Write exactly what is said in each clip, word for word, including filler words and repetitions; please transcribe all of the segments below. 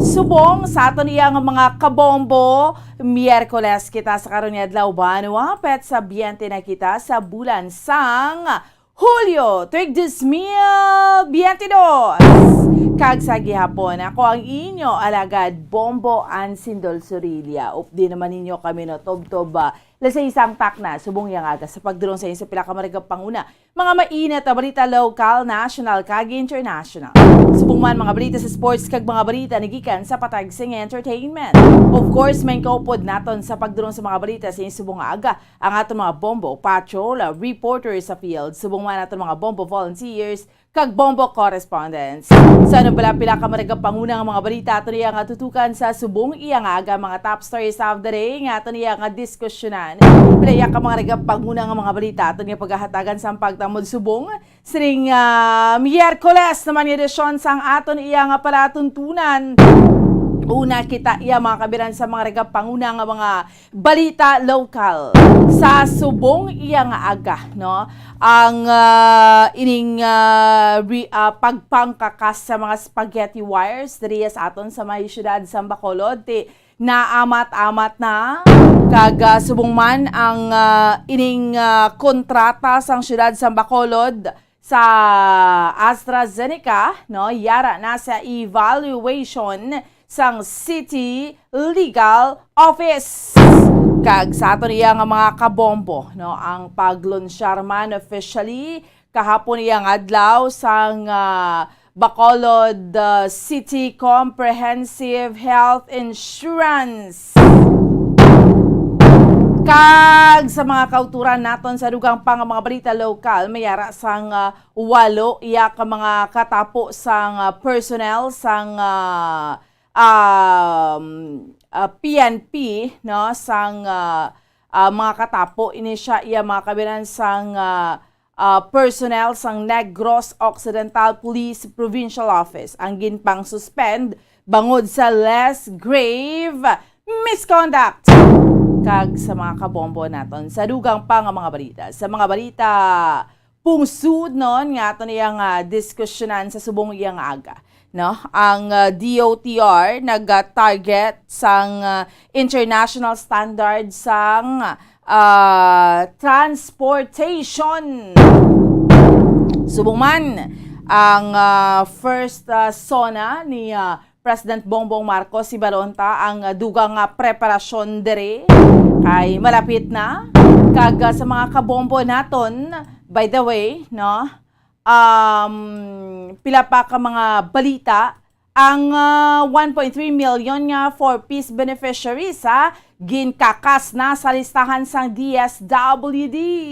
Subong sa aton iya nga mga kabombo, Miyerkules kita sa karon nga adlaw, banwa, petsa biyente na kita sa bulan sang Hulyo, tuig dos mil biyente dos. Kag sa gihapon, ako ang inyo alagad, Bombo Ansindol Sorilla. Updi naman ninyo kami, no, tubtob, ah, alas sais sang takna, subong iya nga aga, sa pagdulong sa inyo sa pila ka maragap panguna, mga mainit na balita, lokal, national, kag international. Subong man mga balita sa sports kag mga balita nagikan sa patag sing entertainment. Of course, main kaupod naton sa pagdulong sa mga balita sa inyo subong nga aga ang aton mga Bombo Patrol, ah, reporter sa field, subong man aton mga Bombo volunteers, kag Bombo correspondents. Sa nang pila-pila ka maragap panguna nga mga balita, aton iya nga tutukan sa subong iya nga aga, mga top stories of the day nga aton iya nga diskusyonan. Pila iya ka mga maragap panguna nga mga balita, aton iya paghahatagan sa pagtamod subong sining, ah, Miyerkules naman nga edisyon sang aton iya nga palatuntunan. Una kita iya mga kabiran sa mga maragap panguna nga mga balita lokal. Sa subong iya nga aga, no? Ang, ah, ining, ah, re-, ah, pagpangkakas sa mga spaghetti wires diri sa aton sa may siyudad sa Bacolod, ti naamat-amat na. Kag, ah, subong man ang, ah, ining, ah, kontrata sang siyudad sa Bacolod sa AstraZeneca, no, yara na sa evaluation sang City Legal Office. Kag sa aton iya nga mga kabombo, no, ang paglunsyar man officially kahapon iya nga adlaw sang, ah, Bacolod, ah, City Comprehensive Health Insurance. Kag sa mga kauturan naton sa dugang pa nga mga balita lokal, may ara sang, ah, walo iya ka mga katapo sang, ah, personnel sang, ah, um, ah, P N P, no, sang, ah, ah, mga katapo ini siya iya mga kabiran sang, ah, ah, personnel sang Negros Occidental Police Provincial Office ang ginpang-suspend bangod sa less grave misconduct. Kag sa mga kabombo naton sa dugang pa nga mga balita, sa mga balita pungsod non nga aton iya nga diskusyonan sa subong iya nga aga, no? Ang, ah, D O T R naga-target sang, ah, international standard sang, ah, transportation. Subong man ang, ah, first, ah, SONA ni, ah, President Bongbong Marcos, hibaluon ta ang, ah, dugang nga preparasyon diri kay malapit na. Kag, ah, sa mga kabombo naton, by the way, no, um, pila pa ka mga balita, ang, ah, one point three million nga four Ps beneficiaries, ha, ginkakas na sa listahan sang D S W D.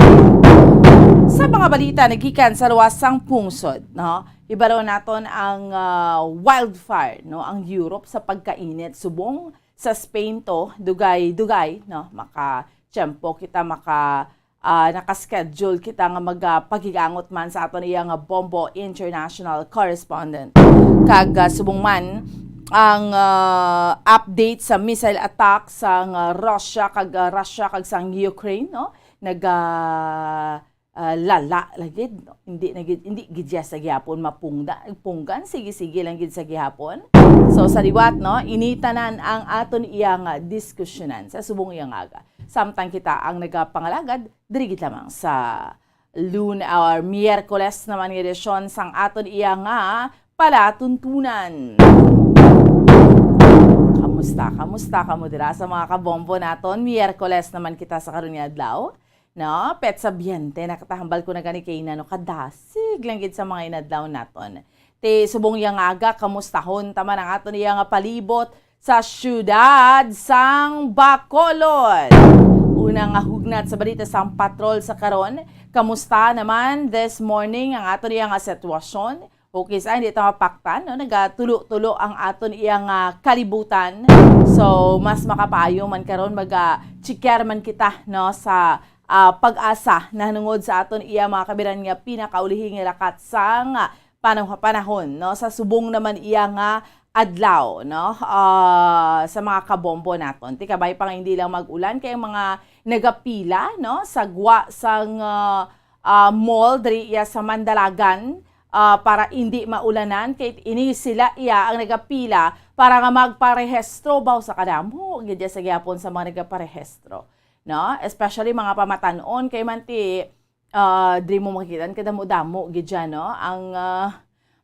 Sa mga balita nagikan sa luwas sang pungsod, no? Ibaro naton ang, ah, wildfire, no? Ang Europe sa pagkainit, subong sa Spain to, dugay-dugay, no? Makatiyempo kita, maka, ah, naka-schedule kita nga magpagigangot man sa aton iya nga Bombo International Correspondent. Kag, ah, subong man ang, ah, update sa missile attack sang, ah, Russia kag, ah, Russia kag sang Ukraine, no? Naga, ah, lala lagi, no? Hindi na gid, hindi gid siya sa gihapon mapungda, punggan, sige-sige lang gid sa gihapon. So, sa liwat, no, ini tanan ang aton iya nga diskusyonan sa subong iya nga aga. Samtang kita ang nagapangalagad, diri gid lamang sa Lun-, or Miyerkules naman nga edisyon sang aton iya nga palatuntunan. Kamusta? Kamusta kamo dira sa mga kabombo naton? Miyerkules naman kita sa karon nga adlaw. No? Petsa biyente, nakatahambal ko na gani kay nano kadasig lang gid sa mga inadlaw naton. Ti subong iya nga aga, kamustahon ta man ang aton iya nga palibot sa siyudad sang Bacolod. Una nga hugnat sa balita sang patrol sa karon, kamusta naman this morning ang aton iya nga sitwasyon? Okay, sa hindi ta mapaktan, no? Nagatulo-tulo ang aton iya nga kalibutan. So, mas makapaayo man karon, maga-checker man kita, no, sa, ah, PAGASA nahanungod sa aton iya mga kabiran nga pinakaulihi nga lakat sang panah-, panahon, no? Sa subong naman iya nga adlaw, no? Ah, sa mga kabombo naton. Ti kabay pa nga hindi lang mag-ulan, kay ang mga nagapila, no, sa gwa sang, ah, ah, mall diri iya sa Mandalagan, ah, para indi maulanan, kay ini sila iya ang nagapila para nga magparehistro, baw sa kadamo gid sa gihapon sa mga nagaparehistro, no? Especially mga pamatan-on, kay man ti, ah, diri mo makita kadamo-damo gid dyan, no? Ang, ah,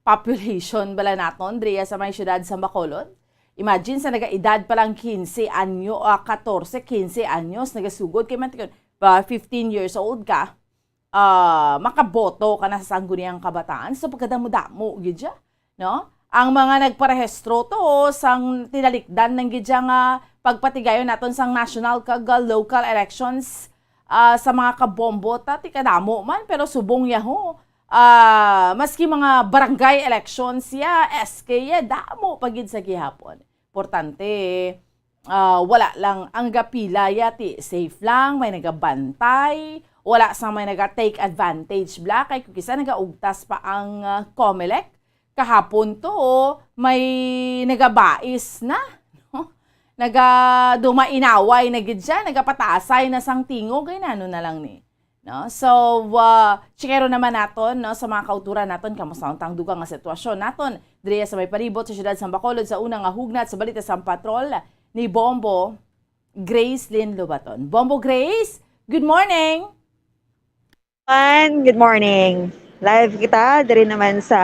population bala naton diri sa may siyudad sa Bacolod. Imagine sa nagaedad pa lang quince anyo, ah, catorce, quince anyos, nagasugod kay man ti kun, ba, fifteen years old ka, ah, makaboto ka na sa sangguniang kabataan. So, pagkadamo-damo gid siya, no? Ang mga nagparehistro to sang tinalikdan lang gid siya nga pagpatigayon naton sang national kag, ah, local elections, ah, sa mga kabombo ta, ti kadamo man, pero subong yaho, ah, maski mga barangay elections ya, S K ya, damo pa gid sa gihapon. Importante, ah, wala lang ang gapila ya, ti safe lang, may nagabantay, wala sang may naga-take advantage bla, kay kung kisa nagaugtas pa ang, ah, Comelec, kahapon to, may nagabais na, no? Naga-, dumainaway na gid siya, nagapatasay na sang tingog, ay nano na lang ni. No? So, ah, chikero naman naton, no, sa mga kauturan naton, kamusta ang tangdugang nga sitwasyon naton diri sa may palibot sa siyudad sa Bacolod sa una nga hugnat sa balita sa Patrol ni Bombo Grace Lynn Lobaton. Bombo Grace, good morning! Good morning. Live kita diri naman sa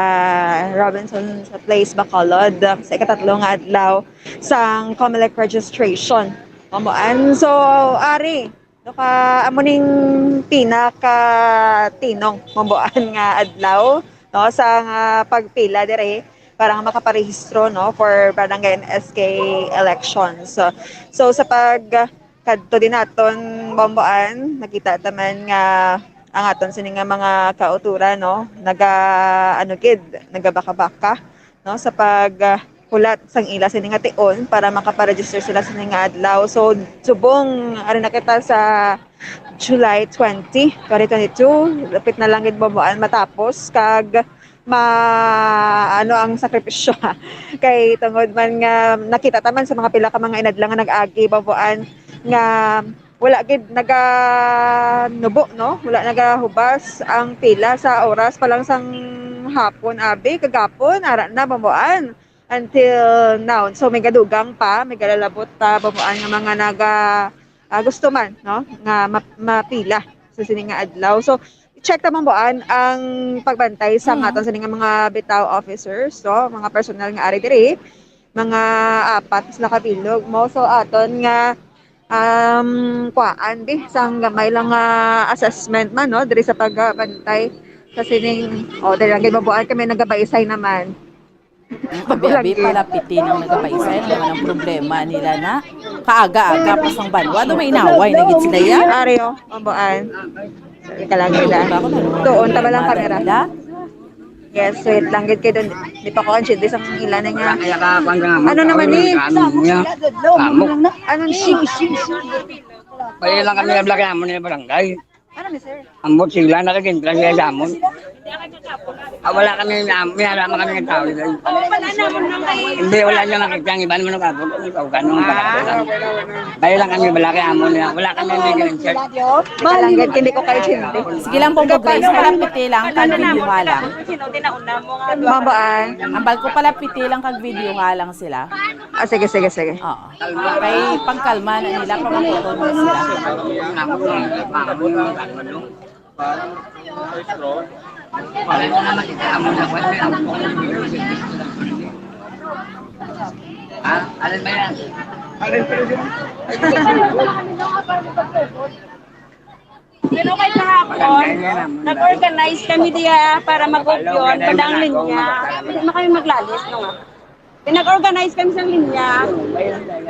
Robinson's Place, Bacolod, sa ikatatlo nga adlaw sang Comelec registration. Mamuan. So, ari, do ka, amo ning pinaka tinong mamuan nga adlaw, no, sa nga pagpila diri para nga makaparehistro, no, for barangay and S K elections. So, so sa pag kadto din naton Bomboan, nakita ta man nga ang aton sini nga mga kauturan, no, naga, ano gid, nagabaka-baka, no, sa pag, ah, hulat sang ila sini nga tion para makaparegister sila sini nga adlaw. So, subong ari na kita sa July twenty, twenty twenty-two, lapit na lang gid Bomboan matapos, kag ma-, ano ang sakripisyo, kay tungod man nga nakita ta man sa mga pila ka mga inadlaw nga nag-agi, Bomboan, nga wala gid naganubo, no? Wala nagahubas ang pila sa oras pa lang sang hapon, abi, kagapon, ara na, Bomboan, until now. So, may gadugang pa, may galalabot pa, Bomboan, nga mga naga, ah, gusto man, no, nga map-, mapila sa sini nga adlaw. So, check ta, Bomboan, ang pagbantay sa, mm, aton sini nga mga bitaw officers, no, mga personnel nga ari diri, mga apat sila ka bilog mo. So, aton nga, um, kuwaan, bi, sang gamay lang nga assessment man, no, diri sa pagbantay sa sining, o, diri lang gid, Bomboan, kami nagabaysay naman. Ang abi-abi pala, piti nang nagabaysay, ano naman ang problema nila na kaaga-aga pa sang banwa, do may inaway na gid sila ya. Ari, o, Bomboan. Sorry ka lang nila. Tuon ta ba lang kamera? Yes, wait lang gid kay dun. Di pa ko ang chidis ang ila na niya. Ano naman ni? Ano ni? Kaya lang kami nablaki amo ni barangay. Ano ni, sir? Ambot sila, nakagintran sila sa amon. Ah, wala kami, may ara man kami nga tao dito. Hindi, wala niya makita ang iban mo nagabot. Ikaw, ganun, ah, pagkakita. Kaya lang kami, wala kay amo niya. Wala kami may insert. Palanggat, hindi ko kayo sindi. Sige lang, Bombo Grace, palapiti lang, kag videoha lang. Mabaan. Ambal ko, palapiti lang, kag videoha lang sila. Ah, sige, sige, sige. Oo. Kay pangkalma na nila, pamakuton na sila. Pero kay kahapon, nag-organize kami diya para mag-opyon, padang linya. Hindi na kami maglalis, no nga. Kaya nag-organize kami sa linya.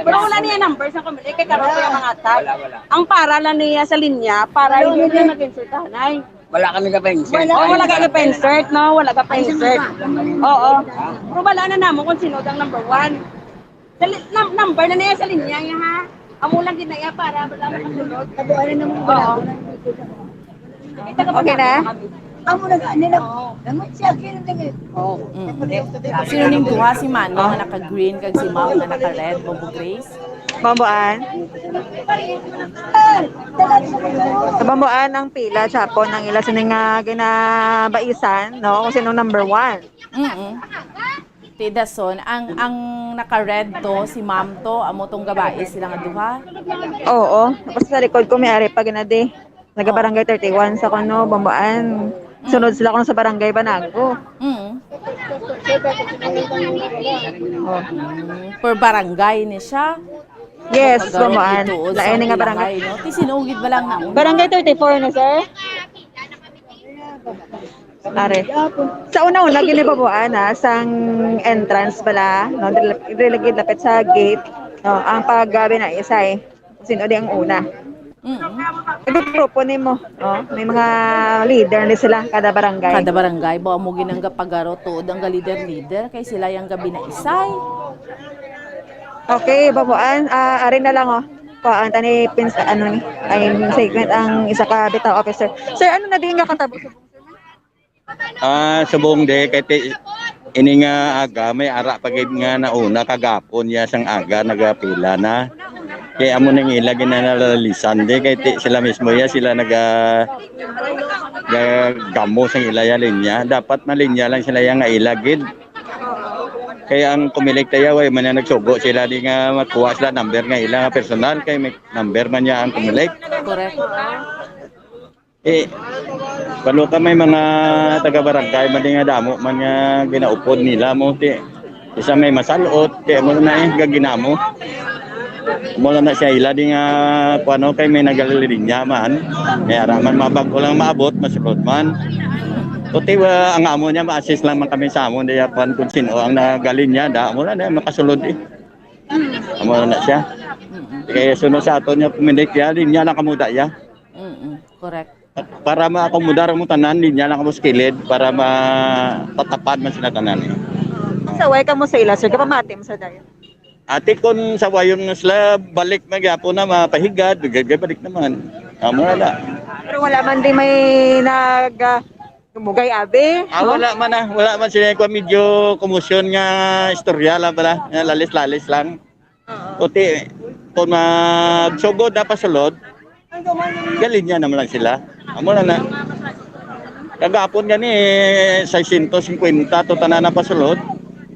Pero wala niya number sa Comelec, kay karon pa yung mga tag. Ang para lang niya sa linya, para hindi niya mag-insert, hanay. Wala kami ka pa-insert. Oh, wala ka pa-insert, no? Wala ka pa-insert. Oo. Pero wala na namo kung sino ang number one. Sa li-, num-, number na niya sa linya niya, ha? Amo lang din na iya para wala makasulod. Kabuan na naman. Oo. Okay na? Amo na gani na. Langot siya, kaya nagdagit. Oh. Mm. Sino ning duha, si Mano nga naka-green kag si Ma'am nga naka-red, Bobo Grace? Bambuan. Sa Bambuan ang pila, Japon, ang ila sini nga ginabaisan, no? Kung sino number one. Mm. Ti Dason, ang, ang naka-red to, si Ma'am to, amo tong gabai sila nga duha. Oo. Tapos sa likod ko may ari pa ginadi. Nagabarangay thirty-one sa kuno, Bambuan. Sunod sila kuno sa barangay Banago. Mm. Oh. Mm, per barangay ni siya. Yes, Pagaro Bambuan. Ito, Lain sa nga barangay. Pilangay, no? Ti sinugid ba lang na una? Barangay thirty-four na, sir? Are. Sa una-una, ginibabuan na sang entrance bala, no? Dili, dili gid lapit sa gate, no? Ang paggabi na isay. Sino di ang una? Mm. Grupo nimo, no? May mga leader ni sila kada barangay. Kada barangay, ba mo ginang gapagaro tuod ang ga-leader-leader kay sila yang gabi na isay. Okay, Bambuan, ah, ari na lang, oh. Kuan tani pins ano ni, ay segment ang isa ka bitaw officer. Sir, ano na din nga katabo? Ah, subong de kay ti, ini nga aga may ara pa gid nga nauna kagapon ya sang aga nagapila na. Kay amo ning ila ginanalalisan de kay ti, sila mismo ya sila naga gagamo sang ila ya linya. Dapat malinya lang sila ya nga ila gid. Kay ang Comelec ta ya way man na nagsugo sila di nga makuha sila number nga ila nga personal kay may number man niya ang Comelec. Correct. Eh, balo ka may mga taga-barangay man din nga damo man nga ginaupod nila mo ti isa may masalot kay mo na eh gaginamo mo na siya ila di nga kuano kay may nagalilinya man may ara man mabag-o lang maabot masulod man kuti wa ang amo niya ma-assist lang man kami sa amon diya kuan kung sino ang nagalinya da mo na na makasulod eh amo na siya kaya sunod sa aton niya puminik ya linya lang kamuda ya Mm-mm, correct. Para maakomodar mo tanan, linya lang kamo sa kilid para matatapad man sila tanan eh. Sa way kamo sa ila, sir, kapamati mo sa dayon. Ate, kung sawayon nga sila, balik na gyapon na mapahigad, gagay balik naman. Amo na na. Pero wala man di may nag ah, gumugay abi. Ah, no? Wala man na, wala man sila ko medyo komosyon nga istorya lang pala, nga lalis-lalis lang. Kuti, kung magsugod na pasulod, galinya naman lang sila. Amo na na. Kagapon gani, seiscientos cincuenta to tanan na pasulod.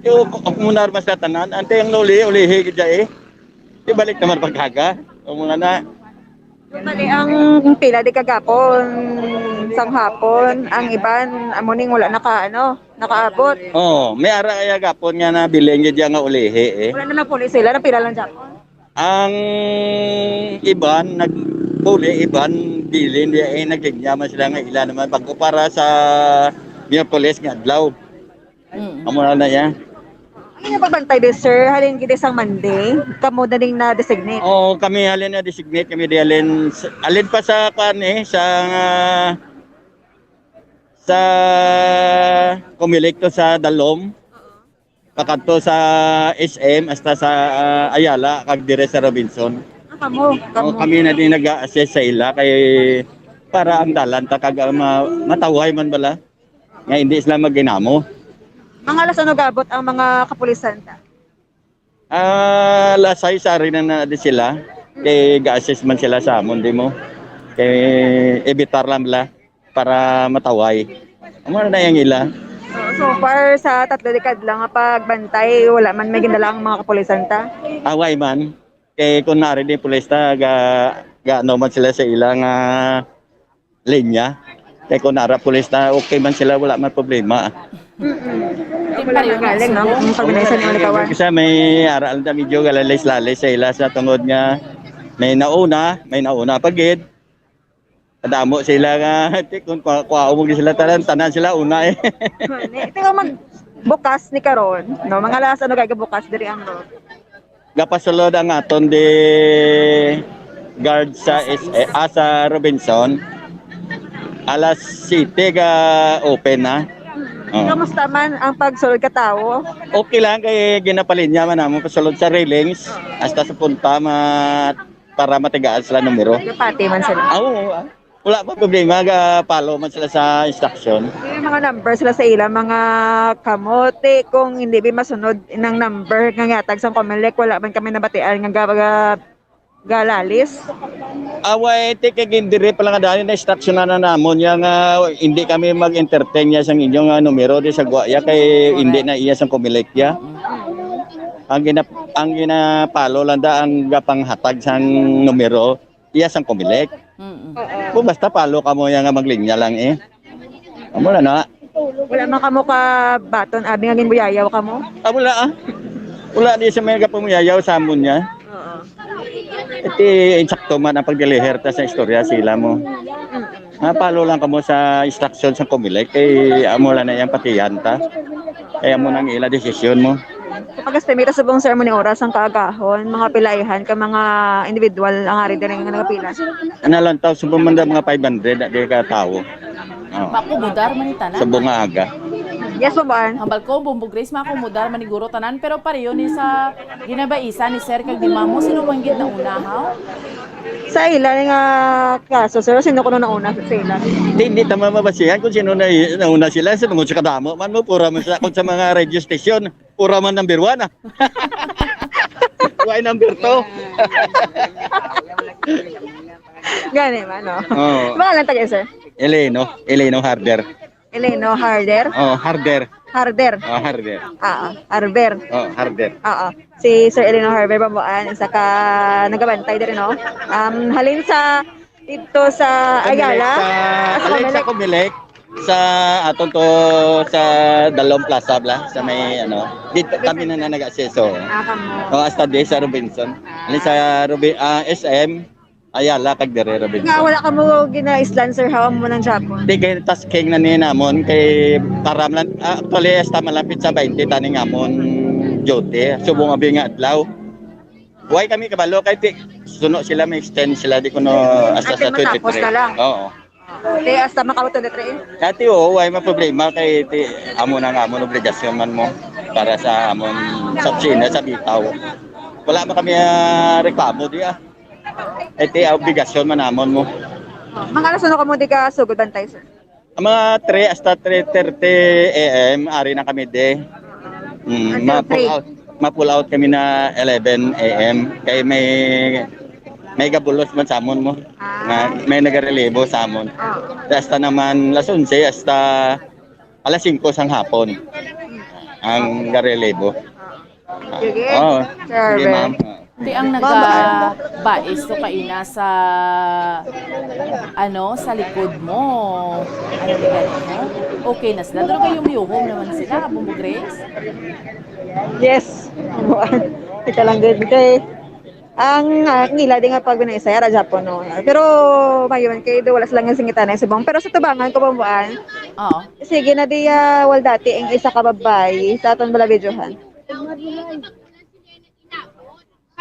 Yung kumunar mas na tanan, ante ang nuli, ulihi gid eh. Di balik naman pagkaga. Amo na na. Bali, ang pila di kagapon, sang hapon, ang iban, amo ning wala naka, ano, nakaabot. Oh, may ara kaya gapon nga nabilin gid nga ulihi eh. Wala na lang puli sila, napila lang Japon. Ang iban nagpuli, iban bilin di ay nagligya man sila nga ila naman bago para sa Miyerkules nga adlaw. Mm. Amo na na iya. Ano yung pagbantay di, sir? Halin gid sang Monday, kamo na ding na-designate? Oo, kami halin na-designate, kami di halin, halin pa sa kuan eh, sa sa Comelec to sa Dalom, pakadto sa S M hasta sa ah, Ayala kag dire sa Robinson. Ah, kamo, kamo. O, kami na din nag-assist sa ila kay para ang dalan ta kag ah, ma- matawhay man bala nga hindi sila magginamo. Mga alas ano gabot ang mga kapulisan ta? Ah, lasay sa rin na di sila. Kay ga-assist man sila sa amon di mo. Kay evitar lang nila para mataway. Amo na yang ila. So, so far sa tatlo dekad lang nga pagbantay, wala man may gindala ang mga kapulisan ta. Away man. Kay kung nari di pulis ta ga ga ano man sila sa ila nga linya. Kay kung nara pulis na okay man sila, wala man problema. Di Wala pareho na galing, no? Subong. Ang pagminay sa mga likawan. Kasi may aral na medyo galalis-lalis sa ila sa tungod nga may nauna, may nauna pa gid. Kadamo sila nga, ti, kung kwa, kwa, umog sila tanan, tanan sila una eh. Ito yung magbukas ni karon, no? Mga alas ano kaya bukas diri ang road? Gapasulod ang aton di guard sa S A, ah, sa Robinson. Alas siyete ga open na. Oo. Kamusta man ang pagsulod ka tawo? Okay lang kay ginapalinya man namo pasulod sa railings hasta sa punta ma para matigaan sila numero. Nagapati man sila. Ah, oo, ah. Wala pa problema, ga-follow man sila sa instruction. May mga number sila sa ila, mga kamote, kung hindi bi masunod ng number nga yatag sa Comelec, wala man kami nabatian nga ga-, ga-, galalis. Away, ti kay gindiri pa lang daan na instruction na namon ya nga hindi kami mag-entertain ya sang inyong, ah, numero di sa gwa ya kay hindi na iya sang Comelec ya. Ang gina-, ang ginapalo lang da ang gapanghatag sang numero iya sang Comelec. Mm. Kung basta palo kamo ya nga maglinya lang eh. Amo na na. Wala man kamo ka baton, abi nga ginbuyayaw kamo? Ah, wala ah. Wala di sa may gapamuyayaw sa amon niya. Oo. Iti insakto man ang pagdeliher ta sa istorya sila mo. Mm. Ah, palo lang kamo sa instruction sa Comelec kay amo lang na yang patihan ta. Kay amo nang ila desisyon mo. Sa pag-estimate subong, sir, mo ni oras ang kaagahon, mga pilaihan ka mga individual ang ari diri nga nagapila? Ano lang taw, subong man da mga five hundred na di ka tawo. Oh. Makumudar man ni tanan. Subong nga aga. Yes, Bambuan. Hambal ko, Bumbo Grace, makumudar man ni guro tanan, pero pareho ni sa ginabaisan ni Sir kag ni Mamo, sino man gid nauna, ha? Sa ila nga kaso, sir, sino kuno nauna sa ila? Di, hindi tama mabasihan kung sino na, nauna sila. Sa tungod sa kadamo man mo, pura man sa, kung sa mga radio station, pura man number one, ah. Why number two? Gani man, no? Oo. Mga lang taga, sir? Eleno, Eleno Harder. Eleno Harder? Oh, Harder. Harder. Oh, Harder. Ah, ah, Harder. Oh, Harder. Oo. Si Sir Eleno Harder Bambuan, isa ka nagabantay diri, no? Um, halin sa dito sa Ayala, Comelec, sa, sa halin sa Comelec. Comelec, sa aton to sa Dalom Plaza bla, sa may ano, dito kami na, na nag-aseso. Ah, kamo. O, hasta di sa Robinson. Halin sa Rubi-, ah, S M, Ayala, kag dire, Robinson. Nga wala kamo ginaislan, sir, ha, mo ng Japon? Di kay tasking na ni namon kay para man, ah, actually, hasta malapit sa twenty taning amon duty. Subong abi nga adlaw. Why kami kabalo kay ti suno sila, may extend sila di kuno hasta Ate, sa matapos twenty-three na lang. Oo. Te, hasta makaabot twenty-three? Dati, oo, why may problema kay ti amo na nga amon obligasyon man mo para sa amon sa opisina sa bitaw. Wala man kami, ah, reklamo di ah. Iti obligasyon man namon mo. Mga alas ano kamo di ka sugod bantay, sir? Ang mga three hasta three thirty A M, ari na kami di. Mm, Until ma-pull three. Out, ma-pull out kami na eleven A M. Kay may, may gabulos man sa amon mo. Ah. Nga may nagarelibo sa amon. Ah. Hasta naman alas onse, hasta alas singko sang hapon ang garelibo. Sige. Oo. Sir Sige, Ber. Ma'am. Ti ang Ma'am, nagabais to kaina sa, ano, sa likod mo. Ano ni gani mo? Okay na sila. Pero kayo miyuhom naman sila, Bumbo Grace? Yes. Ika lang din kay ang, ah, ang ila di nga pag naisaya ra Japon, no. Pero mayon kay do wala sila nga singitan ay subong. Pero sa tubangan ko, Bambuan, Oo. Sige na diya, wal dati ang isa ka babayi sa aton bala videohan.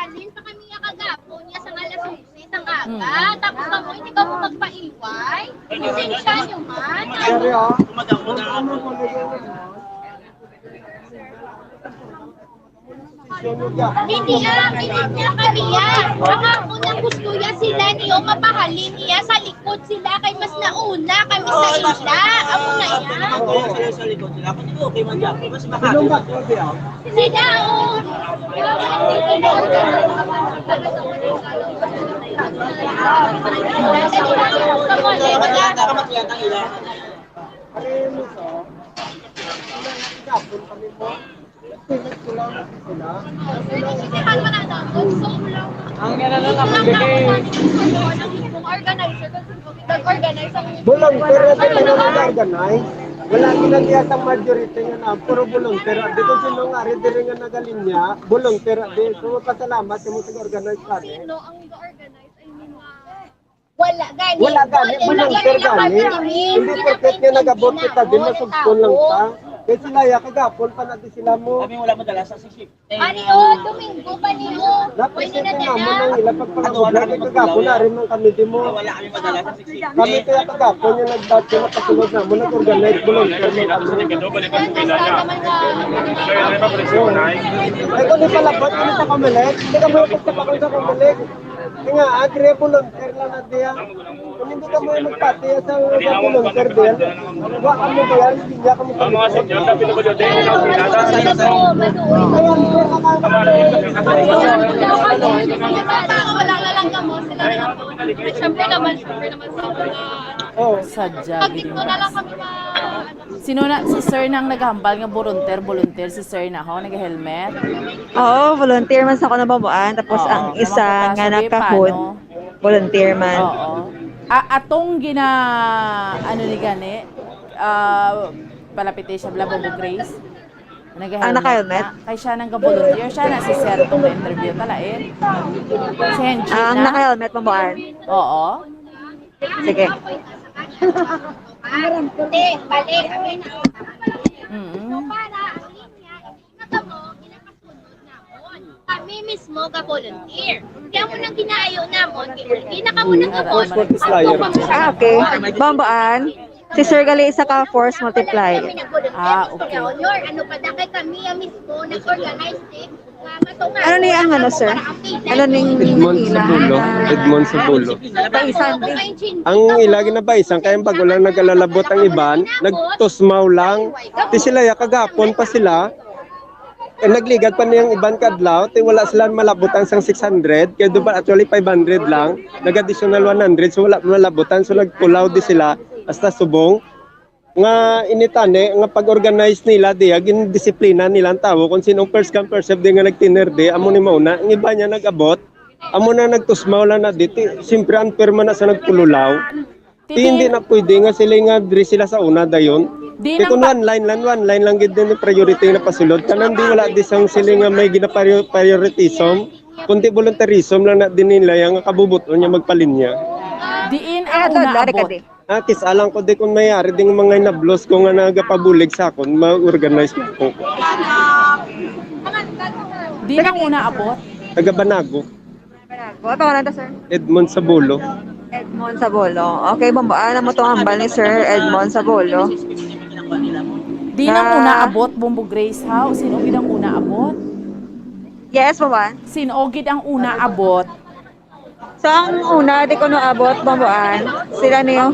Kanin pa kami nga kagapon niya sa alas onse sa aga. Mm. Tapos kamo, hindi kamo magpaiway. Pasensya nyo man. Seryo? Hindi, ah, hindi niya kami, ah. Ang ako niya gusto niya sila niyo mapahalin niya sa likod sila kay mas nauna kami sa ila. Amo na yan. Sa likod sila. Kung okay man dyan, mas makakita. Sila, oh. Ang yan na lang ang magbigay. Organizer, kasi nag-organize ang Volunteer na tayo nga nag-organize. Wala gid ang iya sa majority nga na, puro volunteer. Di ko sino nga ari diri nga nagalinya, volunteer di. So, pasalamat sa mga organize kami. Sino ang nag-organize? I mean, ah, wala gani. Wala gani, Wala volunteer gani. Hindi porket nga nagabot kita, di masugpon lang ta. Kay sila ya, kagapon pa na di sila mo. Kami wala madala sa sisip. Paniyo, Domingo, paniyo. Napasok na mo nang ila pagpangabot na kay kagapon na rin man kami di mo. Wala kami madala sa sisip. Kami kaya kagapon yung nagdati na kasunod na mo, nag-organize volunteer mo kami. Ay, kung di palabot, kami sa Comelec. Hindi kami yung pagtapakon sa Comelec. Nga, agri volunteer lang na diya. Kung hindi ka mo magpati sa mga volunteer diya, wa ka mo diya, hindi niya ka mo. Siyempre naman, siyempre naman sa mga, ano, Sadya, pag-tikto na lang kami ma-, ano. Sino na, si sir nang naghambal nga volunteer, volunteer si sir na ho, nag-helmet? Oo, volunteer man sa kuno, Bambuan. Tapos Oo, ang isa nga nakahod, paano? Volunteer man. Oo. A-, atong gina, ano ni gani, ah, palapite siya, bala, Bobo Grace? Nag-helmet. Ang naka-helmet? Na, kay siya nang volunteer siya na si sir tong interview talain. Si Henji. Ang naka-helmet, Bambuan. Oo. Sige. Balik, balik. Mm. Kami mismo ga-volunteer. Kaya mo nang ginaayo namon, hindi na kamo nang abot. Ah, okay. Bambuan, si Sir gali isa ka force multiplier. Ah, okay. Ano pa da kay kami ang mismo nag-organize eh. Ano ni ang ano, sir? Ano ning Edmond Sabolo. Edmond Sabolo. Paisan. Ang ila ginapaisan kay ang bago lang nagalalabot ang iban, nagtusmaw lang. Ti sila ya kagapon pa sila. Eh, nagligad pa niyang iban kadlaw, ti wala sila malabot ang sang six hundred, kay do ba actually five hundred lang, nag-additional one hundred, so wala malabutan, so nagpulaw di sila hasta subong. Nga initani nga pag-organize nila diya, gindisiplina nila ang tawo kung sino first come first serve di nga nagtinir di, amo ni mauna. Ang iba niya nag-abot, amo na nagtusmaw lang na di. Ti, siyempre unfair man na sa nagpululaw. Ti, hindi na pwede nga sila nga diri sila sa una dayon. Di Kay kung nang pa- one line lang, one line lang gid din ang priority na pasulod. Kanan di wala di sang sila nga may ginaprioritism, kundi voluntarism lang na din nila yang kabubuton niya magpalinya. Diin ang una abot. Ah, kis-a lang ko di kung may ari ding mga inablos ko nga nagapabulig sa akon, ma-organize ko. Di na una abot? Taga Banago. Ano pangalan ta, sir? Edmond Sabolo. Edmond Sabolo. Okay, Bambuan, amo tong hambal ni Sir Edmond Sabolo. Di na una abot, Bombo Grace, ha? O sino gid ang una abot? Yes, Bambuan. Sino gid ang una abot? So, ang una, di ko no abot, Bambuan. Sila niyo.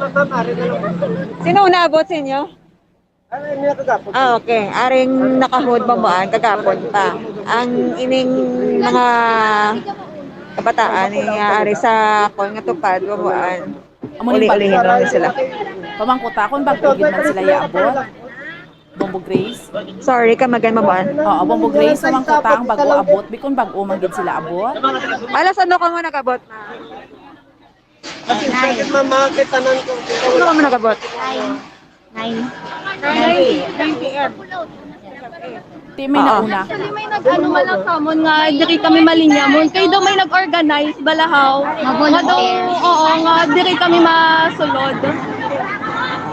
Sino una abot sa inyo? Ah, okay. Aring nakahod, Bambuan, kagapon pa. Ang ining mga kabataan ni, ah, ari sa kon nga tupad, Bambuan. Uli-ulihin lang sila. Pamangkuta kung bag-o gid man sila yaabot. Bombo Grace? Sorry, ka magan, Bambuan. Oo, Bombo Grace, pamangkuta ang bag-o abot. Bikon bag-o man gid sila abot. Alas ano ka mo nag-abot, ma'am? Nine. Mama, kay tanan ko. Ano ka mo nag-abot? Nine. Nine. Nine, nine p.m. Ti may nauna. Actually, may nag-ano man lang sa amon nga diri kami malinya mo. Kay daw may nag-organize balahaw. Nga daw, oo, nga diri kami masulod.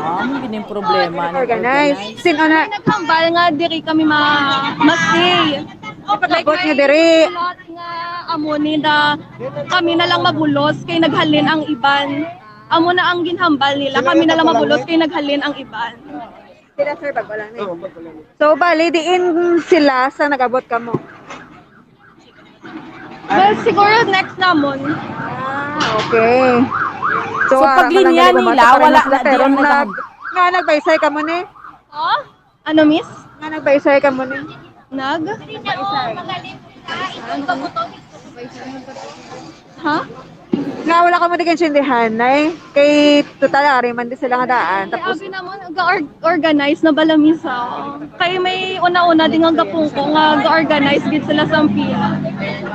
Ah, mo gini problema. Organize. Sino na? May naghambal nga diri kami ma-, ma-stay. Pag-abot nga diri. Nga amo ni da kami na lang mabulos kay naghalin ang iban. Amo na ang ginhambal nila, kami na lang mabulos kay naghalin ang iban. Sila, sir, bago lang ni. So, bali, diin sila sa nag-abot kamo? Well, siguro next namon. Ah, okay. So, so paglinya nila, wala na di ang nag- Nga, nagbaysay kamo ni? Oh? Ano, miss? Nga nagbaysay ka mo ni? Nag? Ha? Nga wala ka mo di kaintindihan, nay? Kay total, ari man di sila nga daan. Tapos, abi naman, ga-organize na bala misa. Kay may una-una din ang gapungko nga ga-organize gid sila sa pila.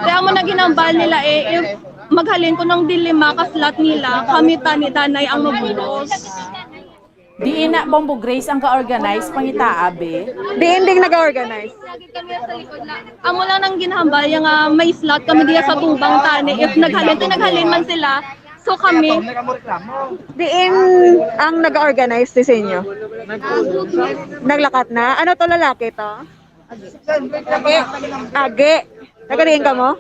Kaya mo na ginambal nila eh, if maghalin ko ng dilima ka slot nila, kami tani danay ang mabulos. Diin na Bombo Grace ang ga-organize, pangitaa, be? Diin ding naga-organize? Amo lang nang ginhambal ya nga may slot kami diya sa tubang tani. If naghalin, ti naghalin man sila, so kami. Diin ang naga-organize di sa inyo? Naglakat na? Ano to, lalaki to? Agi. Agi. Nagadiin ka mo?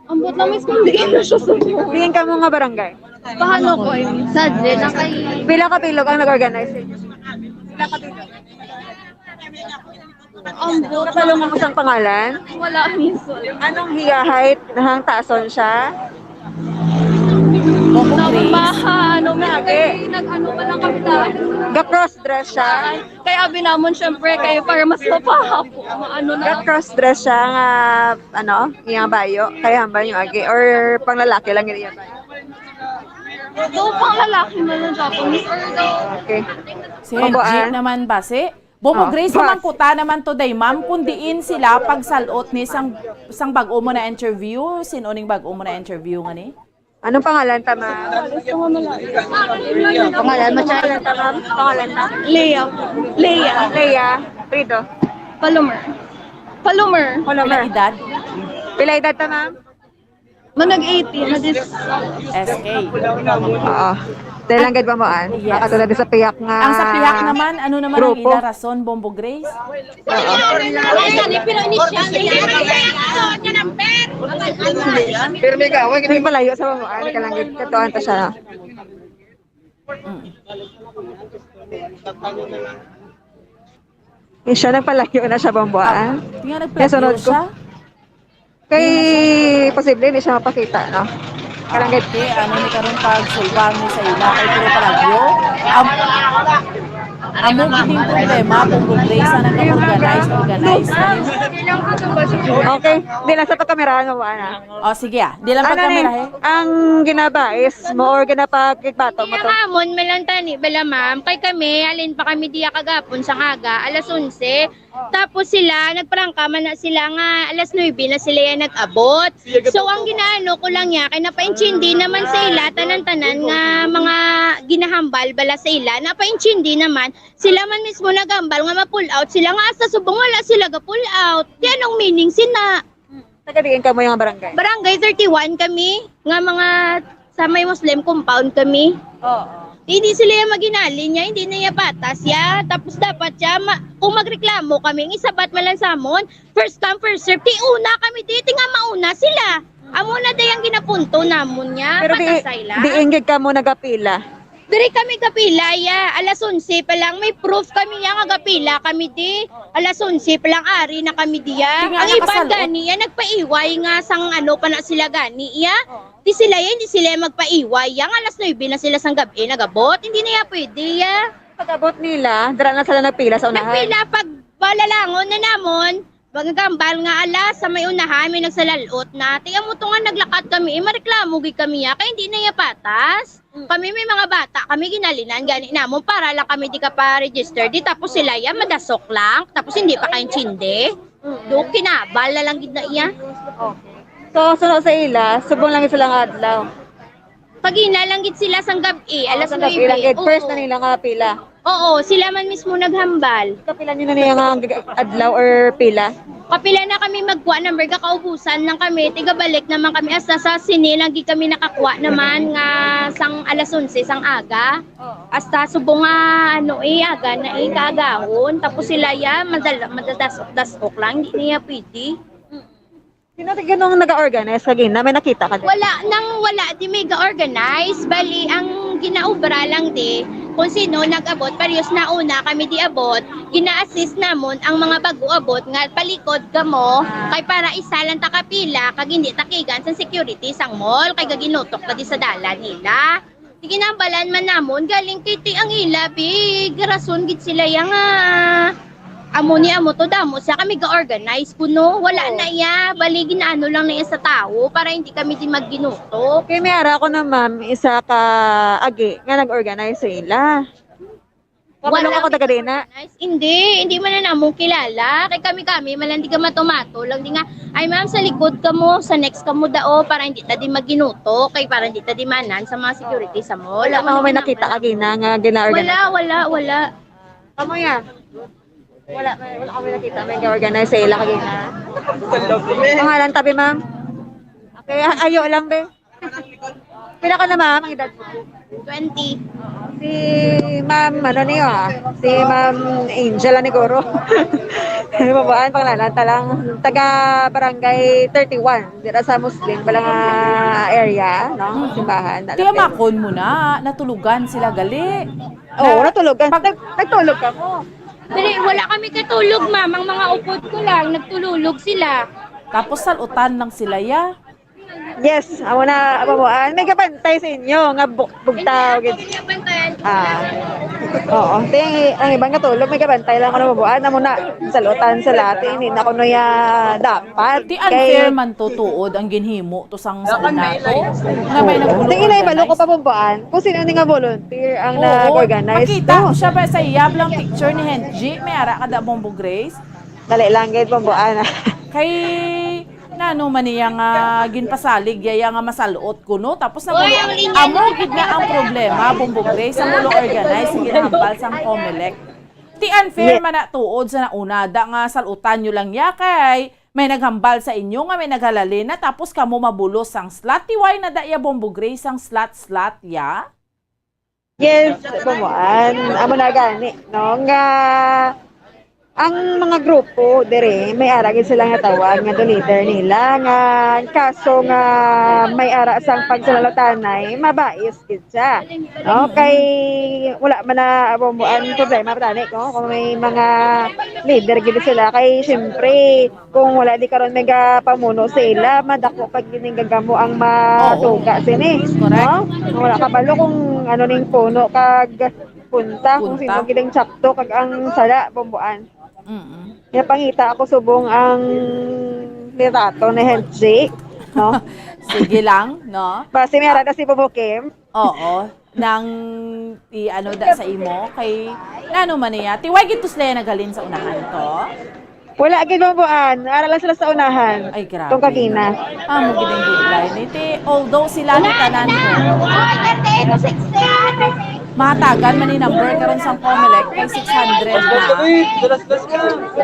Ambot lang, miss, kung diin na siya sa buhay. Diin ka mo nga barangay? Paano ko, eh? Sadre na kay... Pila ka bilog ang nag-organize sa inyo? Pila ka bilog? Ang buto. Kapalong ako sa pangalan. Wala, miss. Wala. Anong hiya height? Nahang tason siya? Boko Grace. Namaha, ano, Nagi. Kay nag-ano pa lang kami dati. Ga-cross dress siya? Kay abi namon, syempre, kay para mas mapahapo. Maano na. Ga-cross dress siya nga, ano, iyang bayo. Kay hambal niyo agi. Or pang lalaki lang yun iyang bayo? Do, pang lalaki na lang, Japanese. Or do. Okay. Si Henji naman ba, si? Bobo Oh, Grace, boss. Mamangkuta naman to day, ma'am, kung diin sila pagsalot ni sang, sang bag-o mo na interview, sin-o ning bag-o mo na interview nga ni? Anong pangalan ta, ma'am? Pangalan mo, Char? Pangalan ta, ma'am? Pangalan ta? Leah. Leah. Leah. Prido. Palomer. Palomer. Palomer. Pila edad? Pila edad ta, ma'am? Manag eighteen, na this S K. Oo. Dahil lang gid ba mo, an? Yes. Makatulad sa pihak nga Ang sa pihak naman, ano naman ang grupo. Ila rason, Bombo Grace? Oo. Pero may ka, wag May palayo sa mo, an? Ka lang gid, katuan ta siya. Mm. Eh, siya nagpalayo na siya, Bombo, ah? Nga Yung sunod nagpalayo ko. Siya? Kay posible hindi siya mapakita, no? Kalanggit. Ate, ano ni karon pag sulbang ni sa ila kay puro palagyo? Am amo gid ning problema kung Congresa nang organize, organize. Okay, di lang sa pagkamerahan mo ana. O sige ah, di lang Ano ni pagkamerahe. Ang ginabais mo or ginapakigbato mo to? Ang amon man lang tani bala ma'am, kay kami halin pa kami diya kagapon sang aga, alas onse. Tapos sila, nagprangka man na sila nga alas nuebe na sila yan nag-abot. So, ang ginaano ko lang niya, kay napaintindi naman sa ila, tanan-tanan nga mga ginahambal bala sa ila, napaintindi naman, sila man mismo naghambal nga ma-pull out sila, nga hasta subong wala sila ga-pull out. Di anong meaning sina? Taga diin kamo yung barangay? Barangay thirty-one kami, nga mga sa may Muslim compound kami. Oo. Hindi sila yung maginali niya, hindi na iya patas ya. Tapos dapat siya, ma- kung magreklamo kami, ang isabat man lang sa amon, first come, first serve. Ti una kami dito, nga mauna sila. Amo na day ang ginapunto namon niya, Pero di, patasay lang. Diin gid kamo nagapila? Diri kami kapila, ya. Alas onse pa lang. May proof kami, ya, nga gapila kami di. Alas onse pa lang, ari na kami diya. Di nga Ang iban nakasalot. Gani, ya, nagpaiway nga sang ano pa na sila gani, ya. Di sila, ya, hindi sila magpaiway, ya. Nga alas nuebe na sila sang gabi, nagabot. Hindi na ya pwede, ya. Pag-abot nila, dira na sila nagpila sa unahan. Nagpila, pag balalangon na namon, Magagambal nga alas sa may unahan, may nagsalalot na. Ti amo to nga naglakat kami, eh, mareklamo gid kami, ah, kay hindi na iya patas. Mm. Kami may mga bata, kami ginalinan gani namon para lang kami di ka pa register di, tapos sila ya madasok lang, tapos hindi pa kaintindi. Mm. Do kinabal na lang gid na iya. Okay. So, sunod sa ila, subong lang sila nga adlaw. Kagina lang gid sila sang gab-i, alas nuebe. Sang gab-i lang gid. First Oo. Na nila nga pila. Oo, sila man mismo naghambal. Kapila nyo na niya nga adlaw or pila? Kapila na kami magkuha number, kakaubusan lang kami, tigabalik naman kami, hasta sa sini lang gid kami nakakuha naman nga sang alas onse sang aga. Oo. Hasta subong nga, ano, eh, aga na, eh, kaagahon. Tapos sila ya, madala-, madadasok-dasok lang, hindi niya pwede. Sino ti ganong naga-organize kagina? May nakita ka din? Wala, nang wala di may ga-organize. Bali, ang ginaobra lang di, kung sino nag-abot, parehas nauna kami di abot, gina-assist namon ang mga bago abot nga palikod kamo, kay para isa lang ta kapila, kag hindi takigan sa security sang mall, kay gaginutok ta di sa dalan nila. Sige, nambalan man namon, galing kay ti ang ila, big rason gid sila yang, ah, amo ni amo to, damo siya kami ga-organize kuno. Wala Oo. Na iya, bali ginaano lang na iya sa tawo para hindi kami din magginuto. Kay may ara ko na, ma'am, isa ka agi nga nag-organize sa ila. Wala Kabalong ako mi taga dina. Nice. Hindi, hindi man na namon kilala. Kay kami-kami, man lang di ka mato-mato lang. Di nga, "Ay, ma'am, sa likod ka mo, sa next ka mo dao, para hindi ta di maginuto, kay para hindi ta di manan sa mga security sa mall." Wala Wala mo may man nakita naman. Kagina nga gina-organize? Wala, wala, wala. Kamo ya? Wala, may, wala kami nakita. May organize sa ila kagina. Pangalan tabi, ma'am? Okay, ayo lang, be. Pila ka na, ma'am, ang edad mo? Twenty. Si Ma'am, ano niyo, ah? Si Ma'am Angel, ah, ni Goro. Mabaan, panglalan ta lang. Taga Barangay thirty-one, dira sa Muslim, pala nga area, no? Simbahan. Kaya makon mo na, natulugan sila gali. Oo, natulugan. Pag- Nag-, nagtulog ka mo. Dali, wala kami katulog, ma'am. Ang mga upod ko lang, nagtululog sila. Tapos salutan lang sila, ya. Yes, amo na, amo mo. Ah, may gabantay sa inyo nga bu- bugtaw gid. Ah. Oo, ting ang ibang katulog may gabantay lang kuno mabuan, amo na salutan sila, ting hindi na kuno ya dapat. Ti unfair man to tuod ang ginhimo to sang sa una to. Nga may Ting inay balo ko nag-organize. Pabomboan kung sino ni nga volunteer ang Oo, nag-organize makita to. Ko siya ba sa iyab lang picture ni Henji, may ara ka da Bombo Grace. Dali lang gid Pabomboan. Kay nano man niya nga ginpasalig yaya nga masalot kuno, tapos na kuno amo gid na ang problema, Bombo Grace, ang ulo organize sa ginahambal sang Comelec. Ti unfair man na tuod sa nauna da nga salutan nyo lang ya kay may naghambal sa inyo nga may naghalalin na tapos kamo mabulos sang slot. Ti why na da ya Bombo Grace sang slot slot ya? Yes, Pabomboan. Amo na gani, no? Nga ang mga grupo dire may ara gid sila nga tawag nga donator nila nga kaso nga may ara sang pagsalalatanay mabais gid siya, no? Kay wala man na Bomboan problema pa tani, no? Kung may mga leader gid sila kay siyempre kung wala di karon may gapamuno sila, madako pa gid ning gagamo ang matuga sini, Correct. No? Wala kabalo kung ano ning puno kag punta, kung Punta. Sino gid ang tsakto kag ang sala, Bomboan. Mm-mm. Napangita ako subong ang litrato ni Henji, no? Sige lang, no? Basi may ara na si Bobo Kim. Oo. Nang i ano da sa imo kay nano man niya? Ti why gid to sila naghalin sa unahan to? Wala gid Bomboan, ara lang sila sa unahan. Ay, grabe. Tong kagina. Amo gid ang budlay ni ti although sila ni tanan ko. Mahatagan man ni number karon sang Comelec kay six hundred na. Pero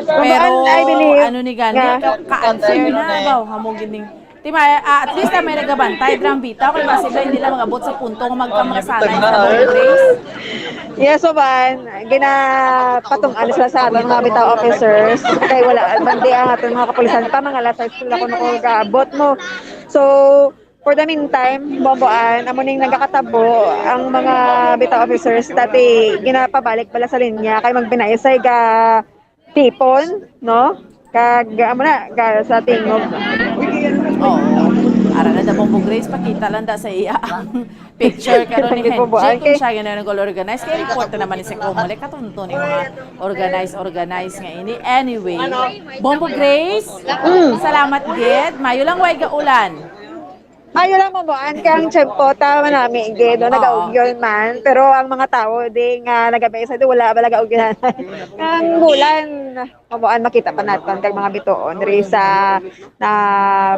Bomboan, I believe ano ni gani nga ka, ka-unfair na daw hamo gid ning Ti may, ah, at least na may nagabantay drang bitaw kay basi ba hindi lang magabot sa punto nga magkamakasanay sa Bombo Grace. Yes, Bomboan, ginapatungan sila sa aton mga bitaw officers kay wala bandi ang aton mga kapulisan pa mga alas sais sila kuno ko gaabot mo. So, for the meantime, Bomboan, amo ning nagakatabo ang mga bitaw officers dati ginapabalik bala sa linya kay magbinaysay ga tipon, no? Kag amo na ga sa tingog. Oo. Ara na da Bombo Grace, pakita lang da sa iya ang picture karon ni Hindi po, Henji ay, kung siya gani nag-organize. Kaya report na naman ni si Comelec, katunto ni mga organize, organize nga ini. Anyway, Bombo Grace, salamat gid. Mayo lang way gaulan. Ayo lang Bomboan kay ang tiyempo ta manami gid, no, Oo. nagaugyon man, pero ang mga tawo di nga nagabay sa wala ba nagaugyon. Ang bulan Bomboan makita pa naton kag mga bituon diri sa na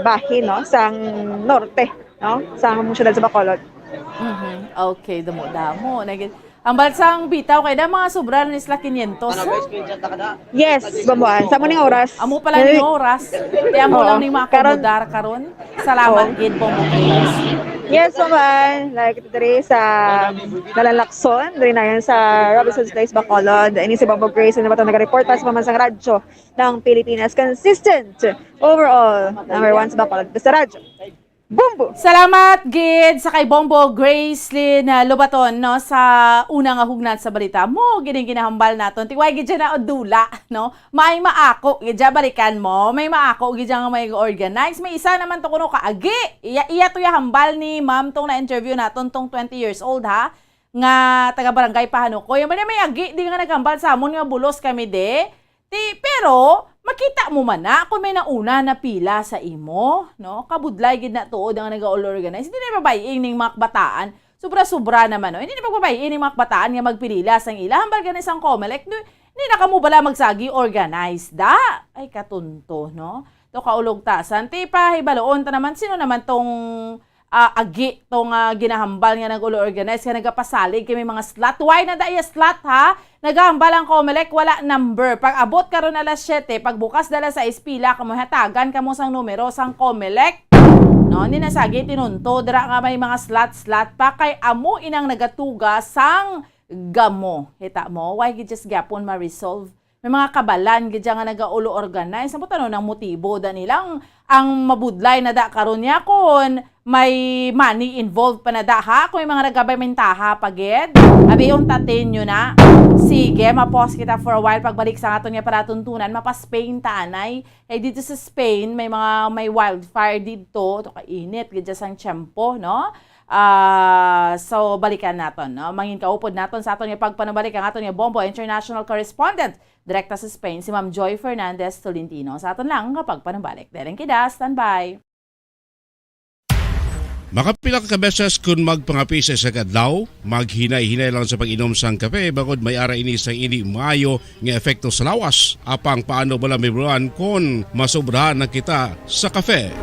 bahin, no, sang norte, no, sa syudad sa Bacolod. Mhm. Okay, damo-damo. Nagin Ang balsang bitaw kay da mga sobra ni sila quinientos. Yes, Bomboan. Sa muning oras. Amo pala ning oras. Kaya mo Oo. lang ning mga Karon- akomodar karon. Salamat Oo. gid Bombo Grace. Yes, Bomboan. Like diri sa Nalalakson, diri na yan sa Robinson's Place, Bacolod. Ini si Bombo Grace, na naga-report pa sa Pamansang Radyo ng Pilipinas. Consistent overall, number one sa Bacolod. Basta Radyo. Bombo! Salamat gid sa kay Bombo Gracelyn, ah, Lobaton, no, sa una nga hugnat sa balita. Mo gining ginahambal naton. Tiway gid dyan na dula, no? May maako gid dyan, balikan mo. May maako gid dyan nga may organize. May isa naman to kuno kaagi. Iya, iya to ya hambal ni ma'am tong na-interview naton tong twenty years old, ha? Nga taga barangay Pahanukoy. May, may agi di nga naghambal sa amon nga bulos kami de. Ti, pero, makita mo man na kung may nauna na pila sa imo, no? Kabudlay gid na tuod ang nag-all organize. Hindi na babaying ning mga kabataan. Sobra-sobra naman, no? Hindi na pagbabaying ning mga kabataan nga magpilila sang ila. Hambal gani sang Comelec, no? Hindi na kamo bala magsagi organize, da? Ay, katunto, no? To kaulog tasan. Ti, pahibaloon ta naman, sino naman tong ah, agi to nga ginahambal nga nag-ulo-organize nga nagapasalig kay may mga slot. Why na daya slot, ha? Nagahambal ang Comelec, wala number. Pag abot karon alas siyete, pagbukas dala sa espila, kamo hatagan kamo sang numero sang Comelec. No, ni nasagi tinunto dira nga may mga slot-slot pa kay amo inang nagatuga sang gamo. Hita mo, why gid just gyapon ma-resolve May mga kabalan gid dyan nga nagaulo organize. Ambot ano nang motibo da nilang ang mabudlay na da karon niya kon may money involved pa na da, ha? Kung may mga nagabamintaha pa gid, abi, untatin nyo na. Sige, ma-pause kita for a while. Pagbalik sa aton nga palatuntunan, mapa-Spain ta anay. Kay dito sa Spain, may mga, may wildfire dito. Ito, kainit gid dyan sang tiyempo, no? Ah, so, balikan naton, no? Mangin kaupod naton sa aton nga pagpanubalik ang aton nga Bombo International Correspondent direkta sa Spain, si Ma'am Joy Fernandez Tolentino. Sa aton lang nga pagpanubalik. Dereng kida, standby. Makapila ka beses kun magpangape sa isa ka adlaw, maghinay-hinay lang sa pag-inom sang kape, bangod may ara ini sang indi maayo nga epekto sa lawas. Apang paano bala mahibaluan kon masobrahan na kita sa kape?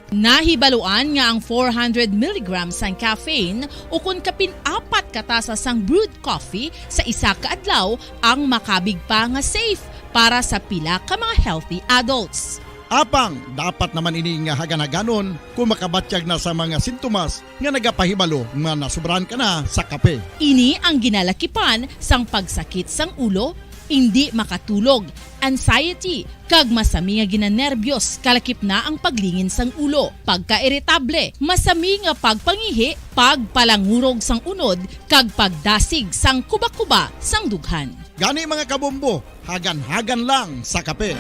Nahibaluan nga ang four hundred milligrams sang caffeine ukon kapin apat ka tasa sang brewed coffee sa isa ka adlaw ang makabig pa nga safe para sa pila ka mga healthy adults. Apang dapat naman ini nga hagan-haganon kung makabatyag na sa mga sintomas nga nagapahibalo nga nasobrahan ka na sa kape. Ini ang ginalakipan sang pagsakit sang ulo, indi makatulog, anxiety, kag masami nga ginanerbiyos, kalakip na ang paglingin sang ulo, pagkairitable, masami nga pagpangihi, pagpalangurog sang unod, kag pagdasig sang kuba-kuba sang dughan. Gani, mga kabombo, hagan-hagan lang sa kape.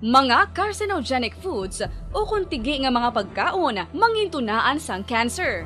Mga carcinogenic foods ukon tigi nga mga pagkaon mangintunaan sang cancer.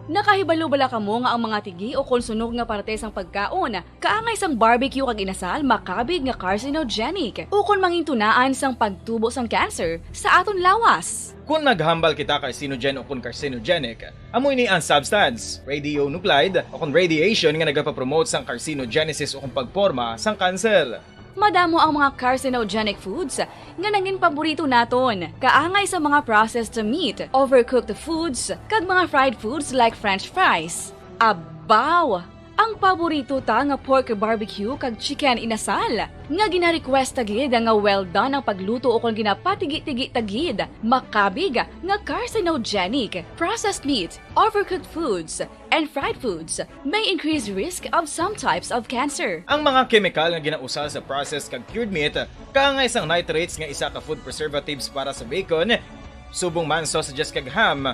Nakahibalo bala kamo nga ang mga tigi ukon sunog nga parte sang pagkaon, kaangay sang barbecue kag inasal, makabig nga carcinogenic ukon mangintunaan sang pagtubo sang cancer sa aton lawas? Kon maghambal kita carcinogen ukon carcinogenic, amo ini ang substance, radionuclide ukon radiation, nga nagapapromote sang carcinogenesis ukon pagporma sang kanser. Madamo ang mga carcinogenic foods nga nangin paborito naton, kaangay sa mga processed meat, overcooked foods, kag mga fried foods like French fries. Abaw! Ang paborito ta nga pork barbecue kag chicken inasal, nga gina-request ta gid nga well done ang pagluto ukon ginapatigi-tigi ta gid, makabig nga carcinogenic. Processed meat, overcooked foods, and fried foods may increase risk of some types of cancer. Ang mga kemikal nga ginausar sa processed kag cured meat, kaangay sang nitrates nga isa ka food preservatives para sa bacon, subong man sausages kag ham,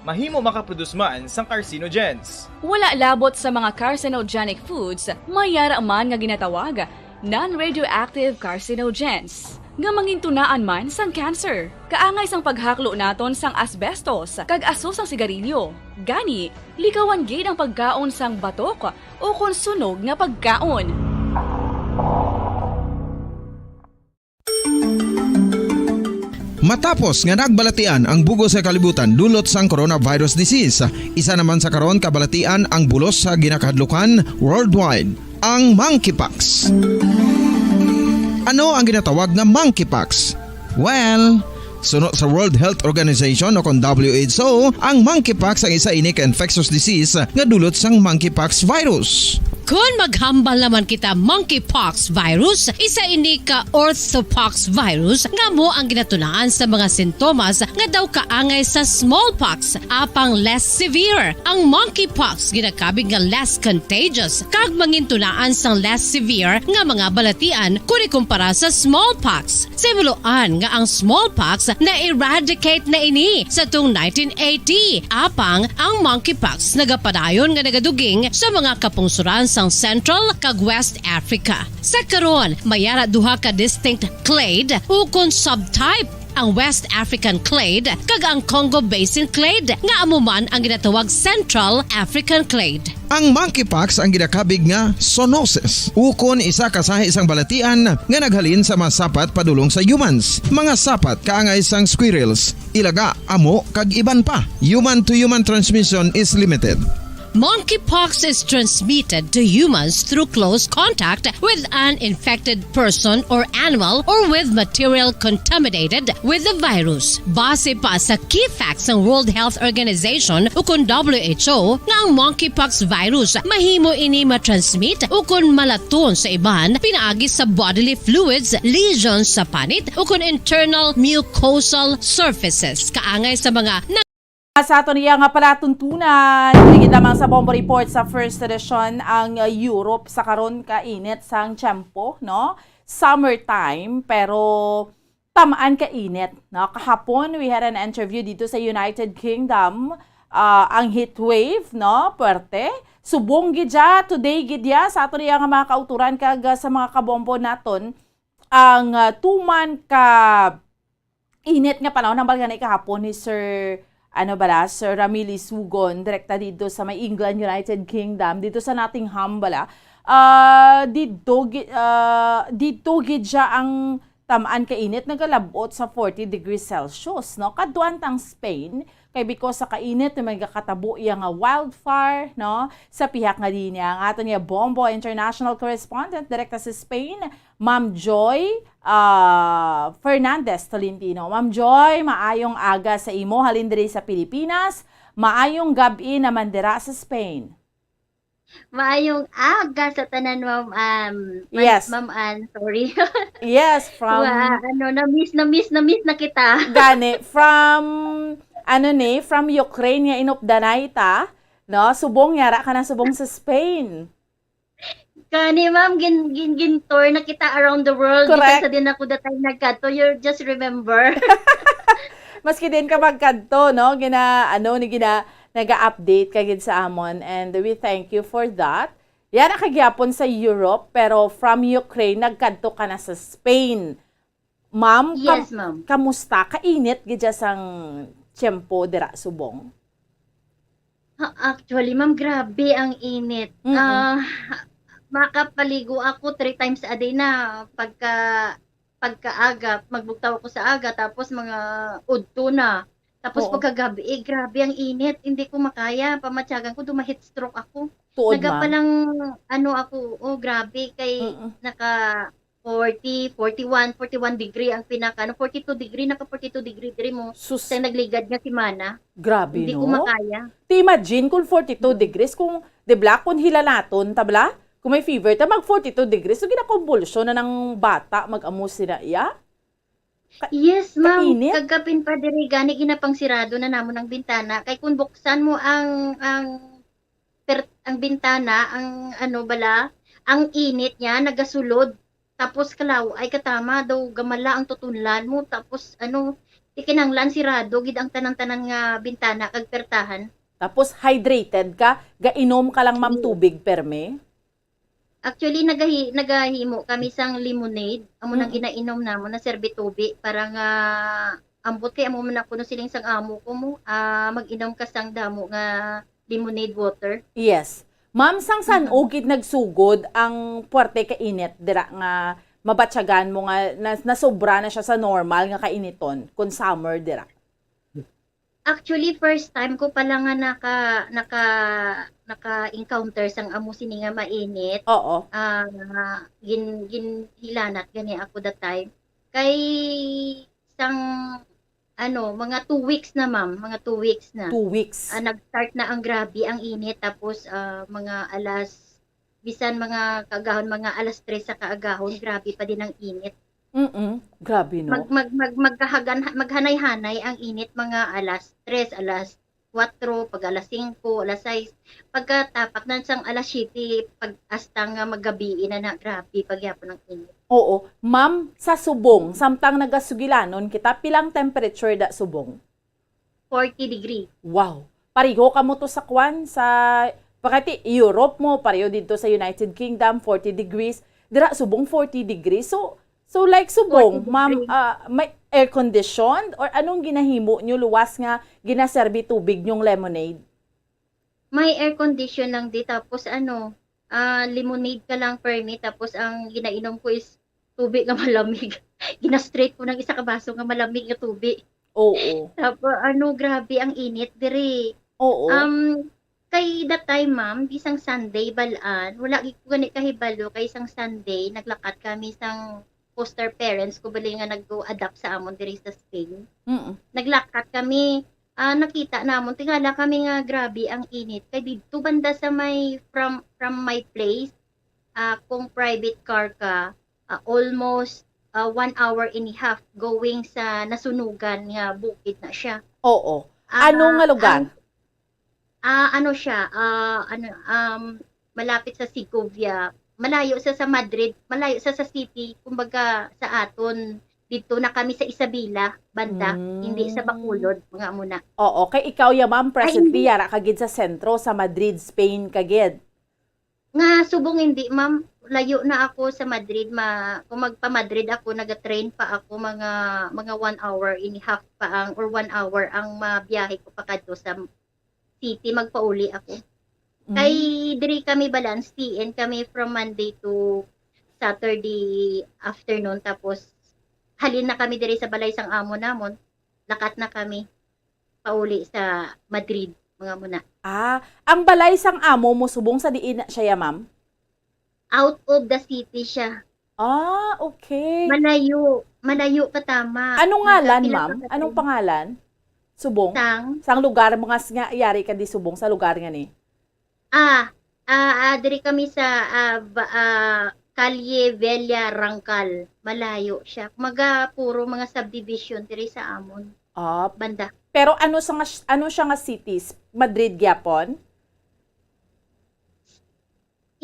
mahimo makaproduce man sang carcinogens. Wala labot sa mga carcinogenic foods, may ara man nga ginatawag non-radioactive carcinogens, nga mangintunaan man sang cancer. Kaangay sang paghaklo naton sang asbestos kag aso sang sigarilyo. Gani, likawan gid ang pagkaon sang batok ukon sunog nga pagkaon. Matapos nga nagbalatian ang bug-os nga kalibutan dulot sang coronavirus disease, isa naman sa karon kabalatian ang bulos sa ginakahadlukan worldwide, ang monkeypox. Ano ang ginatawag nga monkeypox? Well, suno sa World Health Organization o kon W H O, ang monkeypox ang isa ini ka infectious disease nga dulot sang monkeypox virus. Kon maghambal naman kita monkeypox virus, isa ini ka orthopox virus nga amo ang ginatunaan sa mga sintomas nga daw kaangay sa smallpox, apang less severe. Ang monkeypox ginakabig nga less contagious kag mangintunaan sang less severe nga mga balatian kon ikumpara sa smallpox. Sa hibaluan nga ang smallpox na-eradicate na ini sa tung nineteen eighty, apang ang monkeypox nagapadayon nga nagaduging sa mga kapungsoran sang Central kag West Africa. Sa karon, may ara duha ka distinct clade ukon subtype, ang West African clade kag ang Congo Basin clade, nga amo man ang ginatawag Central African clade. Ang monkeypox ang ginakabig nga zoonosis, ukon isa ka sahi sang balatian nga naghalin sa mga sapat padulong sa humans, mga sapat kaangay sang squirrels, ilaga, amo, kag iban pa. Human-to-human transmission is limited. Monkeypox is transmitted to humans through close contact with an infected person or animal or with material contaminated with the virus. Base pa sa key facts sang World Health Organization ukon W H O nga ang monkeypox virus mahimo ini matransmit ukon malaton sa iban pinaagi sa bodily fluids, lesions sa panit ukon internal mucosal surfaces kaangay sa mga Sa aton iya nga palatuntunan, ligid lamang sa Bombo Report sa first edition, ang, uh, Europe sa karon ka init sang tiyempo, no? Summertime, pero tamaan ka init, no? Kahapon, we had an interview dito sa United Kingdom, ah, ang heat wave, no? Puwerte. Subong gid ya, today gid ya, sa aton iya nga mga kauturan kag, ah, sa mga kabombo naton, ang, ah, tuman ka init nga panahon, hambal gani kahapon ni Sir, ano bala, Sir Ramili Sugon, direkta dito sa may England, United Kingdom, dito sa Nottingham bala. Ah, dito gi-, ah, dito gid siya ang tamaan ka init, nagalabot sa forty degrees Celsius, no? Kadtuan tang Spain, kay because sa kainit, may nagakatabo iya nga wildfire, no? Sa pihak nga din niya, ang aton niya Bombo International Correspondent, direkta sa Spain, Ma'am Joy, ah, Fernandez Tolentino. Ma'am Joy, maayong aga sa imo, halin diri sa Pilipinas. Maayong gab-i naman dira sa Spain. Maayong aga sa tanan, Ma'am, um, Ma'am, Yes. Ma'am Ann, sorry. Yes, from Wa-, ano, na-miss, na-miss, na-miss na kita. Gani, from, ano ni, from Ukraine nga inupdanay ta, no? Subong, yara ka na subong sa Spain. Gani, ma'am, gin-, gin-, gin-tour na kita around the world. Correct. Bisan sa din ako that time nagkadto, you just remember. Maski din ka magkadto, no? Gina-, ano, ni gina-, naga-update ka gid sa amon, and we thank you for that. Yara ka gyapon sa Europe, pero from Ukraine, nagkadto ka na sa Spain. Ma'am, kam-, Yes, ma'am. Kamusta? Kainit gid dya sang tiyempo dira subong? Ha, actually, ma'am, grabe ang init. Mm-mm. Ah, makapaligo ako three times a day na pagka, pagkaaga, magbugtaw ako sa aga, tapos mga udto na. Tapos Oo. Pagkagabi, grabe ang init. Hindi ko makaya. Pamatyagan ko, duma-heat stroke ako. Tuod, Naga ma'am. Palang, ano ako, oh, grabe, kay Mm-mm. naka forty, forty-one, forty-one degree ang pinaka, ano, forty-two degree, naka forty-two degree diri mo. Sus. Sa nagligad nga semana. Grabe, Hindi ko no? Makaya. Ti imagine kung forty-two Mm. degrees, kung, di bala, kung hilanaton, ta bala, kung may fever, ta mag forty-two degrees, so ginakumbulsyon na ng bata, mag-amo sila, iya? Ka-, Yes, ma'am. Kainit? Kagkapin pa diri, gani ginapangsirado na namon ang bintana. Kay kung buksan mo ang, ang per-, ang bintana, ang ano bala, ang init niya nagasulod. Tapos kalaw-ay katama daw gamala ang tutunlan mo. Tapos ano, ti kinahanglan sirado gid ang tanan-tanan nga bintana kag pertahan. Tapos hydrated ka, gainom ka lang, ma'am, Yes. tubig perme? Actually, nagahi-, nagahimo kami sang lemonade. Amo nang Mm. ginainom namon, na serbi tubi para nga ambot kay amo man na kuno siling sang amo ko mo, ah, mag-inom ka sang damo nga lemonade water. Yes. Ma'am, sang san-o Mm. gid nagsugod ang puwerte ka init dira nga mabatyagan mo nga nas-, nasobra na siya sa normal nga kainiton kon summer dira? Actually, first time ko pala nga naka-, naka-, naka-encounter sang amo sini nga mainit. Oo. Ah, gin-, ginhilanat gani ako that time. Kay sang, ano, mga two weeks na, ma'am, mga two weeks na. Two weeks. Ah, nag-start na ang grabe ang init, tapos, ah, mga alas, bisan mga kaagahon, mga alas tres sa kaagahon, grabe pa din ang init. Mm-mm. Grabe, no? Mag-, mag-, mag-, magkahagan-, maghanay-hanay ang init mga alas tres, alas kuwatro, pag alas singko, alas sais. Pagkatapak na sang alas siyete, pag hasta nga maggabii na na, grabe pa gyapon ang init. Oo. Ma'am, sa subong, samtang nagasugilanon kita, pilang temperature da subong? Forty degree. Wow. Pareho kamo to sa kwan, sa, pakati, Europe mo, pareho dito sa United Kingdom, forty degrees. Dira, subong forty degrees. So, so, like, subong, Forty ma'am, degree. Ah, may air conditioned? Or anong ginahimo nyo luwas nga ginaserbi tubig nyong lemonade? May air condition lang di, tapos ano, ah, lemonade ka lang permi, tapos ang ginainom ko is tubi nga malamig. Gina-straight ko ng isa ka baso nga malamig nga tubi. Oo. Tapos, ano, grabe ang init diri. Oo. Um, kay that time, ma'am, di sang Sunday, balaan, wala gid ko gani kahibalo, kay sang Sunday, naglakat kami sang foster parents ko bali nga nag-adopt sa amon diri sa Spain. Mm. Naglakat kami, ah, nakita namon, tingala kami nga grabe ang init. Kay didto banda sa may, from, from my place, ah, kung private car ka, ah, almost, ah, one hour and a half going sa nasunugan nga bukid na siya. Oo. Ano Ah, nga lugar? ang, ah, ano siya, ah, ano, um, malapit sa Segovia. Malayo sa, sa Madrid, malayo sa, sa city, kumbaga sa aton, dito na kami sa Isabela, banda, hindi sa Mm. Bacolod, mga amo na. Oo, kay ikaw ya, ma'am, Ay, presently, hindi. yara ka gid sa sentro, sa Madrid, Spain ka gid. Nga subong hindi, ma'am. Layo na ako sa Madrid. Ma-, kung magpa-Madrid ako, naga-train pa ako, mga, mga one hour and a half pa ang, or one hour ang mabiyahe ko pakadto sa city, magpauli ako. Kay Mm. diri kami balance, T N kami from Monday to Saturday afternoon, tapos halin na kami diri sa balay sang amo namon, lakat na kami pauli sa Madrid, mga muna. Ah, ang balay sang amo mo subong sa diin na siya, ya, ma'am? Out of the city siya. Ah, okay. Malayo, malayo ka tama. Anong ngalan, Nagkapila ma'am? ka Anong patay. pangalan? Subong? Sang? Sang lugar mo nga s-, nga yari ka di subong sa lugar nga ni? Ah, ah, ah, diri kami sa, ah, ba-, ah, Calle Vella Rangkal. Malayo siya. Maga puro mga subdivision diri sa amon. Ah, Banda. Pero ano sa nga, ano siya nga cities? Madrid gyapon?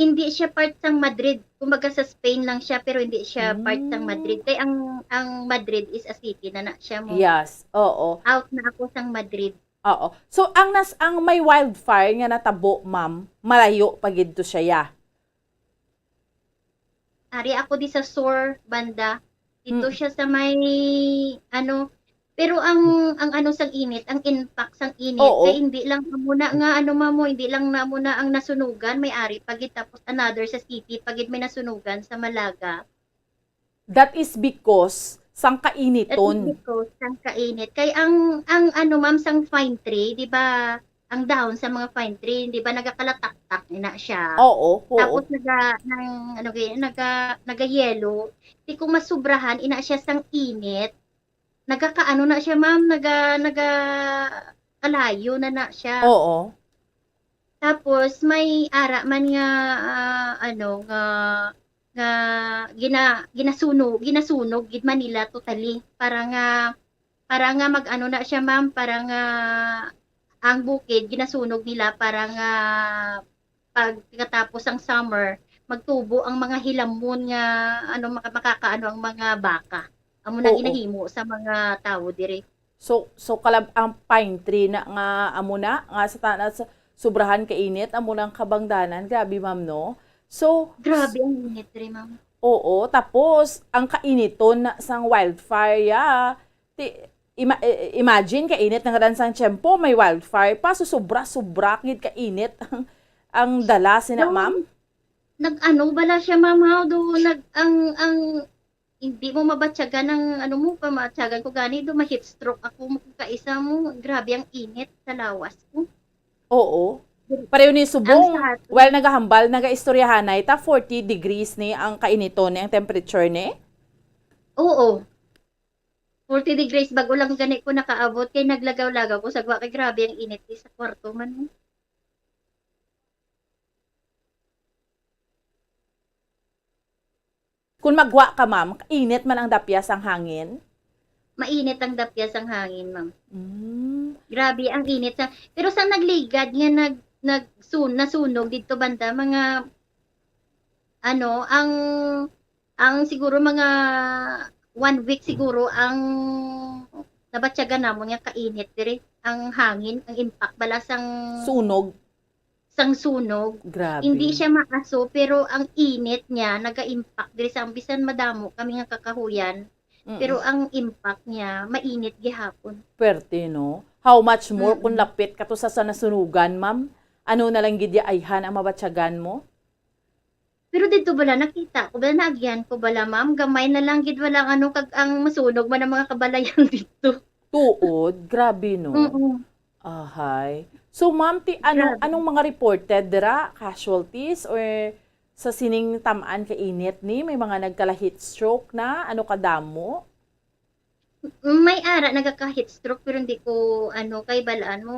Hindi siya part sang Madrid. Kumbaga sa Spain lang siya, pero hindi siya part sang Madrid. Mm. Kay ang, ang Madrid is a city na na siya mo. Yes, oo. Out na ako sang Madrid. Oo. So, ang nas-, ang may wildfire nga natabo, ma'am, malayo pa gid to siya, ya? Ari ako di sa sur banda. Dito Mm. siya sa may, ano, pero ang, ang ano sang init, ang impact sang init, Oo. kay hindi lang amo na nga, ano, ma'am, mo, hindi lang na amo na ang nasunugan, may ari pa gid, tapos another sa city pa gid may nasunugan sa Malaga. That is because sang That is kainiton. because sang kainit. Kay ang, ang ano, ma'am, sang pine tree, di ba, ang dahon sa mga pine tree, di ba, nagakalataktak ina siya. Oo, oo. Tapos naga-, nang, ano, gay-, naga-, nagayelo. Di kung masubrahan, ina siya sang init, nagakaano na siya, ma'am, naga-, naga-, kalayo na na siya. Oo. Tapos may ara man nga, ah, ano, nga, nga gina-, ginasuno-, ginasunog gid man nila totally para nga, para nga mag-ano na siya, ma'am, para nga ang bukid ginasunog nila para nga pagkatapos ang summer, magtubo ang mga hilamon nga, ano, maka-, makakaano ang mga baka. Amo na Oo. ginahimo sa mga tawo diri. So, so kalab-, ang pine tree na nga amo na, nga sa tana-, sa sobrahan ka init, amo na ang kabangdanan. Grabe, ma'am, no? So, Grabe ang init diri, ma'am. Oo, tapos ang kainiton na sang wildfire, ya. Ti-, ima-, i-, imagine ka init nga ran sang tiyempo, may wildfire pa, so sobra-sobra gid ka init ang, ang dala sina, Daw, ma'am? nag-ano bala siya, ma'am, how do, nag-, ang, ang, hindi mo mabatyagan ang, ano mo, pamatyagan ko gani, do ma-heat stroke ako, mo, kaisa mo, grabe ang init sa lawas ko. Oo. Diri, Pareho ni ang subong. sa ato. Well, nagahambal, nagaistoryahanay ta, forty degrees ni ang kainiton ni, ang temperature ni? Oo. Forty degrees, bago lang gani ko nakaabot, kay naglagaw-lagaw ko sa gwa, kay grabe ang init, di sa kwarto man, eh. Kung magwa ka, ma'am, init man ang dapyas ang hangin? Mainit ang dapyas ang hangin, ma'am. Mm. Grabe ang init sa, pero sa nagligad nga nag-, nagsun-, nasunog dito banda, mga, ano, ang, ang siguro mga one week siguro ang nabatyagan namon nga kainit diri. Ang hangin, ang impact bala sang Sunog. sang sunog. Grabe. Hindi siya maaso, pero ang init niya naga-impact diri sa, bisan madamo kami nga kakahuyan, Mm-mm. pero ang impact niya mainit gihapon. Pwerte, no? How much more kung Mm-mm. lapit ka to sa, sa nasunugan, ma'am? Ano na lang gid ya ayhan ang mabatyagan mo? Pero didto bala, nakita ko bala, naagihan ko bala, ma'am, gamay na lang gid bala ang ano, kag ang masunog man ang mga kabalayan didto. Tuod, grabe, no? Mm. Ahay. So, ma'am, ti-, ano, Grabe. anong mga reported dira? Casualties or sa sining tam-an ka init ni? May mga nagkala heat stroke na? Ano kadamo? May ara nagaka-heat stroke, pero hindi ko, ano, kay balaan mo,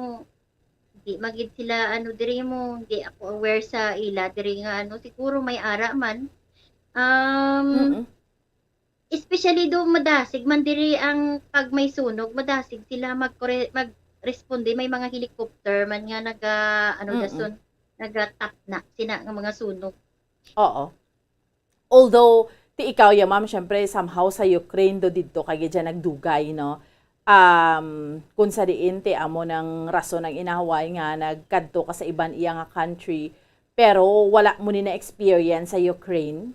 di magid sila, ano, diri mo, hindi ako aware sa ila diri nga, ano, siguro may ara man. Um, Mm-mm. especially do madasig man diri ang pag may sunog, madasig sila magkore-, mag-, responde, may mga helicopter man nga naga-, ano, Mm-mm. dason, nagatapna sina nga mga sunog. Oo. Although, ti ikaw ya, ma'am, syempre, somehow sa Ukraine do didto kay gid siya nagdugay, no? Um, kung sa diin, ti amo nang rason ang inaway nga nagkadto ka sa iban iya nga country, pero wala mo ni na-experience sa Ukraine,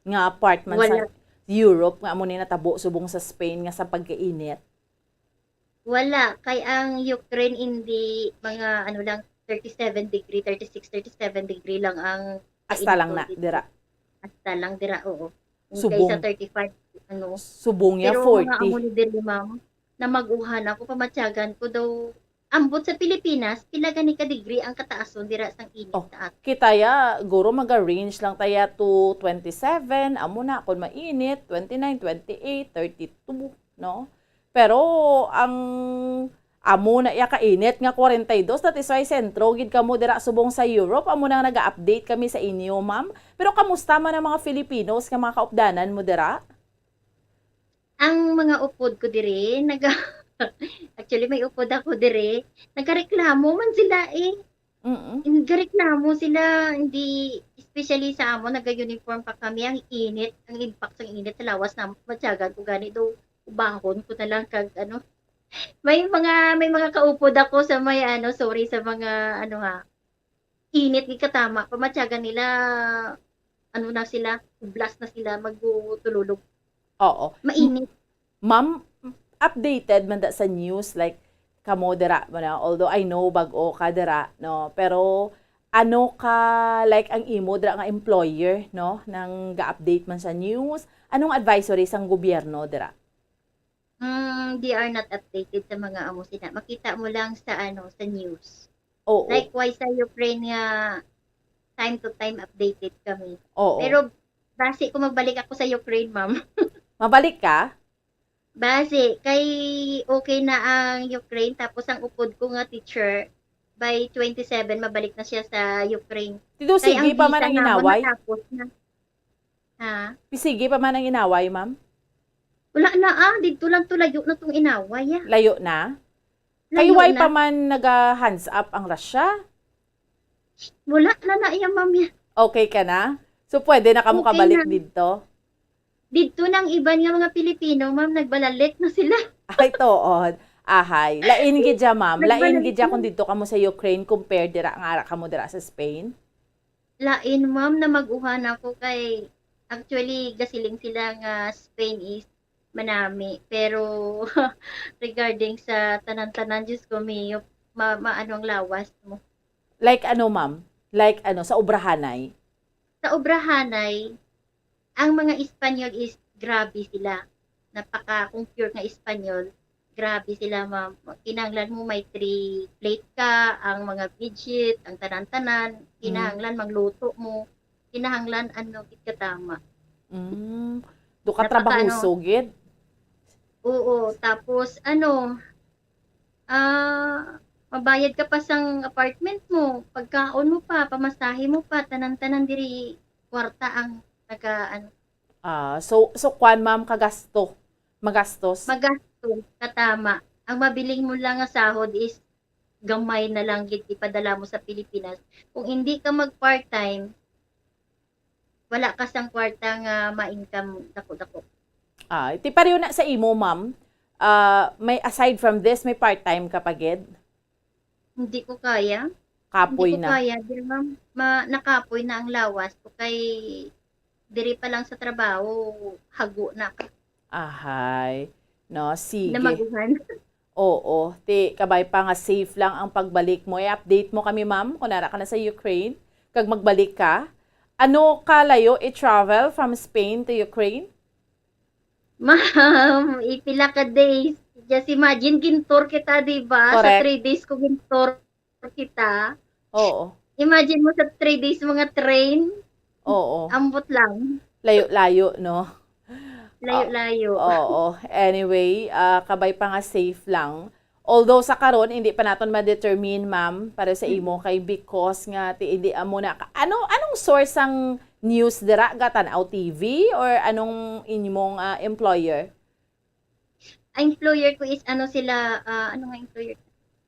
nga part man sa Wala. Europe, nga amo ni natabo subong sa Spain nga sa pagkainit? Wala, kay ang Ukraine hindi mga ano lang, thirty-seven degree, thirty-six, thirty-seven degree lang ang Asta lang kainit na, dito. Dira. Asta lang dira, oo. Hindi Subong. Sa thirty-five, ano. Subong ya, Pero mga forty. Amo ni diri, ma'am, na mag-uhan ako, pamatyagan ko daw, ambot sa Pilipinas, pila gani ka degree ang kataason dira sang init Oh, sa atin? Kita ya, guro maga-range lang taya to twenty-seven, amo na, kung mainit, twenty-nine, twenty-eight, thirty-two, no? Pero ang amo na iya kainit nga forty-two, that is why sentro gid kamo dira subong sa Europe, amo nang naga-update kami sa inyo, ma'am. Pero kamusta man ang mga Filipinos nga mga kaupdanan mo dira? Ang mga upod ko diri, naga-, actually, may upod ako diri, nagareklamo man sila, eh. Mm. Gareklamo sila, hindi, especially sa amo, naga-uniform pa kami, ang init, ang impact sang init sa lawas na matyagan ko gani daw, ubahon ko na lang kag ano. May mga, may mga kaupod ako sa may ano, sorry, sa mga ano ha, init gid katama, pamatyagan nila, ano na sila, hublas na sila, magtululog. Oo. Mainit. Ma'am, updated man da sa news, like, kamo dira mo na, although I know bag-o ka dira, no, pero ano ka, like, ang imo dira nga employer, no, nang ga-update man sa news? Anong advisory sang gobyerno dira? Mm, they are not updated sa mga amo sina. Makita mo lang sa ano, sa news. Oo. Likewise sa Ukraine nga time to time updated kami. Oo. Pero basi ko magbalik ako sa Ukraine, ma'am. Mabalik ka? Basi, kay okay na ang Ukraine, tapos ang upod ko nga teacher, by twenty-seven, mabalik na siya sa Ukraine. Tito, kay sige ang pa man visa ang namon inaway? Natapos na. Ha? Sige pa man ang inaway, ma'am? Wala na, ah. Didto lang to, layo na tong inaway, ah. Layo na? Kay Layo way na. Pa man naga-hands up ang Russia? Wala na na iya, ma'am, ya. Okay ka na? So, pwede na kamo Okay kabalik na. Didto? Didto nang iban nga mga Pilipino, ma'am, nagbalalit na sila. Ay, tuod. Ahay. Lain gid siya, ma'am. Lain Nagbalalit gid siya na. Kung didto kamo sa Ukraine, compare dira nga ara kamo dira sa Spain? Lain, ma'am, na mag-uhan ako kay actually gasiling sila nga Spain is manami. Pero regarding sa tanan-tanan, Diyos ko, Mio, ma-, maano ang lawas mo. Like ano, ma'am? Like ano, sa obrahanay? Sa obrahanay, ang mga Espanyol is grabe sila. Napaka, kung pure nga Espanyol, grabe sila, ma'am. Kinahanglan mo may three plate ka, ang mga fidget, ang tanan-tanan, kinahanglan mangluto mo, kinahanglan ano, gid katama. Mm. Do ka Napaka, trabahoso, ano, gid? Oo, tapos, ano, ah, mabayad ka pa sang apartment mo, pagkaon mo pa, pamasahe mo pa, tanan-tanan diri kwarta ang naga, ano. Ah, so, so kwan, ma'am, kagasto, magastos? Magastos, katama. Ang mabiling mo lang nga sahod is gamay na lang gid ipadala mo sa Pilipinas. Kung hindi ka mag part-time, wala ka sang kwarta nga ma-income dako-dako. Ah, ti pareho na sa imo, ma'am. Ah, may, aside from this, may part-time ka pa gid? Hindi ko kaya. Kapoy Hindi ko na. Kaya, di, ma'am. Ma-, nakapoy na ang lawas ko kay diri pa lang sa trabaho, hago na. Ahay. No, sige. Namaguhan. Oo, ti kabay pa nga safe lang ang pagbalik mo. I-update mo kami, ma'am, kung nara ka na sa Ukraine, kag magbalik ka. Ano ka layo i-travel from Spain to Ukraine? Ma'am, ipila ka days. Just imagine, gintour kita, di ba? Sa Correct. Three days ko gintour kita. Oo. Imagine mo sa three days, mga train. Oo. Ambot lang. Layo-layo, no? Layo-layo. Ah, oo. Anyway, ah, kabay pa nga safe lang. Although sa karon, hindi pa naton ma-determine, ma'am, para sa imo kay because nga ti-, hindi amo na ka-, ano, anong source ang news dira? Gatan-aw T V or anong inyong, ah, employer? Ang employer ko is ano sila, ah, ano nga employer?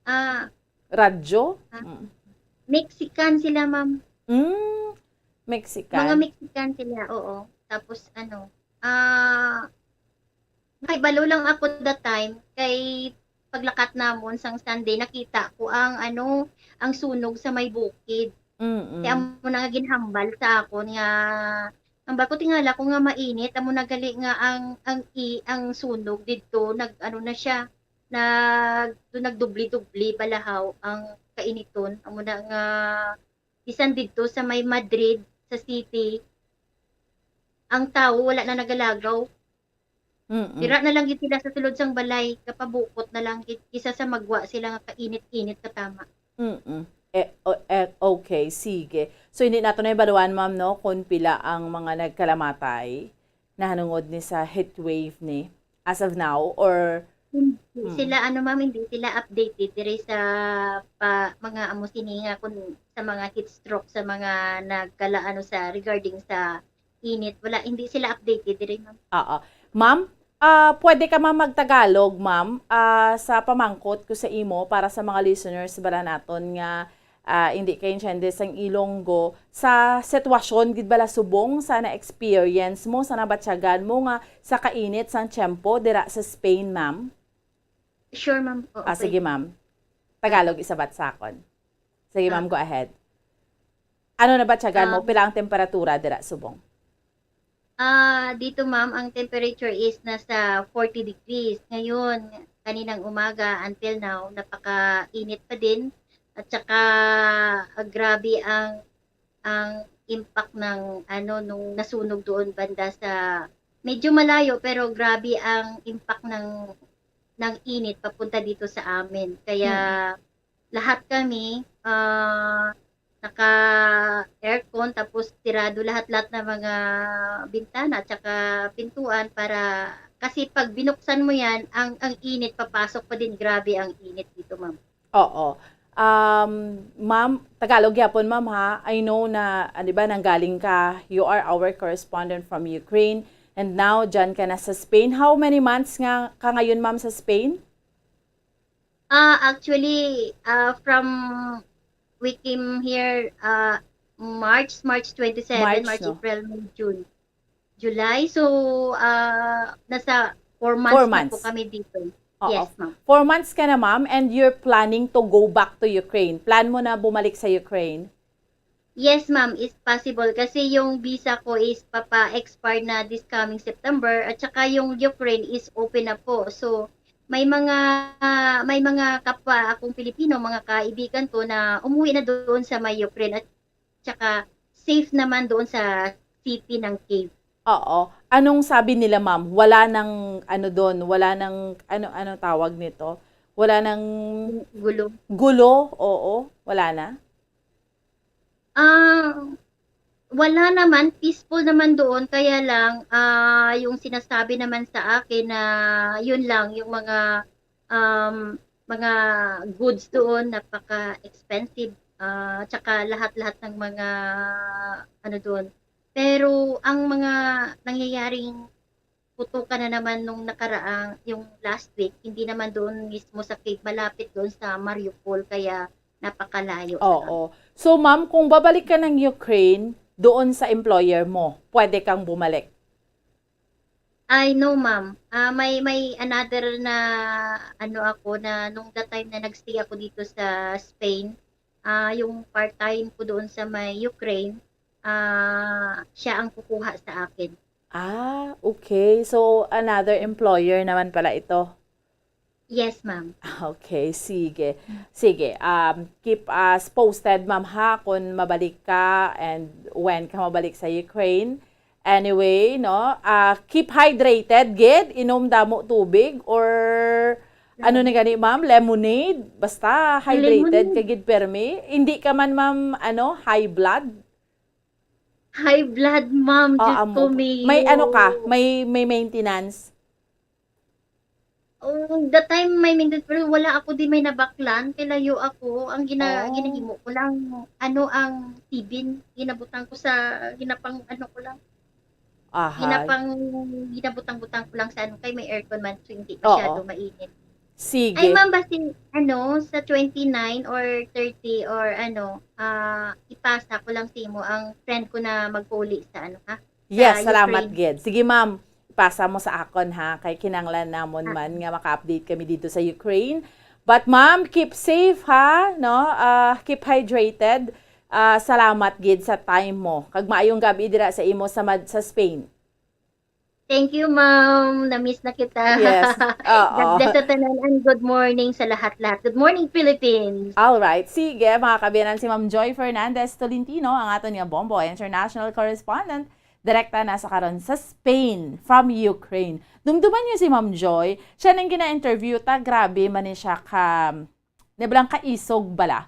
Ah, Radyo? Ah. Mm. Mexican sila, ma'am. Mm, Mexican. Mga Mexican sila, oo. Tapos ano, ah, kay balo lang ako that time, kay paglakat namon sang Sunday, nakita ko ang ano, ang sunog sa may bukid. Mm-mm. Kaya amo na nga ginhambal sa akon nga, ang bako tingala ko nga mainit, amo na gali nga ang, ang i-, ang sunog didto, nag, ano na siya, nag, do nagdubli-dubli balahaw ang kainiton. Amo na nga, bisan didto sa may Madrid, sa city, ang tawo wala na nagalagaw. Mm-mm. Dira na lang gid sila sa sulod sang balay, kapabukot na lang gid, kisa sa magwa sila nga kainit-init katama. Mm-mm. Eh, o-, eh, okay, sige. So, hindi nato na ibaluan, ma'am, no, kung pila ang mga nagkalamatay nahanungod ni sa heat wave ni as of now, or Hindi Mm. sila, ano, ma'am, hindi sila updated diri sa pa, mga amo sini nga kun sa mga heat stroke sa mga nagkala, ano, sa regarding sa init. Wala, hindi sila updated diri, ma'am. Oo. Ma'am, ah, pwede ka, ma'am, magtagalog, ma'am, ah, sa pamangkot ko sa imo para sa mga listeners bala naton nga, ah, hindi kaintiende sang Ilonggo, sa sitwasyon gid bala subong sa na-experience mo, sa nabatyagan mo nga sa kainit sang tiyempo dira sa Spain, ma'am? Sure, ma'am. Oo, Ah, sige, pwede. Ma'am. Tagalog, isabat sa akon. Sige, Ma'am, Ah. go ahead. Ano nabatyagan mo? Um, Pila ang temperatura dira subong? Ah, dito, ma'am, ang temperature is nasa forty degrees. Ngayon, kaninang umaga until now, napakainit pa din. At saka, ah, grabe ang, ang impact ng, ano, nung nasunog doon banda sa, medyo malayo, pero grabe ang impact ng, ng init papunta dito sa amin. Kaya, Mm. lahat kami, ah, naka-aircon, tapos sirado lahat-lahat ng mga bintana at saka pintuan para, kasi pag binuksan mo yan, ang, ang init papasok pa din. Grabe ang init dito, ma'am. Oo. Um, ma'am, Tagalog yapon, ma'am, ha? I know na, ah, di ba, nanggaling ka, you are our correspondent from Ukraine, and now, dyan ka na sa Spain. How many months nga ka ngayon, ma'am, sa Spain? Ah, actually, ah, from we came here, ah, March, March twenty-seven, March, March, no? April, May, June, July. So, ah, nasa four months Four na po months. kami dito. Oo. Yes, ma'am. Four months ka na, ma'am, and you're planning to go back to Ukraine. Plan mo na bumalik sa Ukraine? Yes, ma'am, is possible kasi yung visa ko is papa-expire na this coming September at saka yung Ukraine is open na po. So, may mga, may mga kapwa akong Pilipino, mga kaibigan ko na umuwi na doon sa may Ukraine at saka safe naman doon sa city ng Kyiv. Oo. Anong sabi nila, ma'am? Wala nang, ano doon, wala nang, ano, ano tawag nito? Wala nang Yung gulo. gulo? Oo, wala na? Ah, wala naman, peaceful naman doon, kaya lang, ah, yung sinasabi naman sa akin na yun lang, yung mga, um, mga goods doon, napaka-expensive, ah, tsaka lahat-lahat ng mga, ano doon. Pero ang mga nangyayaring putukan na naman nung nakaraang, yung last week, hindi naman doon mismo sa Kyiv, malapit doon sa Mariupol, kaya napakalayo na lang. Oo. So, ma'am, kung babalik ka ng Ukraine, doon sa employer mo, pwede kang bumalik? Ay, no, ma'am. Ah, may, may another na, ano, ako, na nung that time na nagstay ako dito sa Spain, ah, yung part-time ko doon sa may Ukraine, ah, siya ang kukuha sa akin. Ah, okay. So, another employer naman pala ito. Yes, ma'am. Okay, sige. Sige, um, keep us posted, ma'am, ha, kung mabalik ka and when ka mabalik sa Ukraine. Anyway, no, ah, keep hydrated, gid. Inom damo tubig or ano ni gani, ma'am? Lemonade? Basta hydrated Lemonade. Ka gid, permi. Hindi ka man, ma'am, ano, high blood? High blood, ma'am. Ah, Diyos amo ko, po. Mayo. May ano ka? May, may maintenance? Oh, that time may maintenance, pero wala ako di may nabaklan, kay layo ako. Ang gina-, Oh. ginahimo ko lang, ano, ang tibin, ginabutang ko sa, ginapang, ano ko lang, Aha. ginapang, ginabutang-butang ko lang sa, ano, kay may aircon man, so hindi Oo. masyado mainit. Sige. Ay, ma'am, basi, ano, sa twenty-nine or thirty or ano, ah, ipasa ko lang sa imo ang friend ko na magpauli sa, ano, ha? Sa Yes, salamat, Ukraine. Gid. Sige, ma'am, ipasa mo sa akon, ha, kay kinahanglan namon man nga maka-update kami dito sa Ukraine. But, ma'am, keep safe, ha, no? Ah, keep hydrated. Ah, salamat, Gid, sa time mo. Kag maayong gabi dira sa imo sa mad sa Spain. Thank you, ma'am. Na-miss na kita. Yes. Oo. God bless sa tanan and good morning sa lahat-lahat. Good morning, Philippines. All right. Sige, mga kabiyanan, si Ma'am Joy Fernandez Tolentino, ang aton nga Bombo International Correspondent, direkta na sa karon sa Spain from Ukraine. Dumduman niyo si Ma'am Joy, siya nang gina-interview ta, grabe man ni siya ka, niya balang kaisog bala.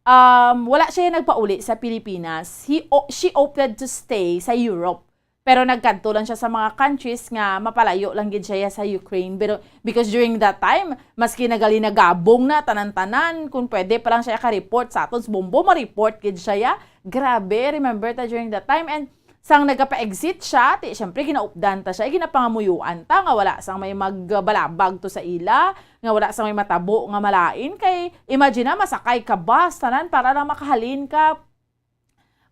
Um, wala siya nagpauli sa Pilipinas. He o- she opted to stay sa Europe. Pero nagkadto lang siya sa mga countries nga mapalayo lang gid siya sa Ukraine. Pero because during that time, maski nagali nagabong na tanan-tanan, kung pwede pa lang siya ka-report sa aton, sa Bombo, ma-report gid siya. Grabe, remember ta during that time. And sang nagapa-exit siya, ti, syempre, ginaupdan ta siya, ginapangamuyuan ta nga wala sang may magbalabag to sa ila, nga wala sang may matabo nga malain. Kay, imagine na, masakay ka bus, tanan, para lang makahalin ka,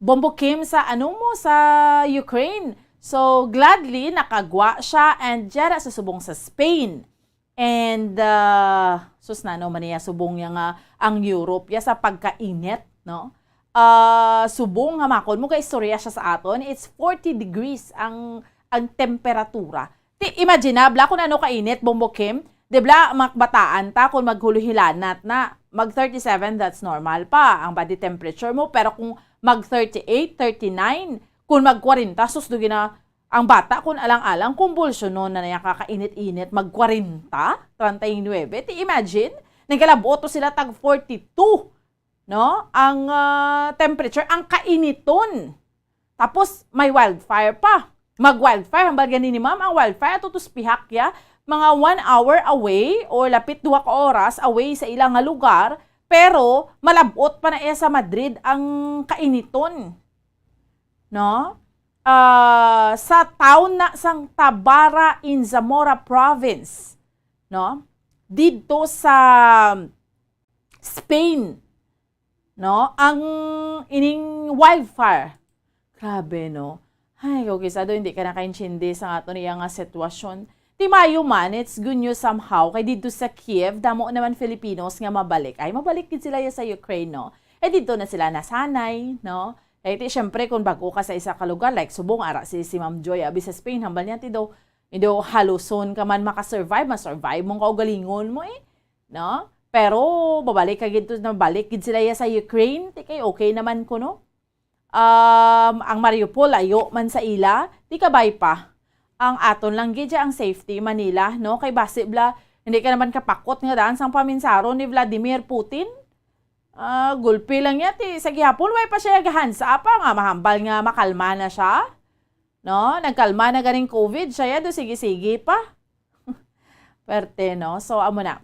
Bombo Kim, sa, ano mo, sa Ukraine. So, gladly, nakagwa siya and diyara sa subong sa Spain. And, uh, sus, nano man niya subong niya nga ang Europe, ya sa pagkainit, no? Uh, subong nga makon mo, kay istorya siya sa aton, it's forty degrees ang, ang temperatura. Ti, imaginable kung ano kainit, Bombo Kim. Di bala, makbataan ta kung maghuluhilanat na, mag thirty-seven, that's normal pa ang body temperature mo. Pero kung mag thirty-eight, thirty-nine, kung mag kwarenta, sus, dugi na ang bata, kung alang-alang, kumbulsyonon na niya kakainit-init, mag kwarenta, treinta y nueve. Ti, imagine, nagkalabot to sila tag forty-two, no? Ang, ah, temperature, ang kainiton. Tapos, may wildfire pa. Mag-wildfire, hambal gani ni ma'am, ang wildfire, ato to sa pihak ya, mga one hour away, or lapit duha ka oras away sa ila nga lugar, pero malabot pa na iya sa Madrid ang kainiton. No? Ah, sa town na sang Tabara in Zamora province, no? Didto sa Spain, no? Ang ining wildfire. Grabe, no? Ay, okay, sa do, hindi ka nakaintindi sa ato niya nga sitwasyon. Ti mayo man, it's good news somehow. Kay dito sa Kiev, damo naman Filipinos nga mabalik. Ay, mabalik gid sila ya sa Ukraine, no? Eh, dito na sila nasanay, no? Eh, ti, syempre, kung bago ka sa isa ka lugar, like, subong, ara si, si Ma'am Joy, abi sa Spain, hambal niya, ti daw, daw haluson ka man makasurvive, masurvive mong kaugalingon mo, eh. No? Pero, babalik ka gid to, nabalik gid sila ya sa Ukraine, ti kay okay naman kuno. Um, ang Mariupol, layo man sa ila, ti kabay pa. Ang aton lang gid ya ang safety, Manila, no? Kay basi bala, hindi ka naman kapakot nga daan sang paminsaron ni Vladimir Putin. Ah, gulpi lang ya, ti, sa gihapon, way pa siya gahansa pa nga, mahambal nga makalma na siya. No? Nagkalma na ganing COVID, siya ya, do sige-sige pa. Perte, no? So, amo na.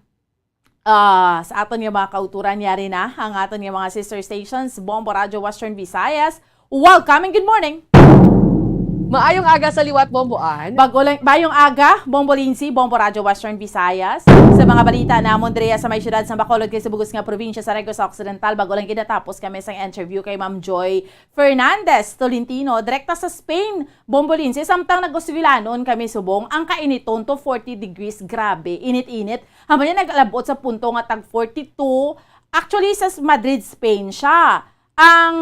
Ah, sa aton nga mga kauturan, yari na ang aton nga mga sister stations, Bombo Radyo Western Visayas. Welcome and good morning! Maayong aga sa liwat, Bomboan. Bago lang, bayong aga, Bombo Lindsay, Bombo Radyo Western Visayas. Sa mga balita namon diriya sa may siyudad sa Bacolod kay sa bugos nga probinsya sa Negros Occidental, bago lang ginatapos kami sang interview kay Ma'am Joy Fernandez Tolentino, direkta sa Spain, Bombo Lindsay. Samtang nag-Usvilanon kami subong, ang kainiton to forty degrees, grabe, init-init. Hamo niya nagalabot sa punto nga tag forty-two. Actually, sa Madrid, Spain siya. Ang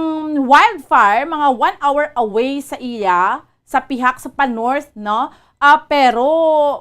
wildfire, mga one hour away sa iya, sa pihak sa pa-north, no? Ah, pero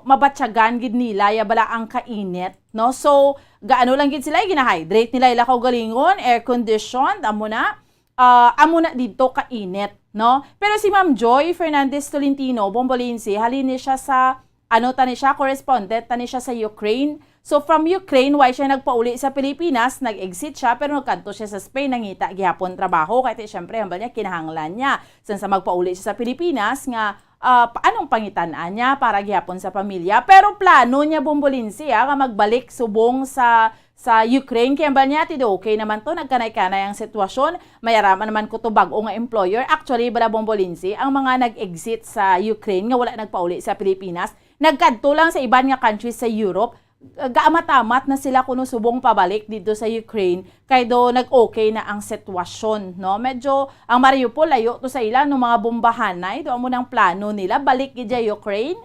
mabatyagan gid nila ya bala ang kainit, no? So, gaano lang gid sila, ginahydrate nila ila kaugalingon, air conditioned, amo na, ah, amo na dito kainit, no? Pero si Ma'am Joy Fernandez Tolentino, Bombo Lindsay, halin ni siya sa, ano ta ni siya, correspondent ta ni siya sa Ukraine. So, from Ukraine, why siya nagpauli sa Pilipinas? Nag-exit siya, pero nagkadto siya sa Spain, nangita gihapon trabaho. Kaya, ti, syempre, hambal niya, kinahanglan niya. San sa magpauli siya sa Pilipinas, nga, ah, pa-, anong pangitan-an niya para gihapon sa pamilya? Pero plano niya, Bombo Lindsay, ah, nga magbalik subong sa, sa Ukraine. Kaya hambal niya, ti, do, okay naman to, nagkanay-kanay ang sitwasyon. May araman naman ko to bag-o nga employer. Actually, bala, Bombo Lindsay, ang mga nag-exit sa Ukraine nga wala nagpauli sa Pilipinas, nagkadto lang sa iban nga countries sa Europe gaamat-amat na sila kuno subong pabalik dito sa Ukraine, kay do nag-okay na ang sitwasyon, no? Medyo ang Mariupol layo to sa ila, no, mga bombahanay, do amo nang plano nila balik gid sa Ukraine.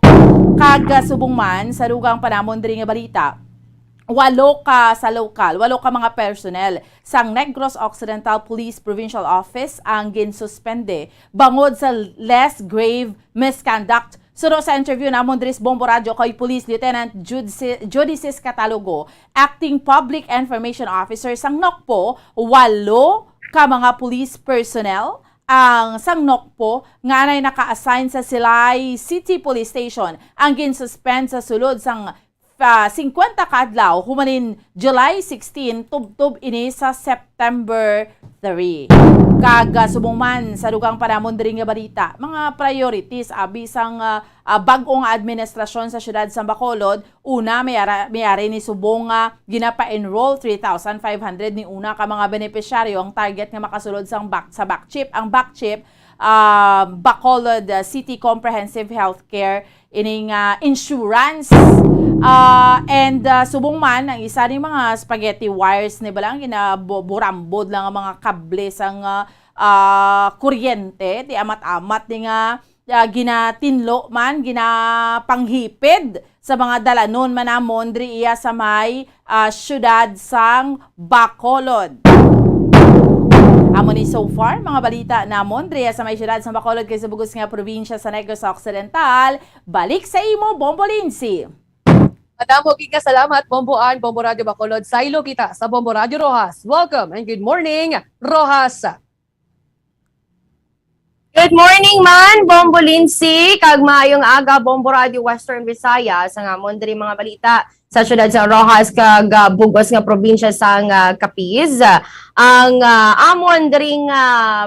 Kag, ah, subong man sa dugang pa namon diri nga balita, walo ka sa lokal, walo ka mga personnel sang Negros Occidental Police Provincial Office ang ginsuspende bangod sa less grave misconduct. Suno sa interview namon diri sa Bombo Radyo kay Police Lieutenant Judsi-, Judicis Catalogo, Acting Public Information Officer sang NOCPO, walo ka mga police personnel ang sang NOCPO nga anay naka-assign sa Silay City Police Station ang ginsuspend sa sulod sang ah, singkwenta ka adlaw humanin July sixteen tubtob ini sa September three. Kag, ah, subong man sa dugang pa namon diri nga balita, mga priorities abi sang, ah, ah, bag-o nga administrasyon sa siyudad sa Bacolod, una, may ara-, may ari ni subong nga ginapa-enroll three thousand five hundred ni una ka mga benepisyaryo ang target nga makasulod sang back, sa BACCHIP. Ang BACCHIP, ah, Bacolod, ah, City Comprehensive Healthcare ining, ah, insurance. Ah, and, ah, subong man, ang isa ni mga spaghetti wires ni balang ginaburambod lang ang mga kable sang, ah, ah, kuryente, ti amat-amat ni nga, ah, ginatinlo man, ginapanghipid sa mga dalanon man namon diri iya sa may, ah, siyudad sang Bacolod. Amo ni so far, mga balita namon diri sa may siyudad sang Bacolod kag sa bug-os nga probinsya sa Negros Occidental. Balik sa imo, Bombo Lindsay. Madamo gid nga salamat, Bombo Ann, Bombo Radyo Bacolod. Saylo kita sa Bombo Radyo Roxas. Welcome and good morning, Roxas. Good morning man, Bombo Lindsay, kag maayong aga, Bombo Radyo Western Visayas. Ang amon diri mga balita sa siyudad sa Roxas kag, ah, bug-os nga probinsya sang, ah, Capiz. Ang, ah, amon diri nga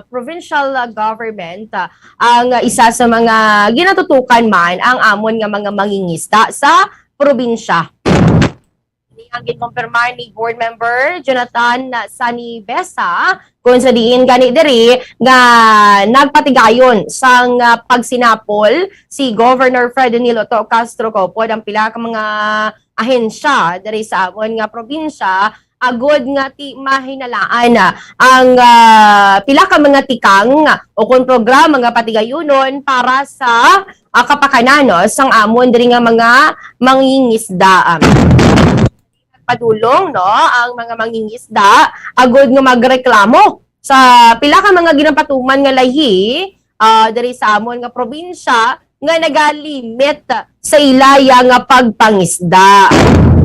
provincial, ah, government, ah, ang isa sa mga ginatutukan man ang amon nga mga mangingisda sa probinsya. Ini ang ginkumpirma ni Board Member Jonathan Sanibesa, kung sa diin gani diri nga nagpatigayon sang, ah, pagsinapol si Governor Ferdinand Otto Castro kaupod ang pila ka mga ahensya diri sa amon nga probinsya, agod nga ti mahinalaan ang, ah, pila ka mga tikang o kon programa nga patigayunon para sa, ah, kapakanan, no, sang amon diri nga mga mangingisda. Padulong, no, ang mga mangingisda agod nga magreklamo sa pila ka mga ginapatuman nga lahi, ah, diri sa amon nga probinsya nga nagalimit sa ilaya nga pagpangisda.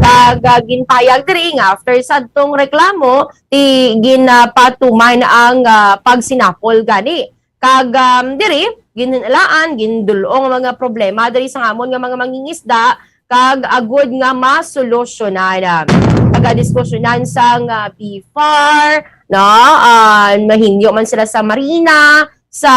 Kag, ah, ginpayag diri nga after sadtong reklamo, ti ginapatuman ang, ah, pagsinapol gani. Kag, um, diri, ginhinalaan, gindul-ong ang mga problema diri sa amon nga mga mangingisda, kag agud nga masolusyonan. Taga-diskusyonan sang, ah, B far, no? Ah, mahingyo man sila sa Marina, sa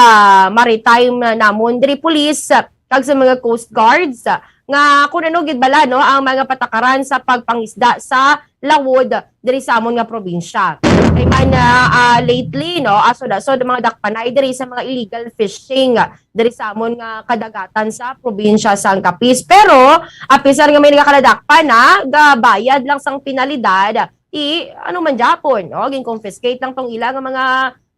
maritime namon diri, police, kag sa mga coast guards, nga kung ano gid bala, no, ang mga patakaran sa pagpangisda sa lawod diri sa amon nga probinsya. Kay man, ah, ah, lately, no, asod-asod ang mga dakpanay diri sa mga illegal fishing diri sa amon nga kadagatan sa probinsya sang Capiz. Pero, apisar nga may nagakaladakpan na, gabayad lang sang penalidad, ti, ano man gyapon, no? Gin-confiscate lang tong ila nga mga,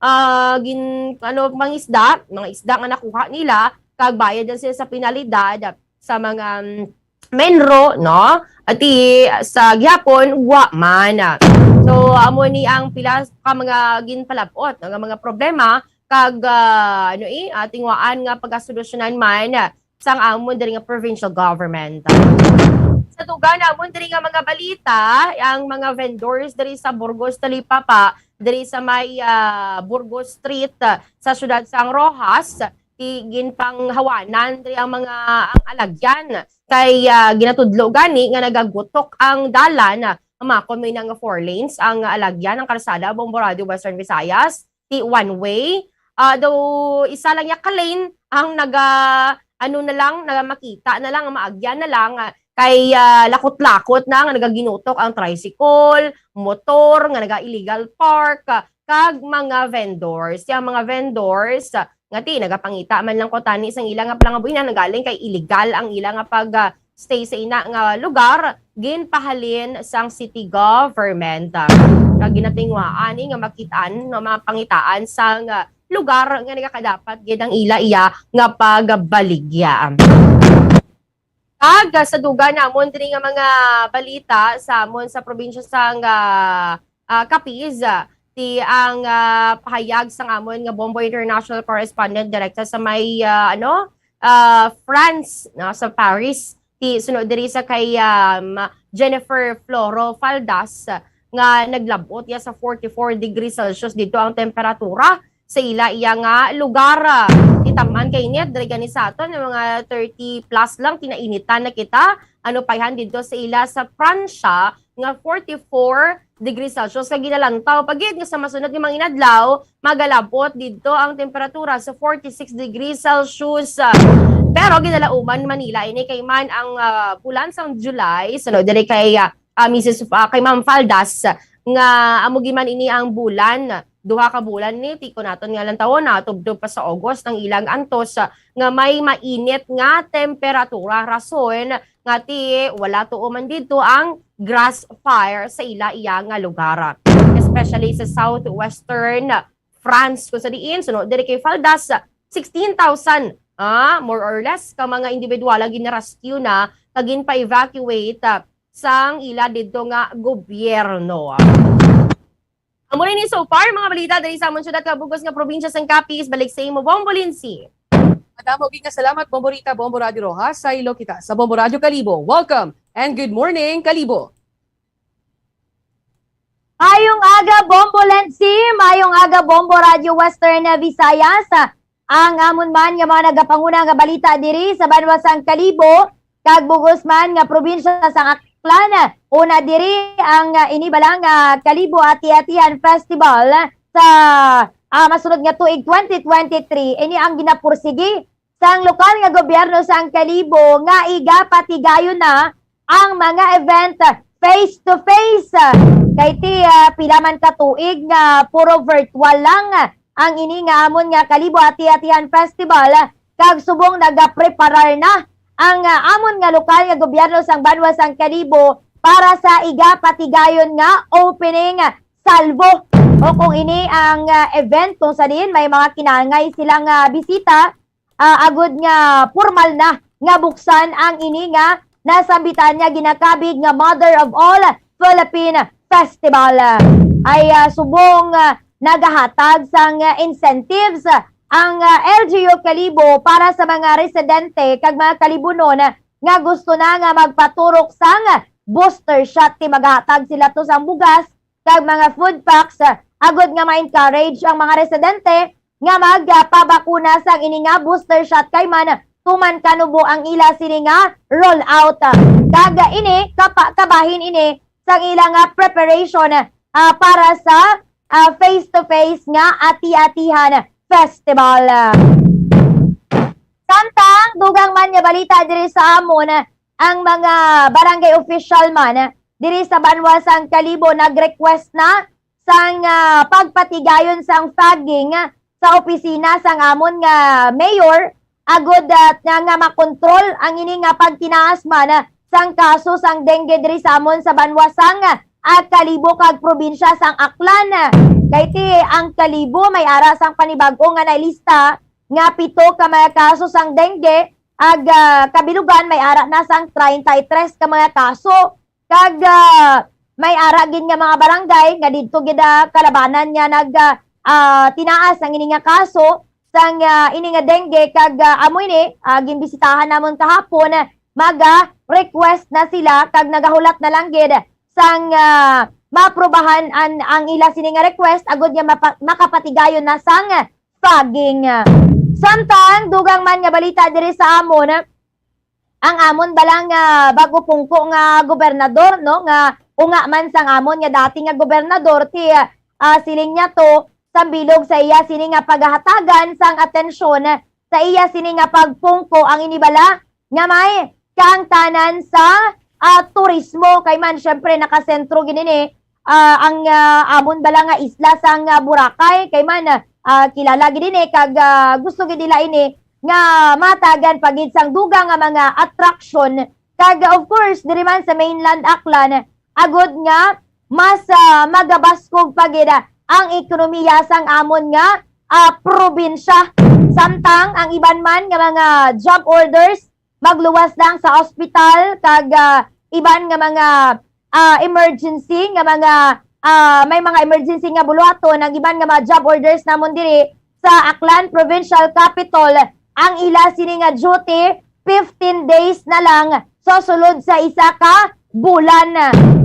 ah, gin-, ano, mga isda, mga isda nga nakuha nila, kag bayad lang sila sa penalidad sa mga, mm, menro, no? Ati sa gihapon, wa man. So, amo ni ang pila ka mga ginpalab-ot, no, nga mga problema, kag, ah, ano, eh, ah, tingwaan nga pagasolusyonan man sang amon diri nga provincial government. Sa dugang namon diri nga mga balita, ang mga vendors diri sa Burgos, Talipapa, diri sa may, ah, Burgos Street, ah, sa siyudad sang Roxas, ti ginpanghawanan diri ang mga, ang alagyan. Kay, ah, ginatudlo gani nga nagagutok ang dalan, ah, makon may nga four lanes ang alagyan, ang kalsada, Bombo Radyo Western Visayas, ti one way. Ah, daw isa lang ya ka lane ang naga, ano na lang, naga makita na lang, ang maagyan na lang, ah, kay, ah, lakot-lakot na nga nagaginutok ang tricycle, motor, nga naga-illegal park, ah, kag mga vendors. Yang mga vendors, ah, nga ti, nagapangita man lang ko tani sang ila nga palangabuhinan, nagaling kay illegal ang ila nga pag, ah, stay sa ina nga lugar, ginpahalin sang city government. Kag ginatinguhaan ni nga makitaan nga mga pangitaan sang, ah, lugar nga nagakadapat gid ang ila iya nga pagbaligya. Kag, ah, sa dugang namon diri nga mga balita sa amon sa probinsya sang, ah, ah, Capiz, ah, ti ang, ah, pahayag sang amon nga Bombo International correspondent direkta sa may, ah, ano, ah, France, no, sa Paris, ti suno diri sa kay, um, Jennifer Floro Faldas, nga naglab-ot iya sa forty-four degrees Celsius dito ang temperatura sa ila iya nga lugar. Titam-an kay init diri gani sa aton, nga mga thirty plus lang, tinainitan na kita. Ano pa yan dito sa ila sa Pransya nga forty-four degrees Celsius. Kag ginalantaw pa gid nga sa masunod nga mga inadlaw, magalab-ot dito ang temperatura sa forty-six degrees Celsius. Pero ginalauman man nila ini kay man ang, ah, bulan sang July, suno diri kay, ah, ah, Missus F-, ah, kay Ma'am Faldas, nga amo gid man ini ang bulan, duha ka bulan ni, ti ko naton nga lantawon, natubtob pa sa August ang ilang antos, ah, nga may mainit nga temperatura, rason nga ti wala tuo man didto ang grass fire sa ila iya nga lugar, especially sa southwestern France, kung sa diin, suno diri kay Faldas, sixteen thousand, ah, more or less, ka mga individual ang ginarescue na kag ginpa-evacuate, ah, sang ila didto nga gobyerno. Amo na ni so far, mga balita diri sa amon syudad kag bug-os nga probinsya sang Capiz. Balik sa imo, Bombo Lindsay. Madamo gid nga salamat, Bombo Rita, Bombo Radio Rojas. Saylo kita sa Bombo Radio Kalibo. Welcome and good morning, Kalibo. Mayong aga, Bombo Lensi. Mayong aga, Bombo Radio Western Visayas. Ang amon man nga mga nagapanguna nga balita diri sa banwa sang Kalibo kag bug-os man nga probinsya sang Aklan. Una diri ang, ah, ini bala nga Kalibo Ati-Atihan Festival sa, ah, masunod nga tuig twenty twenty-three. Ini ang ginapursigi sang lokal nga gobyerno sang Kalibo nga igapatigayon na ang mga event face to face. Kay ti, ah, pila man ka tuig nga puro virtual lang ang ini nga amon nga Kalibo Ati-Atihan Festival, kag subong nagapreparar na ang, ah, amon nga lokal nga gobyerno sang banwa sang Kalibo para sa igapatigayon nga opening salvo, o kung ini ang, ah, event kung sa diin may mga kinangay sila nga bisita, ah, agud nga pormal na nga buksan ang ini nga nasambitan nga ginakabig nga Mother of All Philippine Festival. Ay, ah, subong, ah, nagahatag sang, ah, incentives ang, ah, L G U Kalibo para sa mga residente kag mga Kalibunon nga gusto na nga magpaturok sang booster shot. Ti magahatag sila to sang bugas kag mga food packs, ah, agud nga ma-encourage ang mga residente nga magpabakuna sang ini nga booster shot kay man tuman kanubo ang ila sini nga rollout. Kag ini kapa-, kabahin ini sang ila nga preparation, ah, para sa, ah, face-to-face nga Ati-Atihan Festival. Samtang dugang man nga balita diri sa amon, ang mga barangay official man diri sa banwa sang Kalibo nag-request na sang, ah, pagpatigayon sang fogging sa opisina sang amon nga mayor, agud, ah, nga, nga makontrol ang ini nga pagtinaas man, ah, sang kaso sang dengue diri sa amon sa banwa sang, ah, Kalibo kag probinsya sang Aklan. Kay ti ang Kalibo may ara sang panibag-o nga nailista nga pito ka mga kaso sang dengue, ag, ah, kabilugan may ara na sang treinta y tres ka mga kaso. Kag, ah, may ara gid nga mga barangay nga didto gid, ah, kalabanan nga nag, ah, ah, tinaas ang ini nga kaso sang, ah, ini nga dengue kag, ah, amo ini, ah, ginbisitahan namon kahapon, maga-request na sila kag nagahulat na lang gid sang, ah, maaprubahan an, ang ila sini nga request agud nga mapa-, makapatigayon na sang fogging. Samtang dugang man nga balita diri sa amon, ang amon bala nga bag-o pungko nga gobernador, no, nga unga man sang amon nga dati nga gobernador, ti, ah, siling niya to, sambilog sa iya sini nga pagahatagan sang atensyon sa iya sini nga pagpungko ang ini bala nga may kaangtanan sa, ah, turismo. Kay man, syempre, nakasentro gid ini, ah, ang, ah, amon bala nga isla sang, ah, Boracay. Kay man, ah, kilala gid ini kag, ah, gusto gid nila ini nga matagan pa gid sang dugang nga mga atraksyon Kag, of course, diri man sa mainland Aklan, agud nga mas, ah, magabaskog pa gid, ah, ang ekonomiya sang amon nga, ah, probinsya. Samtang ang iban man nga mga job orders magluwas lang sa ospital kag, ah, iban nga mga, ah, emergency nga mga, ah, may mga emergency nga buluhaton ang iban nga mga job orders namon diri sa Aklan Provincial Capitol. Ang ila sini nga duty, fifteen days na lang. So, sulod sa isa ka bulan.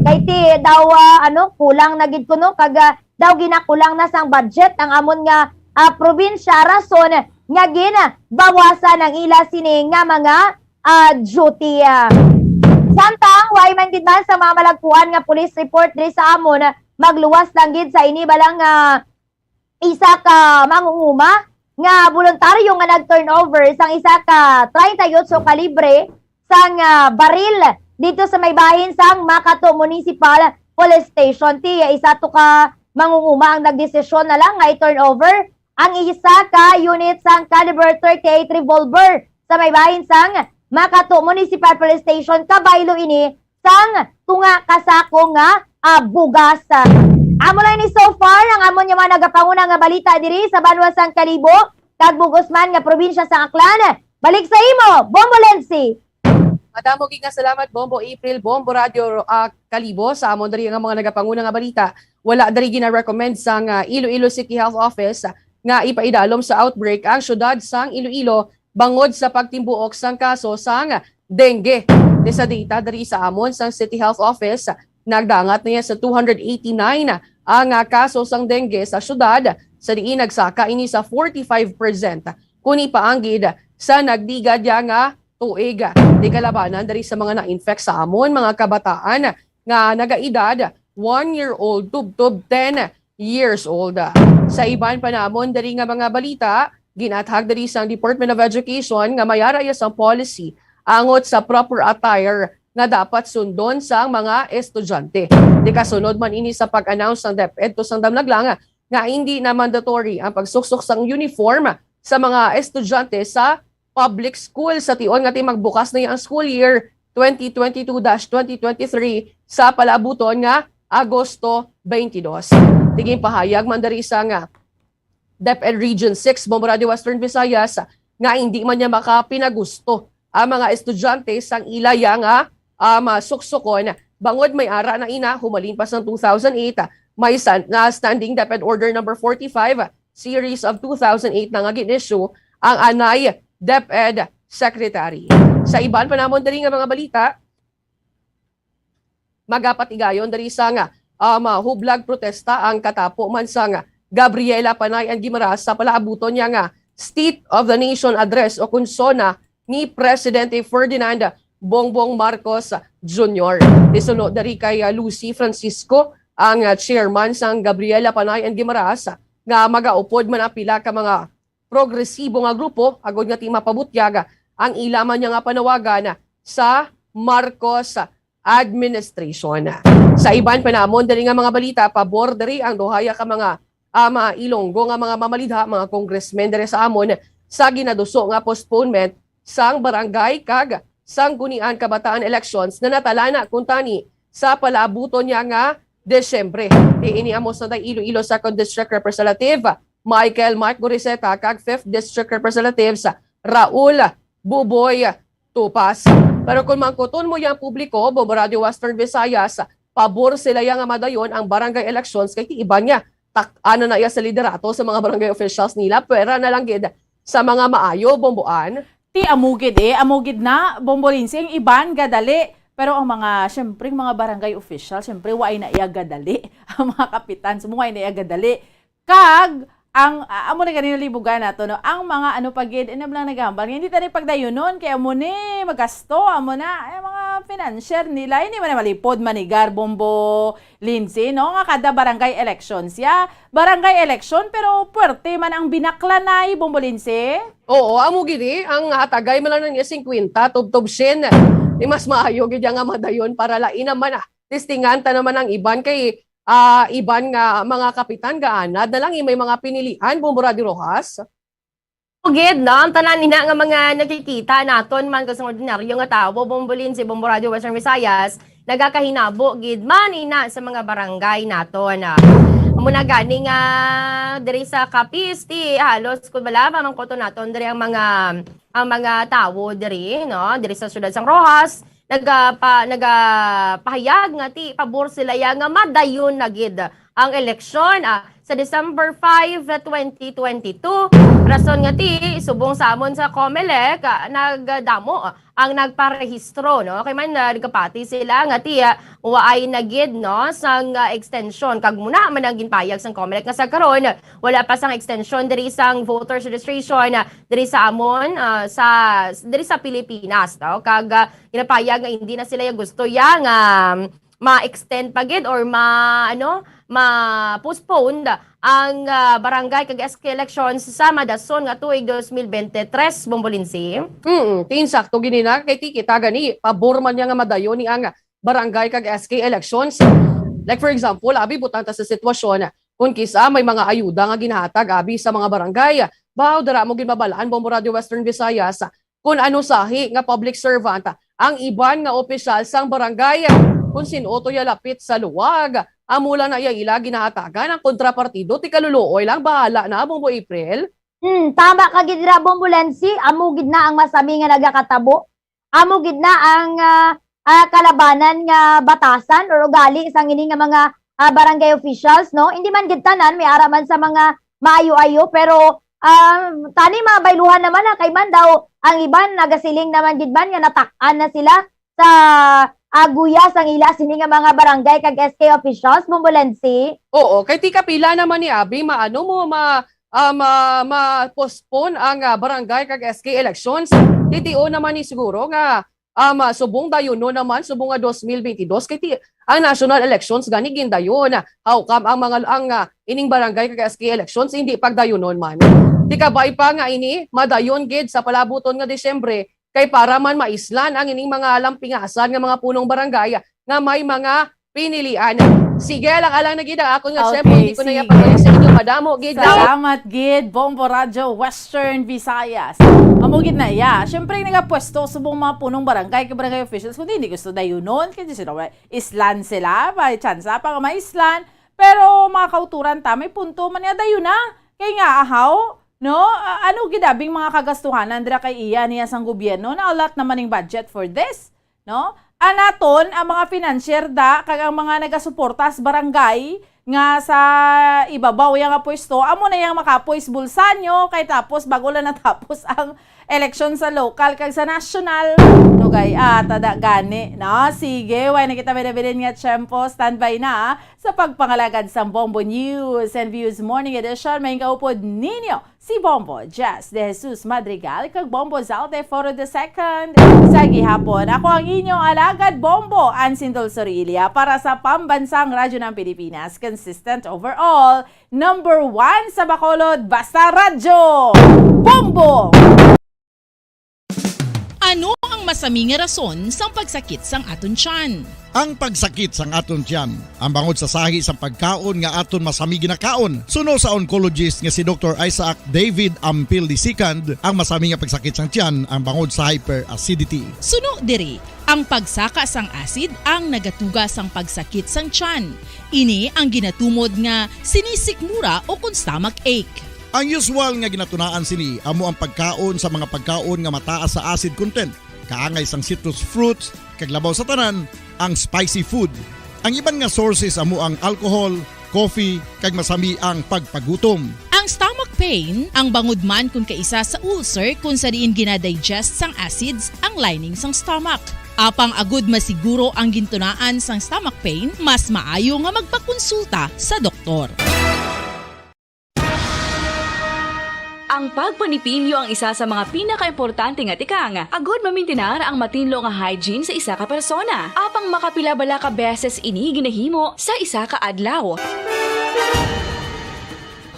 Kay ti daw, ah, ano, kulang na gid kuno kag, ah, daw ginakulang na sang budget ang amon nga, ah, probinsya, rason nga ginabawasan ang ila sini nga mga, ah, duty. Samtang way man gid man sa mga malagpuan nga police report diri sa amon, magluwas lang gid sa ini balang, ah, isa ka mangunguma nga boluntaryo nga nag-turnover sang isa ka treinta y ocho kalibre sang, ah, baril dito sa may bahin sang Makato Municipal Police Station. Ti isa to ka mangunguma ang nagdesisyon na lang nga i-turnover ang isa ka unit sang caliber thirty-eight revolver sa may bahin sang Makato Municipal Police Station. Kabaylo ini sang tunga ka sako nga, ah, bugas. Amo lang ni so far ang amon nga mga nagapanguna nga balita diri sa banwa sang Kalibo kag bug-os man nga probinsya sang Aklan. Balik sa imo, Bombo Lensi. Madamo gid nga salamat, Bombo April, Bombo Radio, ah, Kalibo. Sa amon diri nga mga nagapanguna nga balita, wala diri gina-recommend sang, ah, Iloilo City Health Office nga ipaidalom sa outbreak ang siyudad sang Iloilo bangod sa pagtimbuok sang kaso sang dengue. Di sa data diri sa amon sang City Health Office, nagdangat na iya sa two hundred eighty-nine ang, ah, kaso sang dengue sa siyudad, sa diin nagsaka ini sa forty-five percent kon ipaanggid sa nagligad ya nga tuig. Di kalabanan diri sa mga na-infect sa amon, mga kabataan nga nagaedad one year old tubtob ten years old. Sa iban pa namon diri nga mga balita, ginathag diri sang Department of Education nga may ara iya sang policy angot sa proper attire nga dapat sundon sang mga estudyante. Di kasunod man ini sa pag-announce sang DepEd to sang damlag lang nga hindi na mandatory ang pagsuksok sang uniform sa mga estudyante sa public school sa tion nga ti magbukas na ang school year twenty twenty-two dash twenty twenty-three sa palaabuton nga Agosto twenty-two. Tiging pahayag man diri sa nga DepEd Region six, Bombo Radio Western Visayas, nga hindi man niya makapinagusto ang mga estudyante sang ila ya nga, ah, masuksokon bangod may ara na ina humalin pa sang two thousand eight, may san-, na Standing DepEd Order number forty-five, series of two thousand eight na nga gin-issue ang anay DepEd Secretary. Sa iban pa namon diri nga mga balita, magapatigayon diri sa nga, um, hublag protesta ang katapo man sang Gabriela Panay and Guimaras sa palaabuton niya nga State of the Nation Address o kun SONA ni Presidente Ferdinand Bongbong Marcos Junior. Isuno diri kay, uh, Lucy Francisco, ang, uh, chairman sang Gabriela Panay and Guimaras, nga magaupod man ang pila ka mga progresibo nga grupo agod nga ti mapabutyag ang ila man niya nga panawagan sa Marcos administration. Sa iban pa namon diri nga mga balita, pabor diri ang duhaya ka mga, ah, mga Ilonggo nga mga mamalidha, mga congressmen diri sa amon sa ginaduso nga postponement sang barangay kag sanggunian kabataan elections na natalana kuntani sa palaabuton niya nga Desyembre. Diin ni amo sa Iloilo Second District Representative Michael Mark Goriseta kag Fifth District Representatives Raul Buboy Tupas. Pero kung mangkuton mo yang publiko, Bombo Radio Western Visayas, pabor sila ya nga madayon ang barangay elections kay ti iban niya tak-an na iya sa liderato sa mga barangay officials nila, pwera na lang gid sa mga maayo, Bomboan. Ti amo gid eh, amo gid na, Bombo Lindsay, ang iban gadali. Pero ang mga, syempre, ang mga barangay official, syempre, wa na iya gadali. Ang mga kapitan, sumo wa na iya gadali. Kag, ang, ah, amo na ganina libugan nato, no? Ang mga ano pa gid, inab lang nagahambal. Nga, hindi tani pagdayunon, kay amo ni, magasto, amo na, ay, mga financier nila. Hindi man na malipod, manigar, Bombo Lindsay, no? Nga kada barangay election siya. Barangay election, pero puwerte man ang binaklanay, Bombo Lindsay. Oo, amo gid eh. Ang hatagay man lang niya singkwenta, tubtob syen. Di mas maayo gid ya nga madayon para lain naman, ah. Testingan ta naman ang iban kay, ah, iban nga mga kapitan gaanad na lang, eh, may mga pinilian, Bombo Radio Rojas. gid, no? Ang tanan ina nga mga nakikita naton man kag sang ordinaryo nga tawo, Bombo Lindsay, Bombo Radio Western Visayas, nagakahinabo gid man ina sa mga barangay naton. Ah, amo na gani nga diri sa Capiz, ti halos kun bala mamangkoton naton diri ang mga, ang mga tawo diri, no? Diri sa siyudad sang Roxas, nagapa-, nagapahayag nga ti pabor sila ya nga madayon na gid ang eleksyon, ah, sa December five, twenty twenty-two. Rason nga ti, subong sa amon sa Comelec, ah, nagdamo, ah, ang nagparehistro, no? Kay man, ah, nagapati sila nga ti, ah, waay na gid, no, sang, ah, extension. Kag muna man ang ginpayag sang Comelec nga sa karon, wala pa sang extension diri sang voters registration, ah, diri sa amon, ah, sa, diri sa Pilipinas, no? Kag, ah, ginapayag nga hindi na sila ya gusto ya nga ma-extend pa gid or ma-, ano, ma-postpone ang, ah, barangay kag S K elections sa madason nga tuig dos mil bente tres, Bombo Lindsay. Mm, ti insakto gid ni na, kay ti kita gani, pabor man niya nga madayon ni ang barangay kag S K elections. Like, for example, abi, butang ta sa sitwasyon, kung kisa may mga ayuda nga ginahatag, abi, sa mga barangay, baw, dara mo gid mabalaan, Bombo Radio Western Visayas, kun ano sahi nga public servant ang iban nga opisyal sang barangay. Kung sin-o to ya lapit sa luwag, amo lang na iya ila ginahatagan ang kontrapartido, ti kaluluoy lang, bahala na, Bombo April. Hmm, tama ka gid ra, Bombo Lensi. Amo gid na ang masami nga nagakatabo. Amo gid na ang, ah, ah, kalabanan nga batasan or ugali sang ini nga mga, ah, barangay officials, no? Hindi man gid tanan, may ara man sa mga maayo-ayo, pero, ah, tani mabayluhan naman na kay man daw ang iban nagasiling naman gid man nga natak-an na sila sa aguya sang ila sini nga mga barangay kag S K officials, Bombo Lensi. Oo, kay ti kapila naman ni abi, maano mo, ma-, ah, ma-, ma-postpone ang, ah, barangay kag S K elections. Ti tio naman ni siguro nga, ah, ma-, subong dayonon naman, subong nga dos mil bentidós, kay ti-, ang national elections gani gindayon. How come ang mga, ang, ah, ining barangay kag S K elections hindi pagdayonon man? Ti kabay pa nga ini madayon gid sa palabuton nga Disyembre, kay para man maislan ang ining mga lampingasan nga mga punong barangay nga may mga pinilian. Sige, alang-alang na gid ang akon nga Okay, tiyempo, hindi ko na sige. Ipatuloy sa inyo. Madamo gid. Salamat gid, Bombo Radyo Western Visayas. Amo gid na, ya. Siyempre, nagapwesto subong mga punong barangay kag barangay officials, kundi hindi gusto dayunon, kay sila, islan sila, may tsansa pa nga maislan. Pero, mga kauturan ta, may punto man niya, dayon na. Kay nga, ahaw, no? A-, ano gid abing mga kagastuhanan dira kay iya niya sang gobyerno? Na-allot naman ning budget for this, no? Anaton ang mga financier da kag ang mga nagasuporta sa barangay nga sa ibabaw yang nga pwesto, amo na yang makapoy sa bulsa nyo, kay tapos bago lang natapos ang eleksyon sa lokal kag sa nasyonal. Dugay, ah, tada gani, no? Sige, way na kita binabilin nga tiyempo. Standby na, ah, sa pagpangalagad sang Bombo News and Views Morning Edition. May kaupod ninyo si Bombo Jess De Jesus Madrigal kag Bombo Zalte Foro the second. Sa gihapon, ako ang inyong alagad Bombo, Ansin Dulce Orilla, para sa Pambansang Radyo ng Pilipinas, consistent overall, number one sa Bacolod, basta radyo, Bombo! Ano ang masami nga rason sang pagsakit sang aton tiyan? Ang pagsakit sang aton tiyan, ang bangod sa sahi sang pagkaon nga aton masami ginakaon. Suno sa oncologist nga si Doktor Isaac David Ampil the second, ang masami nga pagsakit sang tiyan ang bangod sa hyperacidity. Suno diri, ang pagsaka sang acid ang nagatuga sang pagsakit sang tiyan. Ini ang ginatumod nga sinisikmura o kon stomach ache. Ang usual nga ginatunaan sini amo ang pagkaon sa mga pagkaon nga mataas sa acid content, kaangay sang citrus fruits, kag labaw sa tanan, ang spicy food. Ang iban nga sources amo ang alcohol, coffee, kag masami ang pagpagutom. Ang stomach pain, ang bangod man kon kaisa sa ulcer kon sa diin ginadigest sang acids ang lining sang stomach. Apang agud masiguro ang gintunaan sang stomach pain, mas maayo nga magpakonsulta sa doktor. Ang pagpanipilyo ang isa sa mga pinakaimportante nga tikang, agud mamintinar ang matinlo nga hygiene sa isa ka persona. Apang makapila bala ka beses ini ginahimo sa isa ka adlaw?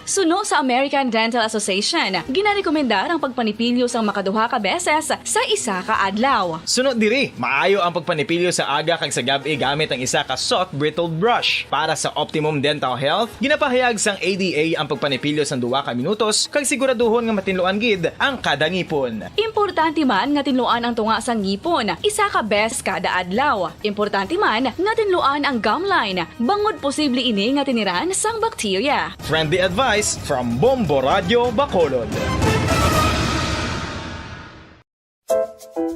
Suno sa American Dental Association, ginarekomendar ang pagpanipilyo sang makaduha ka beses sa isa ka adlaw. Suno diri, maayo ang pagpanipilyo sa aga kag sa gab-i gamit ang isa ka soft bristled brush. Para sa optimum dental health, ginapahayag sang A D A ang pagpanipilyo sang duha ka minutos kag siguraduhon nga matinluan gid ang kada ngipon. Importante man nga tinluan ang tunga sang ngipon isa ka bes kada adlaw. Importante man nga tinluan ang gum line, bangod posible ini nga tiniran sang bakterya. Friendly advice from Bombo Radyo Bacolod.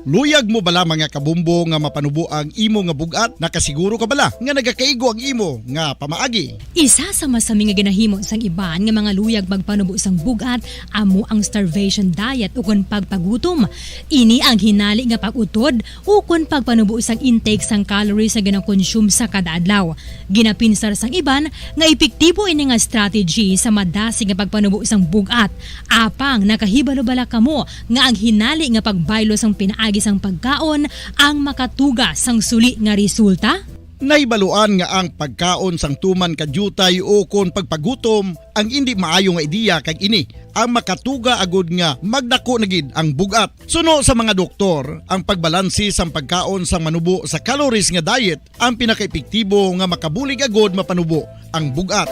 Luyag mo bala, mga kabombo, nga mapanubo ang imo nga bug-at? Nakasiguro ka bala nga nagakaigo ang imo nga pamaagi? Isa sa masami nga ginahimo sang iban nga mga luyag magpanubo sang bug-at amo ang starvation diet ukon pagpagutom. Ini ang hinali nga pag-utod ukon pagpanubo sang intake sang calories nga ginakonsume sa kada adlaw. Ginapinsar sang iban nga epektibo ini nga strategy sa madasig nga pagpanubo sang bug-at. Apang nakahibalo bala kamo nga ang hinali nga pagbaylo sang pinaagi sang pagkaon ang makatuga sang suli nga resulta? Nahibaluan nga ang pagkaon sang tuman ka diutay ukon pagpagutom ang indi maayo nga ideya, kag ini ang makatuga agud nga magdako na gid ang bug-at. Suno sa mga doktor, ang pagbalanse sang pagkaon sang manubo sa calories nga diet ang pinakaepektibo nga makabulig agud mapanubo ang bug-at.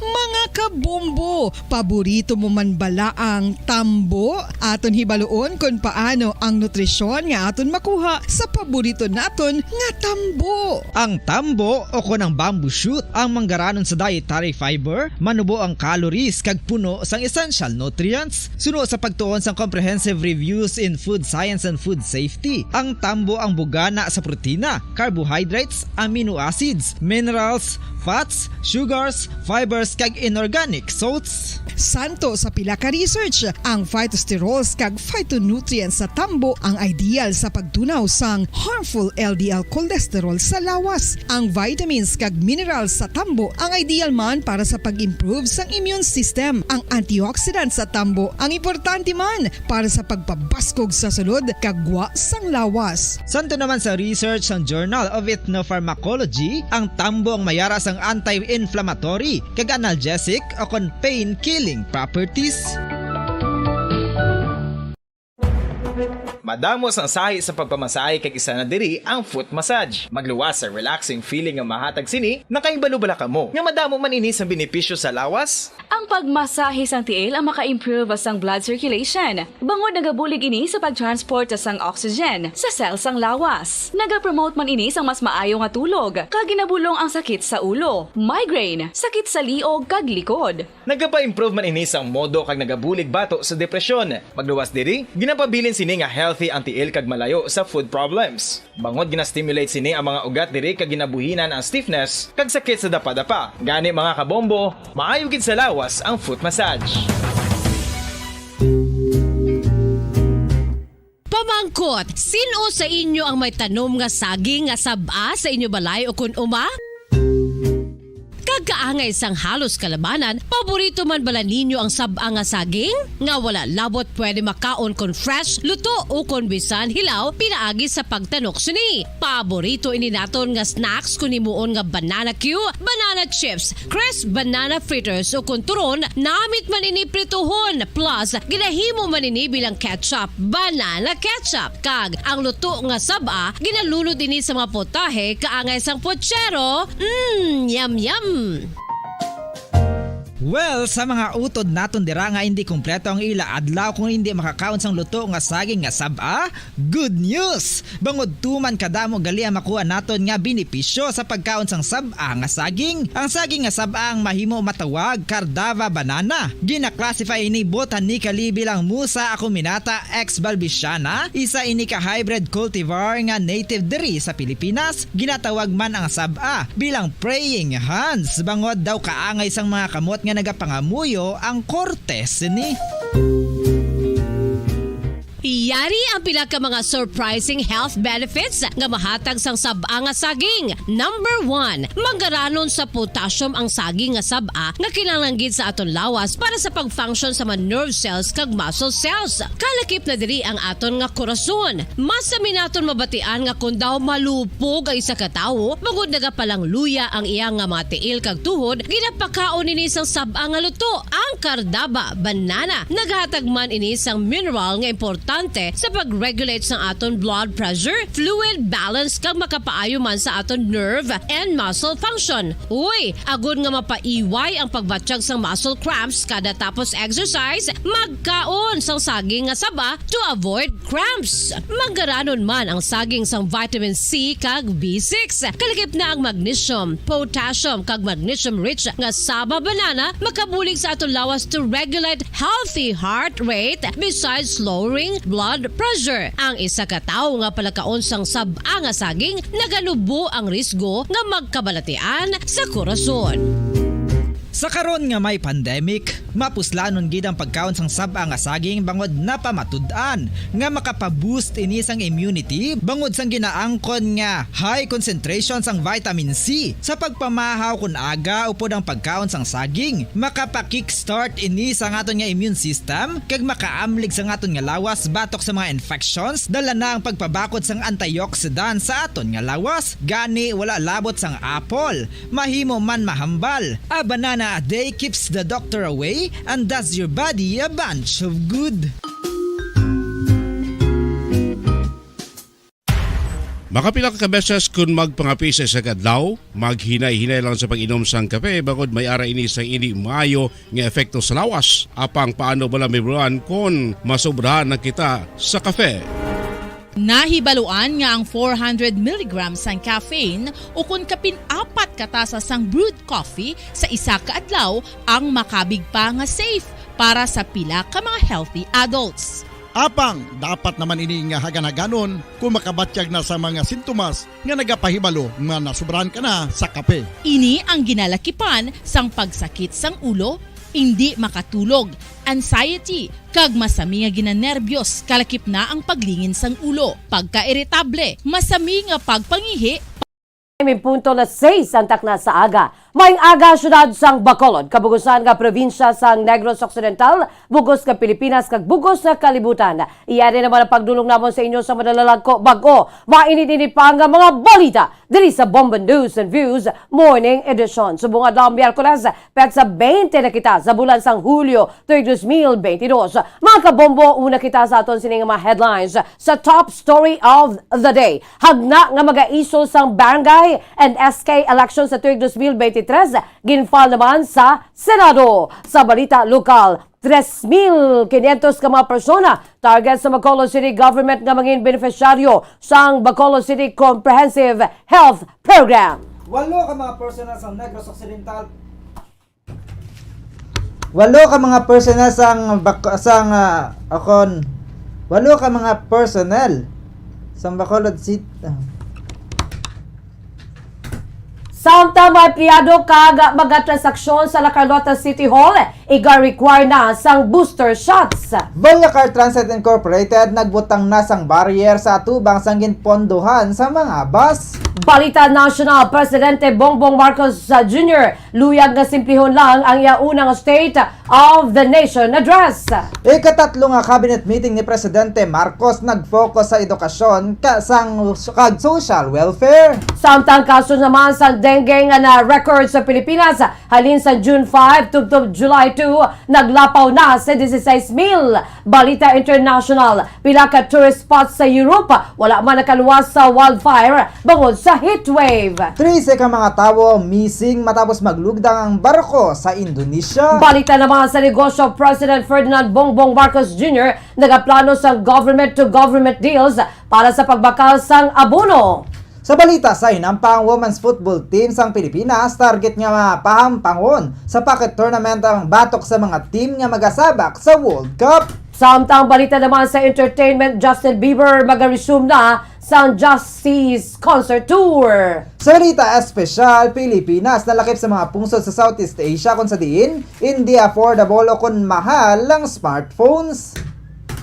Mga kabombo, paborito mo man bala ang tambo? Aton hibaluon kon paano ang nutrisyon nga aton makuha sa paborito naton nga tambo. Ang tambo, o kon ang bamboo shoot, ang manggaranon sa dietary fiber, manubo ang calories kag puno sang essential nutrients. Suno sa pagtuon sang Comprehensive Reviews in Food Science and Food Safety, ang tambo ang bugana sa protina, carbohydrates, amino acids, minerals, fats, sugars, fibers, kag inorganic salts. Santo sa pila ka research, ang phytosterols kag phytonutrients sa tambo ang ideal sa pagtunaw sang harmful L D L cholesterol sa lawas. Ang vitamins kag minerals sa tambo ang ideal man para sa pag-improve sang immune system. Ang antioxidants sa tambo ang importante man para sa pagpabaskog sa sulod kag gwa sang lawas. Santo naman sa research sang Journal of Ethnopharmacology, ang tambo ang mayara sang anti-inflammatory kag analgesic o kon pain-killing properties. Madamo sang sahi sa pagpamasahe, kag isa na diri ang foot massage. Magluwas sa relaxing feeling nga mahatag sini. Nakahibalo bala kamo nga madamo man ini sang benepisyo sa lawas? Ang pagmasahe sang tiil ang maka-improve sang blood circulation, bangod nagabulig ini sa pag-transport sang oxygen sa cell sang lawas. Nagapromote man ini sang mas maayo nga tulog, kag ginabulong ang sakit sa ulo, migraine, sakit sa liog kag likod. Nagapa-improve man ini sang modo kag nagabulig bato sa depresyon. Magluwas diri, ginapabilin sini nga healthy ang tiil kag malayo sa foot problems. Bangod gina-stimulate sini ang mga ugat diri kag ginabuhinan ang stiffness kag sakit sa dapadapa. Gani, mga kabombo, maayo gid sa lawas ang foot massage. Pamangkot, sin-o sa inyo ang may tanom nga saging nga sab-a sa inyo balay o kon uma? Kag kaangay sang halos kalabanan, paborito man bala ninyo ang sab-a nga saging? Nga wala labot pwede makaon kon fresh, luto, o kon bisan hilaw, pinaagi sa pagtanok sini. Paborito ini naton nga snacks kon himuon nga banana cue, banana chips, crisp banana fritters, o kon turon, namit man ini prituhon. Plus, ginahimo man ini bilang ketchup, banana ketchup. Kag ang luto nga sab-a, ginalunod ini sa mga putahe kaangay sang pochero. Mm, yum, yum! Well, sa mga utod naton dira nga indi kompleto ang ila adlaw kung indi makakaon sang luto nga saging nga sab-a, good news! Bangod tuman kadamo gali ang makuha naton nga benepisyo sa pagkaon sang sab-a nga saging. Ang saging nga sab-a ang mahimo matawag Cardava banana. Gina-classify ini botanically bilang Musa acuminata ex balbisiana, isa ini ka hybrid cultivar nga native diri sa Pilipinas. Ginatawag man ang sab-a bilang praying hands, bangod daw kaangay sang mga kamot nga nagapangamuyo ang korte sini. Ari ang pila ka mga surprising health benefits nga mahatag sang sab-a nga saging. Number one, manggaranon sa potassium ang saging nga sab-a nga kinahanglan gid sa aton lawas para sa pag-function sa mga nerve cells kag muscle cells. Kalakip na diri ang aton nga korason. Masami naton mabatian nga kon daw malupog ang isa ka tawo, bangod nagapalangluya ang iya nga mga tiil kag tuhod, ginapakaon ini sang sab-a nga luto. Ang kardaba, banana, naghatag man ini sang mineral nga importante sa pag-regulate sang aton blood pressure, fluid balance, kag makapaayo man sa aton nerve and muscle function. Uy, agod nga mapaiway ang pagbatyag sang muscle cramps kada tapos exercise, magkaon sang saging nga saba to avoid cramps. Manggaranon man ang saging sang vitamin C kag B six. Kalakip na ang magnesium, potassium, kag magnesium-rich nga saba banana makabulig sa aton lawas to regulate healthy heart rate besides lowering blood pressure. Ang isa ka tawo nga palakaon sang sab-a nga saging naganubo ang risgo nga magkabalatian sa korason. Sa karon nga may pandemic, mapuslanon gid ang pagkaon sang sab-a nga saging bangod napamatud-an nga makapa-boost ini sang immunity bangod sang ginaangkon nga high concentration sang vitamin C. Sa pagpamahaw kon aga upod ang pagkaon sang saging, makapa-kickstart ini sang aton nga immune system kag makaamlig sang aton nga lawas batok sa mga infections, dala na ang pagpabakod sang antioxidant sa aton nga lawas. Gani, wala labot sang apple, mahimo man mahambal. A banana a day keeps the doctor away and does your body a bunch of good. Makapila ka beses kon magpangape sa isa ka adlaw, maghinay-hinay lang sa pag-inom sang kape bangod may ara ini sang indi maayo nga epekto sa lawas. Apang paano bala, Mibuan, kon masobrahan na kita sa kape? Nahibaluan nga ang four hundred milligrams sang caffeine ukon kapin apat ka tasa sang brewed coffee sa isa ka adlaw ang makabig pa nga safe para sa pila ka mga healthy adults. Apang dapat naman ini nga hagan-haganon kung makabatyag na sa mga sintomas nga nagapahibalo nga nasobrahan ka na sa kape. Ini ang ginalakipan sang pagsakit sang ulo, indi makatulog, anxiety, kag masami nga ginanerbiyos, kalakip na ang paglingin sang ulo, pagkairitable, masami nga pagpangihi, May punto na seis ang takna sa aga. Maayong aga, siyudad sang Bacolod, kabugusan nga probinsya sang Negros Occidental, bugos nga Pilipinas, kag bugos nga kalibutan. Iya na naman ang pagdulong namon sa inyo sa madalalag ko bag-o. Mainit-init pa nga mga balita diri sa Bombo News and Views Morning Edition. Subong adlaw, Miyerkules, petsa twenty na kita sa bulan sang Hulyo, tuig dos mil benti dos. Mga kabombo, una kita sa aton sini nga mga headlines sa top story of the day. Hagna nga mag-aiso sang barangay and S K election sa tuig dos mil benti tres, ginfile naman sa Senado. Sa balita lokal, tres mil quinientos ka mga persona target sa Bacolod City Government nga mangin benepisyaryo sang Bacolod City Comprehensive Health Program. Walo ka mga personnel sa Negros Occidental. Walo ka mga personnel sang bak-, sang, ah, akon, walo ka mga personnel sang Bacolod City. Samtang mga empleyado kag mga transaksyon sa La Carlota City Hall, iga-require na sang booster shots. Bulacar Transit Incorporated nagbutang na sang barrier sa atubang sang ginpondohan sa mga bus. Balita National, Presidente Bongbong Marcos, uh, Junior luyag nga simplihon lang ang iya unang State of the Nation Address. Ikatatlo nga cabinet meeting ni Presidente Marcos nag-focus sa edukasyon ka, sang, kag social welfare. Samtang kaso naman sa dengue nga na-record sa Pilipinas, halin sa June five tubtob July two, naglapaw na sa dieciséis mil. Balita international, pila ka tourist spots sa Europe wala man nakaluwas sa wildfire bangod sa heat wave. Trese ka mga tawo missing matapos maglugdang ang barko sa Indonesia. Balita naman sa negosyo, President Ferdinand Bongbong Marcos Junior nagaplano sa government-to-government deals para sa pagbakal sang abono. Sa balita sa hinampang, women's football team sang Pilipinas target nga mapahampangon sa pocket tournament ang batok sa mga team nga magasabak sa World Cup. Samtang balita naman sa entertainment, Justin Bieber maga-resume na sang Justice Concert Tour. Sa balita espesyal, Pilipinas nalakip sa mga pungsod sa Southeast Asia kung sa diin hindi affordable o kung mahal ang smartphones.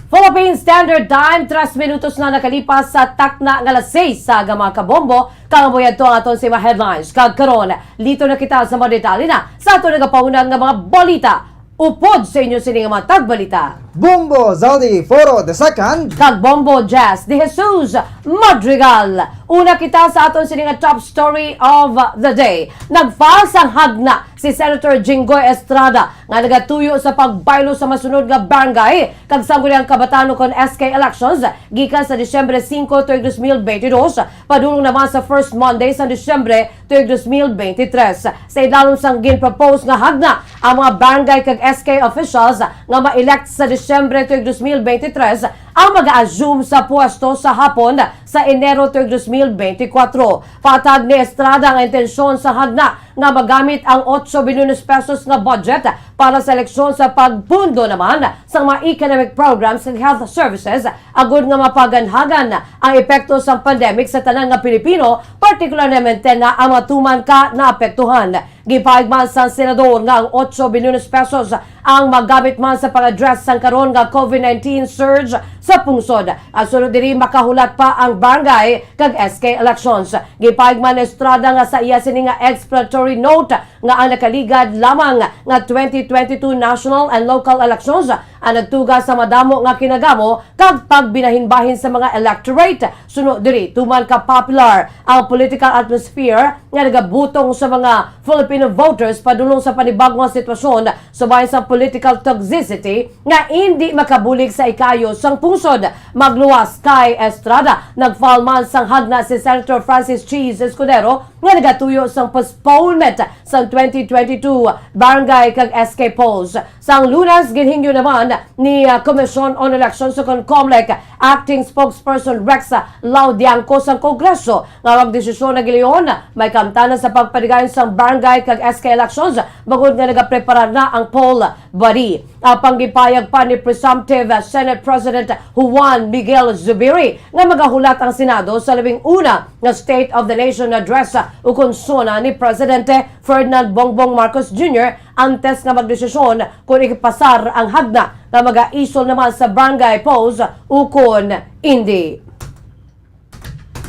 Philippine Standard Time, tres minutos na nakalipas sa takna nga alas seis sa aga, mga kabombo. Kag amo yadto ang aton sa mga headlines. Kag karon, liton na kita sa mga detalye na sa aton nagapauna nga mga balita. Upod sa inyo sini nga mga tagbalita, Bombo Zaldi Foro the second. Kag Bombo Jazz de Jesus Madrigal. Una kita sa aton sini nga top story of the day. Nag-file sang hagna si Senator Jinggoy Estrada nga nagatuyo sa pagbaylo sa masunod nga barangay kag sangguniang kabataan ukon S K elections gikan sa Disyembre singko tuig dos mil beintidos padulong naman sa first Monday sa Disyembre tuig dos mil beintitres. Sa idalom sang ginpropose nga hagna, ang mga barangay kag S K officials nga ma-elect sa Disyembre tuig dos mil beintitres ang mag-assume sa pwesto sa hapon sa Enero tuig dos mil beintikwatro. Patag ni Estrada, ang intensyon sa hagna nga magamit ang otso bilyones pesos nga budget para sa eleksyon sa pagpundo naman sa mga economic programs ug health services agud nga mapaganhagan ang epekto sang pandemic sa tanan nga Pilipino, partikularmente na ang mga tuman ka naapektuhan. Gipahayag man sang senador nga ang otso bilyones pesos ang magamit man sa pag-address sang karon nga COVID nineteen surge sa pungsod. Ang sunod diri, makahulat pa ang barangay kag S K elections. Gipahayag man ni Estrada nga sa iya sini nga explanatory note nga ang nakaligad lamang nga twenty twenty-two national and local elections ang nagtuga sa madamo nga kinagamo kag pagbinahinbahin sa mga electorate. Suno diri, tuman ka popular ang political atmosphere nga nagabutong sa mga Filipino voters padulong sa panibag-o nga sitwasyon subay sa political toxicity nga indi makabulig sa ikaayo sang pungsod. Magluwas kay Estrada, nag-file man sang hagna si Senator Francis Cheese Escudero nga nagatuyo sang postponement sang twenty twenty-two barangay kag S K polls. Sang Lunes, ginhingyo naman ni, ah, Commission on Elections o kon COMELEC Acting Spokesperson Rex Laudiangco sang Kongreso nga ang desisyon na gilayon may kamtanan sa pagpaligayon sang barangay kag S K elections bangod nga nagapreparar na ang poll body. Ang panggipayag pa ni presumptive Senate President Juan Miguel Zubiri nga magahulat ang Senado sa labing una nga State of the Nation Address ukon SONA ni Presidente Ferdinand Bongbong Marcos Junior antes nga magdesisyon kon ipasar ang hagna nga magaisol naman sa barangay polls ukon indi.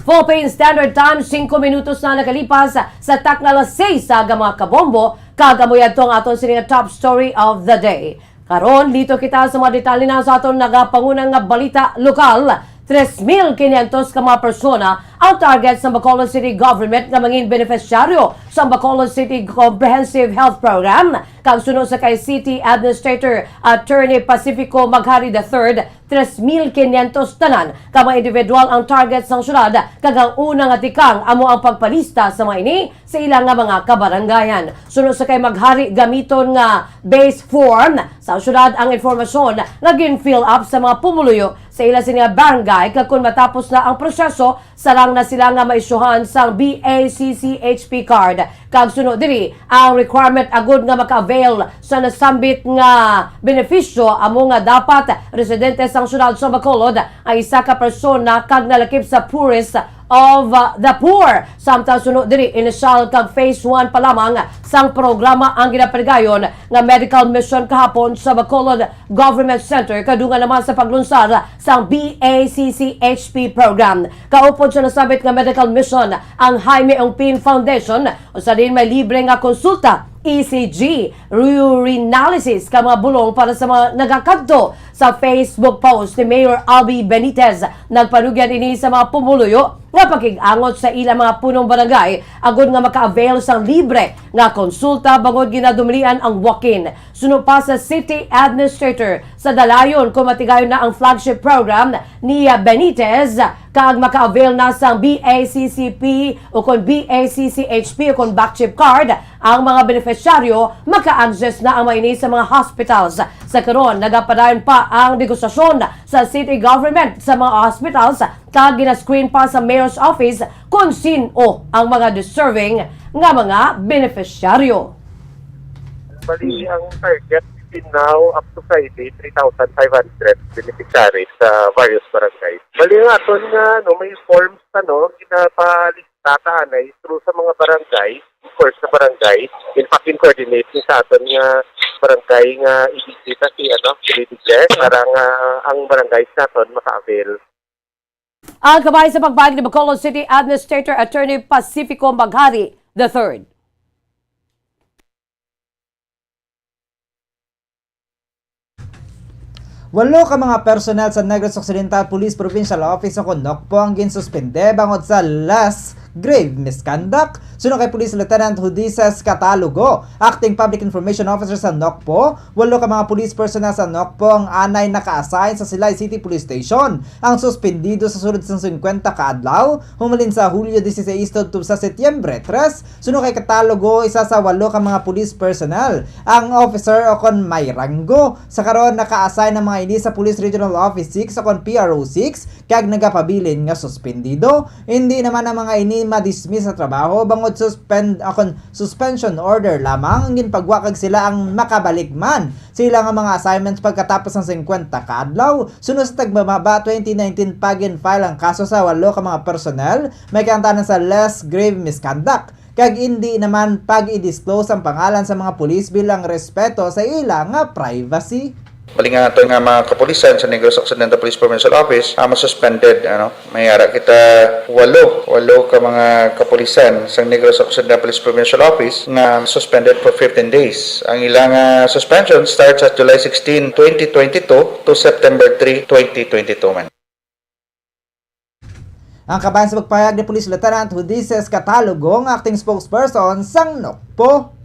Philippine Standard Time, singko minutos na nakalipas sa takna alas seis sa aga, mga kabombo, kag amo yadto ang aton sini nga top story of the day. Karon, liton kita sa mga detalye na sa aton nagapauna nga balita lokal. Tres mil quinientos ka mga persona ang target sa Bacolod City Government nga mangin benepisyaryo sa Bacolod City Comprehensive Health Program. Kag suno sa kay City Administrator Attorney Pacifico Maghari the third, tres mil quinientos tanan ka mga individual ang target sang syudad, kag ang una nga tikang amo ang pagpalista sa mga ini sa ila nga mga kabarangayan. Suno sa kay Maghari, gamiton nga base form sa syudad ang informasyon nga gin-fill up sa mga pumuluyo sa ila sini nga barangay, kag kon matapos na ang proseso, sarang na sila nga maisyuhan sang B A C C H P card. Kag suno diri, ang requirement agud nga maka-avail sa nasambit nga benepisyo amo nga dapat residente sang syudad sa Bacolod ang isa ka persona kag nalakip sa poorest of, uh, the poor. Samtang suno diri, inisyal kag phase one pa lamang sang programa ang ginapaligayon nga medical mission kahapon sa Bacolod Government Center, kadungan naman sa paglunsad sang B A C C H P program. Kaupod sa nasambit nga medical mission ang Jaime Ongpin Foundation, usa din may libre nga konsulta, E C G, urinalysis, ka mga bulong para sa mga nagakadto. Sa Facebook post ni Mayor Albee Benitez, nagpanugyan ini sa mga pumuluyo nga pakig-angot sa ilang mga punong barangay agud nga maka-avail sang libre nga konsulta bangod ginadumlian ang walk-in. Suno pa sa City Administrator, sa dalayon kon matigayon na ang flagship program ni Benitez kag maka-avail na sang B A C C P o kon B A C C H P o kon BACCHIP card ang mga benepisyaryo, maka-access na ang mga ini sa mga hospitals. Sa karon, nagapadayon pa ang negosasyon sa city government sa mga hospitals kag gina-screen pa sa mayor's office kon sin-o ang mga deserving nga mga benepisyaryo. Bali, ang target between now up to Friday, three thousand five hundred beneficiaries sa various barangays. Bali, ang aton nga, no, may forms, ano, ginapalista ta anay through sa mga barangay. first na barangay. In fact, in coordinate ni sa aton nga barangay nga i-visit na si, ano, si Lady Jess para nga ang barangay sa aton maka-avail. Ang kabahin sa pagpahayag ni Bacolod City Administrator Attorney Pacifico Maghari the third. Walo ka mga personnel sa Negros Occidental Police Provincial Office o kon NOCPO ang ginsuspende bangod sa less grave misconduct. Suno kay Police Lieutenant Judices Catalogo, Acting Public Information Officer sa NOCPO, walo ka mga police personnel sa NOCPO ang anay naka-assign sa Silay City Police Station ang suspendido sa sulod sang singkwenta ka adlaw, humalin sa Hulyo dieciséis tubtob sa Setyembre tres. Suno kay Catalogo, isa sa walo ka mga police personnel ang officer o kon may ranggo. Sa karon, naka-assign ang mga ini sa Police Regional Office six o kon P R O six kag nagapabilin nga suspendido. Hindi naman ang mga ini ma-dismiss sa trabaho bangod suspend o kon suspension order lamang ang ginpagwa kag sila ang makabalik man sa ila nga mga assignments pagkatapos sang singkwenta ka adlaw. Suno sa tagbababa twenty nineteen pa gin-file ang kaso sa walo ka mga personnel may kaangtanan sa less grave misconduct kag indi naman pag-i-disclose ang pangalan sa mga pulis bilang respeto sa ila nga privacy. Bali nga ato nga mga kapulisan sa Negros Occidental Police Provincial Office, ah, masuspended, ano, may ara kita walo, walo ka mga kapulisan sa Negros Occidental Police Provincial Office nga suspended for fifteen days. Ang ilang ah, suspension starts at July sixteen, twenty twenty-two to September three, twenty twenty-two man. Ang kabahin sa pagpahayag ni Police Lieutenant Judices Catalogo nga acting spokesperson sang NOCPO.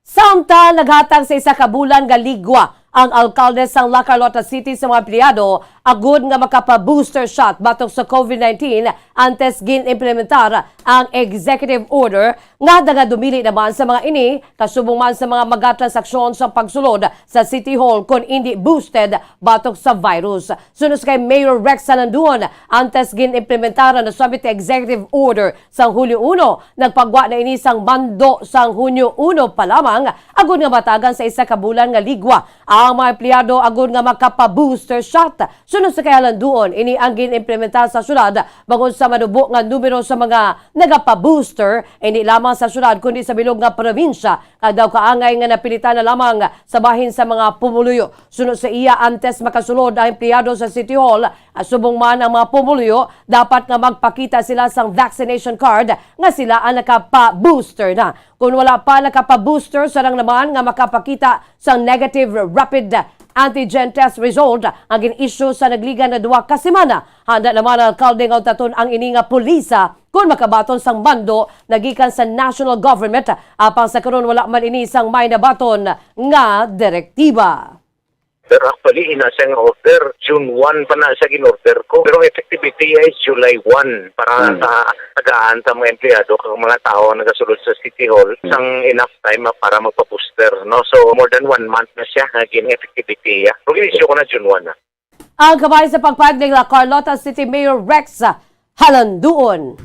Samtang naghatag sa isa ka bulan nga ligwa ang alkalde sang La Carlota City sa mga empleyado agud nga makapa-booster shot batok sa COVID nineteen antes gin-implementar ang executive order nga nagadumili naman sa mga ini kasubong man sa mga magatransaksyon sa pagsulod sa City Hall kon indi boosted batok sa virus. Suno sa kay Mayor Rex Salanduon, antes gin-implementar ang nasabit nga executive order sang Hulyo uno, nagpagwa na ini sang mando sang Hunyo uno pa lamang, agud nga matagan sa isa ka bulan nga ligwa ang mga empleyado agud nga makapa-booster shot. Suno sa kay Salanduon, ini ang gin-implementar sa syudad bangod sa manubo nga numero sa mga nagapa-booster, hindi lamang sa syudad kundi sa bilog nga probinsya, kag daw kaangay nga napilitan na lamang sa bahin sa mga pumuluyo. Suno sa iya, antes makasulod ang empleyado sa City Hall, ah, subong man ang mga pumuluyo, dapat nga magpakita sila sang vaccination card nga sila ang nakapa-booster na. Kon wala pa nakapa-booster, sarang naman nga makapakita sang negative rapid antigen test result ang gin-issue sa nagligan nga duha ka semana. Handa naman ang alkalde nga utaton ang ini nga pulisa kon makabaton sang mando nagikan sa national government, apang sa karon wala man ini sang may nabaton nga direktiba. Pero actually, ina siya nga order. June one pa na siya gin-order ko. Pero ang effectivity niya is July one para Hmm. sa tagaan sa mga empleyado kag mga tao nga nagasulod sa City Hall sang enough time para magpa-booster, no? So, more than one month na siya nga gin-effectivity niya. Pero gin-issue ko na June one na. Ang kabahin sa pagpahayag ni La Carlota City Mayor Rex Halanduon.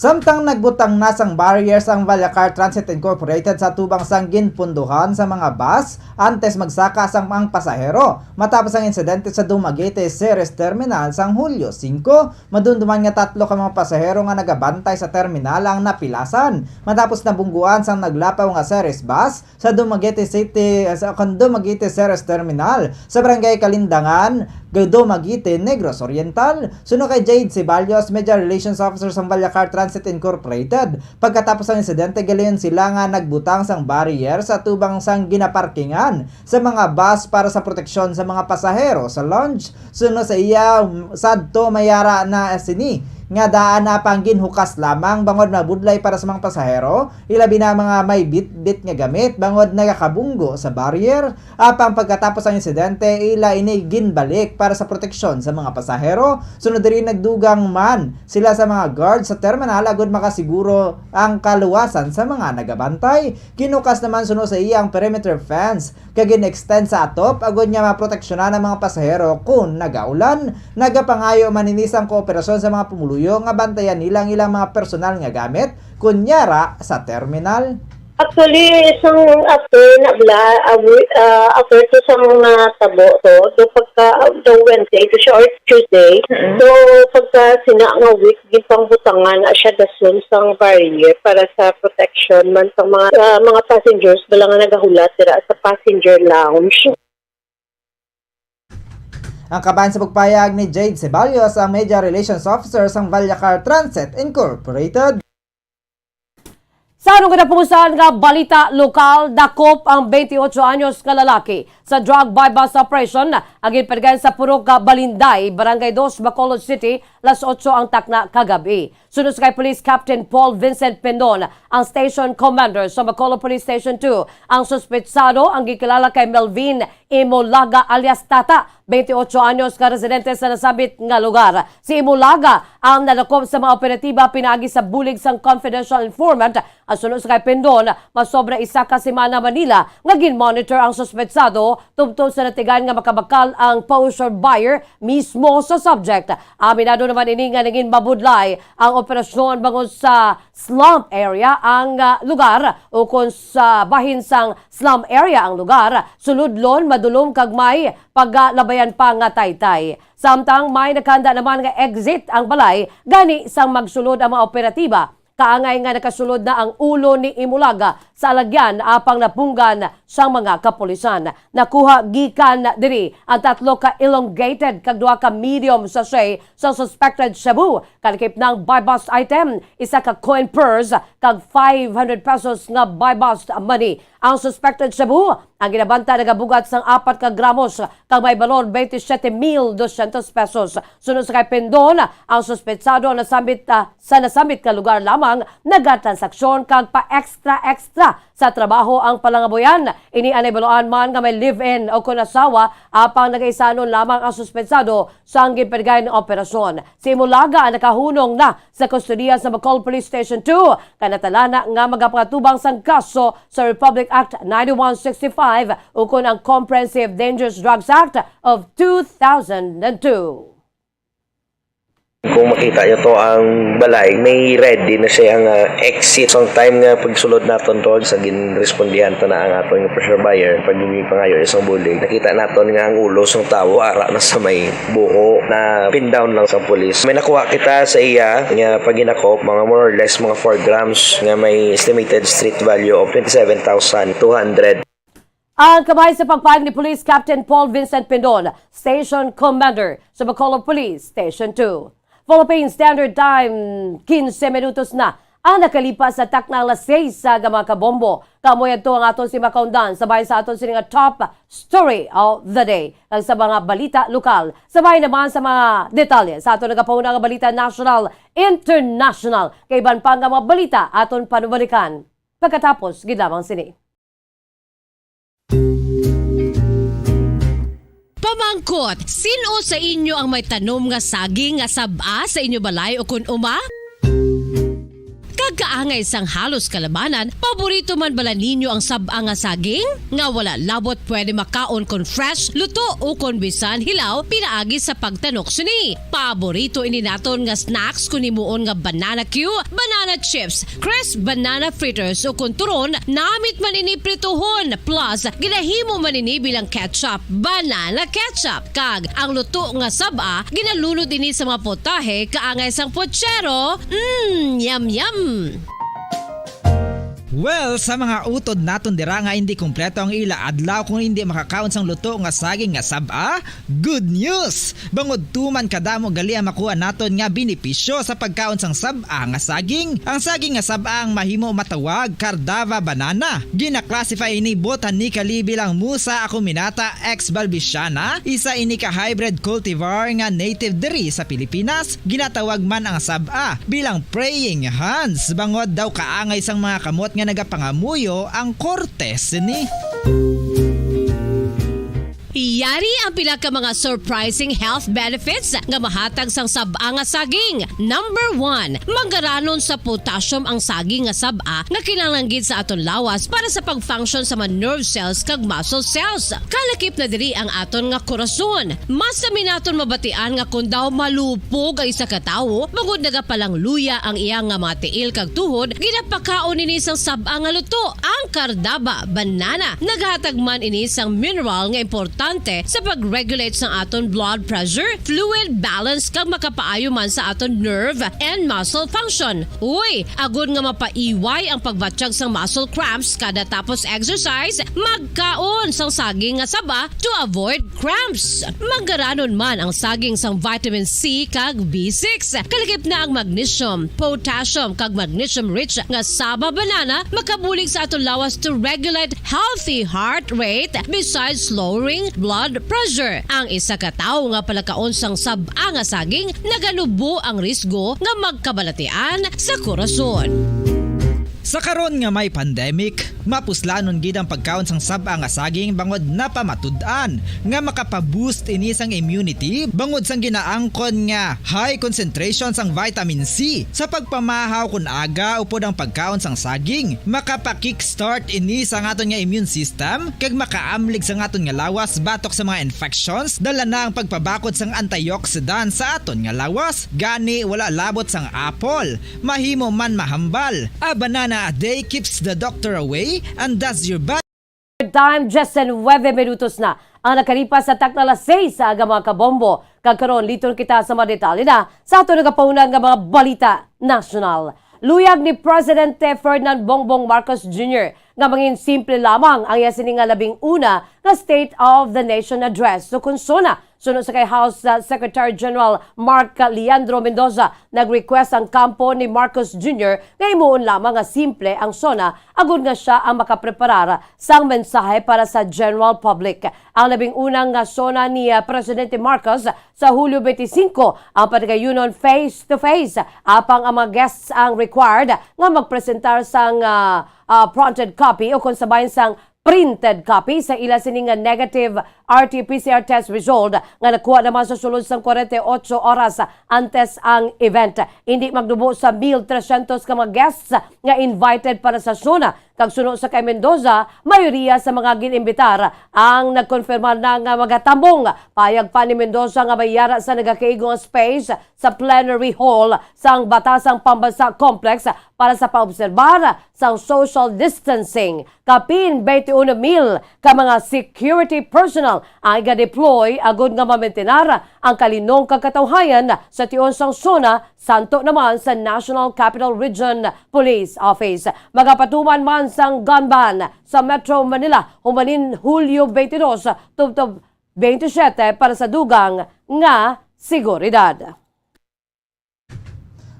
Samtang nagbutang na sang barriers ang Vallacar Transit Incorporated sa tubang sang ginpunduhan sa mga bus antes magsaka sang ang pasahero matapos ang insidente sa Dumaguete Ceres Terminal sang Hulyo singko, madumduman nga tatlo ka mga pasahero nga nagabantay sa terminal ang napilasan matapos nabungguan sang naglapaw nga Ceres bus sa Dumaguete City, sa kon Dumaguete Ceres Terminal sa Barangay Kalindangan, Dumaguete, Negros Oriental. Suno kay Jade Ceballos, Media Relations Officer sang Vallacar Transit Incorporated, pagkatapos sang insidente, galiyon sila nga nagbutang sang barrier sa tubang sang ginaparkingan sa mga bus para sa proteksyon sa mga pasahero sa lounge. Suno sa iya, sadto may ara na sini nga daan na pang ginhukas lamang bangod mabudlay para sa mga pasahero, ilabi na mga may bitbit nga gamit bangod nagakabunggo sa barrier. Apang pagkatapos ang insidente, ila ini ginbalik para sa proteksyon sa mga pasahero. Sunod diri, nagdugang man sila sa mga guard sa terminal agud makasiguro ang kaluwasan sa mga nagabantay. Ginukas naman suno sa iya ang perimeter fence kag gin-extend sa atop agud nga maproteksyonan ang mga pasahero kon nagaulan. Nagapangayo man ini sang kooperasyon sa mga pumuluyo nga bantayan nila ang ilang mga personal nga gamit kon yara sa terminal. Actually, sang after na bala, ah, wi-, ah, after to sa mga tabo to, do pagka, do Wednesday to siya or Tuesday. Mm-mm. So, pagka sina nga week, gipangbutangan na siya dason sang barrier para sa protection man sa mga, ah, mga passengers bala nga nagahulat dira sa passenger lounge. Ang kabahin sa pagpayag ni Jade Ceballos, ang Media Relations Officer sang Vallecar Transit Incorporated. Sa anong kinapusan nga balita lokal, dakop ang twenty-eight anyos nga lalaki sa drug buy-bust operation nga ginpatigayon sa purok nga Balinday, Barangay Dos, Bacolod City, las otso ang takna kagab-i. Suno sa kay Police Captain Paul Vincent Pindon, ang Station Commander sa Bacolod Police Station two, ang suspetsado ang gikilala kay Melvin Imolaga alias Tata, twenty-eight anyos nga residente sa nasambit nga lugar. Si Imolaga ang nadakop sa mga operatiba pinaagi sa bulig sang confidential informant. Ang suno sa kay Pindon, masobra isa ka semana man nila nga gin-monitor ang suspetsado tubtob sa natigayon nga makabakal ang poseur buyer mismo sa subject. Aminado naman ini nga naging mabudlay ang operasyon bangod sa slum area ang, ah, lugar, ukon sa bahin sang slum area ang lugar, suludlon, madulom kag may pagalabayan pa nga taytay. Samtang may nakahanda naman nga exit ang balay, gani sang magsulod ang mga operatiba, kaangay nga nakasulod na ang ulo ni Imulaga sa alagyan apang napunggan sang mga kapulisan. Nakuha gikan diri ang tatlo ka elongated kag duha ka medium sachet sa suspected shabu, kalakip ng buy-bust item, isa ka coin purse, kag five hundred pesos nga buy-bust money. Ang suspected shabu, ang ginabanta, nagabugat sang apat ka gramos kag may balor twenty-seven mil dosyentos pesos. Suno sa kay Pindon, ang suspetsado ang nasambit, ah, sa nasambit nga lugar lamang nagatransaksyon kag pa-extra-extra sa trabaho ang palangabuyan. Ini ang nahibaluan man nga may live-in o kon asawa, apang nagaisanon lamang ang suspetsado sang ginpatigayon nga operasyon. Si Imulaga ang nakahunong na sa kustodiya sa Bacol Police Station two, kay natalana nga magapangatubang sang kaso sa Republic Act ninety-one sixty-five ukon ang Comprehensive Dangerous Drugs Act of two thousand two. Kung makita nyo to, ang balay may ready na siya nga exit. Sang time nga pagsulod naton to, sa ginrespondihan to na ang aton nga pressure buyer, pag may pangayo isang bulig, nakita naton nga ang ulo sang tawo ara na sa may buho, na pin down lang sa pulis. May nakuha kita sa iya nga paghinakop, mga more or less mga four grams, nga may estimated street value of twenty-seven thousand two hundred. Ang kamay sa pagpayag ni Police Captain Paul Vincent Pindon, Station Commander sa Bacolod Police Station two. Philippine Standard Time, quince minutos na ang nakalipas sa takna alas seis sa mga kabombo. Kamo yadto ang aton si makaundan sa bahin sa aton sini nga top story of the day. Kag sa mga balita lokal, sa bahin naman sa mga detalye sa aton nagapahuna nga balita national, international, kay iban pa nga mga balita aton panumalikan pagkatapos gid lamang sini. Pamangkot, sin-o sa inyo ang may tanom nga saging nga sab-a sa inyo balay o kon uma? Kag kaangay sang halos kalabanan, paborito man bala ninyo ang sab-a nga saging? Nga wala labot pwede makaon kon fresh, luto, o kon bisan hilaw pinaagi sa pagtanok sini. Paborito ini naton nga snacks kon himuon nga banana cue, banana chips, crisp banana fritters o kon turon, namit man ini prituhon, plus ginahimo man ini bilang ketchup, banana ketchup. Kag ang luto nga sab-a, ginalunod ini sa mga potahe kaangay sang pochero. Mm, yum yum! Well, sa mga utod naton dira nga hindi kompleto ang ila adlaw kung hindi makakaon sang luto nga saging nga sab-a, good news! Bangod tuman kadamo gali ang makuha naton nga benepisyo sa pagkaon sang sab-a nga saging. Ang saging nga sab-a ang mahimo matawag Cardava banana. Gina-classify ini botanically bilang Musa acuminata ex balbisiana, isa ini ka hybrid cultivar nga native diri sa Pilipinas. Ginatawag man ang sab-a bilang praying hands, bangod daw kaangay sang mga kamot nga nagapangamuyo ang korte sini. Yari ang pila ka mga surprising health benefits nga mahatag sang sab-a nga saging. Number one, manggaranon sa potassium ang saging nga sab-a nga kinahanglan gid sa aton lawas para sa pag-function sa mga nerve cells kag muscle cells. Kalakip na diri ang aton nga korason. Mas sami naton mabatian nga kon daw malupog ang isa ka tawo bangod nagapalangluya ang iya nga mga tiil kag tuhod, ginapakaon ini sang sab-a nga luto. Ang kardaba, banana, naghatag man ini sang mineral nga importante sa pag-regulate sang aton blood pressure, fluid balance, kag makapaayo man sa aton nerve and muscle function. Uy, agod nga mapaiway ang pagbatyag sang muscle cramps kada tapos exercise, magkaon sang saging nga saba to avoid cramps. Manggaranon man ang saging sang vitamin C kag B six. Kalakip na ang magnesium, potassium, kag magnesium-rich nga saba banana makabulig sa aton lawas to regulate healthy heart rate besides lowering blood pressure. Ang isa ka tawo nga palakaon sang sab-a nga saging naganubo ang risgo nga magkabalatian sa korason. Sa karon nga may pandemic, mapuslanon gid ang pagkaon sang sab-a nga saging bangod napamatud-an nga makapa-boost ini sang immunity bangod sang ginaangkon nga high concentration sang vitamin C. Sa pagpamahaw kon aga upod ang pagkaon sang saging, makapa-kickstart ini sa aton nga immune system kag makaamlig sa aton nga lawas batok sa mga infections, dala na ang pagpabakod sang antioxidant sa aton nga lawas. Gani, wala labot sang apple, mahimo man mahambal. A banana a day keeps the doctor away and does your body. Time, just nuebe minutos na ang nakalipas sa takna alas seis sa aga, mga kabombo. Kag karon, liton kita sa mga detalye na sa aton nagapahunan nga mga balita nasyonal. Luyag ni Presidente Ferdinand Bongbong Marcos Junior nga mangin simple lamang ang iya sini nga labing una nga State of the Nation Address. So, kon SONA, suno sa kay House, uh, Secretary General Mark Leandro Mendoza, nag-request ang kampo ni Marcos Junior nga himuon lamang nga simple ang SONA agod nga sia ang makapreparar sang mensahe para sa general public. Ang labing unang nga SONA ni, uh, Presidente Marcos sa Hulyo twenty-five ang patigayunon face-to-face, apang ang mga guests ang required nga magpresentar sang, uh, uh, fronted copy o kon sa bahin sang printed copy sa ila sini nga negative R T P C R test result nga nakuha naman sa sulod sang forty-eight oras antes ang event. Indi magnubo sa mil trescientos ka mga guests nga invited para sa SONA, kag suno sa kay Mendoza, mayoriya sa mga gin-imbitar ang nagkonfirmar na nga magatambong. Payag pa ni Mendoza nga may yara sa nagakaigo nga space sa plenary hall sang Batasang Pambansa Complex para sa paobserbar sang social distancing. Kapin twenty-one mil ka mga security personnel ang iga-deploy agud nga mamentenar ang kalinong kag katawhayan sa tion sang SONA, santo naman sa National Capital Region Police Office. Magapatuman man sang gun ban sa Metro Manila humalin Hulyo twenty-two tubtob twenty-seven para sa dugang nga seguridad.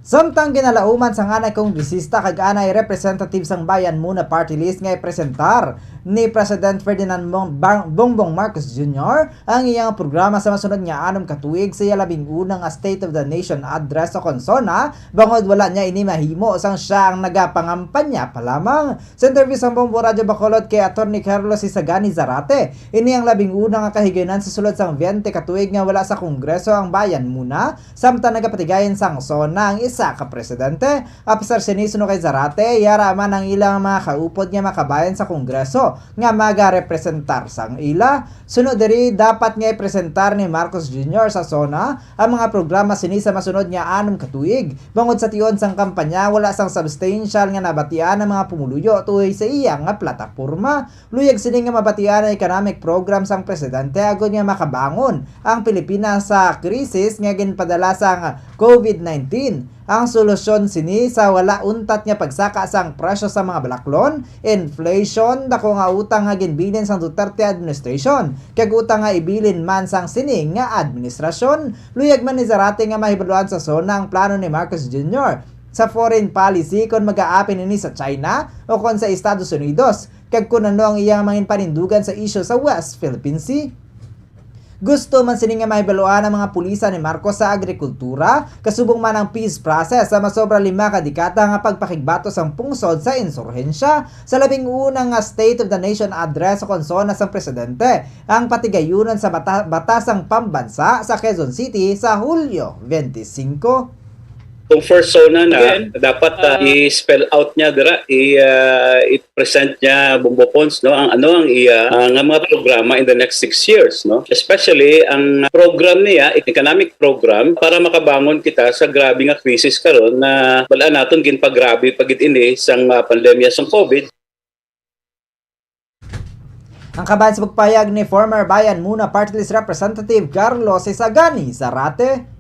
Samtang ginalauman sang anay kongresista kag anay representative sang Bayan Muna Party List nga ipresentar ni President Ferdinand Mong-, Bang-, Bongbong Marcos Junior ang iyang programa sa masunod nga anom ka tuig sa iya labing una nga State of the Nation Address o kon SONA, bangod wala niya ini mahimo sang sia ang nagapangampanya pa lamang. Sa interview sang Bombo Radyo Bacolod kay Attorney Carlos Isagani Zarate, ini ang labing una nga kahigayonan sa sulod sang twenty ka tuig nga wala sa Kongreso ang Bayan Muna, samtang nagapatigayon sang SONA ang isa ka presidente. Apesar sini, suno kay Zarate, yara man ang ilang mga kaupod nga makabayan sa Kongreso nga magarepresentar sang ila. Suno diri, dapat nga ipresentar ni Marcos Junior sa SONA ang mga programa sini sa masunod nga anom ka tuig. Bangod sa tion sang kampanya, wala sang substantial nga nabatian ang mga pumuluyo tuhoy sa iya nga plataporma. Luyag sini nga mabatian ang economic program sang presidente agud nga makabangon ang Pilipinas sa krisis nga ginpadala sang COVID nineteen. Ang solusyon sini sa wala untat nga pagsaka sang presyo sa mga balaklon, inflation, dako nga utang nga ginbilin sang Duterte administration, kag utang nga ibilin man sang sini nga administrasyon. Luyag man ni Zarate nga mahibaluan sa SONA ang plano ni Marcos Junior sa foreign policy, kon mag-aapin ini sa China o kon sa Estados Unidos, kag kon ano ang iyang mangin panindugan sa isyu sa West Philippine Sea. Gusto man sini nga mahibaluan ang mga pulisa ni Marcos sa agrikultura, kasubong man ang peace process sa masobra lima ka dekada nga pagpakigbato sang pungsod sa insurhensya, sa labing una nga State of the Nation Address sa konsona sang presidente, ang patigayunon sa bata-, batasang pambansa sa Quezon City sa Hulyo twenty-five. Kung first SONA na, dapat, ah, i-spell out niya dira, i, ah, i-present niya, Bombo Pons, no, ang ano ang iya, ah, nga mga programa in the next six years, no? Especially ang program niya, economic program, para makabangon kita sa grabe nga krisis karon na wala naton ginpagrabe pa gid ini sang, ah, pandemya sang COVID. Ang kabahin sa pagpayag ni former Bayan Muna Party List Representative Carlos Isagani Zarate.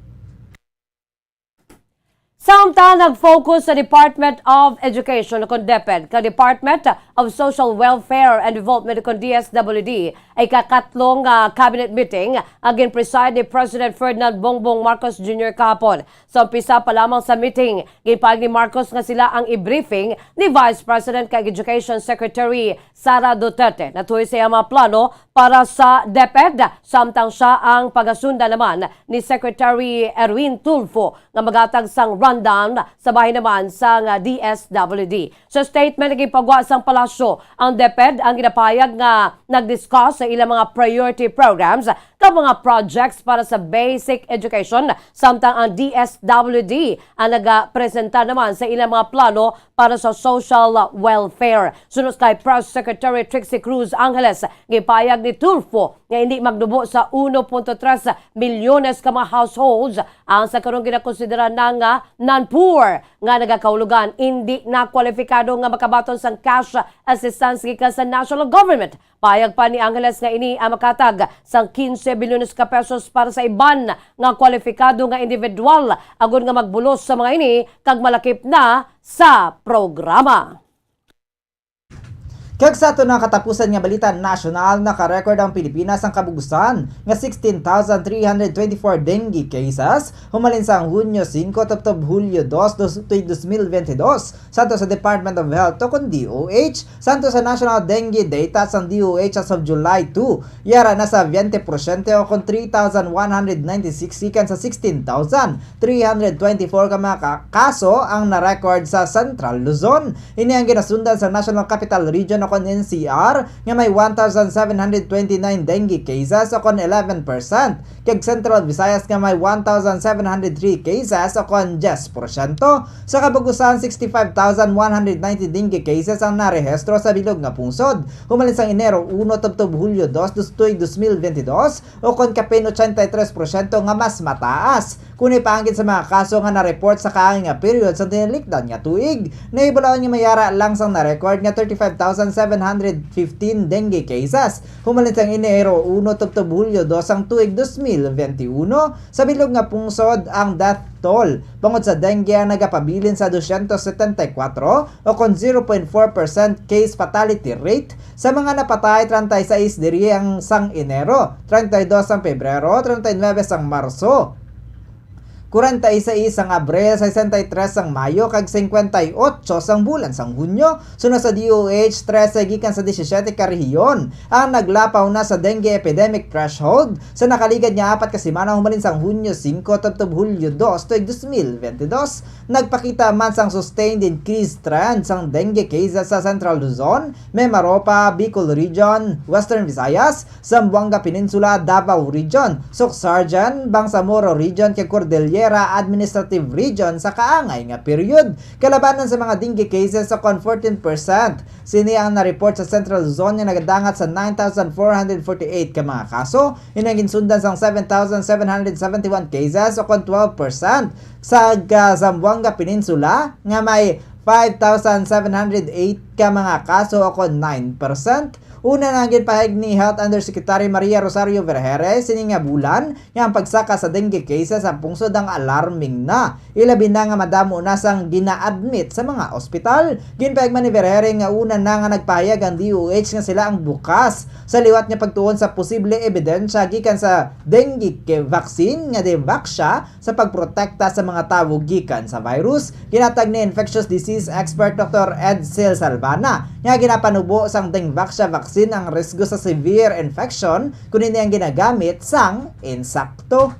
Samtang nag-focus sa Department of Education kon DepEd kag Department of Social Welfare and Development kon D S W D ang ikakatlo nga cabinet meeting nga gin-preside ni President Ferdinand Bongbong Marcos Junior kahapon. Sa umpisa pa lamang sa meeting, ginpahayag ni Marcos nga sila ang i-briefing ni Vice President kag Education Secretary Sara Duterte natuhoy sa iyang mga plano para sa DepEd, samtang siya ang pagasundan naman ni Secretary Erwin Tulfo nga maghatag sang rundown sa bahin naman sang D S W D. Sa statement nga ginpagwa sang palasyo, ang DepEd ang ginapahayag nga nag-discuss sa ilang mga priority programs kag mga projects para sa basic education, samtang ang D S W D ang nagapresenta naman sa ilang mga plano para sa social welfare. Suno kay Press Secretary Trixie Cruz Angeles, gipahayag ni Tulfo nga indi magnubo sa uno punto tres milyones ka mga households ang sa karon ginakonsidera na nga non-poor nga nagakahulugan indi na kwalipikado nga makabaton sang cash assistance gikan sa national government. Pahayag pa ni Angeles nga ini ang makatag sang quince bilyones ka pesos para sa iban nga kwalipikado nga individual, agod nga magbulos sa mga ini kag malakip na sa programa. Kag sa aton nga katapusan nga balita nasyonal, naka-record ang Pilipinas sang kabug-usan nga sixteen thousand three hundred twenty-four dengue cases humalin sang Hunyo singko tubtob Hulyo dos, dos, tuig dos mil benti dos, santo sa Department of Health o kon D O H, santo sa National Dengue Data sang D O H as of July two, yara na sa twenty porsyento o kon three thousand one hundred ninety-six gikan sa sixteen thousand three hundred twenty-four ka mga ka-, kaso ang na-record sa Central Luzon. Ini ang ginasundan sa National Capital Region o kon N C R nga may one thousand seven hundred twenty-nine dengue cases o kon eleven percent, kag Central Visayas nga may one thousand seven hundred three cases o kon diyes porsyento. Sa kabug-usan, sixty-five thousand one hundred ninety dengue cases ang narehistro sa bilog nga pungsod humalin sang Enero uno tubtob Hulyo dos, dos, tuig dos mil benti dos, o kon kapin ochenta y tres porsyento nga mas mataas. Kun ipaangkon sa mga kaso nga na-report sa kaangay nga period sa tinalikdan nga tuig, nahibaloan nga may yara lang sang na-record nga thirty-five thousand seven hundred fifteen dengue cases humalin sang Enero uno tubtob Hulyo dos sang tuig dos mil benti uno. Sa bilog nga pungsod, ang death toll bangod sa dengue ang nagapabilin sa dosyentos setenta y kuwatro, o kon zero point four percent case fatality rate. Sa mga napatay, treinta y seis diri ang sang Enero, treinta y dos sang Pebrero, treinta y nuebe sang Marso, kwarenta y seis sang Abril, sesenta y tres sang Mayo, kag singkwenta y otso sang bulan sang Hunyo. Suno sa D O H, trese gikan sa disisiete ka rehiyon ang naglapaw na sa dengue epidemic threshold sa nakaligad nga apat ka semana humalin sang Hunyo singko tubtob Hulyo dos, tuig dos mil benti dos. Nagpakita man sang sustained increased trend sang dengue cases sa Central Luzon, Mimaropa, Bicol Region, Western Visayas, Zamboanga Peninsula, Davao Region, Soccsksargen, Bangsamoro Region, kag Cordillera Administrative Region sa kaangay nga period. Kalabanan sa mga dengue cases sa kon fourteen percent. Sini ang na-report sa Central Luzon nga nagadangat sa nine thousand four hundred forty-eight ka mga kaso, ini ang ginsundan sang seven thousand seven hundred seventy-one cases o kon twelve percent. Sa ga-, Zamboanga Peninsula nga may five thousand seven hundred eight ka mga kaso o kon nine percent. Una na ang ginpahayag ni Health Undersecretary Maria Rosario Vergeire sini nga bulan nga ang pagsaka sa dengue cases sa pungsod ang alarming na. Ilabi na nga madamo na sang gina-admit sa mga ospital. Ginpahayag man ni Vergeire nga una na nga nagpahayag ang D O H nga sila ang bukas sa liwat nga pagtuon sa posible ebidensya gikan sa dengue ke-, vaccine nga Dengvaxia sa pagprotekta sa mga tawo gikan sa virus. Ginhatag ni infectious disease expert Doktor Edsel Salvana nga ginapanubo sang Dengvaxia vaccine Sin ang risgo sa severe infection kon ini ang ginagamit sang insakto.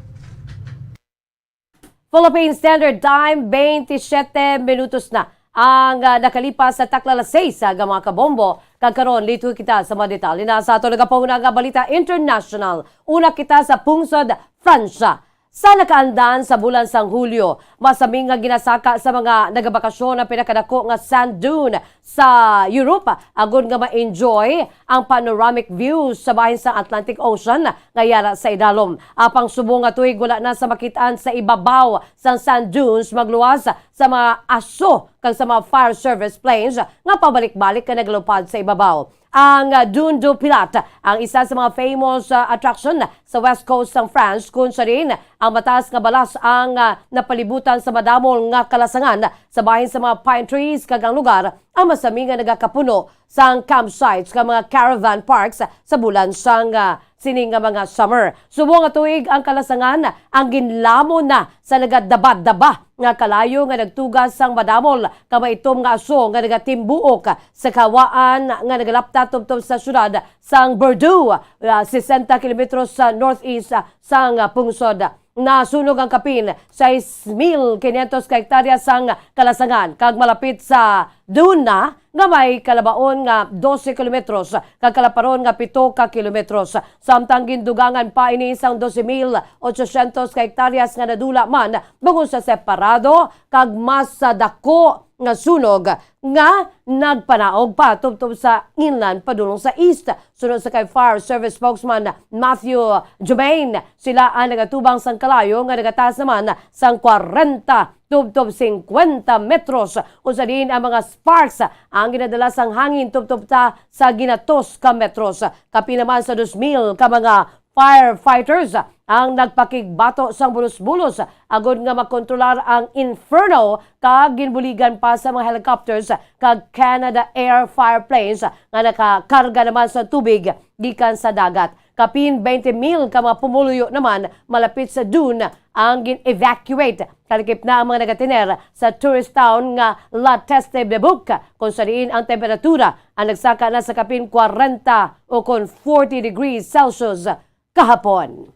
Philippine Standard Time, twenty-seven minutos na ang, ah, nakalipas sa takla alas seis, ah, nga mga kabombo. Kag karon, lito kita sa mga detalye na sa ato nagapahuna nga balita international. Una kita sa pungsod Francia. Sa nakaandan sa bulan sang Hulyo, masami nga ginasaka sa mga nagabakasyon ang pinakadako nga sand dune sa Europa, agod nga ma-enjoy ang panoramic views sa bahin sa Atlantic Ocean nga yara sa idalom. Apang subong nga tuig, wala na sa makit-an sa ibabaw sang sand dunes, magluwas sa mga aso kag sa mga fire service planes nga pabalik-balik nga nagalupad sa ibabaw. Ang, ah, Dune du Pilat ang isa sa mga famous, ah, attraction sa west coast sang France, kung sa diin ang mataas nga balas ang, ah, napalibutan sa madamol nga kalasangan sa bahin sa mga pine trees, kag ang lugar ang masami nga nagakapuno sang campsites kag mga caravan parks sa bulan sang, ah, sini nga mga summer. Subong nga tuig, ang kalasangan ang ginlamon na sa nagadabadaba nga kalayo nga nagtugas sang madamol ka maitom nga aso nga nagatimbuok sa kahawaan nga nagalapta tubtob sa siyudad sang Bordeaux, ah, sesenta kilometros sa northeast, ah, sang, ah, pungsod. Nasunog ang kapin sais mil kinyentos ka hektarya sang kalasangan kag malapit sa duna nga may kalabaon nga dose kilometros kag kalaparon nga pito ka kilometros. Samtang gindugangan pa ini sang dose mil otsosyentos ka hektaryas nga nadula man bangod sa separado kag mas, ah, dako nga sunog nga nagpanaog pa tubtob sa inland padulong sa east. Suno sa kay Fire Service spokesman Matthew Germain, sila ang nagatubang sang kalayo nga nagataas naman sang kwarenta tubtob singkwenta metros, kung sa diin ang mga sparks ang ginadala sang hangin tubtob ta sa ginatos ka metros. Kapin naman sa dos mil ka mga firefighters ang nagpakigbato sang bulos-bulos agod nga makontrolar ang inferno, kag ginbuligan pa sa mga helicopters kag Canada Air Fire planes nga nakakarga naman sa tubig gikan sa dagat. Kapin twenty mil ka mga pumuluyo naman malapit sa dune ang gin-evacuate. Kalakip na ang mga nagatiner sa tourist town nga La Teste-Bebouc, kung sa diin ang temperatura ang nagsaka na sa kapin kwarenta o kon forty degrees Celsius kahapon.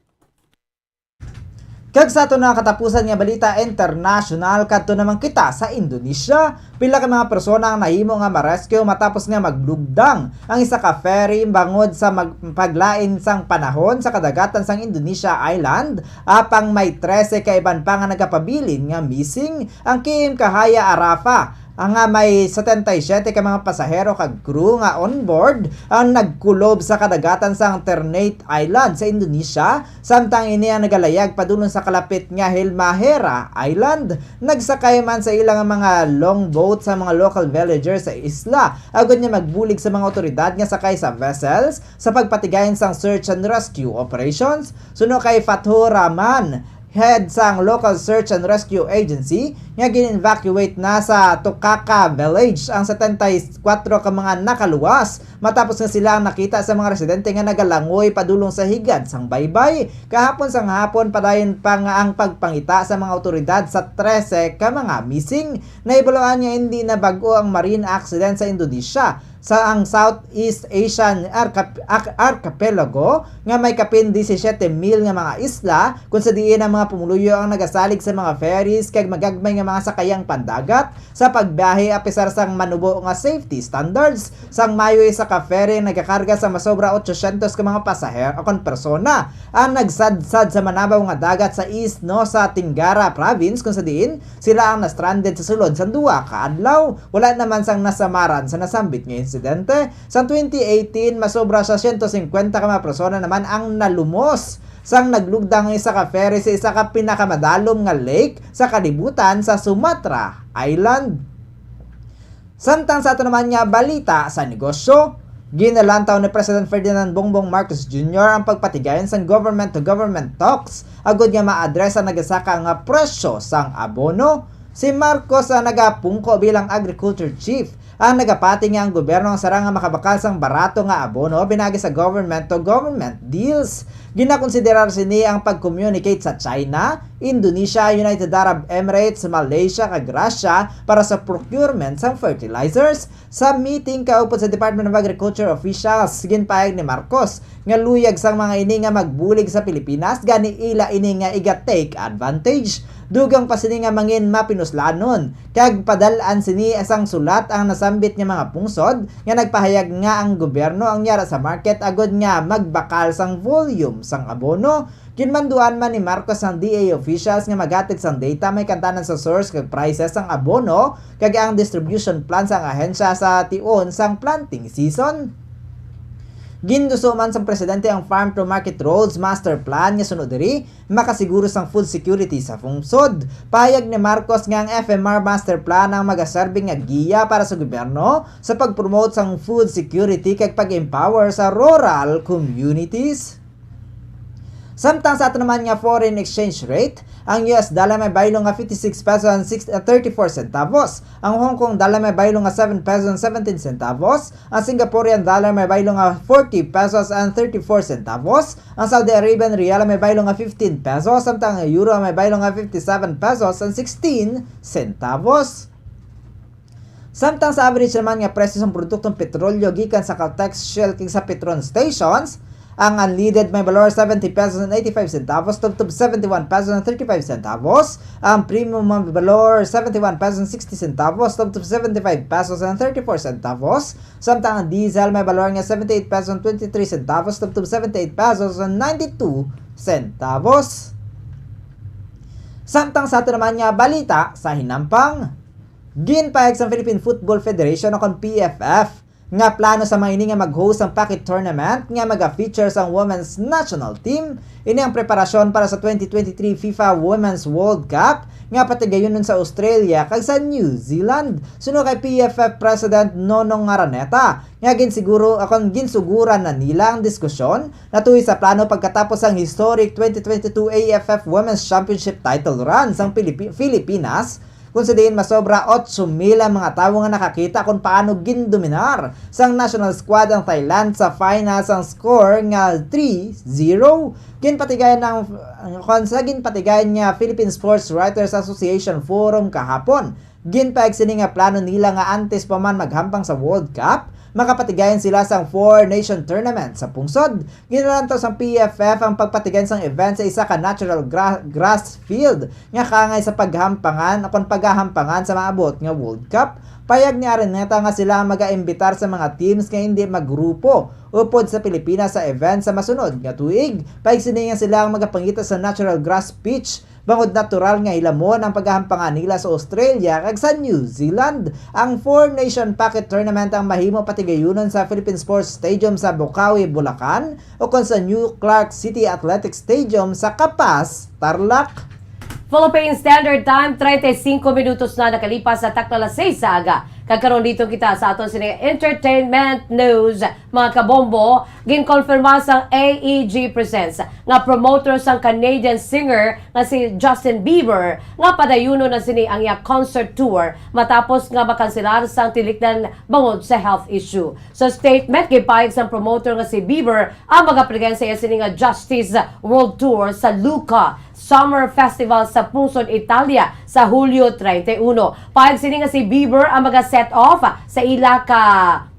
Kag sa ato na katapusan nga balita international, kadto naman kita sa Indonesia. Pila ka mga persona ang nahimo nga ma-rescue matapos nga maglugdang ang isa ka ferry bangod sa mag-, paglain sang panahon sa kadagatan sang Indonesia island. Apang may trese ka iban pa nga nagapabilin nga missing. Ang K M Cahaya Arafa, ang, ah, may setenta y siete ka mga pasahero kag crew nga on board ang nagkulob sa kadagatan sang Ternate Island sa Indonesia, samtang ini ang nagalayag padulong sa kalapit nga Halmahera Island. Nagsakay man sa ila nga mga longboat sa mga local villagers sa isla, agod nga magbulig sa mga awtoridad nga sakay sa vessels sa pagpatigayon sang search and rescue operations. Suno kay Fathur Rahman, head sang local search and rescue agency, nga gin-evacuate na sa Tukaka Village ang setenta y kuwatro ka mga nakaluwas matapos nga sila ang nakita sa mga residente nga nagalangoy padulong sa higad sang baybay. Kahapon sang hapon, padayon pa nga ang pagpangita sa mga awtoridad sa trese ka mga missing. Nahibaluan nga hindi na bag-o ang marine accident sa Indonesia, sa ang Southeast Asian archip-, arch-, archipelago nga may kapin disisiete mil nga mga isla, kung sa diin ang mga pumuluyo ang nagasalig sa mga ferries kag magagmay nga mga sakayang pandagat sa pagbiyahe, apisar sang manubo nga safety standards. Sang Mayo, isa ka ferry nagakarga sa masobra otsosyentos ka mga pasaher-, o kon persona ang nagsadsad sa manabaw nga dagat sa East Nusa Tenggara Province, kung sa diin sila ang na-stranded sa sulod sang duha ka adlaw. Wala naman sang nasamaran sa nasambit nga insidente. Sang twenty eighteen, masobra sa siyento singkwenta ka mga persona naman ang nalumos sang naglugdang ang isa ka ferry sa isa ka pinakamadalom nga lake sa kalibutan sa Sumatra Island. Samtang sa ato naman nga balita sa negosyo, ginalantaw ni President Ferdinand Bongbong Marcos Junior ang pagpatigayon sang government-to-government talks agud nga ma-address ang nagasaka nga presyo sang abono. Si Marcos ang nagapungko bilang agriculture chief, ang nagapati nga ang gobyerno ang sarang nga makabakal sang barato nga abono pinagi sa government-to-government deals. Ginakonsiderar sini ang pag-communicate sa China, Indonesia, United Arab Emirates, Malaysia, kag Russia para sa procurement sang fertilizers. Sa meeting kaupod sa Department of Agriculture officials, ginpahayag ni Marcos nga luyag sang mga ini nga magbulig sa Pilipinas, gani ila ini nga iga-take advantage. Dugang pa sini nga mangin mapinuslanon, kag padal-an sini sang sulat ang nasambit nga mga pungsod nga nagpahayag nga ang gobyerno ang yara sa market agod nga magbakal sang volume sang abono. Ginmanduan man ni Marcos ang D A officials nga maghatag sang data may kantanan sa source kag prices sang abono kag ang distribution plan sang ahensya sa tion sang planting season. Ginduso man sang presidente ang Farm to Market Roads Master Plan nga suno diri makasiguro sang food security sa pungsod. Pahayag ni Marcos nga ang F M R Master Plan ang magaserbi nga giya para sa gobyerno sa pag-promote sang food security kag pag-empower sa rural communities. Samtang sa ato naman nga foreign exchange rate, ang U S dollar may baylo nga fifty-six pesos and six, uh, thirty-four centavos. Ang Hong Kong dollar may baylo nga seven pesos and seventeen centavos. Ang Singaporean dollar may baylo nga forty pesos and thirty-four centavos. Ang Saudi Arabian riyal may baylo nga fifteen pesos, samtang ang euro may baylo nga fifty-seven pesos and sixteen centavos. Samtang sa average naman nga presyo sang produktong petrolyo gikan sa Caltex, Shell, kag sa Petron stations, ang unleaded may balor seventy pesos and eighty-five centavos tubtob seventy-one pesos and thirty-five centavos, ang premium may balor seventy-one pesos and sixty centavos tubtob seventy-five pesos and thirty-four centavos, samtang ang diesel may balor nga seventy-eight pesos and twenty-three centavos tubtob seventy-eight pesos and ninety-two centavos. Samtang sa ato naman nga balita sa hinampang, ginpahayag sang Philippine Football Federation o kon P F F nga plano sa mga ini nga mag-host sang packet tournament nga maga-feature sang women's national team. Ini ang preparasyon para sa twenty twenty-three FIFA Women's World Cup nga patigayunon sa Australia kag sa New Zealand. Suno kay P F F President Nonong Araneta nga ginsiguro, akon, ginsuguran na nila ang diskusyon natuy sa plano pagkatapos sang historic twenty twenty-two A F F Women's Championship title run sang Pilipi-, Filipinas, kung sa diin masobra otso mil ang mga tawo nga nakakita kon paano gindominar sang national squad ang Thailand sa final sang score nga three zero. Ginpatigayan ang, kon sa ginpatigayan nga Philippine Sports Writers Association Forum kahapon, ginpahayag sini nga plano nila nga antes pa man maghampang sa World Cup, makapatigayan sila sang Four Nation Tournament sa pungsod. Ginalantaw sang P F F ang pagpatigayon sang event sa isa ka natural gra-, grass field nga kaangay sa paghampangan o kon paghahampangan sa maabot nga World Cup. Payag ni Araneta nga sila ang magaimbitar sa mga teams nga hindi maggrupo upod sa Pilipinas sa event sa masunod nga tuig. Payag sini nga sila ang magapangita sa natural grass pitch bangod natural nga hilamon ang paghahampangan nila sa Australia kag sa New Zealand. Ang Four Nation Packet Tournament ang mahimo patigayunon sa Philippine Sports Stadium sa Bocaue, Bulacan, o kon sa New Clark City Athletic Stadium sa Capas, Tarlac. Philippine Standard Time, treinta y cinco minutos na nakalipas sa takna alas seis sa aga. Kag karon dito kita sa aton sini entertainment news, mga kabombo. Ginkonfirma sang A E G Presents nga promoter sang Canadian singer nga si Justin Bieber nga padayunon na sini ang iya concert tour matapos nga makanselar sang tilikdan bangod sa health issue. Sa statement, gipahayag sang promoter nga si Bieber ang magapresenta sa iya sini nga Justice World Tour sa Lucca Summer Festival sa pungsod Italia sa Hulyo treinta y uno. Pahayag sini nga si Bieber ang maga-set off sa ila ka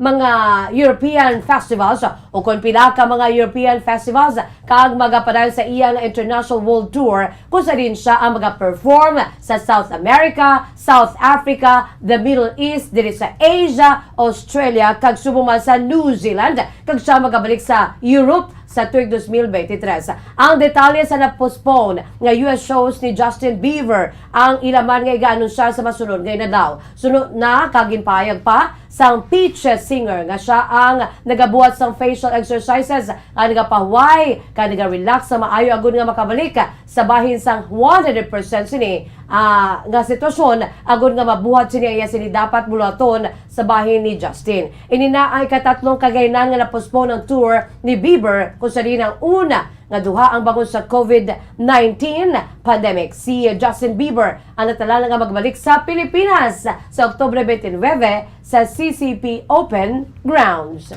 mga European festivals o kon pila ka mga European festivals kag magapadayon sa iya nga international world tour kung sa diin siya ang maga-perform sa South America, South Africa, the Middle East, diri sa Asia, Australia, kag subong man sa New Zealand, kag siya magabalik sa Europe sa tuig dos mil beintitrés. Ang detalye sa na-postpone nga U S shows ni Justin Bieber ang ila man nga iga-anunsar sa masunod nga inadlaw. Suno na, kag ginpahayag pa sang Peaches singer nga siya ang nagabuhat sang facial exercises nga nagapahuway kag naga-relax sa maayo agud nga makabalik sa bahin sang one hundred percent sini, ah, nga sitwasyon agud nga mabuhat sini, iya sini dapat buluhaton sa bahin ni Justin. Ini na ang ikatatlong kagaynan nga na-postpone ang tour ni Bieber, kung sa diin ang una nga duha ang bangod sa COVID nineteen pandemic. Si Justin Bieber ang natalana nga magbalik sa Pilipinas sa Oktubre twenty-nine sa C C P Open Grounds.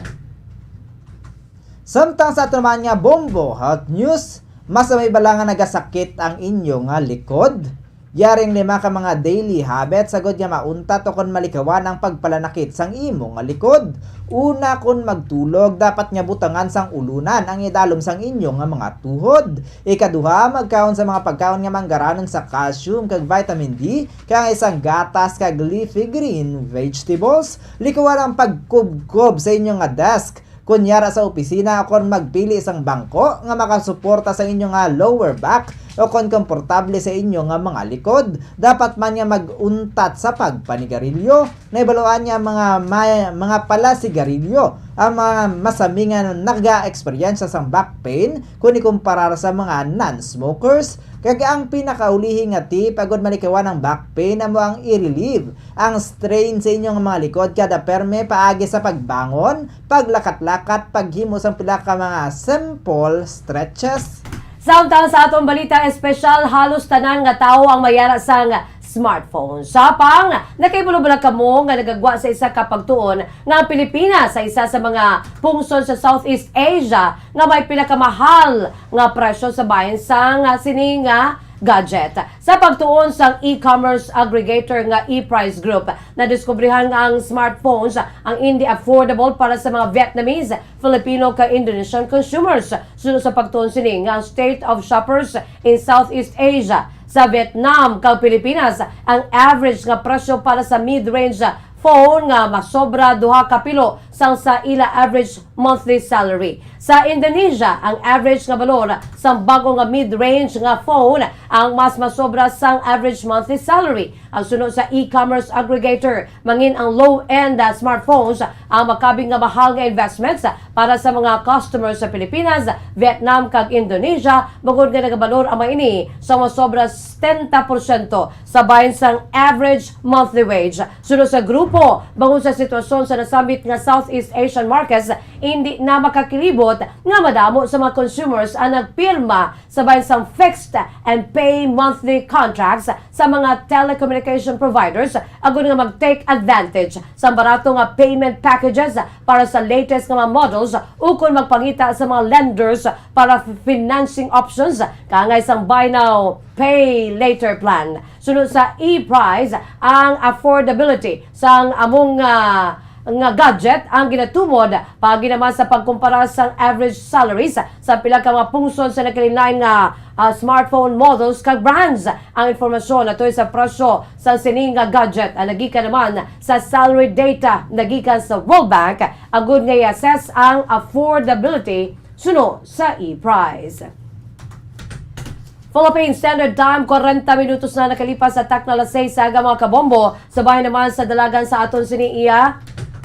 Samtang sa aton man nga Bombo Health News, mas may bala nga nagasakit ang inyo nga likod? Yaring lima ka mga daily habits agod nga mauntat o kon malikawan ang pagpalanakit sang imo nga likod. Una, kon magtulog, dapat nga butangan sang ulunan ang idalom sang inyo nga mga tuhod. Ikaduha, magkaon sa mga pagkaon nga manggaranon sa calcium kag vitamin D, kag isang gatas kag leafy green vegetables. Likawan ang pagkubkob sa inyo nga desk. Kon yara sa opisina, o kon magpili sang bangko nga makasuporta sa inyo nga lower back, o kon komportable sa inyo nga mga likod, dapat man nga mag-untat sa pagpanigarilyo. Nahibaluan nga mga may, mga pala sigarilyo ang mga masami nga naga-eksperyensya sang back pain kon ikumparar sa mga non-smokers. Kag ang pinakaulihi nga tip agud malikawan ang back pain amo ang i-relieve ang strain sa inyo nga mga likod kada perme paagi sa pagbangon, paglakat-lakat, paghimo sang pila ka mga simple stretches. Samtang sa atong balita espesyal, halos tanan nga tawo ang mayara sang smartphone. Sa pang, nakaibalo ba kamo nga nagagwa sa isa ka pagtuon nga ang Pilipinas sa isa sa mga pungsod sa Southeast Asia nga may pinakamahal nga presyo sa bahin sang sini nga gadget. Sa pagtuon sang e-commerce aggregator nga ePrice Group, nadiskubrihan nga ang smartphones ang indi affordable para sa mga Vietnamese, Filipino, kag Indonesian consumers. Suno sa pagtuon sini nga ang state of shoppers in Southeast Asia, sa Vietnam kag Pilipinas, ang average nga presyo para sa mid-range phone nga masobra duha ka pilo sang sa ila average monthly salary. Sa Indonesia, ang average nga balor sang bag-o nga mid-range nga phone ang mas masobra sang average monthly salary. Ang suno sa e-commerce aggregator, mangin ang low-end, ah, smartphones ang makabig nga mahal nga investments para sa mga customers sa Pilipinas, Vietnam, kag Indonesia, bangod nga nagabalor ang mga ini sa masobra setenta porsyento sa bahin sang average monthly wage. Suno sa grupo, bangod sa sitwasyon sa nasambit nga Southeast Asian markets, indi na makakilibot nga madamo sa mga consumers ang nagpirma sa bahin sang fixed and pay monthly contracts sa mga telecommunication providers agud nga mag-take advantage sa barato nga payment packages para sa latest nga mga models ukon magpangita sa mga lenders para financing options kaangay sang buy now, pay later plan. Suno sa ePrice, ang affordability sang among, ah, nga gadget ang ginatumod paagi naman sa pagkumpara sang average salaries sa pila ka mga pungsod sa nagkalain-lain nga, ah, smartphone models kag brands. Ang informasyon natuy sa presyo sa sini nga gadget ang nagikan naman sa salary data nagikan sa World Bank agud nga i-assess ang affordability suno sa ePrice. Philippine Standard Time, kwarenta minutos na nakalipas sa takna alas seis sa aga, mga kabombo. Sa bahin naman sa dalagan sa aton sini iya,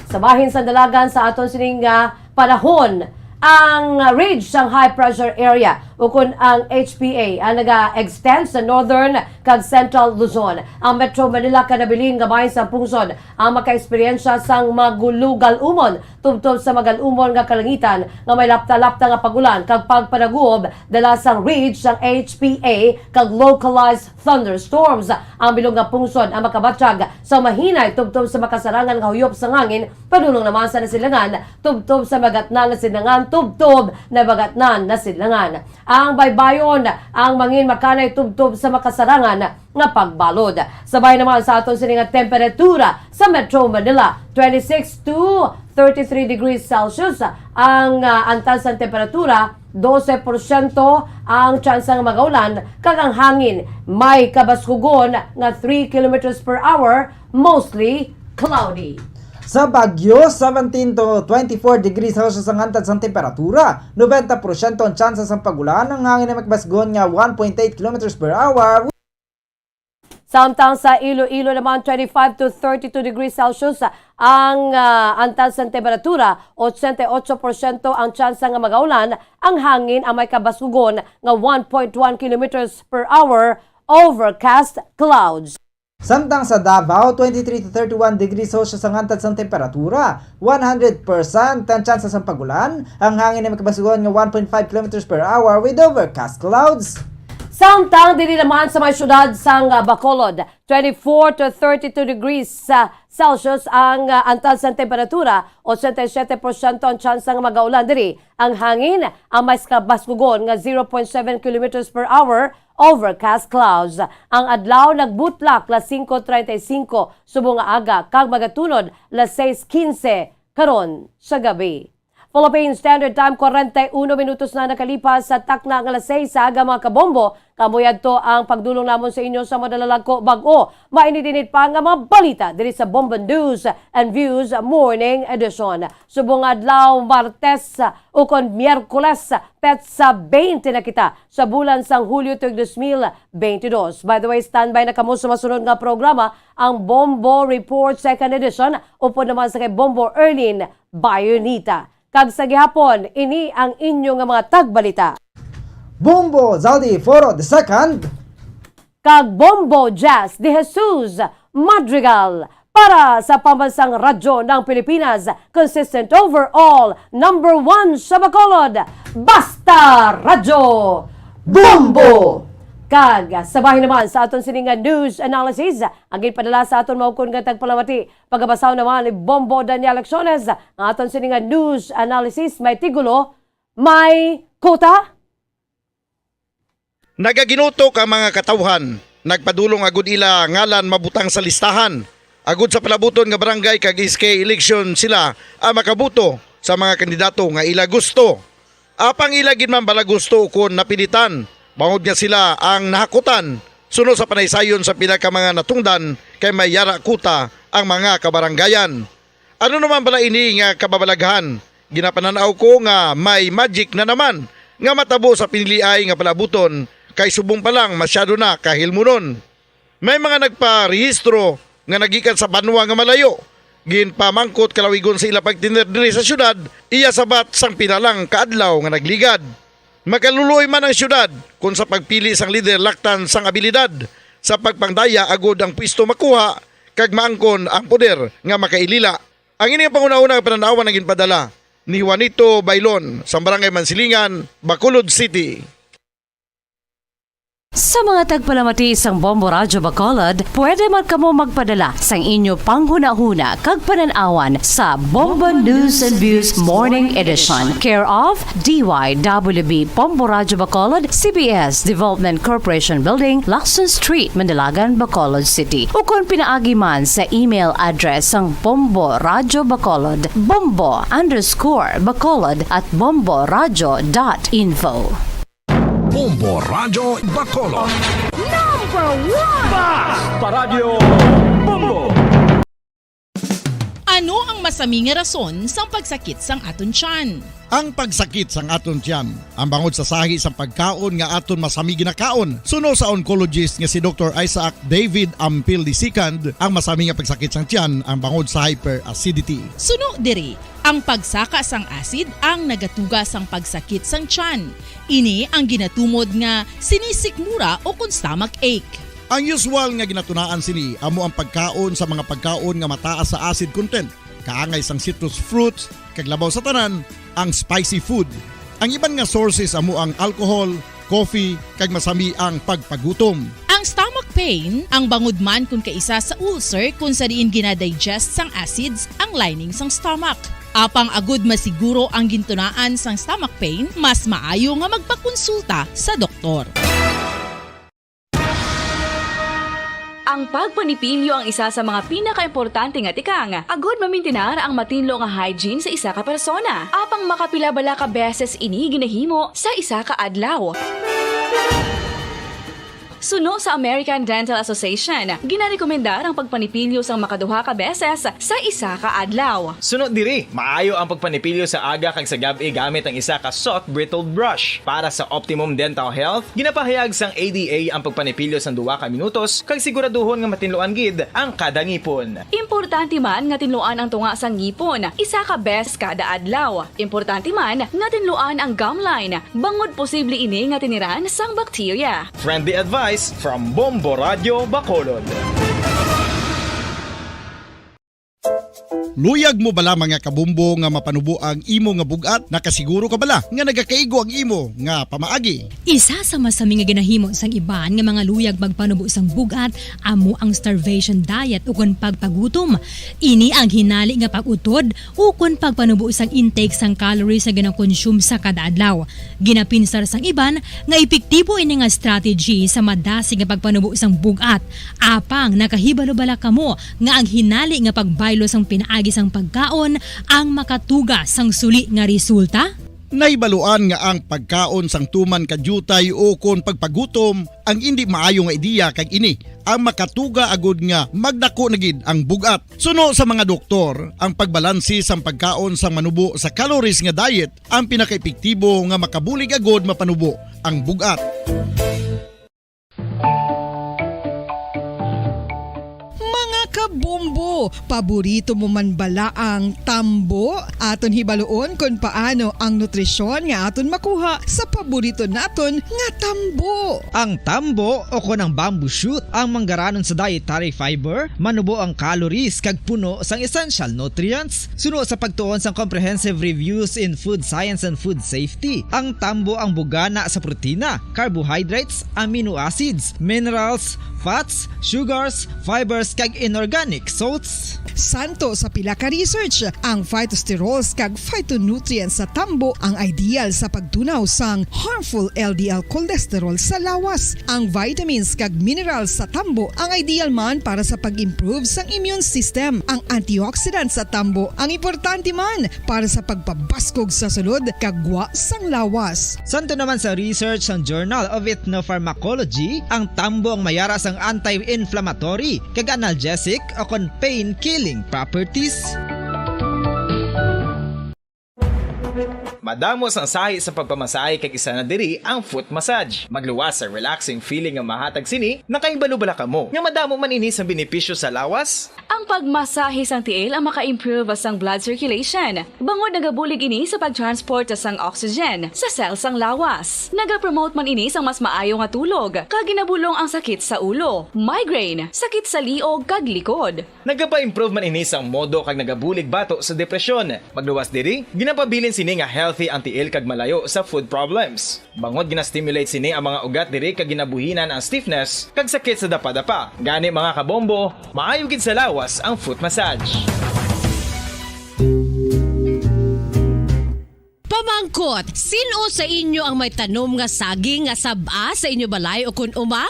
sa bahin sa dalagan sa aton sini nga panahon, ang ridge sang high pressure area ukon ang H P A ang naga-extend sa northern kag central Luzon. Ang Metro Manila kanabilin nga bahin sa pungsod ang makaeksperyensya sang magulo-galumon tubtob sa magal-umon nga kalangitan nga may lapta-lapta nga pag-ulan kag pagpanaguob dala sang ridge sang H P A kag localized thunderstorms. Ang bilog nga pungsod ang makabatyag sa mahinay tubtob sa makasarangan nga huyop sang hangin padulong naman sa nasilangan tubtob sa magatnan nasilangan tubtob na magatnan nasilangan. Ang baybayon ang mangin makanay tubtob sa makasarangan nga pagbalod. Sa bahin naman sa aton sini nga temperatura sa Metro Manila, twenty-six to thirty-three degrees Celsius ang, ah, antas sang temperatura, dose porsyento ang tsansa nga magaulan, kag ang hangin may kabaskugon nga three kilometers per hour, mostly cloudy. Sa Baguio, seventeen to twenty-four degrees Celsius ang antas sang temperatura, nobenta porsyento ang tsansa sang pag-ulan, ang hangin ay makabasgon nga one point eight kilometers per hour. Samtang sa Iloilo naman, twenty-five to thirty-two degrees Celsius ang, ah, antas sang temperatura, ochenta y ocho porsyento ang tsansa nga magaulan, ang hangin ang may kabaskugon nga one point one kilometers per hour, overcast clouds. Samtang sa Davao, twenty-three to thirty-one degrees Celsius ang hantad sang temperatura, one hundred percent ang tsansa sang pag-ulan, ang hangin ay makabasugon nga one point five kilometers per hour with overcast clouds. Samtang diri naman sa may siyudad sang, ah, Bacolod, twenty-four to thirty-two degrees, ah, Celsius ang, ah, hantad sang temperatura, ochenta y siete porsyento ang tsansa nga magaulan diri. Ang hangin ang mas kabaskugon nga zero point seven kilometers per hour, overcast clouds. Ang adlaw nagbutlak las singko treinta y cinco subong nga aga kag magatunod las seis quince karon sa gabi. Philippine Standard Time, kwarenta y uno minutos na nakalipas sa takna nga las seis sa aga, mga kabombo. Kamo yadto ang pagdulong namon sa inyo sa madalalagko bag-o mainit-init pa nga mga balita diri sa Bombo News and Views Morning Edition. Subong adlaw, Martes, ukon Miyerkules, petsa twenty na kita sa bulan sang Hulyo tuig dos mil twenty dos. By the way, standby na kamo sa masunod nga programa, ang Bombo Report Second Edition, upod naman sa kay Bombo Erlin Bayonita. Kag sa gihapon, ini ang inyo nga mga tagbalita. Bombo Zaldi Foro the second. Kag Bombo Jazz de Jesus Madrigal para sa Pambansang Radyo ng Pilipinas, consistent overall, number one sa Bacolod, Basta Radyo, Bombo! Kag sa bahin naman sa aton sini nga news analysis, ang ginpadala sa aton maukon nga tagpalamati, pagabasahon naman ni Bombo Daniel Acciones, ang aton sini nga news analysis may tigulo, may kuta. Nagaginutok ang mga katawhan, nagpadulong agud ila ngalan mabutang sa listahan, agud sa palabuton nga barangay kag S K election sila ang makaboto sa mga kandidato nga ila gusto. Apang ila gid man bala gusto kon napilitan, bangod nga sila ang nahakutan, suno sa panaysayon sa pila ka mga natungdan kay may yara kuta ang mga kabaranggayan. Ano naman bala ini nga kababalaghan? Ginapanan-aw ko nga may magic na naman nga matabo sa piniliay nga palabuton, kay subong pa lang masyado na kahilmunon. May mga nagparehistro nga nagikan sa banwa nga malayo. Ginpamangkot kalawigon sa ila pagtener diri sa syudad, iya sabat sang pila lang ka adlaw nga nagligad. Makaluloy man ang syudad kon sa pagpili sang lider laktan sang abilidad sa pagpangdaya agud ang pwesto makuha kag maangkon ang poder nga makailila. Ang ini nga panghunahuna nga panan-awan ang ginpadala ni Juanito Bailon sa Barangay Mansilingan, Bacolod City. Sa mga tagpalamati sang Bombo Radyo Bacolod, pwede man kamo magpadala sang inyo panghunahuna kag panan-awan sa Bombo News and Views Morning Edition, care of D Y W B Bombo Radyo Bacolod, C B S Development Corporation Building, Lacson Street, Mandalagan, Bacolod City, ukon pinaagi man sa email address sang Bombo Radyo Bacolod, bombo underscore bacolod at bomboradyo dot info. Bombo Radyo Bacolod. Number one! Basta Radyo Bombo! Ano ang masami nga rason sang pagsakit sang aton tiyan? Ang pagsakit sang aton tiyan, ang bangod sa sahi sang pagkaon nga aton masami ginakaon, suno sa oncologist nga si Doktor Isaac David Ampil the second, ang masami nga pagsakit sang tiyan, ang bangod sa hyperacidity. Suno diri, ang pagsaka sang acid ang nagatuga sang pagsakit sang tiyan. Ini ang ginatumod nga sinisikmura o kon stomach ache. Ang usual nga ginatunaan sini amo ang pagkaon sa mga pagkaon nga mataas sa acid content, kaangay sang citrus fruits, kag labaw sa tanan, ang spicy food. Ang iban nga sources amo ang alcohol, coffee, kag masami ang pagpagutom. Ang stomach pain, ang bangod man kon kaisa sa ulcer kon sa diin ginadigest sang acids ang lining sang stomach. Apang agud masiguro ang gintunaan sang stomach pain, mas maayo nga magpakonsulta sa doktor. Ang pagpanipilyo ang isa sa mga pinakaimportante nga tikang agud mamintinar ang matinlo nga hygiene sa isa ka persona. Apang makapila bala ka beses ini ginahimo sa isa ka adlaw? Suno sa American Dental Association, ginarekomendar ang pagpanipilyo sang makaduha ka beses sa isa ka adlaw. Suno diri, maayo ang pagpanipilyo sa aga kag sa gab-i gamit ang isa ka soft bristled brush. Para sa optimum dental health, ginapahayag sang A D A ang pagpanipilyo sang duha ka minutos kag siguraduhon nga matinluan gid ang kada ngipon. Importante man nga tinluan ang tunga sang ngipon isa ka beses kada adlaw. Importante man nga tinluan ang gum line, bangod posible ini nga tiniran sang bakterya. Friendly advice from Bombo Radyo Bacolod. Luyag mo bala, mga kabombo, nga mapanubo ang imo nga bug-at? Nakasiguro ka bala nga nagakaigo ang imo nga pamaagi? Isa sa masami nga ginahimo sang iban nga mga luyag magpanubo sang bug-at amo ang starvation diet ukon pagpagutom. Ini ang hinali nga pag-utod ukon pagpanubo sang intake sang calories nga ginakonsume sa kada adlaw. Ginapinsar sang iban nga epektibo ini nga strategy sa madasig nga pagpanubo sang bug-at. Apang nakahibalo bala kamo nga ang hinali nga pagbaylo sang pinaagi sang pagkaon ang makatuga sang suli nga resulta? Nahibaluan nga ang pagkaon sang tuman ka diutay ukon pagpagutom ang indi maayo nga ideya, kag ini ang makatuga agud nga magdako na gid ang bug-at. Suno sa mga doktor, ang pagbalanse sang pagkaon sang manubo sa calories nga diet ang pinakaepektibo nga makabulig agud mapanubo ang bug-at. Mga kabombo, paborito mo man bala ang tambo? Aton hibaluon kon paano ang nutrisyon nga aton makuha sa paborito naton nga tambo. Ang tambo o kon ang bamboo shoot ang manggaranon sa dietary fiber, manubo ang calories kag puno sang essential nutrients. Suno sa pagtuon sang Comprehensive Reviews in Food Science and Food Safety, ang tambo ang bugana sa protina, carbohydrates, amino acids, minerals, fats, sugars, fibers, kag inorganic salts. Santo sa pila ka research, ang phytosterols kag phytonutrients sa tambo ang ideal sa pagtunaw sang harmful L D L cholesterol sa lawas. Ang vitamins kag minerals sa tambo ang ideal man para sa pag-improve sang immune system. Ang antioxidants sa tambo ang importante man para sa pagpabaskog sa sulod kag gwa sang lawas. Santo naman sa research sang Journal of Ethnopharmacology, ang tambo ang mayara sang anti-inflammatory kag analgesic o kon pain-killing properties. Madamo sang sahi sa pagpamasahe, kag isa na diri ang foot massage. Magluwas sa relaxing feeling nga mahatag sini. Nakahibalo bala kamo nga madamo man ini sang benepisyo sa lawas? Ang pagmasahe sang tiil ang maka-improve sang blood circulation, bangod nagabulig ini sa pagtransport sang oxygen sa cell sang lawas. Nagapromote man ini sang mas maayo nga tulog, kag ginabulong ang sakit sa ulo, migraine, sakit sa liog, kag likod. Nagapa-improve man ini sang mood kag nagabulig bato sa depresyon. Magluwas diri, ginapabilin sini nga healthy ang tiil kag malayo sa foot problems. Bangod gina-stimulate sini ang mga ugat diri kag ginabuhinan ang stiffness kag sakit sa dapadapa. Gani, mga kabombo, maayo gid sa lawas ang foot massage. Pamangkot, sin-o sa inyo ang may tanom nga saging nga sab-a sa inyo balay o kun uma?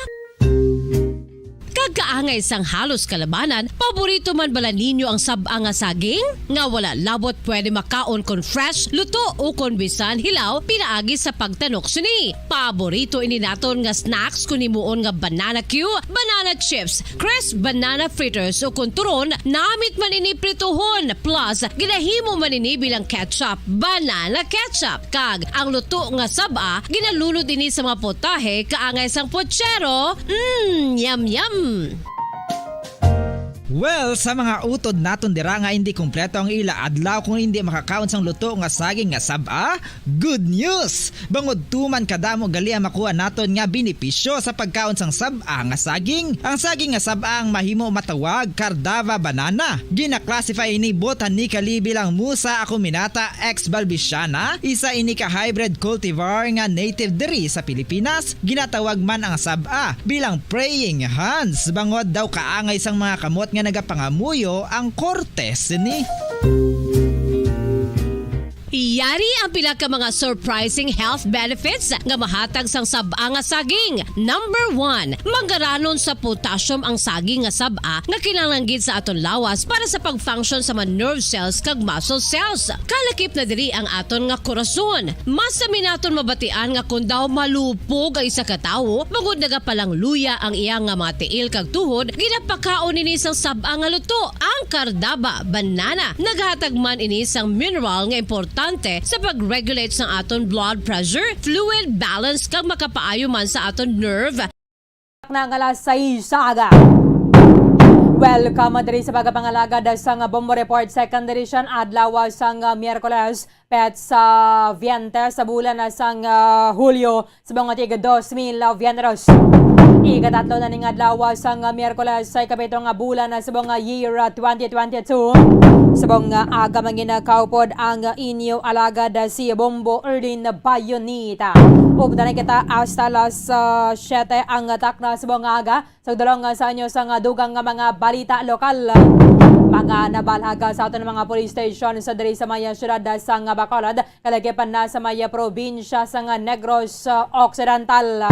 Kag kaangay sang halos kalabanan, paborito man bala ninyo ang sab-a nga saging? Nga wala labot pwede makaon kon fresh, luto, o kon bisan hilaw pinaagi sa pagtanok sini. Paborito ini naton nga snacks kon himuon nga banana cue, banana chips, crisp banana fritters, o kon turon, namit man ini prituhon, plus ginahimo man ini bilang ketchup, banana ketchup. Kag ang luto nga sab-a, ginalunod ini sa mga potahe kaangay sang pochero. Mm, yum, yum! Well, sa mga utod naton dira nga indi kompleto ang ila adlaw kung indi makakaon sang luto nga saging nga sab-a, good news! Bangod tuman kadamo gali ang makuha naton nga benepisyo sa pagkaon sang sab-a nga saging. Ang saging nga sab-a ang mahimo matawag Cardava banana. Gina-classify ini botanically bilang Musa acuminata ex balbisiana. Isa ini ka hybrid cultivar nga native diri sa Pilipinas. Ginatawag man ang sab-a bilang praying hands, bangod daw kaangay sang mga kamot nga nagapangamuyo ang korte sini. Yari ang pila ka mga surprising health benefits nga mahatag sang sab-a nga saging. Number one, manggaranon sa potassium ang saging nga sab-a nga kinahanglan gid sa aton lawas para sa pag-function sa mga nerve cells kag muscle cells. Kalakip na diri ang aton nga korason. Mas sami naton mabatian nga kon daw malupog ang isa ka tawo, bangod nagapalangluya ang iya nga mga tiil kag tuhod, ginapakaon ini sang sab-a nga luto, ang kardaba, banana. Naghatag man ini sang mineral nga importante sa pag-regulate sang aton blood pressure, fluid balance, kag makapaayo man sa aton nerve. Na nga alas sais sa aga. Welcome diri sa pagpangalagad sang Bombo Report Second Edition, adlaw sang Miyerkules, petsa veinte sa bulan sang Hulyo sa mga tig dos mil veinte. Ikatatlo na ning adlaw sang Miyerkules sa ikapito nga bulan na subong nga year, ah, twenty twenty-two. Subong nga aga mangin kaupod ang inyo alagad, ah, si Bombo Erlin Bayonita. Updan na kita hasta alas, ah, siyete ang takna subong nga aga. Sa dalong, ah, sa inyo sang dugang nga mga balita lokal, mga nabalhag sa aton mga police station sa diri sa may siyudad sang Bacolod, kalagip na sa may probinsya sang Negros, ah, Occidental.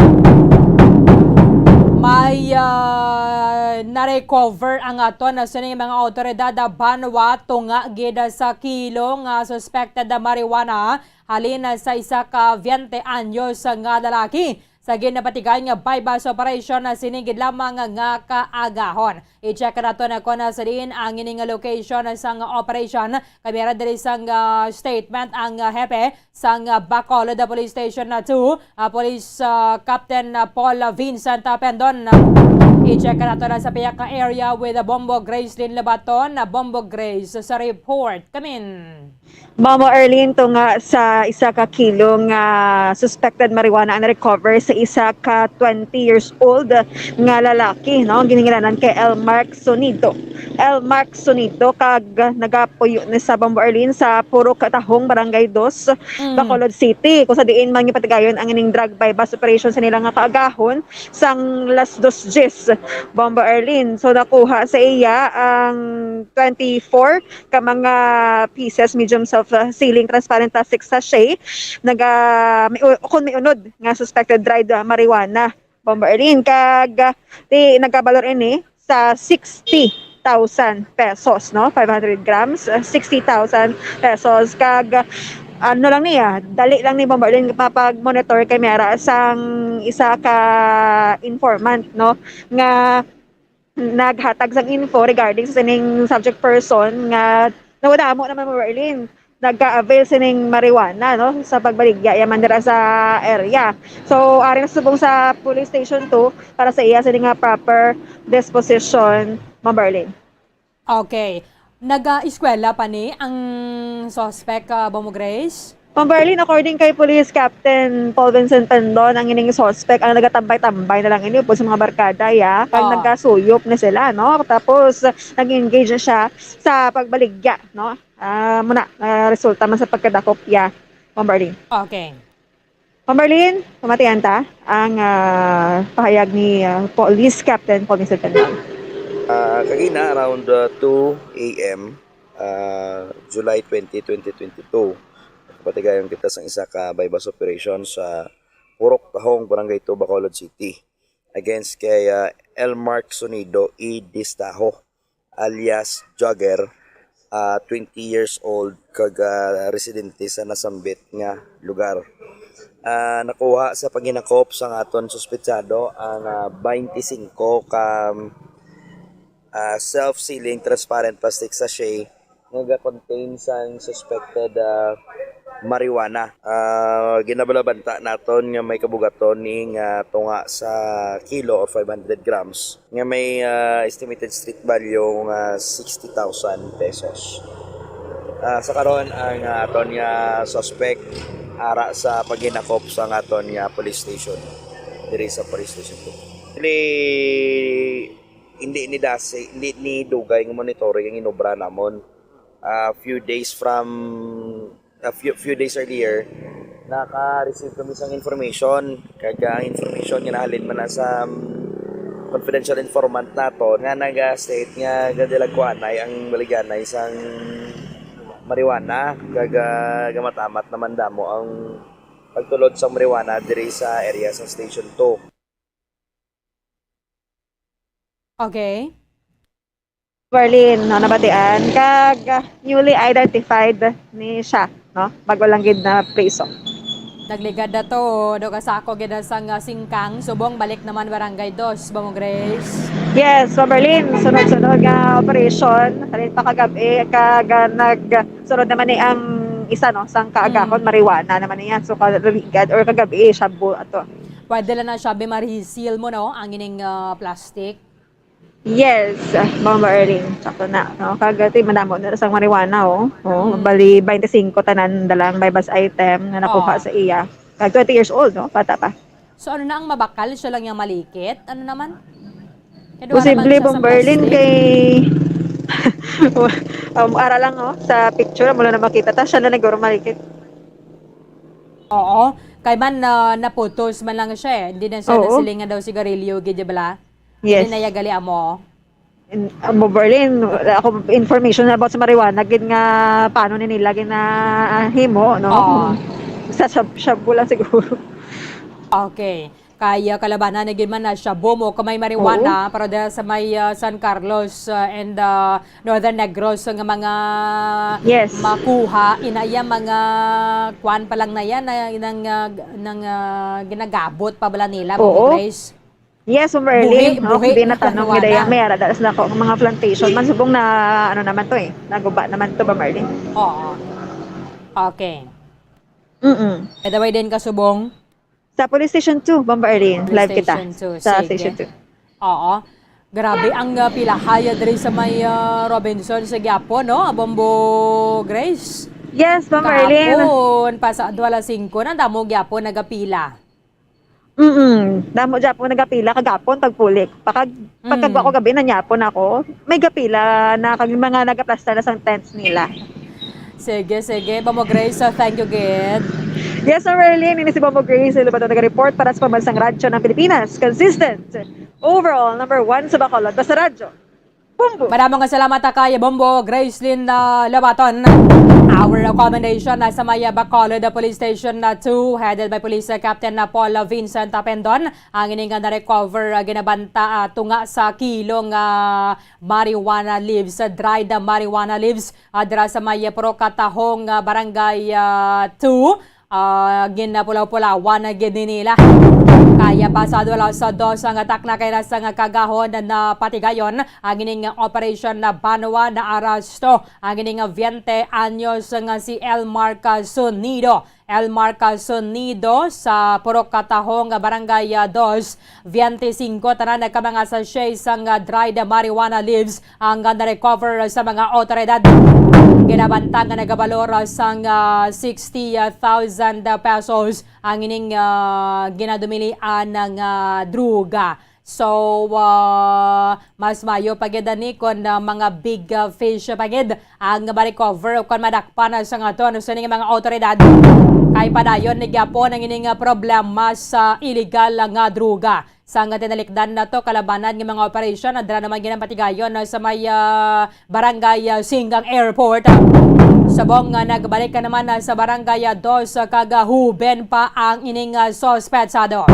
May, ah, na-recover ang aton sining mga awtoridad, ah, banwa tunga gid sa kilo nga suspected marijuana halin sa isa ka veinte anyos nga lalaki. Sa ginapatigayon nga buy-bust operation na sini gid lamang nga kaagahon. I-check nato na kon sa diin ang ining location sang operation. Kami ra diri sang, ah, statement ang, ah, hepe sang, ah, Bacolod Police Station na two, ah, Police, ah, Captain, ah, Paul Vincent, ah, Pendon. I-check nato na sa pihak ka area with, ah, Bombo Grace Lynn Labaton. Ah, Bombo Grace sa report. Kamin. Mama Arlene, tunga sa isa ka kilo nga suspected marijuana ang na-recover sa isa ka twenty years old nga lalaki, no? Giningalanan kay Elmark Sonido. Elmark Sonido, kag nagapuyo ni sa Bombo Arlene sa Purok Tahong, Barangay Dos, Mm. Bacolod City, kung sa diin man gipatigayon ang ining drug buy-bust operation sa nila nga kaagahon sang las dos diyes, Bombo Arlene. So, nakuha sa iya ang twenty-four ka mga pieces, medium self-sealing transparent plastic sachet, naga, may u-, kon may unod nga suspected dried, ah, marijuana, Bombo Arlene. Kag, ah, ti, nagabalor ini sa sixty thousand pesos, no? Five hundred grams, ah, sixty thousand pesos. Kag, ah, ano lang niya, dali lang ni Bombo Arlene mapag-monitor kay may ara sang isa ka informant, no? Nga naghatag sang info regarding sa sining subject person nga nawadamo naman, Merlin, nagka-avail sining marijuana, no, sa pagbaligya iya man dira sa area. So, ari na subong sa police station two para sa iya sini nga proper disposition, Ma'am Berlin. Okay. Naga-eskwela pa ni ang suspect, ah, Bombo Grace? Ma'am Berlin, according kay Police Captain Paul Vincent Pendon, ang ining suspect ang nagatambay-tambay na lang ini upod sa mga barkada, ya. Kag Oo. Nagasuyop na sila, no? Tapos, nag-engage na siya sa pagbaligya, no? Ah, muna, ah, resulta man sa pagkadakop, ya, Ma'am Berlin. Okay. Ma'am Berlin, pamatian ta ang, ah, pahayag ni, ah, Police Captain Paul Vincent Pendon. Ah, kagina, around, ah, two A M, ah, July twenty, twenty twenty-two, nakapatigayon kita sang isa ka buy-bust operation sa Purok Tahong, Barangay two, Bacolod City, against kay, ah, Elmark Sonido E. Distaho, alias Jogger, ah, twenty years old, kag, ah, residente sa nasambit nga lugar. Ah, nakuha sa paghinakop sang aton suspetsado ang, ah, twenty-five ka, ah, self-sealing transparent plastic sachet nga ga-contain sang suspected, ah, marijuana. Ah, ginabalabanta naton nga may kabugaton ni nga tunga sa kilo or five hundred grams nga may, ah, estimated street value nga sixty thousand pesos. Ah, sa karon, ang, ah, aton nga suspect ara sa paghinakop sa aton nga police station, diri sa police station two. Actually, hindi ni dasi, hindi ni dugay nga monitoring ang inobra namon. Ah, few days from, a few, few days earlier, naka-receive kami sang information. Kag ang information nga nahalin man na sa, um, confidential informant nato nga naga-state nga gadilagkuanay ang baligyanay sang marijuana. Kag, ah, gamatamat naman damo ang pagtulod sang marijuana diri sa area sa Station two. Okay. Berlin, no, nabatian. Kag, ah, newly identified ni siya, no? Bago lang gid na priso. Nagligad na to, do ka sako gid sang, ah, singkang, subong balik naman Barangay Dos, Bombo Grace. Yes, so Berlin, sunod-sunod nga operation, halin pa kagabi, kag, ah, nagsunod naman ni ang isa, no, sang kaagahon, Mm. marijuana naman niya. So, kaligad or kagabi, shabu ato. Pwede lang na siya, be, ma-reseal mo, no, ang ining, ah, plastic. Yes, ah, Bombo Erling. Sakto na, no? Kag ito, madamo na sang marijuana, oh. Oh, Mm. bali, twenty-five tanan dalang buy-bust item nga nakuha Oo. sa iya. Kag twenty years old, no? Bata pa. So, ano na ang mabakal? Siya lang yung malikit? Ano naman? Kaya wala Posible, naman siya sa Bomberlin, plastic. Kay um, ara lang, oh, sa picture, mo lang na makita. Ta, siya na naguro malikit. Oo. Kay man, ah, naputos man lang siya eh. Hindi na siya Oo. nasilingan daw sigarilyo, gid bala. Yes. Hindi na yagali amo. In, um, Bomberlin, wala ako information about sa marijuana, gid nga paano ni nila ginahimo, no? Oo. Sa shab-, shabu lang siguro. Okay. Kaya kalabanan na gid man na shabu mo kung may marijuana, pero dahil sa may ah, San Carlos ah, and ah, Northern Negros nga mga Yes. makuha, inaya mga kwan pa lang na yan, na, nang, ah, nang ah, ginagabot pa bala nila, Oo. Ma'am Grace. Yes, Bomberlin. Buhi, No? buhi Hindi na na tanong marijuana. Gid, may ara dala sila ko mga plantation. Man subong na, ano naman to eh. Naguba naman to, Bomberlin. Oo. Okay. Mm-mm. Kadaway din kasubong. Sa Police Station two, Bomberlin. Live kita. Station two. Sa Sige. Station two. Oo. Grabe ang uh, pilahaya diri sa may uh, Robinson sa Quiapo, no? Bombo Grace. Yes, Bomberlin. Kahapon, pasado alas singko na, damo gyapon nagapila. Mm-mm. Damo gyapon nagapila kagapon pagpulik. Pagkag pagkagwa ko gabi nanyapon ako. May gapila na kag mga nagaplastar na sang tents nila. Sige, sige. Bombo Grace, uh, thank you, gid. Yes, Ma'am Merlin, ini si Bombo Grace Lobato nag-report para sa Pambansang Radyo ng Pilipinas. Consistent. Overall, number one sa Bacolod. Basta Radyo. Bombo! Madamo nga salamat kay Bombo Gracelyn uh, Lobaton. Our recommendation na sa may Bacolod Police Station na two, headed by Police Captain na Paul Vincent Apendon. Ang ini nga na-recover uh, ginabanta uh, tunga sa kilo nga marijuana leaves, uh, dried marijuana leaves, uh, dira sa may Purok Katahong uh, Barangay uh, two. Ah, ginapulaw-pulawan na gid ni nila. Kaya pasado alas dos ang atak na kay nasa nga kagahon na patigayon ang ining operasyon na banwa na aresto ang ining veinte anyos nga si Elmar Casonido. Elmar Casonido sa Purok Katahong, Barangay ah, dos, veinte y cinco tanan ka mga sachet sang ah, dried marijuana leaves ang ah, na-recover sa mga awtoridad. Ginabanta nga nagabalor sang ah, sixty thousand pesos ang ining ah, ginadumilian nga droga. So, ah, mas mayo pa gid ani kon ah, mga big ah, fish pa gid ang ma-recover o kon madakpan sa aton sa ining mga awtoridad. Kay padayon ni gyapon ang ining ah, problema sa illegal nga droga. Sang tinalikdan nato kalabanan nga mga operasyon, andra naman ginapatigayon sa may ah, Barangay ah, Singgang Airport. Subong nga nagbalik ka naman ah, sa Barangay ah, Dos ah, kag ah, huben pa ang ining ah, suspetsado.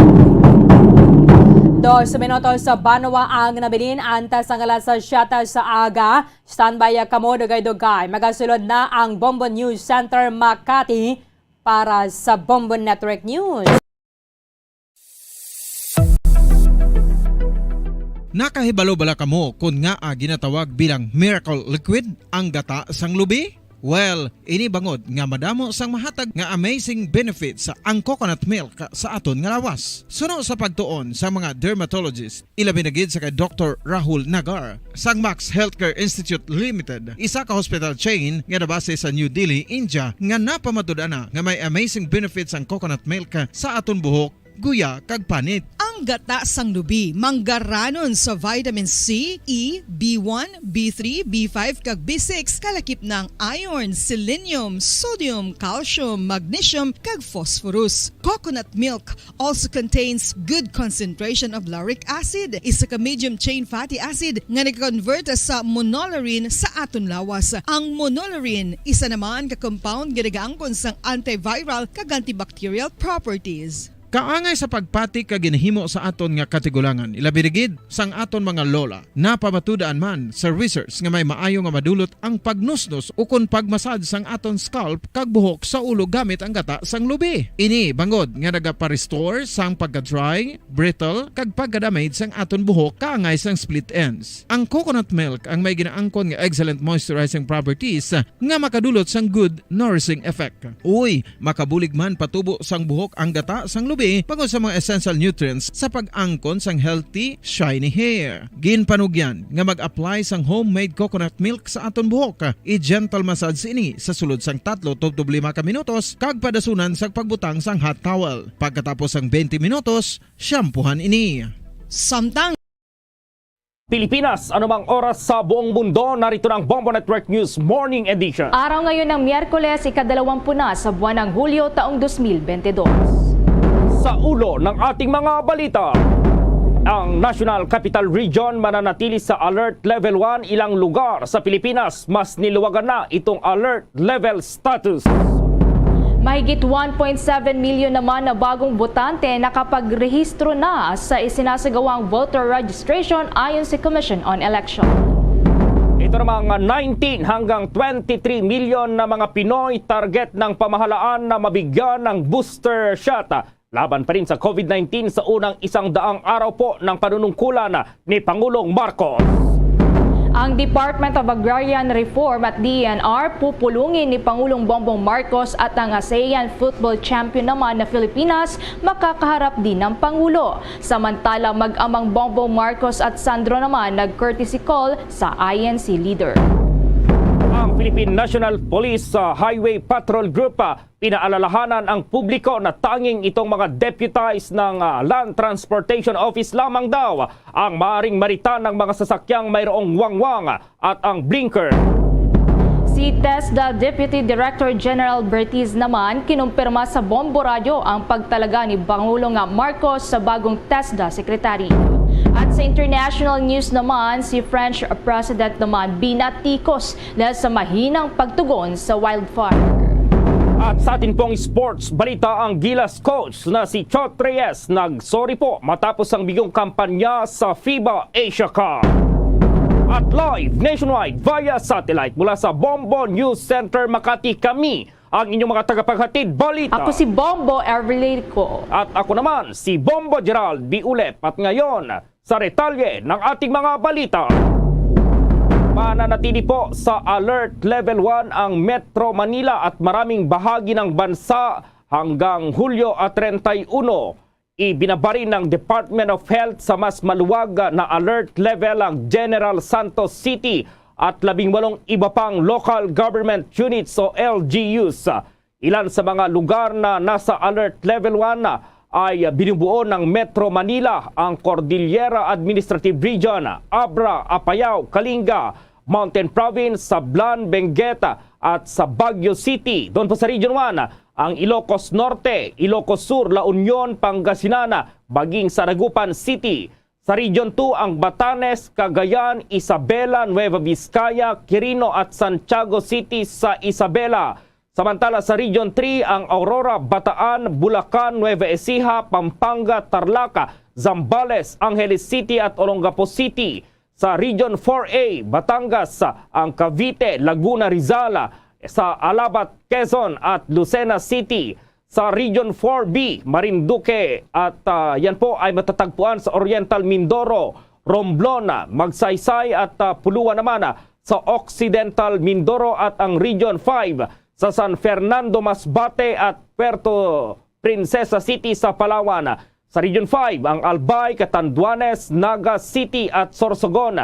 Dos minutos sa banwa ang nabilin antes ang alas siyete sa aga. Standby ah, kamo, dugay-dugay. Magasulod na ang Bombo News Center Makati para sa Bombo Network News. Nakahibalo bala kamo kon ngaa ginatawag bilang miracle liquid ang gata sang lubi? Well, ini bangod nga madamo sang mahatag nga amazing benefits ang coconut milk sa aton nga lawas. Suno sa pagtuon sa mga dermatologist, ilabi na gid sa kay Doktor Rahul Nagar sang Max Healthcare Institute Limited, isa ka hospital chain nga nabase sa New Delhi, India, nga napamatud-an na nga may amazing benefits ang coconut milk sa aton buhok, guya, kag panit. Ang gata sang lubi manggaranon sa vitamin C, E, B one, B three, B five, kag B six, kalakip na ang iron, selenium, sodium, calcium, magnesium, kag phosphorus. Coconut milk also contains good concentration of lauric acid, isa ka medium chain fatty acid nga nag-convert sa monolaurin sa aton lawas. Ang monolaurin isa naman ka compound nga nagaangkon sang antiviral kag antibacterial properties. Kaangay sa pagpati ka ginhimo sa aton nga katigulangan, ilabi na gid sang aton mga lola. Napamatud-an man sa research nga may maayo nga madulot ang pagnusnos ukon pagmasad sang aton scalp kag buhok sa ulo gamit ang gata sang lubi. Ini bangod nga nagapa-restore sang pagka-dry, brittle, kag pagka-damage sang aton buhok kaangay sang split ends. Ang coconut milk ang may ginaangkon nga excellent moisturizing properties nga makadulot sang good nourishing effect. Uy, makabulig man patubo sang buhok ang gata sang lubi. kape bangod sa mga essential nutrients sa pag-angkon sang healthy, shiny hair. Ginpanugyan nga mag-apply sang homemade coconut milk sa aton buhok. I-gentle massage ini sa sulod sang tatlo tubtob lima ka minutos kag padasunan sa pagbutang sang hot towel. Pagkatapos sang twenty minutos, shampoohan ini. Samtang Pilipinas, anumang oras sa buong mundo, narito na ang Bombo Network News Morning Edition. Araw ngayon ng Miyerkules, ikadalawampu na sa buwan ng Hulyo, taong dos mil bente dos. Sa ulo ng ating mga balita, ang National Capital Region mananatili sa Alert Level one, ilang lugar sa Pilipinas mas niluwagan na itong alert level status. Mahigit one point seven million naman na bagong botante nakapagrehistro na sa isinasagawang voter registration ayon sa Commission on Election. Ito namang nineteen hanggang twenty-three million na mga Pinoy target ng pamahalaan na mabigyan ng booster shot laban pa rin sa COVID nineteen sa unang isang daang araw po ng panunungkulan ni Pangulong Marcos. Ang Department of Agrarian Reform at D E N R pupulungin ni Pangulong Bongbong Marcos at ang ASEAN football champion naman na Filipinas makakaharap din ng Pangulo. Samantala, mag-amang Bongbong Marcos at Sandro naman nag-courtesy call sa I N C leader. Ang Philippine National Police, uh, Highway Patrol Group, uh, pinaalalahanan ang publiko na tanging itong mga deputized ng, ah, Land Transportation Office lamang daw ang maaring maritan ng mga sasakyang mayroong wangwang at ang blinker. Si TESDA Deputy Director General Bertiz naman kinumpirma sa Bombo Radyo ang pagtalaga ni Pangulong Marcos sa bagong TESDA Secretary. At sa international news naman, si French President naman binatikos dahil sa mahinang pagtugon sa wildfire. At sa atin pong sports balita, ang Gilas coach na si Chot Reyes nag-sorry po matapos ang bigong kampanya sa FIBA Asia Cup. At live nationwide via satellite mula sa Bombo News Center Makati, kami ang inyong mga tagapaghatid balita. Ako si Bombo Ervilico. At ako naman si Bombo Gerald Biulep. At ngayon, sa detalye ng ating mga balita. Mananatili po sa Alert Level one ang Metro Manila at maraming bahagi ng bansa hanggang Hulyo at treinta y uno. Ibinaba rin ng Department of Health sa mas maluwag na alert level ang General Santos City at labing walong iba pang local government units o L G Us. Ilan sa mga lugar na nasa Alert Level one ay binubuo ng Metro Manila, ang Cordillera Administrative Region, Abra, Apayao, Kalinga, Mountain Province, Sablan, Benguet, at sa Baguio City. Doon po sa Region one, ang Ilocos Norte, Ilocos Sur, La Union, Pangasinan, maging sa Dagupan City. Sa Region two, ang Batanes, Cagayan, Isabela, Nueva Vizcaya, Quirino at Santiago City sa Isabela. Samantala sa Region three, ang Aurora, Bataan, Bulacan, Nueva Ecija, Pampanga, Tarlac, Zambales, Angeles City at Olongapo City. Sa Region four A, Batangas, ang Cavite, Laguna, Rizal, sa Alabat, Quezon at Lucena City. Sa Region four B, Marinduque at, ah, yan po ay matatagpuan sa Oriental Mindoro, Romblon, Magsaysay at, ah, Puluan naman, ah, sa Occidental Mindoro at ang Region five sa San Fernando, Masbate at Puerto Princesa City sa Palawan. Sa Region five, ang Albay, Catanduanes, Naga City at Sorsogon.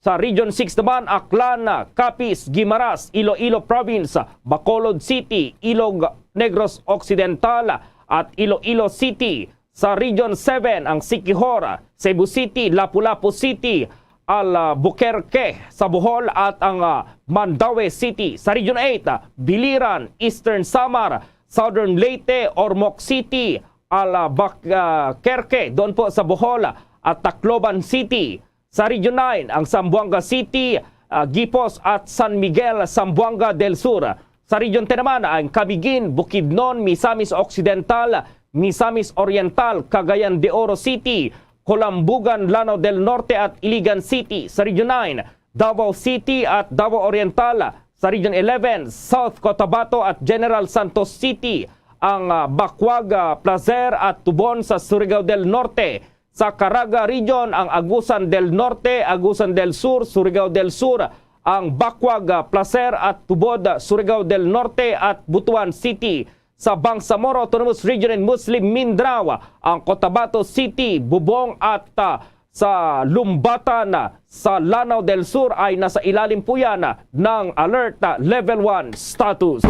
Sa Region six naman, Aklan, Capiz, Guimaras, Iloilo Province, Bacolod City, Ilog Negros Occidental at Iloilo City. Sa Region seven, ang Siquijor, Cebu City, Lapu-Lapu City, Albuquerque sa Bohol at ang, ah, Mandaue City. Sa Region eight, ah, Biliran, Eastern Samar, Southern Leyte, Ormoc City, Albuquerque, doon po sa Bohol at Tacloban City. Sa Region nine, ang Zamboanga City, ah, Guipos at San Miguel, Zamboanga del Sur. Sa Region ten naman, ang Camiguin, Bukidnon, Misamis Occidental, Misamis Oriental, Cagayan de Oro City, Colambugan, Lanao del Norte at Iligan City. Sa Region nine, Davao City at Davao Oriental. Sa Region eleven, South Cotabato at General Santos City, ang, ah, Bacuag, ah, Placer at Tubon sa Surigao del Norte. Sa Caraga Region, ang Agusan del Norte, Agusan del Sur, Surigao del Sur, ang Bacuag, ah, Placer at Tubod, Surigao del Norte at Butuan City. sa Bangsamoro Autonomous Region and Muslim Mindanao, ang Cotabato City, Bubong at, ah, sa Lumbatan, ah, sa Lanao del Sur ay nasa ilalim po yan, ah, ng Alert, ah, Level one status.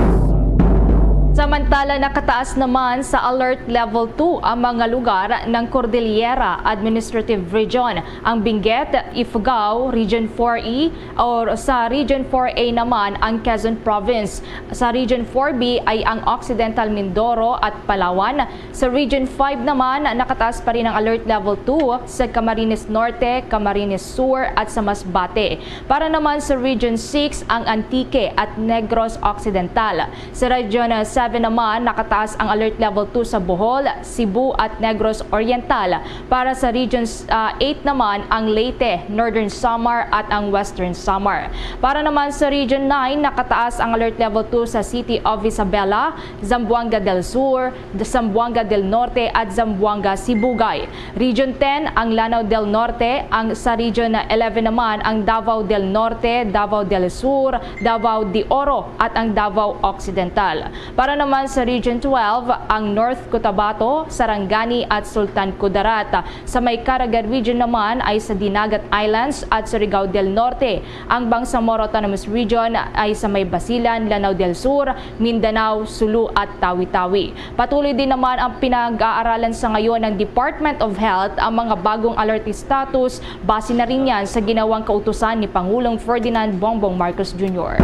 Samantala, nakataas naman sa Alert Level two ang mga lugar ng Cordillera Administrative Region, ang Benguet, Ifugao, Region four E, or sa Region four A naman ang Quezon Province. Sa Region four B ay ang Occidental Mindoro at Palawan. Sa Region five naman, nakataas pa rin ang Alert Level two sa Camarines Norte, Camarines Sur at sa Masbate. Para naman sa Region six, ang Antique at Negros Occidental. Sa Region seven naman, nakataas ang Alert Level two sa Bohol, Cebu at Negros Oriental. Para sa Region, ah, eight naman, ang Leyte, Northern Samar at ang Western Samar. Para naman sa Region nine, nakataas ang Alert Level two sa City of Isabela, Zamboanga del Sur, Zamboanga del Norte at Zamboanga Sibugay. Region ten ang Lanao del Norte, ang sa Region eleven naman ang Davao del Norte, Davao del Sur, Davao de Oro at ang Davao Occidental. Para naman sa Region twelve, ang North Cotabato, Sarangani at Sultan Kudarat. Sa may Caraga Region naman ay sa Dinagat Islands at Surigao del Norte. Ang Bangsamoro Autonomous Region ay sa may Basilan, Lanao del Sur, Mindanao, Sulu at Tawi-Tawi. Patuloy din naman ang pinag-aaralan sa ngayon ng Department of Health ang mga bagong alert status, base na rin yan sa ginawang kautusan ni Pangulong Ferdinand Bongbong Marcos Junior.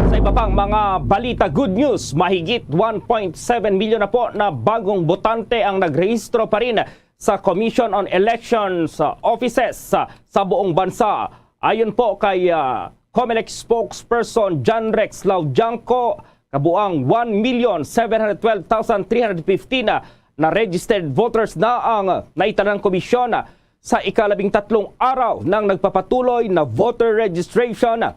Sa iba pang mga balita, good news, mahigit one point seven million na po na bagong botante ang nagrehistro pa rin sa Commission on Elections, uh, offices, uh, sa buong bansa. Ayon po kay, uh, Comelec spokesperson John Rex Laudianco, kabuang one million seven hundred twelve thousand three hundred fifteen na, na registered voters na ang, uh, naitanan ng komisyon, uh, sa ikalabing tatlong araw ng nagpapatuloy na voter registration.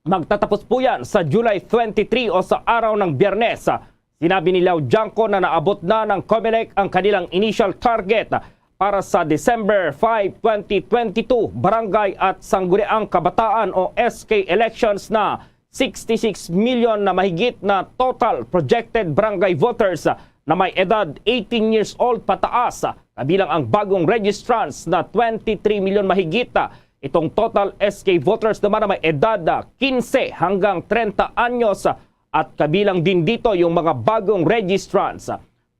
Magtatapos po yan sa July twenty-three o sa araw ng Biyernes. Sinabi ni Laudianco na naabot na ng Comelec ang kanilang initial target para sa December five, twenty twenty-two, barangay at sangguniang kabataan o S K elections na sixty-six million na mahigit na total projected barangay voters na may edad eighteen years old pataas, kabilang ang bagong registrants na twenty-three million mahigit. Itong total S K voters naman na may edad, ah, quince hanggang treinta anyos, ah, at kabilang din dito yung mga bagong registrants.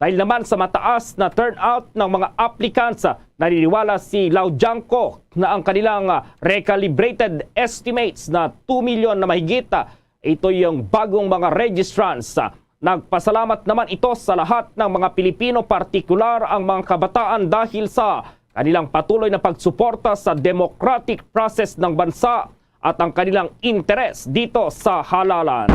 Dahil naman sa mataas na turnout ng mga applicants, ah, naniniwala si Laudianco na ang kanilang, ah, recalibrated estimates na two million na mahigit, ah, ito yung bagong mga registrants. Ah, nagpasalamat naman ito sa lahat ng mga Pilipino, partikular ang mga kabataan, dahil sa kanilang patuloy na pagsuporta sa democratic process ng bansa at ang kanilang interes dito sa halalan.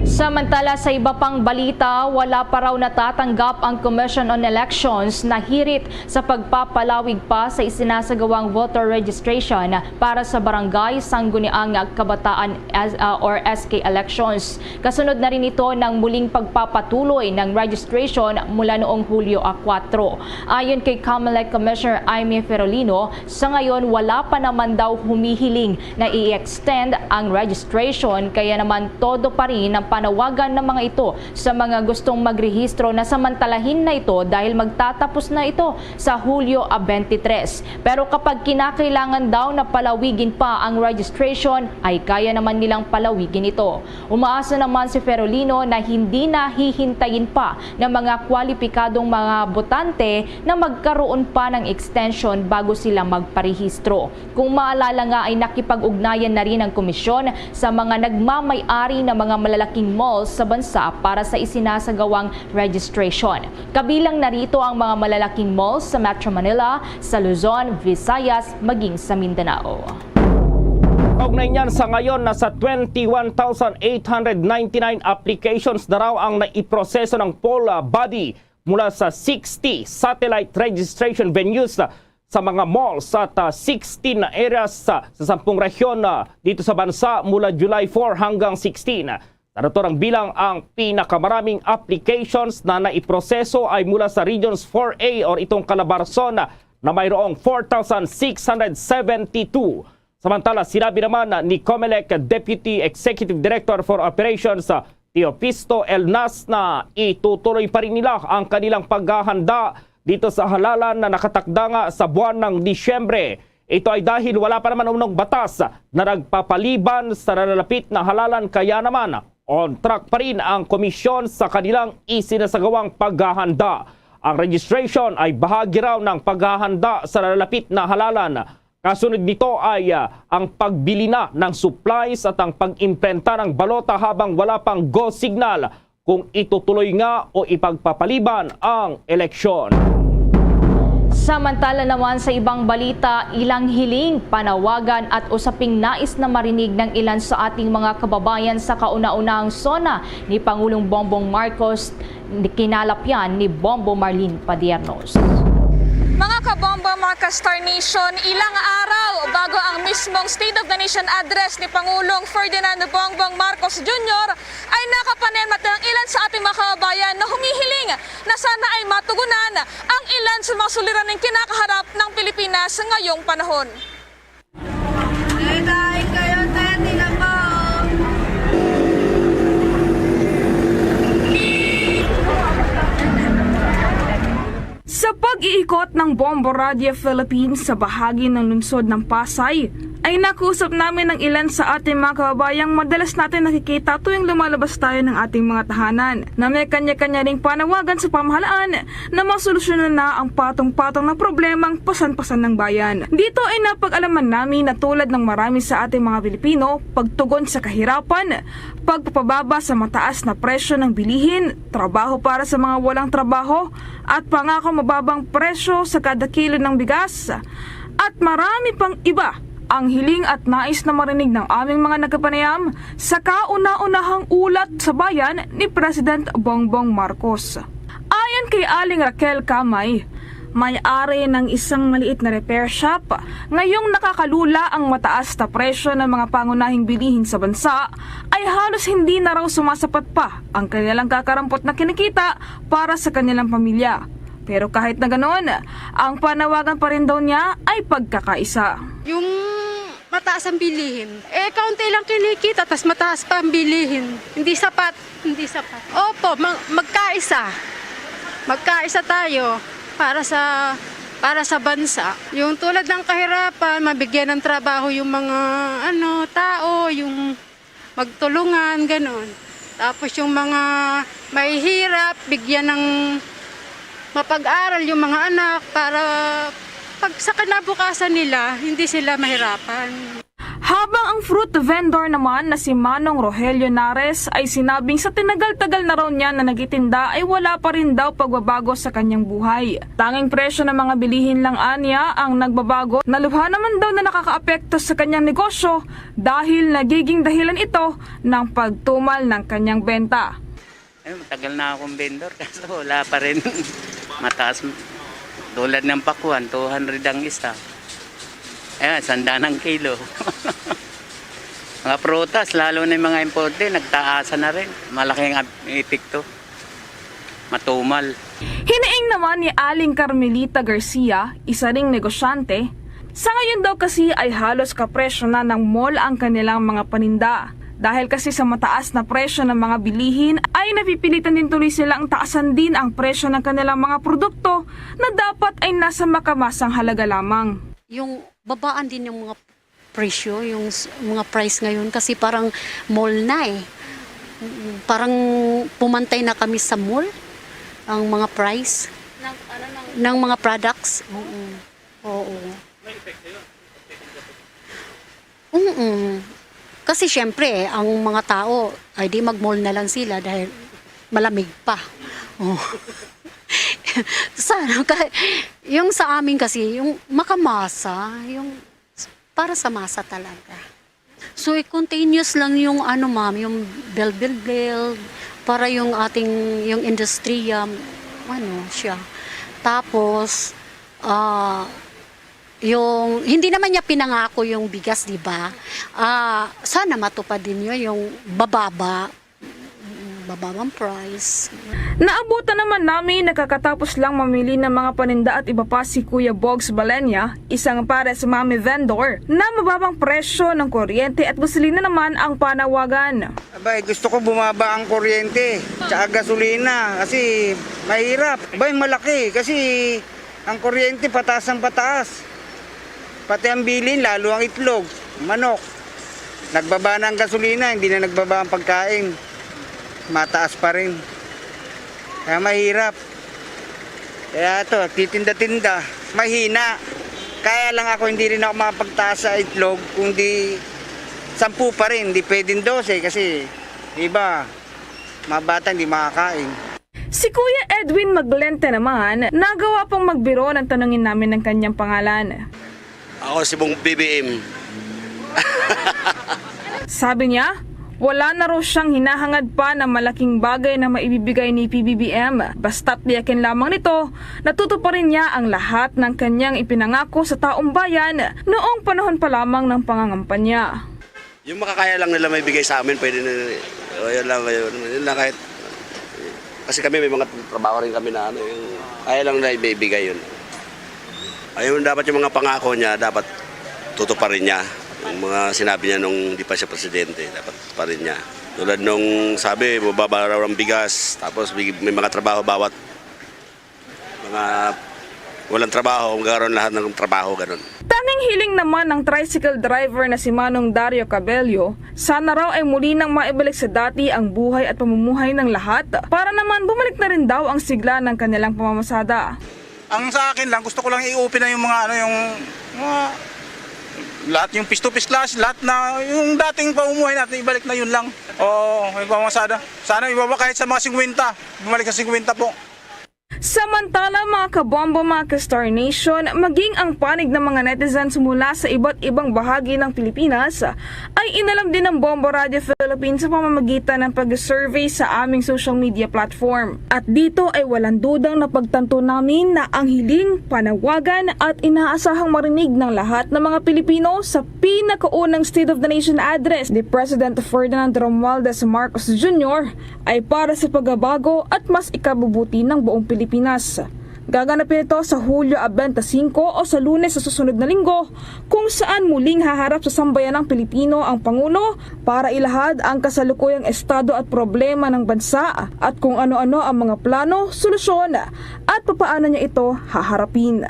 Samantala, sa iba pang balita, wala pa raw natatanggap ang Commission on Elections na hirit sa pagpapalawig pa sa isinasagawang voter registration para sa barangay, sangguniang kabataan, as, uh, or S K elections. Kasunod na rin ito ng muling pagpapatuloy ng registration mula noong Hulyo a kuwatro. Ayon kay Comelec Commissioner Imee Ferolino, sa ngayon wala pa naman daw humihiling na i-extend ang registration, kaya naman todo pa rin ang panawagan ng mga ito sa mga gustong magrehistro na samantalahin na ito dahil magtatapos na ito sa Hulyo a twenty-three. Pero kapag kinakailangan daw na palawigin pa ang registration, ay kaya naman nilang palawigin ito. Umaasa naman si Ferolino na hindi na hihintayin pa ng mga kwalipikadong mga botante na magkaroon pa ng extension bago sila magparehistro. Kung maalala nga, ay nakipag-ugnayan na rin ang komisyon sa mga nagmamay-ari ng mga malalaking malls sa bansa para sa isinasagawang registration. Kabilang na rito ang mga malalaking malls sa Metro Manila, sa Luzon, Visayas, maging sa Mindanao. Kaugnay niyan, sa ngayon, nasa twenty-one thousand eight hundred ninety-nine applications na raw ang naiproseso ng poll, ah, body mula sa sixty satellite registration venues, ah, sa mga malls at, ah, sixteen na areas, ah, sa sampung rehiyon, ah, dito sa bansa mula July four hanggang sixteen. Sa naturang bilang, ang pinakamaraming applications na naiproseso ay mula sa Regions four A or itong Calabarzon, na mayroong four thousand six hundred seventy-two. Samantala, sinabi naman ni Comelec Deputy Executive Director for Operations, ah, Teopisto Elnas na itutuloy pa rin nila ang kanilang paghahanda dito sa halalan na nakatakda nga sa buwan ng Disyembre. Ito ay dahil wala pa naman umnong batas na nagpapaliban sa nalalapit na halalan, kaya naman on track pa rin ang komisyon sa kanilang isinasagawang paghahanda. Ang registration ay bahagi raw ng paghahanda sa nalalapit na halalan. Kasunod nito ay, ah, ang pagbili na ng supplies at ang pag-imprenta ng balota habang wala pang go signal kung itutuloy nga o ipagpapaliban ang eleksyon. Samantala naman, sa ibang balita, ilang hiling, panawagan at usaping nais na marinig ng ilan sa ating mga kababayan sa kauna-unahang SONA ni Pangulong Bongbong Marcos, kinalapyan ni Bombo Marlene Padiernos. Mga kabombo, mga ka-Star Nation, ilang araw bago ang mismong State of the Nation Address ni Pangulong Ferdinand Bongbong Marcos Junior ay nakapanayam natin ang ilan sa ating mga kababayan na humihiling na sana ay matugunan ang ilan sa mga suliraning kinakaharap ng Pilipinas ngayong panahon. Kain kayo, te, tinapon. Sa pag-iikot ng Bombo Radio Philippines sa bahagi ng lungsod ng Pasay, ay nakuusap namin ang ilan sa ating mga kababayang madalas natin nakikita tuwing lumalabas tayo ng ating mga tahanan, na may kanya-kanya ring panawagan sa pamahalaan na masolusyonan na ang patong-patong na problemang pasan-pasan ng bayan. Dito ay napag-alaman namin na tulad ng marami sa ating mga Pilipino, pagtugon sa kahirapan, pagpapababa sa mataas na presyo ng bilihin, trabaho para sa mga walang trabaho, at pangako mababang presyo sa kada kilo ng bigas, at marami pang iba ang hiling at nais na marinig ng aming mga nagkapanayam sa kauna-unahang ulat sa bayan ni President Bongbong Marcos. Ayon kay Aling Raquel Kamay, may-ari ng isang maliit na repair shop, ngayong nakakalula ang mataas na presyo ng mga pangunahing bilihin sa bansa, ay halos hindi na raw sumasapat pa ang kanilang kakarampot na kinikita para sa kanilang pamilya. Pero kahit na ganoon, ang panawagan pa rin daw niya ay pagkakaisa. Yung mataas ang bilihin. Eh, kaunti lang kinikita, tas mataas pa ang bilihin. Hindi sapat, hindi sapat. Opo, mag-, magkaisa. Magkaisa tayo para sa, para sa bansa. Yung tulad ng kahirapan, mabigyan ng trabaho yung mga, ano, tao, yung magtulungan, ganun. Tapos yung mga mahihirap, bigyan ng mapag-aral yung mga anak para pag sa kinabukasan nila, hindi sila mahirapan. Habang ang fruit vendor naman na si Manong Rogelio Nares ay sinabing sa tinagal-tagal na raw niya na nagtitinda ay wala pa rin daw pagbabago sa kanyang buhay. Tanging presyo ng mga bilihin lang anya ang nagbabago, na lubha naman daw na nakakaapekto sa kanyang negosyo dahil nagiging dahilan ito ng pagtumal ng kanyang benta. Ay, matagal na akong vendor, kaso wala pa rin. Mataas, tulad ng pakwan, two hundred ang isa. Ayan, sandaan ang kilo. Mga prutas, lalo na yung mga importe, nagtaasan na rin. Malaking ap-, epekto. Matumal. Hiniing naman ni Aling Carmelita Garcia, isa ring negosyante, sa ngayon daw kasi ay halos kapresyo na ng mall ang kanilang mga paninda. Dahil kasi sa mataas na presyo ng mga bilihin, ay napipilitan din tuloy silang taasan din ang presyo ng kanilang mga produkto na dapat ay nasa makamasang halaga lamang. Yung babaan din yung mga presyo, yung s-, mga price ngayon kasi parang mall na eh. Mm, parang pumantay na kami sa mall, ang mga price ng, ano, ng ng mga products. Oo. Oo. Mm. Kasi siyempre, ang mga tao, ay di mag-mall na lang sila dahil malamig pa. Oh. Sa ano, ka-, yung sa amin kasi, yung makamasa, yung para sa masa talaga. So, i-continuous lang yung ano, ma'am, yung build, build, build, para yung ating, yung industriya, ano siya. Tapos, ah, yung, hindi naman niya pinangako yung bigas, di ba? Ah, sana matupad din yun, yung bababa. Mm. Mababang price. Naabutan naman namin na kakatapos lang mamili ng mga paninda at iba pa si Kuya Bogs Balenya, isang pares mami vendor, na mababang presyo ng kuryente at gasolina naman ang panawagan. Abay, gusto ko bumaba ang kuryente tsaka gasolina kasi mahirap. Abay, malaki kasi ang kuryente pataas ang pataas. Pati ang bilin, lalo ang itlog, manok. Nagbaba na ang gasolina, hindi na nagbaba ang pagkain. Mataas pa rin. Kaya mahirap. Kaya to, titinda-tinda, mahina. Kaya lang ako, hindi rin ako makapagtaas sa itlog, kundi sampu pa rin, hindi pwedeng dose kasi iba, mga bata hindi makakain. Si Kuya Edwin Maglente naman, nagawa pang magbiro ng tanungin namin ng kanyang pangalan. Ako si Bong B B M. Sabi niya, wala na raw siyang hinahangad pa na malaking bagay na maibibigay ni P B B M, basta't tiyakin lamang nito, natutuparin niya ang lahat ng kanyang ipinangako sa taong bayan noong panahon pa lamang ng pangangampanya. Yung makakaya lang nila may bigay sa amin, pwede na, o, yun lang, yun, yun lang kahit, kasi kami may mga trabaho rin kami na ano, yung kaya lang na ibibigay yun. Ayun, dapat yung mga pangako niya, dapat tutuparin niya. Yung mga sinabi niya nung di pa siya presidente, dapat pa rin niya. Tulad nung sabi, bababa raw ang bigas, tapos may, may mga trabaho bawat mga walang trabaho, magkakaroon lahat ng trabaho, ganun. Tanging hiling naman ng tricycle driver na si Manong Dario Cabello, sana raw ay muli nang maibalik sa dati ang buhay at pamumuhay ng lahat para naman bumalik na rin daw ang sigla ng kanilang pamamasada. Ang sa akin lang, gusto ko lang i-open na yung mga ano, yung mga lahat yung face to face class, lahat na yung dating pamumuhay natin, ibalik na yun lang. Oo, may pamamasada. Sana ibaba kahit sa mga singkwenta, bumalik sa singkwenta po. Samantala, mga kabombo, mga ka-Star Nation, maging ang panig ng mga netizens mula sa iba't ibang bahagi ng Pilipinas ay inalam din ng Bombo Radio Philippines sa pamamagitan ng pag-survey sa aming social media platform. At dito ay walang dudang napagtanto namin na ang hiling, panawagan at inaasahang marinig ng lahat ng mga Pilipino sa pinakaunang State of the Nation Address ni President Ferdinand Romualdez Marcos Junior ay para sa pagbabago at mas ikabubuti ng buong Pilipinas. Gaganapin ito sa Hulyo twenty-five o sa Lunes sa susunod na linggo, kung saan muling haharap sa sambayan ng Pilipino ang Pangulo para ilahad ang kasalukuyang estado at problema ng bansa at kung ano-ano ang mga plano, solusyon at papaano niya ito haharapin.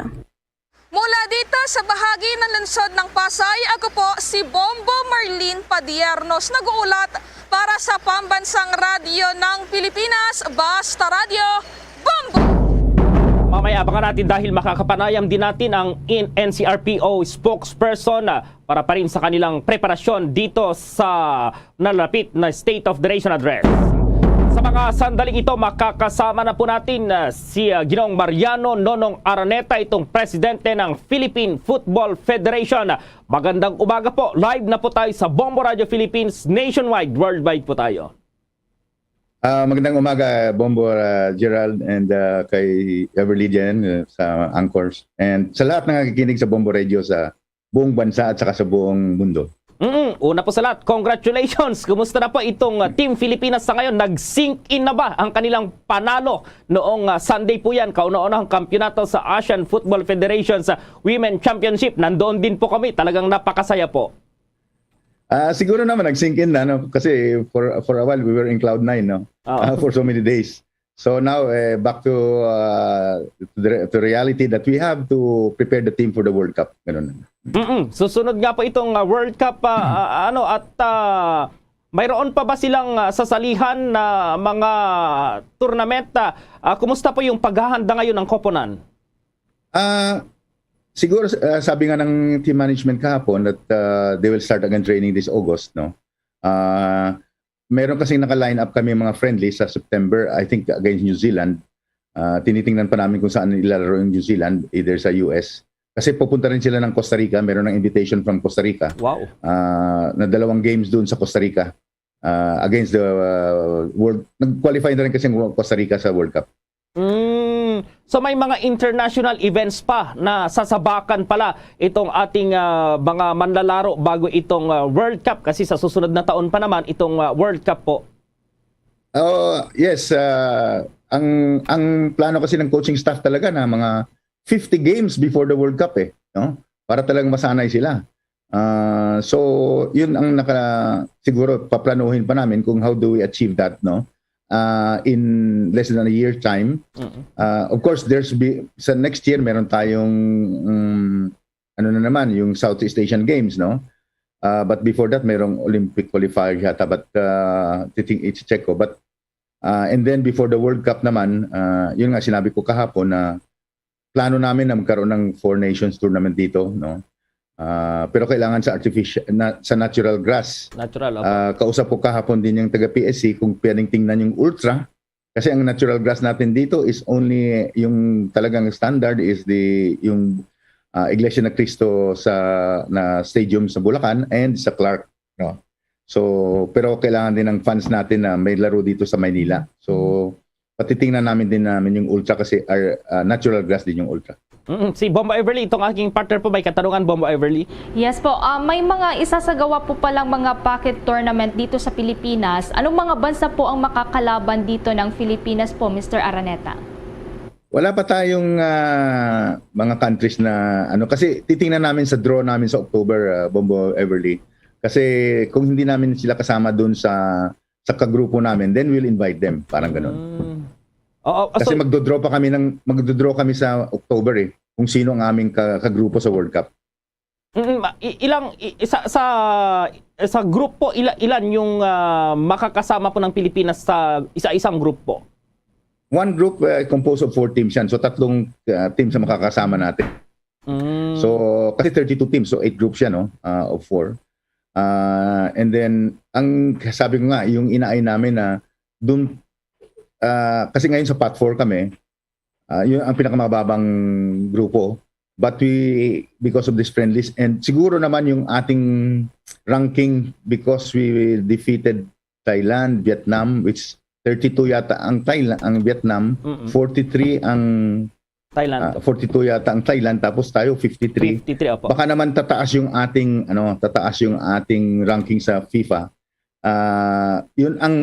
Mula dito sa bahagi ng lungsod ng Pasay, ako po si Bombo Marlene Padiernos, nag-uulat para sa Pambansang Radyo ng Pilipinas, Basta Radyo, Bombo! Mamaya abangan natin dahil makakapanayam din natin ang in N C R P O spokesperson, ah, para pa rin sa kanilang preparasyon dito sa nalapit na State of the Nation Address. Sa mga sandaling ito, makakasama na po natin, ah, si, ah, Ginoong Mariano Nonong Araneta, itong presidente ng Philippine Football Federation. Magandang umaga po. Live na po tayo sa Bombo Radio Philippines, nationwide, worldwide po tayo. Ah, magandang umaga, Bombo, ah, Gerald, and, ah, kay Everly Jen, ah, sa anchors, and sa lahat ng nakikinig sa Bombo Radio sa buong bansa at saka sa buong mundo. Mm, una po sa lahat, congratulations! Kumusta na po itong, ah, Team Filipinas sa ngayon? Nag-sink in na ba ang kanilang panalo noong, ah, Sunday po yan? Kauna-una ang kampiyonato sa Asian Football Federation sa Women Championship. Nandoon din po kami. Talagang napakasaya po. Ah, siguro naman nag-sink in na, no? Kasi for for a while we were in cloud nine, no? Oo. Ah, for so many days. So now, eh, back to, ah, to, the, to reality that we have to prepare the team for the World Cup. Ganun. Mm-mm. Susunod nga po itong, ah, World Cup, ah, ah, ano, at, ah, mayroon pa ba silang, ah, sasalihan na mga tournament? Ah, ah, kumusta po yung paghahanda ngayon ng koponan? Ah, siguro, ah, sabi nga ng team management kahapon that, ah, they will start again training this August, no? Ah, meron kasi naka-line up kami mga friendly sa September, I think against New Zealand. Ah, tinitingnan pa namin kung saan ilalaro yung New Zealand, either sa U S. Kasi pupunta rin sila ng Costa Rica, meron ng invitation from Costa Rica. Wow. Ah, na dalawang games doon sa Costa Rica. Ah, against the, ah, world, nag-qualify na rin kasi ang Costa Rica sa World Cup. Mm. So may mga international events pa na sasabakan pala itong ating, ah, mga manlalaro bago itong, ah, World Cup, kasi sa susunod na taon pa naman itong, ah, World Cup po. Oh, yes, ah, ang ang plano kasi ng coaching staff talaga na mga fifty games before the World Cup eh, no? Para talagang masanay sila. Ah, so, yun ang naka siguro paplanuhin pa namin kung how do we achieve that, no? Ah, in less than a year time. Mm. Ah, of course, there's be, sa next year meron tayong mm, ano na naman, yung Southeast Asian Games, no? Ah, but before that, merong Olympic qualifier yata, but uh, titing i-check ko. But uh, and then before the World Cup naman, uh, yun nga sinabi ko kahapon na plano namin na magkaroon ng Four Nations tournament dito, no? Ah, pero kailangan sa artificial na, sa natural grass. Natural, opo. Ah, kausap ko kahapon din yung taga P S C kung pwedeng tingnan yung ultra kasi ang natural grass natin dito is only yung talagang standard is the yung ah, Iglesia ni Cristo sa na stadium sa Bulacan and sa Clark, no. So, pero kailangan din ng fans natin na may laro dito sa Maynila. So, patitingnan namin din namin yung ultra kasi our, ah, natural grass din yung ultra. Mm, si Bombo Everly, itong aking partner po, may katanungan, Bombo Everly. Yes po, ah, may mga isasagawa po palang mga pocket tournament dito sa Pilipinas. Anong mga bansa po ang makakalaban dito ng Pilipinas po, Mister Araneta? Wala pa tayong ah, mga countries na ano kasi titingnan namin sa draw namin sa October, ah, Bombo Everly. Kasi kung hindi namin sila kasama doon sa sa kagrupo namin, then we'll invite them, parang ganun. Mm. Oo, Kasi so, magdo-draw pa kami ng magdo-draw kami sa October eh, kung sino ang aming ka- kagrupo sa World Cup. mm, ma- i- ilang i- isa sa sa group po, ila, ilan yung ah, makakasama po ng Pilipinas sa isa-isang group po? One group uh, composed of four teams yan. So tatlong uh, teams ang makakasama natin. Mm. So kasi thirty-two teams, so eight groups yan, no, uh, of four. Uh, and then ang sabi ko nga, yung inaay namin na doon uh, kasi ngayon sa pot four kami, uh, yun ang pinakamababang grupo. But we, because of this friendlies, and siguro naman yung ating ranking, because we defeated Thailand, Vietnam, which thirty-two yata ang Thailand, ang Vietnam, Mm-mm. forty-three ang Thailand. ah, forty-two yata ang Thailand, tapos tayo fifty-three. fifty-three, opo. Baka naman tataas yung ating ano, tataas yung ating ranking sa FIFA. Ah, yun ang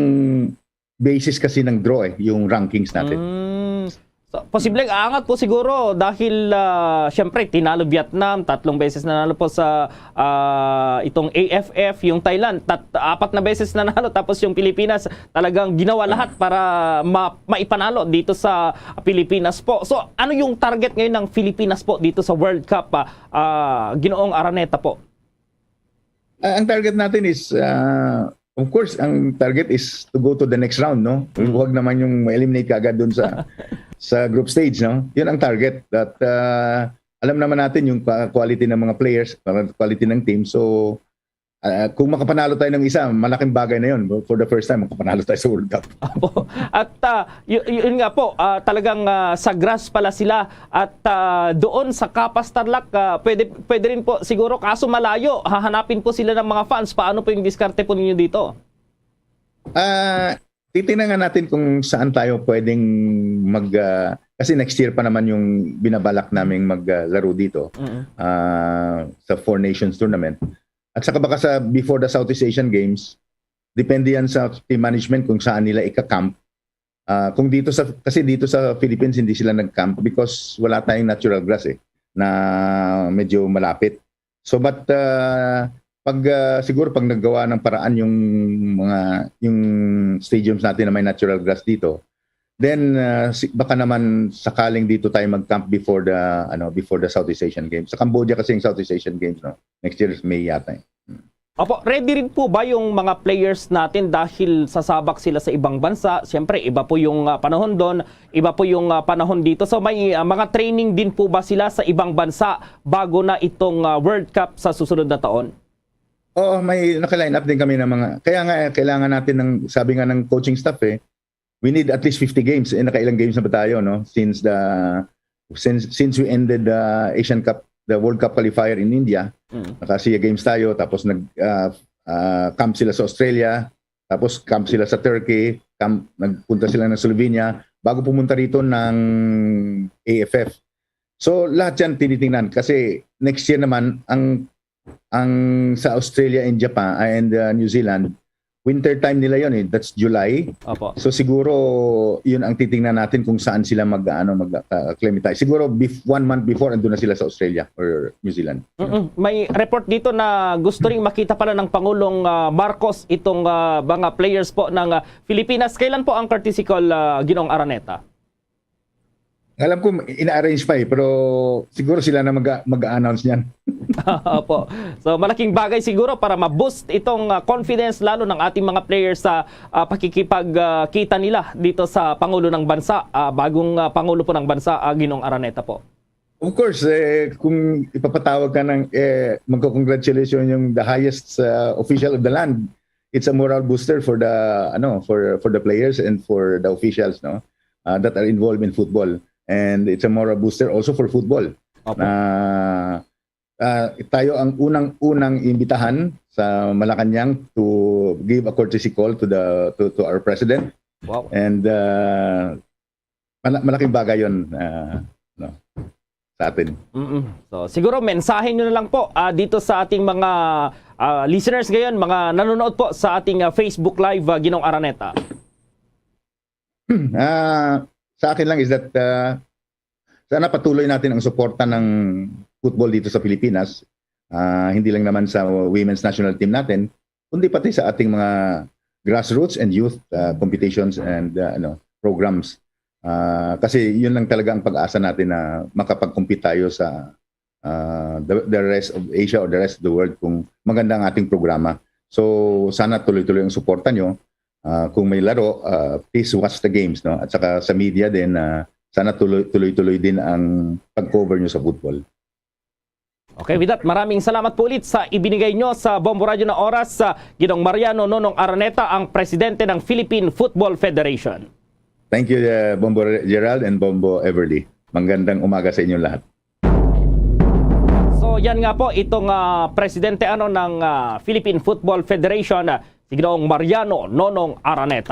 basis kasi ng draw eh, yung rankings natin. Mm. So, posibleng aangat po siguro dahil ah, siyempre tinalo Vietnam, tatlong beses nanalo po sa ah, itong A F F, yung Thailand, tat, apat na beses nanalo, tapos yung Pilipinas talagang ginawa lahat para ma, maipanalo dito sa Pilipinas po. So ano yung target ngayon ng Pilipinas po dito sa World Cup, ah, ah, Ginoong Araneta po? Ah, ang target natin is, ah, of course, ang target is to go to the next round, no? Mm. Huwag naman yung ma-eliminate ka agad dun sa sa group stage, no? Yun ang target. At ah, alam naman natin yung pa- quality ng mga players, para quality ng team. So, ah, kung makapanalo tayo ng isa, malaking bagay na yun. For the first time, makapanalo tayo sa World Cup. Opo. At ah, y- yun nga po, ah, talagang ah, sa grass pala sila at ah, doon sa Capas Tarlac, ah, pwede, pwede rin po siguro, kaso malayo, hahanapin po sila ng mga fans. Paano po yung diskarte po ninyo dito? Ah, titingnan nga natin kung saan tayo pwedeng mag ah, kasi next year pa naman yung binabalak naming maglaro dito Mm. ah, sa Four Nations Tournament. At saka baka sa before the Southeast Asian Games, depende yan sa team management kung saan nila ika-camp. Ah, kung dito sa kasi dito sa Philippines hindi sila nag-camp because wala tayong natural grass eh na medyo malapit. So but ah, pag ah, siguro pag naggawa ng paraan yung mga yung stadiums natin na may natural grass dito, then ah, si- baka naman sakaling dito tayo mag-camp before the ano before the Southeast Asian Games. Sa Cambodia kasi yung Southeast Asian Games, no, next year is May yata eh. Opo, ready rin po ba yung mga players natin dahil sasabak sila sa ibang bansa? Siyempre, iba po yung ah, panahon doon, iba po yung ah, panahon dito. So may ah, mga training din po ba sila sa ibang bansa bago na itong ah, World Cup sa susunod na taon? Oo, may naka-line up din kami ng mga kaya nga eh, kailangan natin ng sabi nga ng coaching staff eh, we need at least fifty games. Eh nakailang games na ba tayo, no? Since the since since we ended the Asian Cup, the World Cup qualifier in India, Mm. naka-Asia Games tayo, tapos nag ah, ah, camp sila sa Australia, tapos camp sila sa Turkey, camp, nagpunta sila ng Slovenia bago pumunta rito ng A F F. So lahat 'yan tinitingnan kasi next year naman ang ang sa Australia and Japan and uh, New Zealand, winter time nila yon eh. That's July. Opo. So siguro yun ang titingnan natin kung saan sila mag ano mag-acclimatize. Siguro bef- one month before andun na sila sa Australia or New Zealand. Mm-mm. May report dito na gusto ring makita pala ng Pangulong ah, Marcos itong ah, mga players po ng ah, Pilipinas. Kailan po ang courtesy call, ah, Ginoong Araneta? Alam ko ina-arrange pa eh, pero siguro sila na mag- mag-announce niyan. Opo. So malaking bagay siguro para ma-boost itong ah, confidence lalo ng ating mga players sa ah, pakikipagkita nila dito sa Pangulo ng Bansa, ah, bagong ah, Pangulo po ng Bansa, ah, Ginoong Araneta po. Of course, eh, kung ipapatawag ka ng eh, magko-congratulation yung the highest uh, official of the land, it's a moral booster for the ano for for the players and for the officials, no, uh, that are involved in football, and it's a moral booster also for football. Opo. Na ah, tayo ang unang-unang imbitahan sa Malacañang to give a courtesy call to the to, to our president, Wow. and uh, mala- malaking bagay 'yon, uh, no, sa atin. Mm-mm. So siguro mensahe nyo na lang po ah, dito sa ating mga ah, listeners ngayon, mga nanonood po sa ating ah, Facebook Live, ah, Ginoong Araneta. Ah, sa akin lang is that uh, sana patuloy natin ang suporta ng football dito sa Pilipinas. Ah, hindi lang naman sa women's national team natin, kundi pati sa ating mga grassroots and youth uh, competitions and uh, ano programs. Ah, kasi yun lang talaga ang pag-asa natin na makapag-compete tayo sa uh, the, the rest of Asia or the rest of the world kung maganda ang ating programa. So sana tuloy-tuloy ang suporta nyo. Ah, kung may laro, ah, please watch the games, no? At saka sa media din, ah, sana tuloy- tuloy-tuloy din ang pag-cover nyo sa football. Okay, with that, maraming salamat po ulit sa ibinigay nyo sa Bombo Radyo na oras sa Ginoong Mariano Nonong Araneta, ang presidente ng Philippine Football Federation. Thank you, uh, Bombo Gerald and Bombo Everly. Magandang umaga sa inyong lahat. So yan nga po itong ah, presidente ano ng ah, Philippine Football Federation, ah, si Ginoong Mariano Nonong Araneta.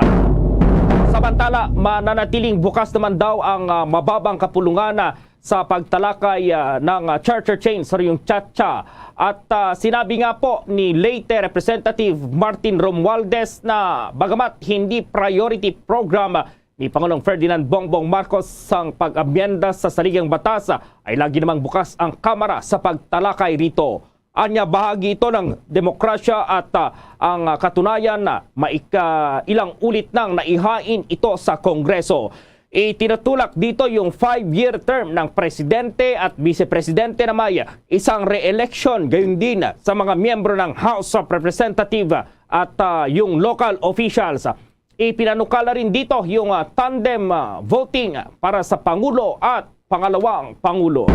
Samantala, mananatiling bukas naman daw ang ah, mababang kapulungan ah, sa pagtalakay ah, ng ah, charter chain sa Riyong Chacha. At ah, sinabi nga po ni Leyte Representative Martin Romualdez na bagamat hindi priority program ni Pangulong Ferdinand Bongbong Marcos sang pag-amyenda sa saligang batas, ay lagi namang bukas ang Kamara sa pagtalakay rito. Anya, bahagi ito ng demokrasya at ah, ang ah, katunayan na maika ilang ulit nang naihain ito sa Kongreso. Itinutulak dito yung five-year term ng presidente at vice-presidente na may isang re-election, gayon din sa mga miyembro ng House of Representative at ah, yung local officials. Ipinanukala rin dito yung ah, tandem ah, voting para sa Pangulo at Pangalawang Pangulo.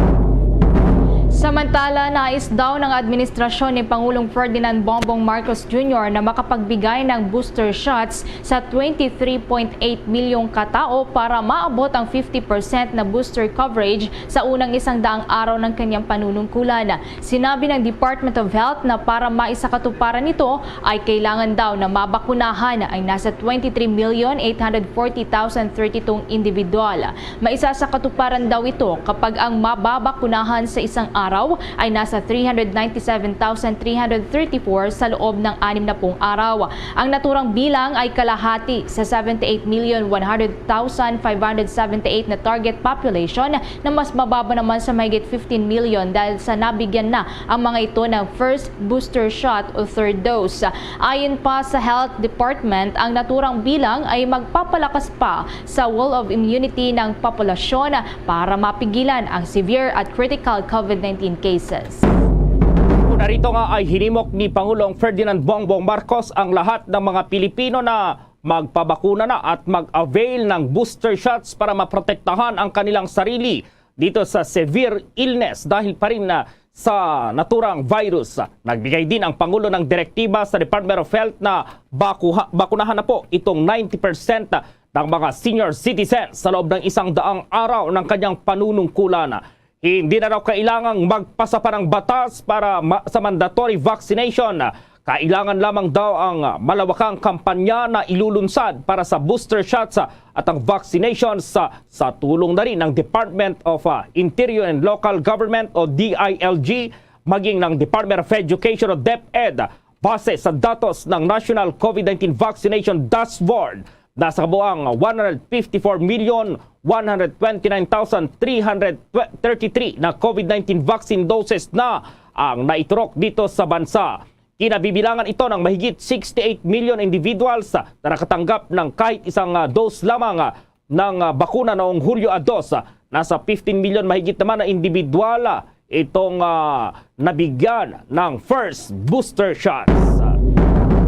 Samantala, nais daw ng administrasyon ni Pangulong Ferdinand Bongbong Marcos Junior na makapagbigay ng booster shots sa twenty-three point eight milyong katao para maabot ang fifty percent na booster coverage sa unang isang daang araw ng kanyang panunungkulan. Sinabi ng Department of Health na para maisakatuparan ito ay kailangan daw na mabakunahan ang nasa twenty-three million eight hundred forty thousand thirty-two individual. Maisasakatuparan daw ito kapag ang mababakunahan sa isang araw ay nasa three hundred ninety-seven thousand three hundred thirty-four sa loob ng anim na pung araw. Ang naturang bilang ay kalahati sa seventy-eight million one hundred thousand five hundred seventy-eight na target population, na mas mababa naman sa mahigit fifteen million dahil sa nabigyan na ang mga ito ng first booster shot o third dose. Ayon pa sa Health Department, ang naturang bilang ay magpapalakas pa sa wall of immunity ng populasyon para mapigilan ang severe at critical COVID nineteen cases. Narito nga ay hinimok ni Pangulong Ferdinand Bongbong Marcos ang lahat ng mga Pilipino na magpabakuna na at mag-avail ng booster shots para maprotektahan ang kanilang sarili dito sa severe illness dahil pa rin na sa naturang virus. Nagbigay din ang Pangulo ng direktiba sa Department of Health na bakuha, bakunahan na po itong ninety percent ng mga senior citizens sa loob ng isang daang araw ng kanyang panunungkulan. Hindi na raw kailangang magpasa pa ng batas para ma- sa mandatory vaccination. Kailangan lamang daw ang malawakang kampanya na ilulunsad para sa booster shots at ang vaccinations sa, sa tulong na rin ng Department of ah, Interior and Local Government o D I L G, maging ng Department of Education o DepEd Base sa datos ng National COVID nineteen Vaccination Dashboard, nasa kabuang one hundred fifty-four million one hundred twenty-nine thousand three hundred thirty-three na COVID nineteen vaccine doses na ang naiturok dito sa bansa. Kinabibilangan ito ng mahigit sixty-eight million individuals na nakatanggap ng kahit isang, ah, dose lamang, ah, ng, ah, bakuna noong Hulyo a dos. Ah, nasa fifteen million mahigit naman na individual, ah, itong, ah, nabigyan ng first booster shots.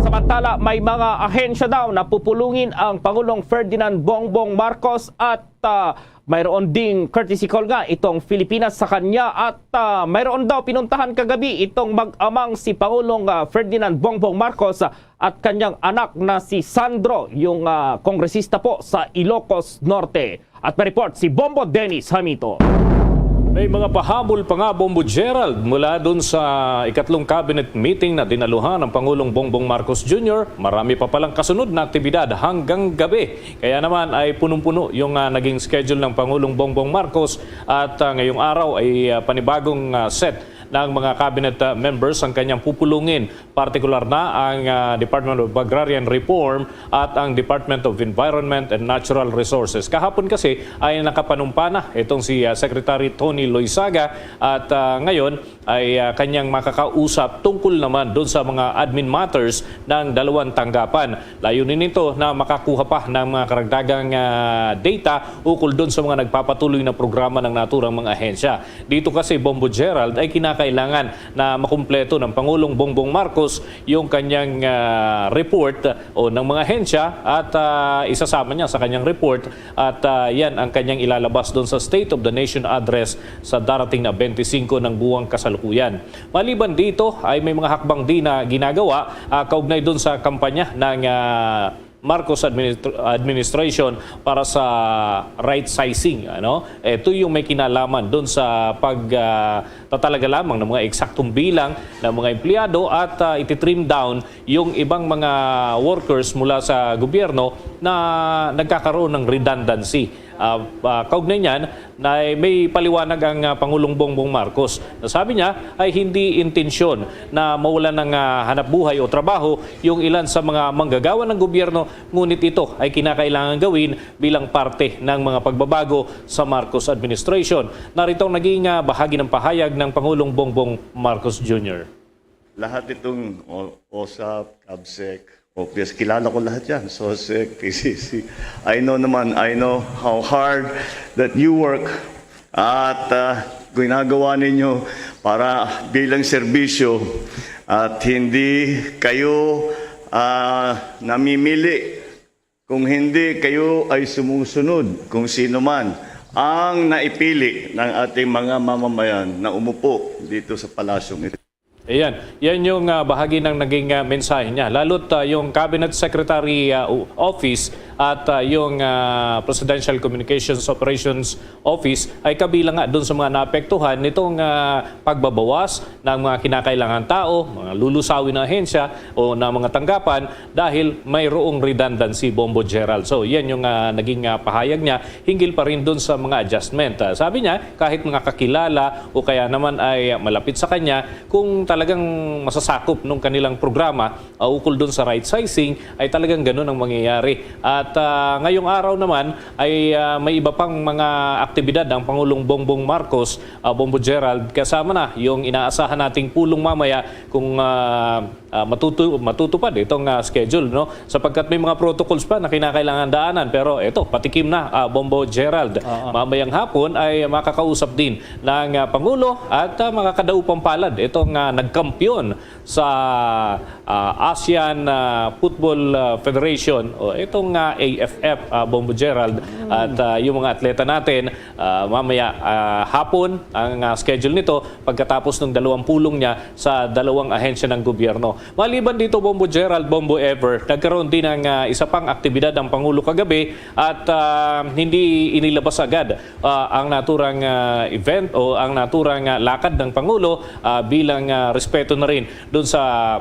Samantala, may mga ahensya daw na pupulungin ang Pangulong Ferdinand Bongbong Marcos at, ah, mayroon ding courtesy call nga itong Filipinas sa kanya at, ah, mayroon daw pinuntahan kagabi itong mag-amang si Pangulong, ah, Ferdinand Bongbong Marcos, ah, at kanyang anak na si Sandro, yung, ah, kongresista po sa Ilocos Norte. At may report si Bombo Dennis Hamito. May mga pahabol pa nga, Bombo Gerald, mula dun sa ikatlong cabinet meeting na dinaluhan ng Pangulong Bongbong Marcos Junior. Marami pa palang kasunod na aktibidad hanggang gabi. Kaya naman ay punong-puno yung, ah, naging schedule ng Pangulong Bongbong Marcos at, ah, ngayong araw ay, ah, panibagong, ah, set ng mga cabinet, ah, members ang kanyang pupulungin, partikular na ang, ah, Department of Agrarian Reform at ang Department of Environment and Natural Resources. Kahapon kasi ay nakapanumpa na itong si, ah, Secretary Tony Loizaga at, ah, ngayon ay, ah, kanyang makakausap tungkol naman doon sa mga admin matters ng dalawang tanggapan. Layunin nito na makakuha pa ng mga karagdagang, ah, data ukol doon sa mga nagpapatuloy na programa ng naturang mga ahensya. Dito kasi, Bombo Gerald, ay kinakailangan na makumpleto ng Pangulong Bongbong Marcos yung kanyang, ah, report o ng mga ahensya at, ah, isasama niya sa kanyang report at, ah, yan ang kanyang ilalabas doon sa State of the Nation Address sa darating na twenty-five ng buwang kasalukuyan. Maliban dito ay may mga hakbang din na ginagawa, ah, kaugnay doon sa kampanya ng, ah, Marcos administr-, administration para sa right sizing, ano? Ito yung may kinalaman doon sa pag, ah, tatalaga lamang ng mga eksaktong bilang ng mga empleyado at, ah, iti-trim down yung ibang mga workers mula sa gobyerno na nagkakaroon ng redundancy. Ah, ah, kaugnay niyan, na may paliwanag ang, ah, Pangulong Bongbong Marcos. Nasabi niya ay hindi intensyon na mawalan ng, ah, hanapbuhay o trabaho yung ilan sa mga manggagawa ng gobyerno, ngunit ito ay kinakailangan gawin bilang parte ng mga pagbabago sa Marcos administration. Narito ang naging, ah, bahagi ng pahayag ng Pangulong Bongbong Marcos Junior. Lahat itong O-, OSAP, CABSEC, OPS, kilala ko lahat yan. SOSEC, PCC. I know naman, I know how hard that you work at, ah, ginagawa ninyo para bilang serbisyo at hindi kayo, ah, namimili kung hindi kayo ay sumusunod kung sino man ang naipili ng ating mga mamamayan na umupo dito sa palasyong ito. Ayan, yan yung, ah, bahagi ng naging, ah, mensahe niya. Lalo't, ah, yung Cabinet Secretary, ah, o-, Office at, ah, yung, ah, Presidential Communications Operations Office ay kabilang nga dun sa mga naapektuhan nitong, ah, pagbabawas ng mga kinakailangan tao, mga lulusawin na ahensya o na mga tanggapan dahil mayroong redundancy, Bombo Gerald. So, yan yung, ah, naging, ah, pahayag niya hinggil pa rin dun sa mga adjustment. Ah, sabi niya, kahit mga kakilala o kaya naman ay malapit sa kanya, kung talagang masasakop nung kanilang programa, ah, ukol dun sa right sizing, ay talagang ganun ang mangyayari. At, ah, ngayong araw naman ay, ah, may iba pang mga aktibidad ang Pangulong Bongbong Marcos, ah, Bombo Gerald, kasama na yung inaasahan nating pulong mamaya kung, ah, ah, matutu-, matutupad itong, ah, schedule, no? Sapagkat may mga protocols pa na kinakailangan daanan. Pero eto, patikim na, ah, Bombo Gerald. Oo. Mamayang hapon ay makakausap din ng, ah, Pangulo at, ah, makakadaupang palad itong, ah, nagkampiyon sa, ah, ASEAN, ah, Football, ah, Federation o itong, ah, A F F, ah, Bombo Gerald. Mm. At, ah, yung mga atleta natin, ah, mamaya, ah, hapon ang, ah, schedule nito pagkatapos ng dalawang pulong niya sa dalawang ahensya ng gobyerno. Maliban dito, Bombo Gerald, Bombo Ever, nagkaroon din ng, ah, isa pang aktibidad ang Pangulo kagabi at, ah, hindi inilabas agad, ah, ang naturang, ah, event o ang naturang, ah, lakad ng Pangulo, ah, bilang, ah, respeto na rin dun sa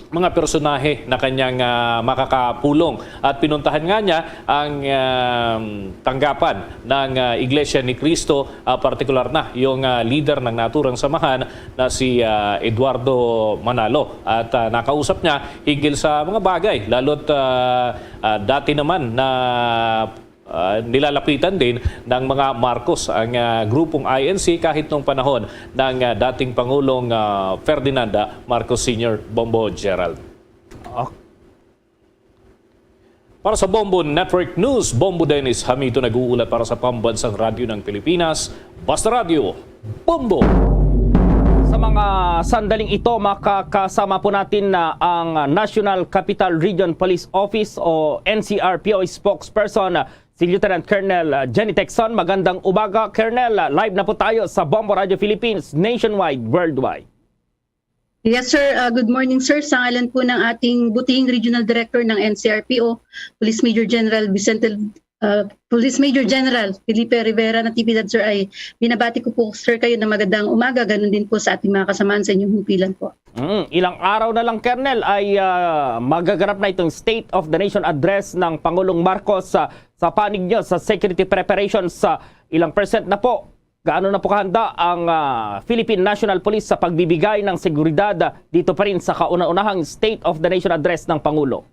mga personahe na kanyang, ah, makakapulong. At pinuntahan nga niya ang, um, tanggapan ng, ah, Iglesia ni Cristo, ah, partikular na yung, ah, leader ng naturang samahan na si, ah, Eduardo Manalo. At, ah, nakausap niya hinggil sa mga bagay, lalo't, ah, ah, dati naman na, ah, nilalapitan din ng mga Marcos ang, ah, grupong I N C kahit nung panahon ng, ah, dating Pangulong, ah, Ferdinand, ah, Marcos Senior. Bombo Gerald. Ok. Para sa Bombo Network News, Bombo Dennis Hamito nag-uulat para sa Pambansang Radyo ng Pilipinas, Basta Radyo, Bombo! Sa mga sandaling ito, makakasama po natin na ang National Capital Region Police Office o N C R P O spokesperson, si Lieutenant Colonel, uh, Jenny Tecson. Magandang umaga, Colonel. Uh, live na po tayo sa Bombo Radio Philippines, nationwide, worldwide. Yes, sir. Uh, good morning, sir. Sa ngalan po ng ating butihing Regional Director ng N C R P O, Police Major General Vicente, uh, Police Major General Felipe Rivera Natividad, sir, ay binabati ko po, sir, kayo na magandang umaga. Ganun din po sa ating mga kasamaan sa inyong himpilan po. Mm, ilang araw na lang, Colonel, ay, ah, magaganap na itong State of the Nation Address ng Pangulong Marcos. Sa, sa panig nyo, sa security preparations, sa ilang percent na po, gaano na po kahanda ang, ah, Philippine National Police sa pagbibigay ng seguridad, ah, dito pa rin sa kauna-unahang State of the Nation Address ng Pangulo?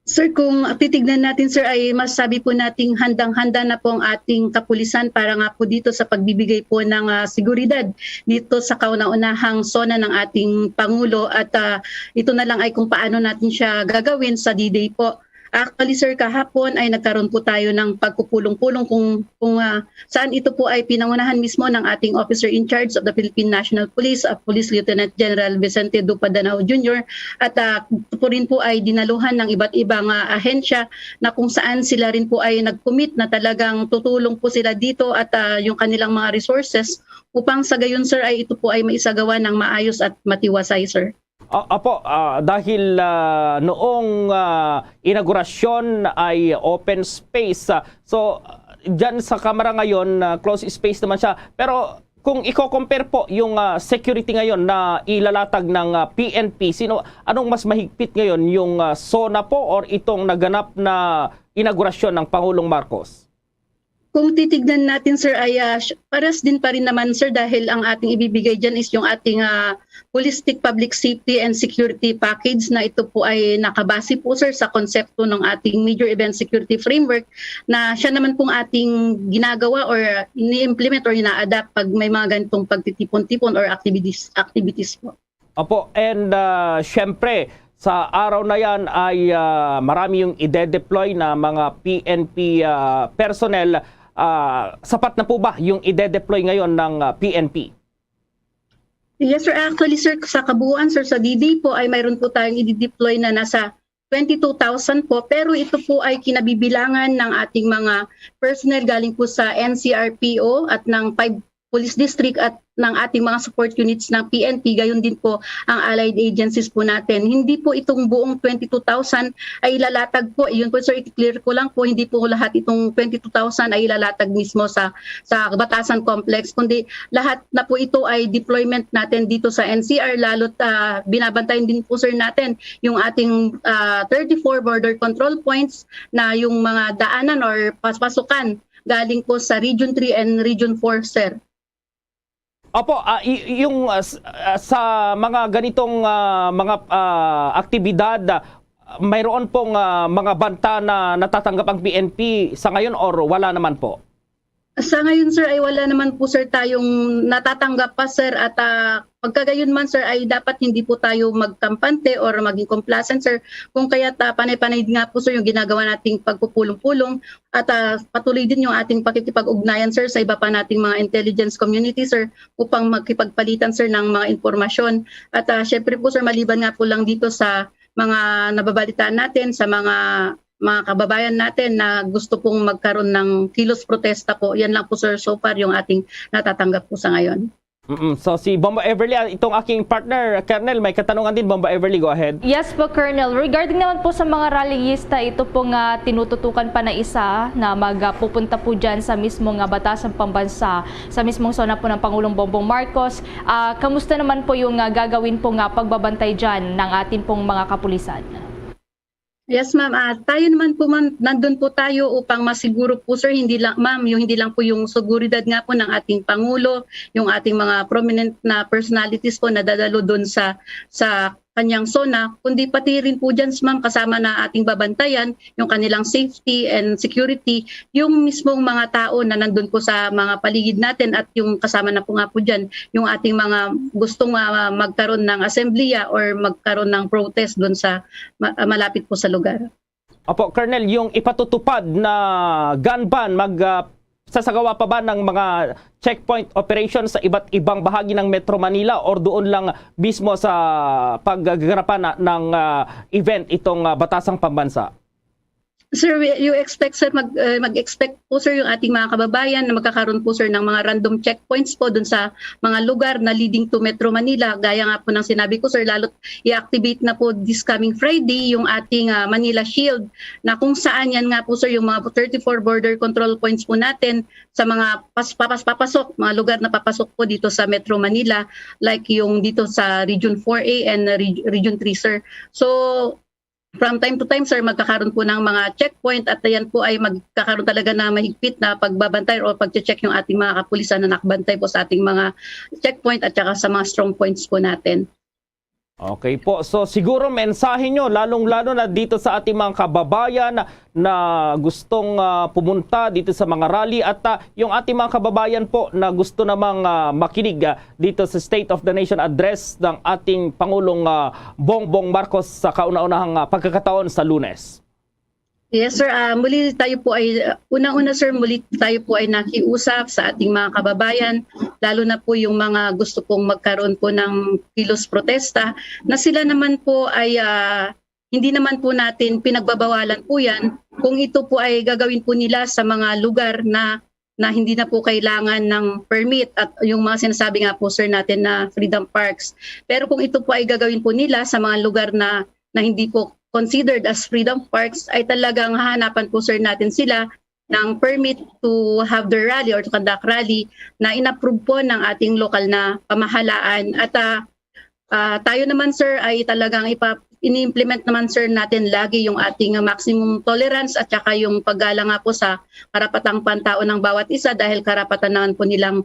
Sir, kung titignan natin, sir, ay masabi po nating handang-handa na po ang ating kapulisan para nga po dito sa pagbibigay po ng, ah, seguridad dito sa kauna-unahang SONA ng ating Pangulo. At, ah, ito na lang ay kung paano natin siya gagawin sa D-Day po. Actually, sir, kahapon ay nagkaroon po tayo ng pagpupulong-pulong kung, kung, ah, saan ito po ay pinangunahan mismo ng ating officer in charge of the Philippine National Police, ah, Police Lieutenant General Vicente Dupa Danao Junior. At, ah, ito po rin po ay dinaluhan ng iba't ibang, ah, ahensya na kung saan sila rin po ay nag-commit na talagang tutulong po sila dito at, ah, yung kanilang mga resources upang sa gayon, sir, ay ito po ay maisagawa ng maayos at matiwasay, sir. Ah, apo, ah, dahil, ah, noong, ah, inaugurasyon ay open space, ah, so, ah, dyan sa kamara ngayon, ah, closed space naman siya. Pero kung i-compare po yung, ah, security ngayon na ilalatag ng, ah, P N P, sino, anong mas mahigpit ngayon, yung, ah, SONA po or itong naganap na inaugurasyon ng Pangulong Marcos? Kung titignan natin, sir, ay, ah, sh-, pares din pa rin naman, sir, dahil ang ating ibibigay dyan is yung ating, ah, holistic public safety and security package na ito po ay nakabase po, sir, sa konsepto ng ating major event security framework na siya naman pong ating ginagawa or ini-implement or ina-adapt pag may mga ganitong pagtitipon-tipon or activities, activities po. Opo, and, ah, syempre, sa araw na yan ay, ah, marami yung ide-deploy na mga P N P, ah, personnel. Ah, sapat na po ba yung ide-deploy ngayon ng, ah, P N P? Yes, sir. Actually, sir, sa kabuuan, sir, sa D-Day po ay mayroon po tayong i-deploy na nasa twenty-two thousand po, pero ito po ay kinabibilangan ng ating mga personnel galing po sa N C R P O at ng five police district at ng ating mga support units ng P N P, gayon din po ang allied agencies po natin. Hindi po itong buong twenty-two thousand ay ilalatag po. Yun po, sir, i-clear ko lang po, hindi po lahat itong twenty-two thousand ay ilalatag mismo sa, sa Batasan Complex, kundi lahat na po ito ay deployment natin dito sa N C R, lalo't, ah, binabantayan din po, sir, natin yung ating, ah, thirty-four border control points na yung mga daanan or paspasukan galing po sa Region three and Region four, sir. Opo, ah, y-, yung, ah, s-, ah, sa mga ganitong, ah, mga, ah, aktibidad, ah, mayroon pong, ah, mga banta na natatanggap ang P N P sa ngayon or wala naman po? Sa ngayon, sir, ay wala naman po, sir, tayong natatanggap pa, sir, at, ah, pagkagayon man, sir, ay dapat hindi po tayo magkampante or maging complacent, sir. Kung kaya't, ah, panay-panay nga po, sir, yung ginagawa nating pagpupulong-pulong at, ah, patuloy din yung ating pakikipag-ugnayan, sir, sa iba pa nating mga intelligence community, sir, upang magkipagpalitan, sir, ng mga impormasyon. At, ah, syempre po, sir, maliban nga po lang dito sa mga nababalitaan natin, sa mga, mga kababayan natin na gusto pong magkaroon ng kilos protesta po, yan lang po, sir, so far yung ating natatanggap po sa ngayon. Mm-mm. So, si Bombo Everly, ah, itong aking partner, Colonel, may katanungan din. Bombo Everly, go ahead. Yes po, Colonel. Regarding naman po sa mga rallyista, ito po nga tinututukan pa na isa na magpupunta po dyan sa mismo nga batasang pambansa, sa mismong SONA po ng Pangulong Bongbong Marcos. Ah, kamusta naman po yung, ah, gagawin po nga pagbabantay dyan ng atin pong mga kapulisan? Yes, ma'am. Ah, tayo naman po, ma'am, nandun po tayo upang masiguro po, sir, hindi lang, ma'am, yung hindi lang po yung seguridad nga po ng ating Pangulo, yung ating mga prominent na personalities po na dadalo dun sa, sa kanyang SONA, kundi pati rin po dyan, ma'am, kasama na ating babantayan, yung kanilang safety and security, yung mismong mga tao na nandun po sa mga paligid natin at yung kasama na po nga po dyan, yung ating mga gustong, ah, magkaroon ng assembly or magkaroon ng protest dun sa ma-, ah, malapit po sa lugar. Opo, Colonel, yung ipatutupad na gun ban, mag, ah, sasagawa pa ba ng mga checkpoint operation sa iba't ibang bahagi ng Metro Manila or doon lang mismo sa paggaganapan na, ng, ah, event itong, ah, Batasang Pambansa? Sir, we, you expect, sir, mag, uh, mag-expect po, sir, yung ating mga kababayan na magkakaroon po, sir, ng mga random checkpoints po dun sa mga lugar na leading to Metro Manila. Gaya nga po ng sinabi ko, sir, lalo't i-activate na po this coming Friday yung ating, ah, Manila Shield, na kung saan yan nga po, sir, yung mga thirty-four border control points po natin sa mga pas-, papas-, papasok, mga lugar na papasok po dito sa Metro Manila, like yung dito sa Region four A and Reg-, Region three, sir. So, from time to time, sir, magkakaroon po ng mga checkpoint at yan po ay magkakaroon talaga na mahigpit na pagbabantay o pag-check yung ating mga kapulisan na nakabantay po sa ating mga checkpoint at saka sa mga strong points po natin. Okay po. So, siguro mensahe nyo, lalong-lalo na dito sa ating mga kababayan na gustong, ah, pumunta dito sa mga rally at, ah, yung ating mga kababayan po na gusto namang, ah, makinig, ah, dito sa State of the Nation Address ng ating Pangulong, ah, Bongbong Marcos sa kauna-unahang, ah, pagkakataon sa Lunes. Yes, sir. Ah, muli tayo po ay, ah, unang-una, sir, muli tayo po ay nakiusap sa ating mga kababayan, lalo na po yung mga gusto pong magkaroon po ng kilos protesta, na sila naman po ay, ah, hindi naman po natin pinagbabawalan po yan kung ito po ay gagawin po nila sa mga lugar na, na hindi na po kailangan ng permit at yung mga sinasabi nga po, sir, natin na freedom parks. Pero kung ito po ay gagawin po nila sa mga lugar na, na hindi po considered as freedom parks, ay talagang hahanapan po, sir, natin sila ng permit to have their rally or to conduct rally na inapprove po ng ating lokal na pamahalaan. At, ah, ah, tayo naman, sir, ay talagang ipa-, ini-implement naman, sir, natin lagi yung ating maximum tolerance at saka yung paggalang nga po sa karapatang pantao ng bawat isa dahil karapatan naman po nilang,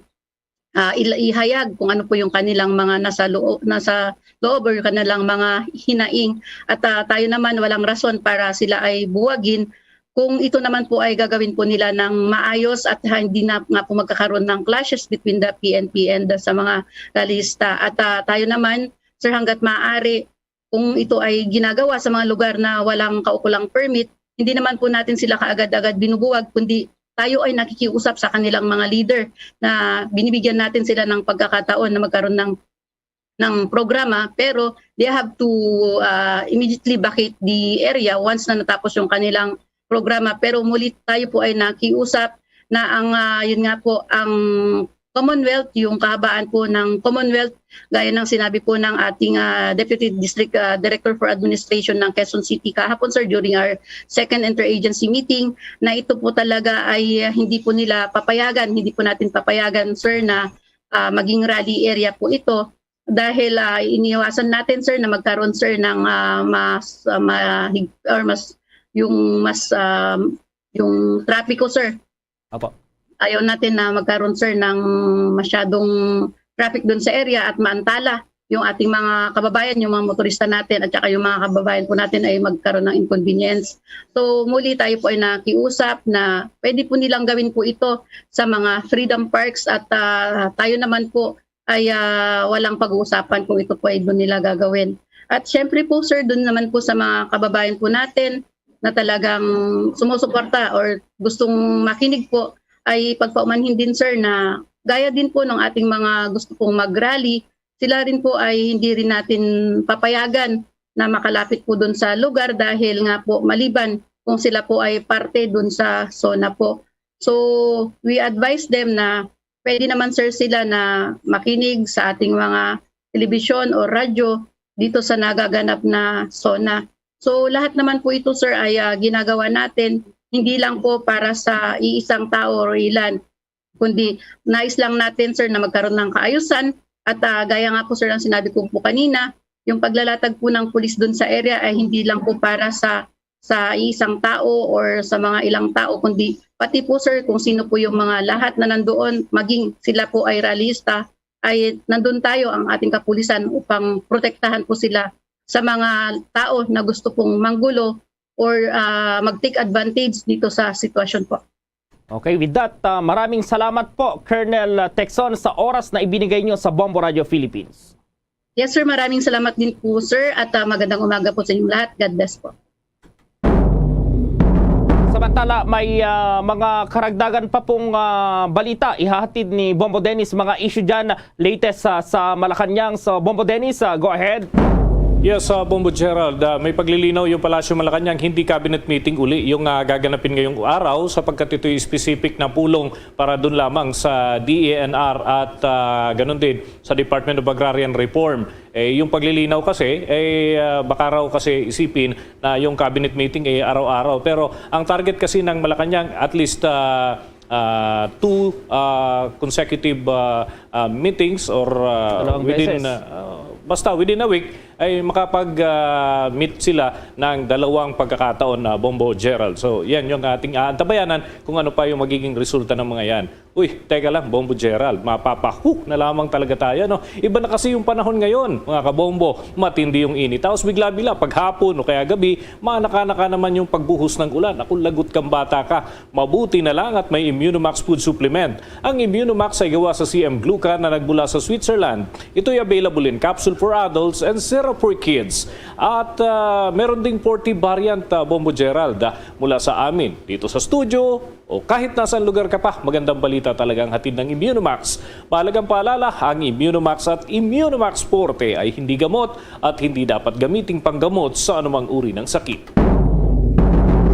ah, il-, ihayag kung ano po yung kanilang mga nasa loo-, nasa loob or yung kanilang mga hinaing. At, ah, tayo naman, walang rason para sila ay buwagin kung ito naman po ay gagawin po nila ng maayos at hindi na nga po magkakaroon ng clashes between the P N P and sa mga rallyista. At, ah, tayo naman, sir, hanggat maaari, kung ito ay ginagawa sa mga lugar na walang kaukulang permit, hindi naman po natin sila kaagad-agad binubuwag, kundi tayo ay nakikiusap sa kanilang mga leader na binibigyan natin sila ng pagkakataon na magkaroon ng, ng programa, pero they have to, ah, immediately vacate the area once na natapos yung kanilang programa. Pero muli tayo po ay nakiusap na ang, ah, yun nga po, ang Commonwealth, yung kahabaan po ng Commonwealth, gaya ng sinabi po ng ating, ah, Deputy District, ah, Director for Administration ng Quezon City kahapon, sir, during our second interagency meeting, na ito po talaga ay, ah, hindi po nila papayagan, hindi po natin papayagan, sir, na, ah, maging rally area po ito dahil, ah, iniiwasan natin, sir, na magkaroon, sir, ng, ah, mas, ah, mahig-, or mas, yung mas, ah, yung trapiko, sir. Opo. Ayaw natin na magkaroon, sir, ng masyadong traffic dun sa area at maantala yung ating mga kababayan, yung mga motorista natin, at saka yung mga kababayan po natin ay magkaroon ng inconvenience. So, muli tayo po ay nakiusap na pwede po nilang gawin po ito sa mga freedom parks at, ah, tayo naman po ay, ah, walang pag-uusapan kung ito po ay doon nila gagawin. At syempre po, sir, doon naman po sa mga kababayan po natin na talagang sumusuporta or gustong makinig po, ay pagpaumanhin din, sir, na gaya din po ng ating mga gusto pong mag-rally, sila rin po ay hindi rin natin papayagan na makalapit po doon sa lugar dahil nga po maliban kung sila po ay parte doon sa SONA po. So, we advise them na pwede naman, sir, sila na makinig sa ating mga telebisyon o radyo dito sa nagaganap na SONA. So, lahat naman po ito, sir, ay, ah, ginagawa natin, hindi lang po para sa iisang tao or ilan, kundi nais lang natin, sir, na magkaroon ng kaayusan. At, ah, gaya nga po, sir, ang sinabi ko po kanina, yung paglalatag po ng pulis dun sa area ay hindi lang po para sa, sa isang tao or sa mga ilang tao, kundi pati po, sir, kung sino po yung mga lahat na nandoon, maging sila po ay rallyista, ay nandun tayo, ang ating kapulisan, upang protektahan po sila sa mga tao na gusto pong manggulo or, ah, mag-take advantage dito sa sitwasyon po. Okay, with that, ah, maraming salamat po, Colonel Texon, sa oras na ibinigay nyo sa Bombo Radio Philippines. Yes, sir. Maraming salamat din po, sir. At, ah, magandang umaga po sa inyong lahat. God bless po. Samantala, may, ah, mga karagdagan pa pong, ah, balita ihahatid ni Bombo Dennis, mga issue dyan, latest, ah, sa Malacañang. So, Bombo Dennis, ah, go ahead. Yes, uh, Bombo Gerald, uh, may paglilinaw yung Palasyo Malacañang, hindi cabinet meeting uli yung, uh, gaganapin ngayong araw, sapagkat ito'y specific na pulong para dun lamang sa D E N R at, uh, ganun din sa Department of Agrarian Reform. Eh, yung paglilinaw kasi, eh, uh, baka raw kasi isipin na yung cabinet meeting, eh, araw-araw. Pero ang target kasi ng Malacañang, at least, uh, uh, two, uh, consecutive, uh, uh, meetings or, uh, Dalawang within, beses. Uh, basta within a week ay makapag, uh, meet sila ng dalawang pagkakataon na, Bombo Gerald. So, yan yung ating aantabayanan kung ano pa yung magiging resulta ng mga yan. Uy, teka lang, Bombo Gerald, mapapahook na lamang talaga tayo, no? Iba na kasi yung panahon ngayon, mga kabombo. Matindi yung init. Tapos bigla-bigla, paghapon o kaya gabi, manaka-naka naman yung pagbuhos ng ulan. Ako, lagot kang bata ka. Mabuti na lang at may Immunomax food supplement. Ang Immunomax ay gawa sa C M glucan na nagmula sa Switzerland. Ito'y available in capsule for adults and syrup for kids. At, ah, meron ding forty variant, ah, Bombo Gerald, ah, mula sa amin, dito sa studio, o kahit nasaan lugar ka pa, magandang balita talaga ang hatid ng Immunomax. Mahalagang paalala, ang Immunomax at Immunomax Forte ay hindi gamot at hindi dapat gamiting panggamot sa anumang uri ng sakit.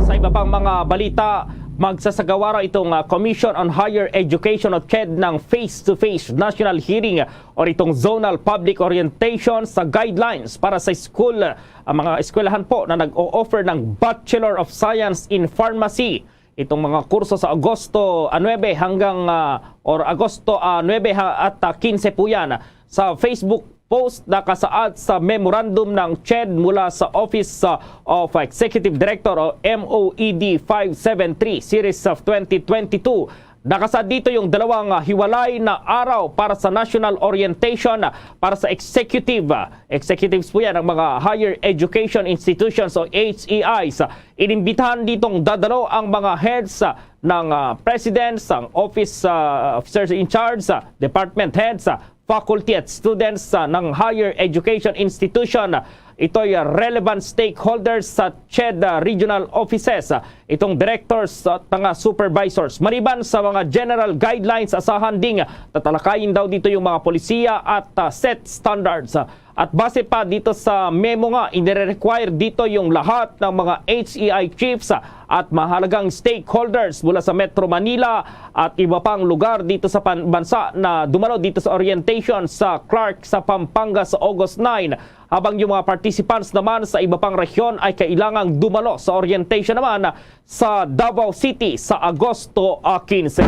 Sa iba pang mga balita, magsasagawa raw itong, ah, Commission on Higher Education o CHED ng face-to-face national hearing o itong zonal public orientation sa guidelines para sa school, ang mga eskwelahan po na nag-o-offer ng Bachelor of Science in Pharmacy. Itong mga kurso sa Agosto, ah, nuebe hanggang, ah, or Agosto, ah, nuebe ha-, at, ah, kinse po yan. Sa Facebook post, nakasaad sa memorandum ng CHED mula sa Office, ah, of Executive Director o M O E D five seven three series of twenty twenty-two. Nakasaad dito yung dalawang, ah, hiwalay na araw para sa national orientation, ah, para sa executive, ah, executives po yan, ang mga higher education institutions o H E Is. Inimbitahan ditong dadalo ang mga heads, ah, ng, ah, presidents, ang office, ah, officers in charge, ah, department heads, ah, faculty at students, ah, ng higher education institution. Ito'y, ah, relevant stakeholders sa CHED, ah, regional offices, ah, itong directors at mga supervisors. Maliban sa mga general guidelines, asahan ding tatalakayin daw dito yung mga polisiya at, ah, set standards. At base pa dito sa memo nga, inire-require dito yung lahat ng mga H E I chiefs at mahalagang stakeholders mula sa Metro Manila at iba pang lugar dito sa pan-, bansa na dumalo dito sa orientation sa Clark sa Pampanga sa August nine, habang yung mga participants naman sa iba pang rehiyon ay kailangang dumalo sa orientation naman sa Davao City sa Agosto, ah, kinse.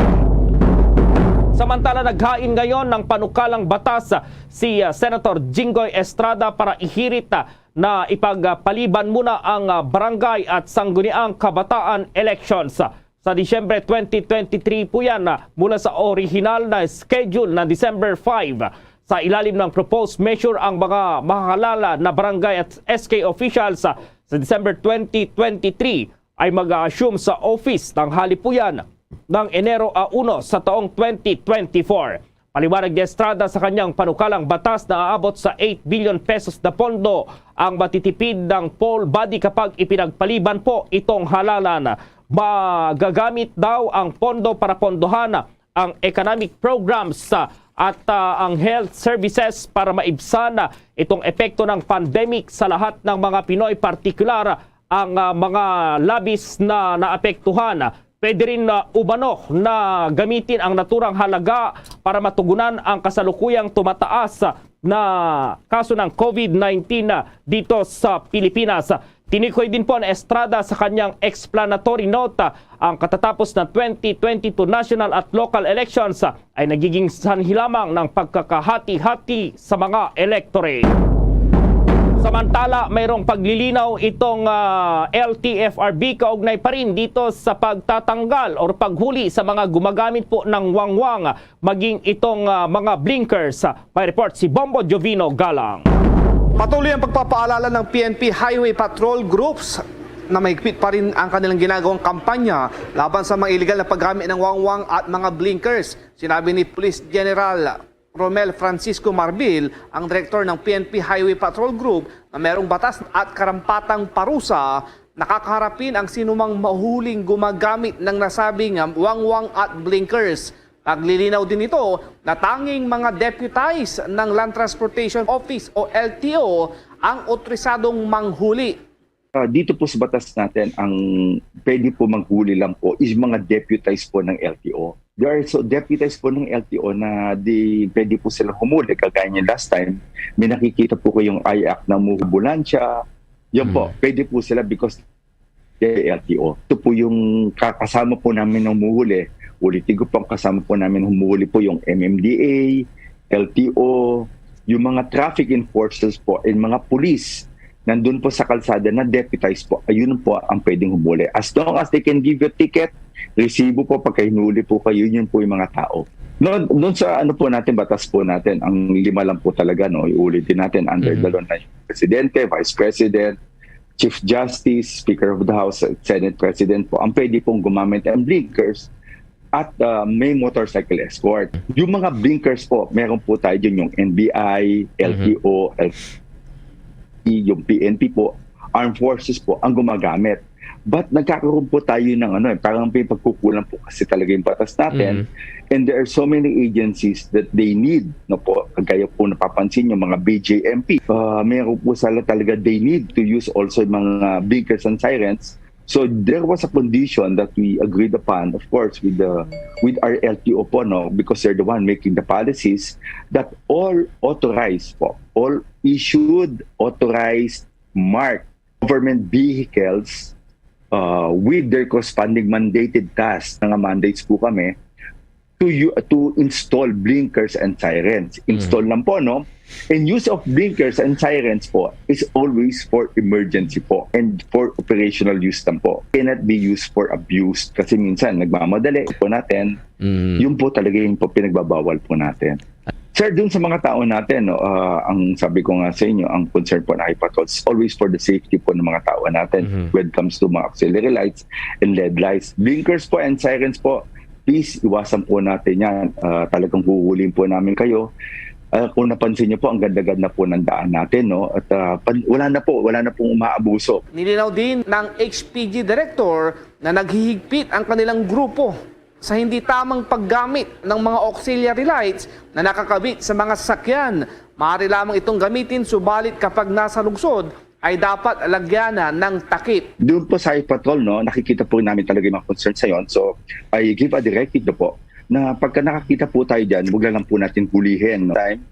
Samantala, naghain ngayon ng panukalang batas si, ah, Senator Jinggoy Estrada para ihirit, ah, na ipagpaliban muna ang, ah, Barangay at Sangguniang Kabataan elections. Sa Disyembre twenty twenty-three po yan, ah, mula sa orihinal na schedule na December five. Sa ilalim ng proposed measure, ang mga mahahalala na barangay at S K officials, ah, sa December twenty twenty-three ay mag-a-assume sa office tanghali po yan ng Enero a uno sa taong twenty twenty-four. Paliwanag ni Estrada, sa kanyang panukalang batas na aabot sa eight billion pesos na pondo ang matitipid ng poll body kapag ipinagpaliban po itong halalan. Magagamit daw ang pondo para pondohan ang economic programs, ah, at, ah, ang health services para maibsan, ah, itong epekto ng pandemic sa lahat ng mga Pinoy, partikular ang, ah, mga labis na naapektuhan. Pwede rin na umano na gamitin ang naturang halaga para matugunan ang kasalukuyang tumataas na kaso ng COVID nineteen na dito sa Pilipinas. Tinukoy din po ni Estrada sa kanyang explanatory note ang katatapos na twenty twenty-two national at local elections ay nagiging sanhi lamang ng pagkakahati-hati sa mga elektorate. Samantala, mayroong paglilinaw itong, ah, L T F R B kaugnay pa rin dito sa pagtatanggal or paghuli sa mga gumagamit po ng wangwang, maging itong, ah, mga blinkers. May report si Bombo Jovino Galang. Patuloy ang pagpapaalala ng P N P Highway Patrol Groups na mahigpit pa rin ang kanilang ginagawang kampanya laban sa mga iligal na paggamit ng wangwang at mga blinkers. Sinabi ni Police General Romel Francisco Marbil, ang direktor ng P N P Highway Patrol Group, na merong batas at karampatang parusa na kakaharapin ang sinumang mahuling gumagamit ng nasabing wangwang at blinkers. Paglilinaw din ito na tanging mga deputized ng Land Transportation Office o L T O ang otorisadong manghuli. Ah, dito po sa batas natin, ang pwede po maghuli lang po is mga deputized po ng L T O. There are so deputized po ng L T O na di pwede po sila humuli. Kagaya niya last time, may nakikita po kayong I A C na ambulansya. Yan po, pwede po sila because they're L T O. Ito po yung kakasama po namin ng humuhuli. Ulitin ko po, ang kasama po namin humuhuli po yung M M D A, L T O, yung mga traffic enforcers po, and mga police. Nandun po sa kalsada na deputized po. Ayun po ang pwedeng humuli. As long as they can give you a ticket, resibo po, pagka hinuli po kayo, yun po yung mga tao. No, doon sa ano po natin, batas po natin, ang lima lang po talaga, no, iulit din natin, under the law na yung presidente, vice president, chief justice, speaker of the house, at senate president po ang pwede pong gumamit ng blinkers at uh, may motorcycle escort. Yung mga blinkers po, meron po tayo dyan yung N B I, L T O, L T, yung P N P po, armed forces po ang gumagamit. But nagkakaroon po tayo ng ano, eh, parang may pagkukulang po kasi talaga yung batas natin. And there are so many agencies that they need, no po, kagaya po napapansin yung mga B J M P. Uh, meron po sila talaga, they need to use also yung mga blinkers and sirens. So there was a condition that we agreed upon, of course, with the with our L T O po, no, because they're the one making the policies, that all authorized po, all issued, authorized, marked government vehicles uh, with their corresponding mandated tasks, nga mandates po kami, to you to install blinkers and sirens. Install lang po, no? And use of blinkers and sirens po is always for emergency po and for operational use lang po. Cannot be used for abuse kasi minsan nagmamadali po natin. Yun po talaga yung po pinagbabawal po natin. Sir, dun sa mga tao natin, no, ah, ang sabi ko nga sa inyo, ang concern po na Highway Patrol is always for the safety po ng mga tao natin when it comes to mga auxiliary lights and L E D lights. Blinkers po and sirens po, please iwasan po natin yan. Ah, talagang huhulihin po namin kayo. Ah, kung napansin niyo po, ang ganda-ganda po ng daan natin, no? At ah, pan- wala na po, wala na pong umaabuso. Nilinaw din ng H P G Director na naghihigpit ang kanilang grupo sa hindi tamang paggamit ng mga auxiliary lights na nakakabit sa mga sasakyan. Maaari lamang itong gamitin, subalit kapag nasa lungsod ay dapat lagyanan ng takip. Doon po sa Highway Patrol, no, nakikita po namin talaga yung mga concerns sa yon. So, I give a directive na po na pagka nakakita po tayo dyan, huwag na lang po natin hulihin. No? Time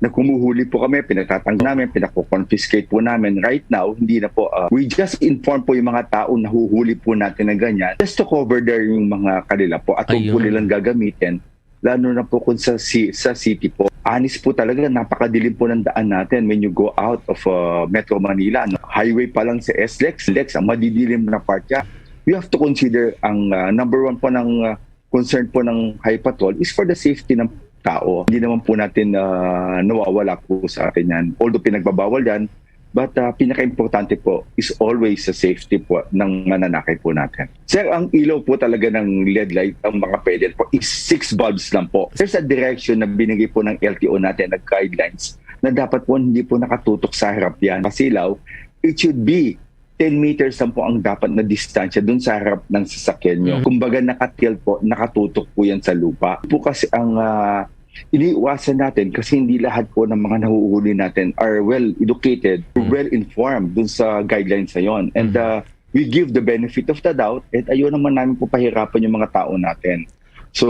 na kumuhuli po kami, pinatatanggal namin, pinako-confiscate po namin. Right now, hindi na po. Uh, we just inform po yung mga tao na huhuli po natin ng ganyan just to cover their yung mga kanila po at huwag po Ayun. nilang gagamitin. Lalo na po kung sa, si, sa city po. Honest po talaga, napakadilim po ng daan natin when you go out of uh, Metro Manila. No? Highway pa lang sa S L E X, L E X, ang madidilim na part yan. You have to consider ang uh, number one po ng uh, concern po ng Highway Patrol is for the safety ng tao. Hindi naman po natin uh, nawawala po sa atin yan. Although pinagbabawal yan, but uh, pinaka-importante po is always sa safety po ng mananakay po natin. Sir, ang ilaw po talaga ng L E D light, ang mga pwede po is six bulbs lang po. There's a direction na binigay po ng L T O natin na guidelines na dapat po hindi po nakatutok sa harap yan. Pasilaw, it should be ten meters lang po ang dapat na distansya dun sa harap ng sasakyan nyo. Kumbaga nakatilt po, nakatutok po yan sa lupa. Po kasi ang ah, iniiwasan natin kasi hindi lahat po ng mga nahuhuli natin are well educated, well informed dun sa guidelines na yon. And ah, we give the benefit of the doubt at ayaw naman namin po pahirapan yung mga tao natin. So,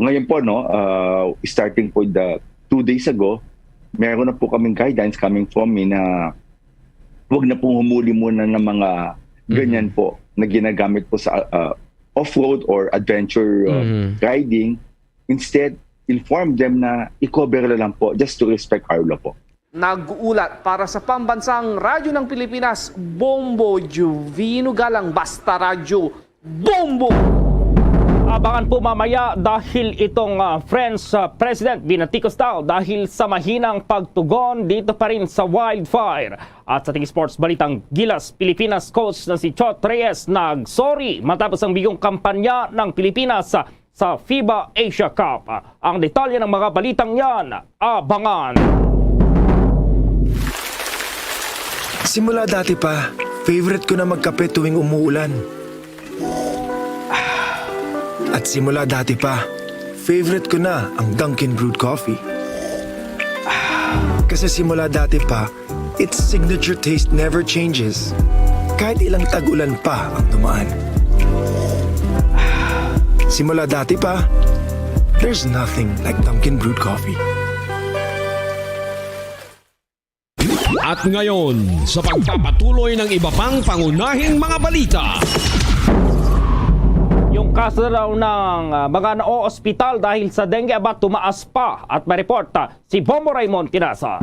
ngayon po, no, uh, starting po the two days ago, meron na po kaming guidelines coming from me na wag na pong humuli muna ng mga ganyan po na ginagamit po sa uh, off-road or adventure uh, riding. Instead, inform them na i-cover na lang po just to respect our law po. Nag-uulat para sa Pambansang Radyo ng Pilipinas, Bombo Juvino Galang, Basta Radyo, Bombo! Abangan po mamaya dahil itong ah, French ah, President binatikos daw dahil sa mahinang pagtugon dito pa rin sa wildfire. At sa ating sports balitang Gilas Pilipinas, coach na si Chot Reyes nag-sorry matapos ang bigong kampanya ng Pilipinas sa, sa FIBA Asia Cup. Ang detalye ng mga balitang yan, abangan. Simula dati pa, favorite ko na magkape tuwing umuulan. At simula dati pa, favorite ko na ang Dunkin Brewed Coffee. Kasi simula dati pa, its signature taste never changes. Kahit ilang tag-ulan pa ang dumaan. Simula dati pa, there's nothing like Dunkin Brewed Coffee. At ngayon, sa pagpapatuloy ng iba pang pangunahing mga balita. Yung kaso daw ng ah, mga naoospital dahil sa dengue aba tumaas pa at may report ah, si Bombo Raymond Tinasa.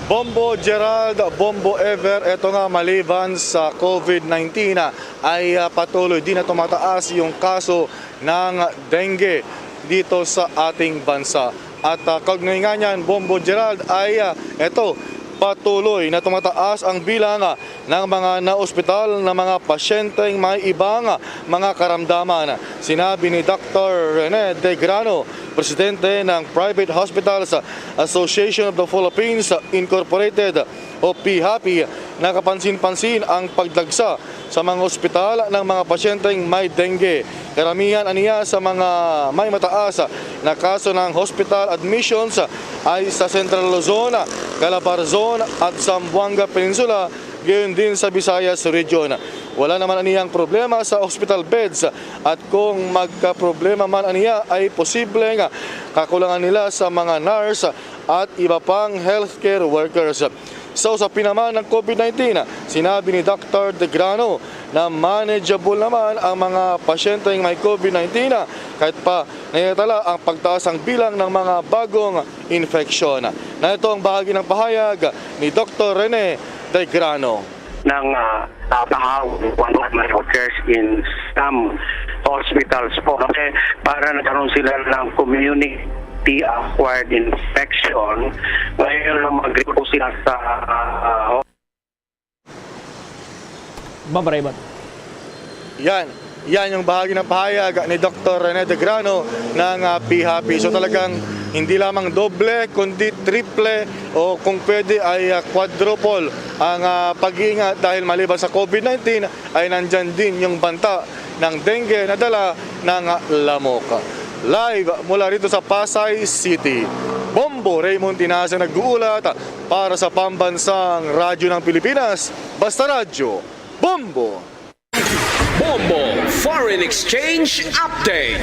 Bombo Gerald, Bombo Ever, eto nga maliban sa COVID nineteen ah, ay ah, patuloy din na tumataas yung kaso ng dengue dito sa ating bansa. At uh, kaugnay nga niyan, Bombo Gerald, ay uh, eto, patuloy na tumataas ang bilang uh, ng mga naospital na mga pasyenteng may ibang uh, mga karamdaman. Sinabi ni Doctor Rene Degrano, presidente ng Private Hospitals Association of the Philippines Incorporated o PHAPI, nakapansin-pansin ang pagdagsa sa mga ospital ng mga pasyenteng may dengue. Karamihan aniya sa mga may mataas na kaso ng hospital admissions ay sa Central Luzon, Calabarzon at Zamboanga Peninsula, gayon din sa Visayas Region. Wala naman aniyang problema sa hospital beds at kung magkaproblema man aniya ay posibleng kakulangan nila sa mga nurse at iba pang healthcare workers. Sa usapin naman ng COVID nineteen, sinabi ni Doctor Degrano na manageable naman ang mga pasyenteng may COVID nineteen kahit pa nagtatala ang pagtaas ang bilang ng mga bagong infeksyon. Na ito ang bahagi ng pahayag ni Doctor Rene Degrano. ng uh, uh, pahawon kung ano may occurs in some hospitals po. Kasi para nagkaroon sila ng community-acquired infection, ngayon lang mag-report sila sa uh, Ma'am Raymond. Yan. Yan yung bahagi ng pahayag ni Doctor Rene Degrano ng uh, PHAPI. So talagang hindi lamang doble kundi triple o kung pwede ay uh, quadruple ang uh, pag-iingat dahil maliban sa COVID nineteen ay nandyan din yung banta ng dengue na dala ng lamok. Live mula rito sa Pasay City, Bombo Raymond Tinasa nag-uulat para sa Pambansang Radyo ng Pilipinas, Basta Radyo, Bombo! Bombo Foreign Exchange Update.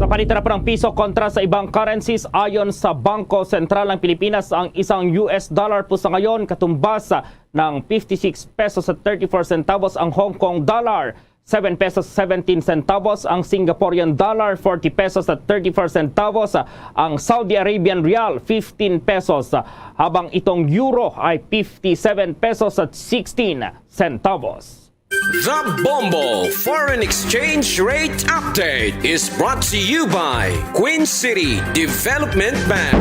Sa palitan po ng piso kontra sa ibang currencies, ayon sa Bangko Sentral ng Pilipinas, ang isang U S dollar po sa ngayon katumbas ng fifty-six pesos at thirty-four centavos, ang Hong Kong dollar seven pesos seventeen centavos, ang Singaporean dollar forty pesos at thirty-four centavos, ang Saudi Arabian rial fifteen pesos, habang itong euro ay fifty-seven pesos at sixteen centavos. The Bombo Foreign Exchange Rate Update is brought to you by Queen City Development Bank.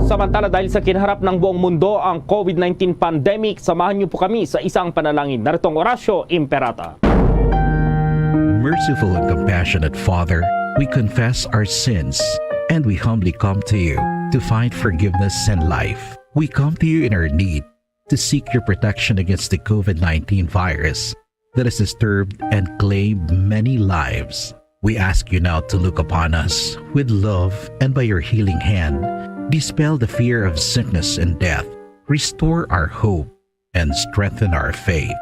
Samantala, dahil sa kinaharap ng buong mundo ang COVID nineteen pandemic, samahan niyo po kami sa isang panalangin. Narito ang Orasyo Imperata. Merciful and compassionate Father, we confess our sins and we humbly come to you to find forgiveness and life. We come to you in our need to seek your protection against the COVID nineteen virus that has disturbed and claimed many lives. We ask you now to look upon us with love and by your healing hand, dispel the fear of sickness and death, restore our hope, and strengthen our faith.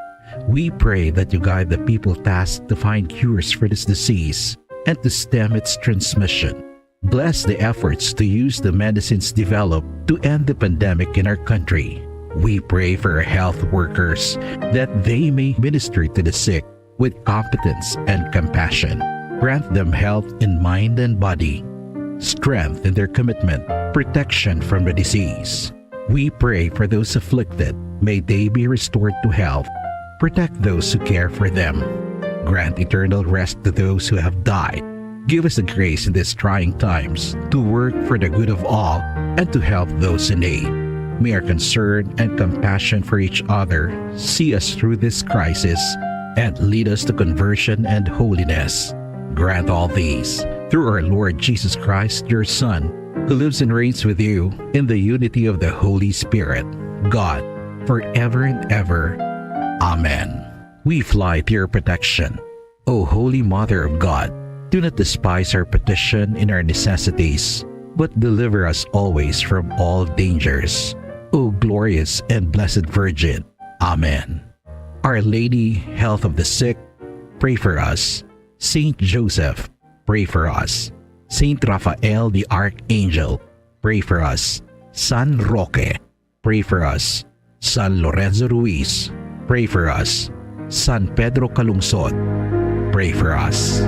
We pray that you guide the people tasked to find cures for this disease and to stem its transmission. Bless the efforts to use the medicines developed to end the pandemic in our country. We pray for our health workers that they may minister to the sick with competence and compassion. Grant them health in mind and body, strength in their commitment, protection from the disease. We pray for those afflicted. May they be restored to health. Protect those who care for them. Grant eternal rest to those who have died. Give us the grace in these trying times to work for the good of all and to help those in need. May our concern and compassion for each other see us through this crisis and lead us to conversion and holiness. Grant all these through our Lord Jesus Christ, your Son, who lives and reigns with you in the unity of the Holy Spirit, God, forever and ever. Amen. We fly to your protection. O Holy Mother of God, do not despise our petition in our necessities, but deliver us always from all dangers. O glorious and blessed Virgin. Amen. Our Lady, Health of the Sick, pray for us. Saint Joseph, pray for us. Saint Raphael the Archangel, pray for us. San Roque, pray for us. San Lorenzo Ruiz, pray for us. San Pedro Calungsod, pray for us.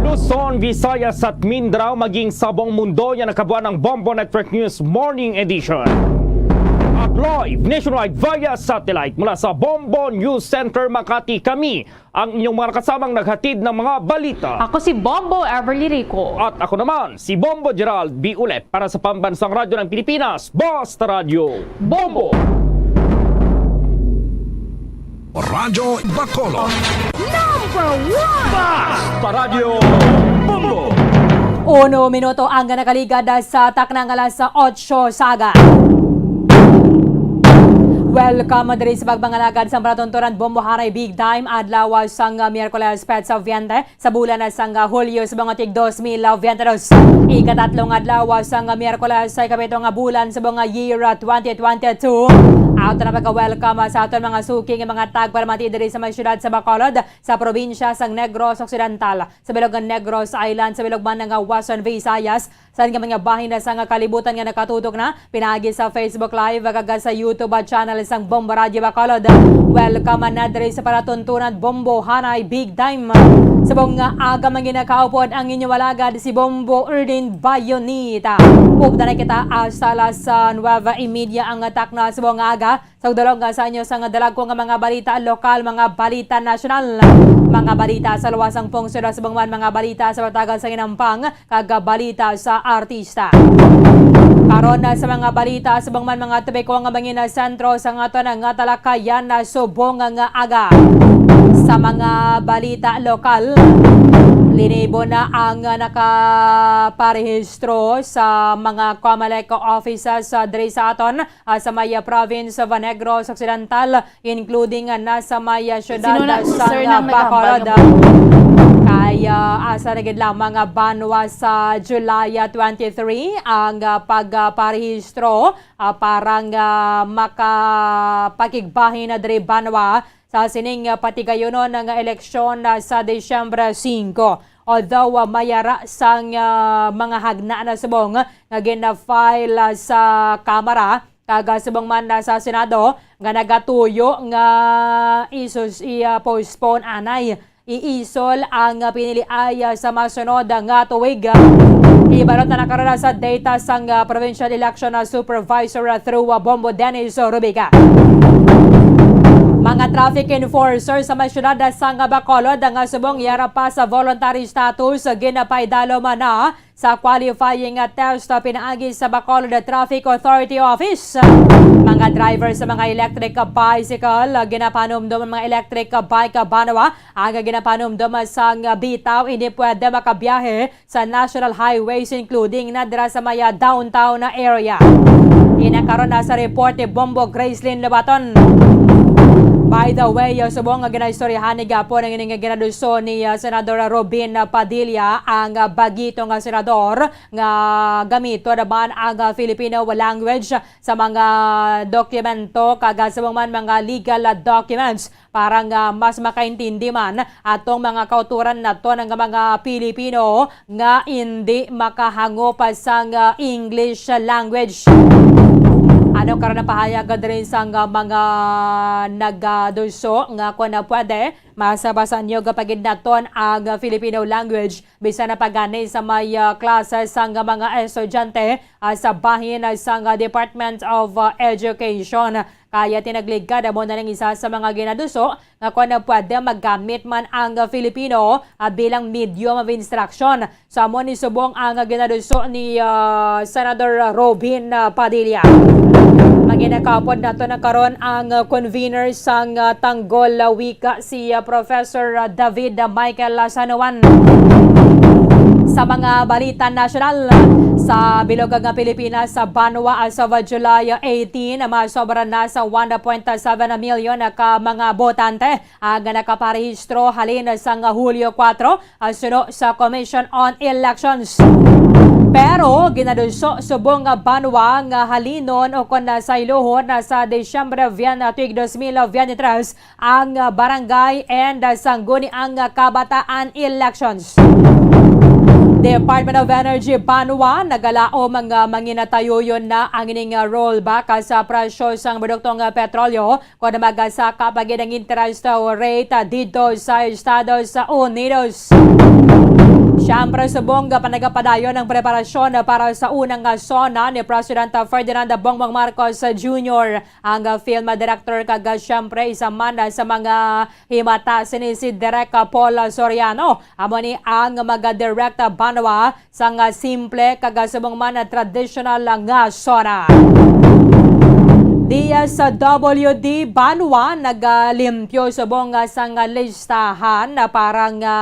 Luzon, Visayas at Mindanao, maging sa buong mundo, yan ang kabuuan ng Bombo Network News Morning Edition. At live nationwide via satellite mula sa Bombo News Center Makati, kami ang inyong mga kasamang naghatid ng mga balita. Ako si Bombo Everly Rico. At ako naman, si Bombo Gerald B. Ulet para sa Pambansang Radyo ng Pilipinas, Basta Radyo Bombo. Radyo Bacolod. Number one! Basta Radyo Bombo. Uno minuto ang nakaligad sa taknang alas otso sa aga. Welcome diri sa pagpangalagad sa palatuntunan Bombo Haray Big Time, adlaw sang Miyerkules, petsa veinte sa bulan sang Hulyo sa mga tig dos mil veinte dos. Ikatatlong adlaw sang Miyerkules sa ikapito nga bulan sa mga year twenty twenty-two. Ato na pagka-welcome sa aton mga suki nga mga tagpalamati diri sa may siyudad sa Bacolod, sa probinsya sang Negros Occidental, sa bilog nga Negros Island, sa bilog man nga Western Visayas, sa nga mga bahin na sa nga kalibutan nga nakatutok na pinaagi sa Facebook Live kag sa YouTube channel sang Bombo Radyo Bacolod. Welcome na diri sa palatuntunan Bombo Haray Big Time. Subong nga aga man ginakaupod ang inyo alagad si Bombo Erdin Bayonita. Upda na kita hasta alas nuebe y media ang takna subong nga aga. Sa pagdulong nga sa inyo sang dalagko nga mga balita lokal, mga balita nasyonal, mga balita sa luwas sang pungsod, subong man mga balita sa pagtagad sa ginampang, kag balita sa artista. Karon na sa mga balita, subong man mga topiko nga mangin sentro sa aton nga talakayan na subong nga aga. Sa mga balita lokal, linibo na ang nakaparehistro sa mga Comelec offices, ah, diri sa aton ah, sa may, ah, province of Negros Occidental, including, ah, na sa may, ah, syudad, Sino na, ah, sa, sir, ah, nang Bacolod. Nagahambal nga Kay, ah, asa na gid lamang, ah, banwa sa July, ah, twenty-three ang, ah, pag, ah, parehistro, ah, para nga makapakigbahin na diri banwa sa sining, ah, patigayunon nga eleksyon, ah, sa Disyembre singko. Although, ah, may ara sang, ah, mga hagna na subong nga gina-file, ah, sa Kamara, kag, ah, subong man, ah, sa Senado nga nagatuyo nga isus-, i-, ah, postpone anay iisol ang, ah, piniliay, ah, sa masunod, ah, nga tuig, ah. Ibalot na karon sa data sang, ah, Provincial Election, ah, Supervisor, ah, through, ah, Bombo Dennis Rubica. Mga traffic enforcer sa may siyudad, ah, sang Bacolod, ah, nga subong yara pa sa voluntary status, ah, ginapaidalom na sa qualifying, ah, test, ah, pinaagi sa Bacolod Traffic Authority Office. Mga driver sa mga electric, ah, bicycle, ah, ginapanumdom ang mga electric, ah, bike, ah, banwa, ang ginapanumdom, ah, sang, ah, bitaw, hindi pwede makabiyahe sa national highways, including na dira sa may, ah, downtown na area. Ina karon na sa report ni Bombo Gracelyn Lobaton. By the way, uh, subong nga ginaistoryahan ni gapon ang ining ginaduso ni, uh, Senador Robin Padilla, ang, uh, bagito nga senador nga gamito naman ang, uh, Filipino language sa mga dokumento kag, uh, subong man mga legal, uh, documents para nga mas makaintindi man atong mga kauturan naton ang mga Pilipino nga indi makahangop sang, ah, English language. Ano karon ang pahayag diri sang, ah, mga nagaduso nga kon pwede, mas basa niyo gapagid naton ang Filipino language bisan na pagani sa may, ah, klase sang mga estudyante, ah, sa bahin, ah, sang, ah, Department of, ah, Education. Kaya tinagligad amo na lang isa sa mga ginaduso nga kon pwede magamit man ang Filipino, ah, bilang medium of instruction. Sa amo ni subong ang ginaduso ni, ah, Senador Robin, ah, Padilla. Maginakapod nato na karon ang, ah, convener sang, ah, Tanggol, ah, Wika, si, ah, Professor, ah, David, ah, Michael, ah, San Juan. Sa mga balita nasyonal, sa bilog nga Pilipinas, sa banwa as of July eighteen, masobra na sa one point seven million ka mga botante ang nakaparehistro halin sang Hulyo kuwatro, ah, suno sa Commission on Elections. Pero ginaduso subong nga banwa nga halinon o kon saylohon na sa Disyembre veinte, tuig dos mil veintitrés, ang, ah, barangay and, ah, sangguniang, ah, kabataan elections. Department of Energy banwa nagalaom ang, ah, manginatayuyon na ang ining, ah, rollback, ah, sa presyo sang produktong, ah, petrolyo kon magasaka pa gid ang interest, ah, rate, ah, didto sa Estados Unidos. Siyempre, subong nga pa nagapadayon ang preparasyon, ah, para sa unang, ah, SONA ni President, ah, Ferdinand Bongbong Marcos, ah, Junior. Ang, ah, film director kag, ah, siyempre isa man, ah, sa mga himata sini si Direk, ah, Paul, ah, Soriano. Amo ni ang mag-direct, ah, banwa sang, ah, simple kag, ah, subong man, ah, traditional, ah, nga SONA. D S W D banwa nagalimpyo subong, ah, sang, ah, listahan, ah, para nga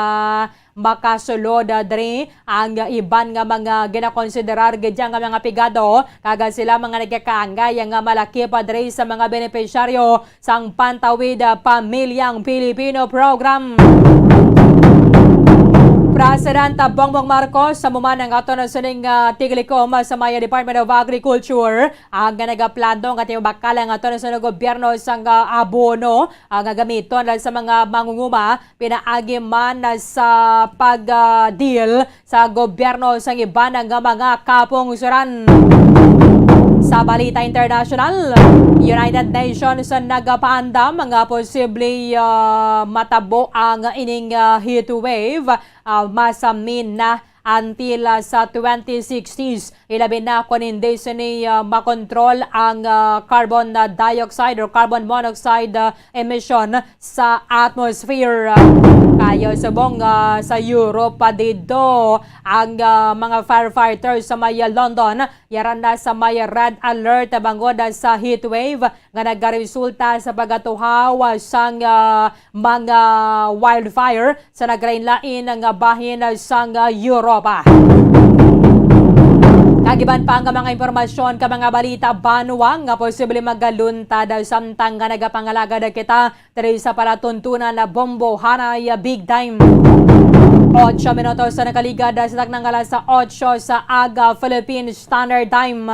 makasulod, ah, diri ang iban nga mga ginakonsiderar gid nga mga pigado, kag sila mga nagkakaangay nga malaki pa diri sa mga benepisyaryo sang Pantawid, ah, Pamilyang Pilipino Program. President, ah, Bongbong Marcos, sa muman ang aton sining, ah, tiglikom sa may Department of Agriculture, ang nagaplano nga tibakal ang aton sa gobyerno sang, ah, abono, ah, nga gamiton sa mga mangunguma pinaagi man sa pag, ah, deal sa gobyerno sang iban nga mga kapungsoran. Sa balita international, United Nations nagapaandam nga posible, ah, matabo ang ining, ah, heat wave, ah, mas, ah, min na until, ah, sa twenty sixties. Ilabi na kon hindi sini, ah, makontrol ang, ah, carbon, ah, dioxide or carbon monoxide, ah, emission sa atmosphere. Kaya subong, ah, sa Europe pa didto ang, ah, mga firefighters sa may London, yara na sa may red alert bangod sa heat wave nga nagaresulta sa pagatuhaw sang, ah, mga wildfire sa naglain-lain nga bahin sang Europa. Kag iban pa nga mga impormasyon ka mga balita banwa nga posible magaluntad samtang nga nagapangalagad kita diri sa palatuntunan na bombohanay big time. Ocho minutos sa nakaligad sa taknang alas ocho sa aga Philippine Standard Time.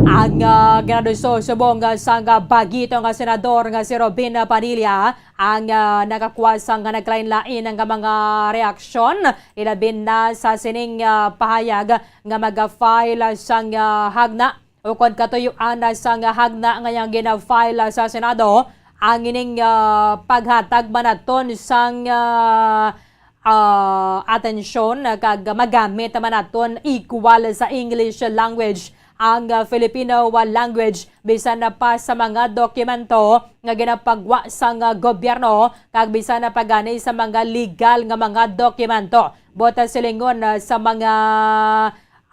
Ang, ah, ginaduso subong, ah, sang, ah, bagito nga senador nga si Robin Padilla ang, ah, nakakuha sang naglain-lain nga mga reaksyon, ilabi na sa sining, ah, pahayag nga maga-file sang, ah, hagna ukon katuyuan sang hagna nga iyang gina-file sa Senado ang ining, ah, paghatag man naton sang, ah, ah, atensyon kag magamit man naton equal sa English language ang, ah, Filipino language bisan na pa sa mga dokumento nga ginapagwa sang, ah, gobyerno kag bisan na pa gani sa mga legal nga mga dokumento. Buot silingon, ah, sa mga,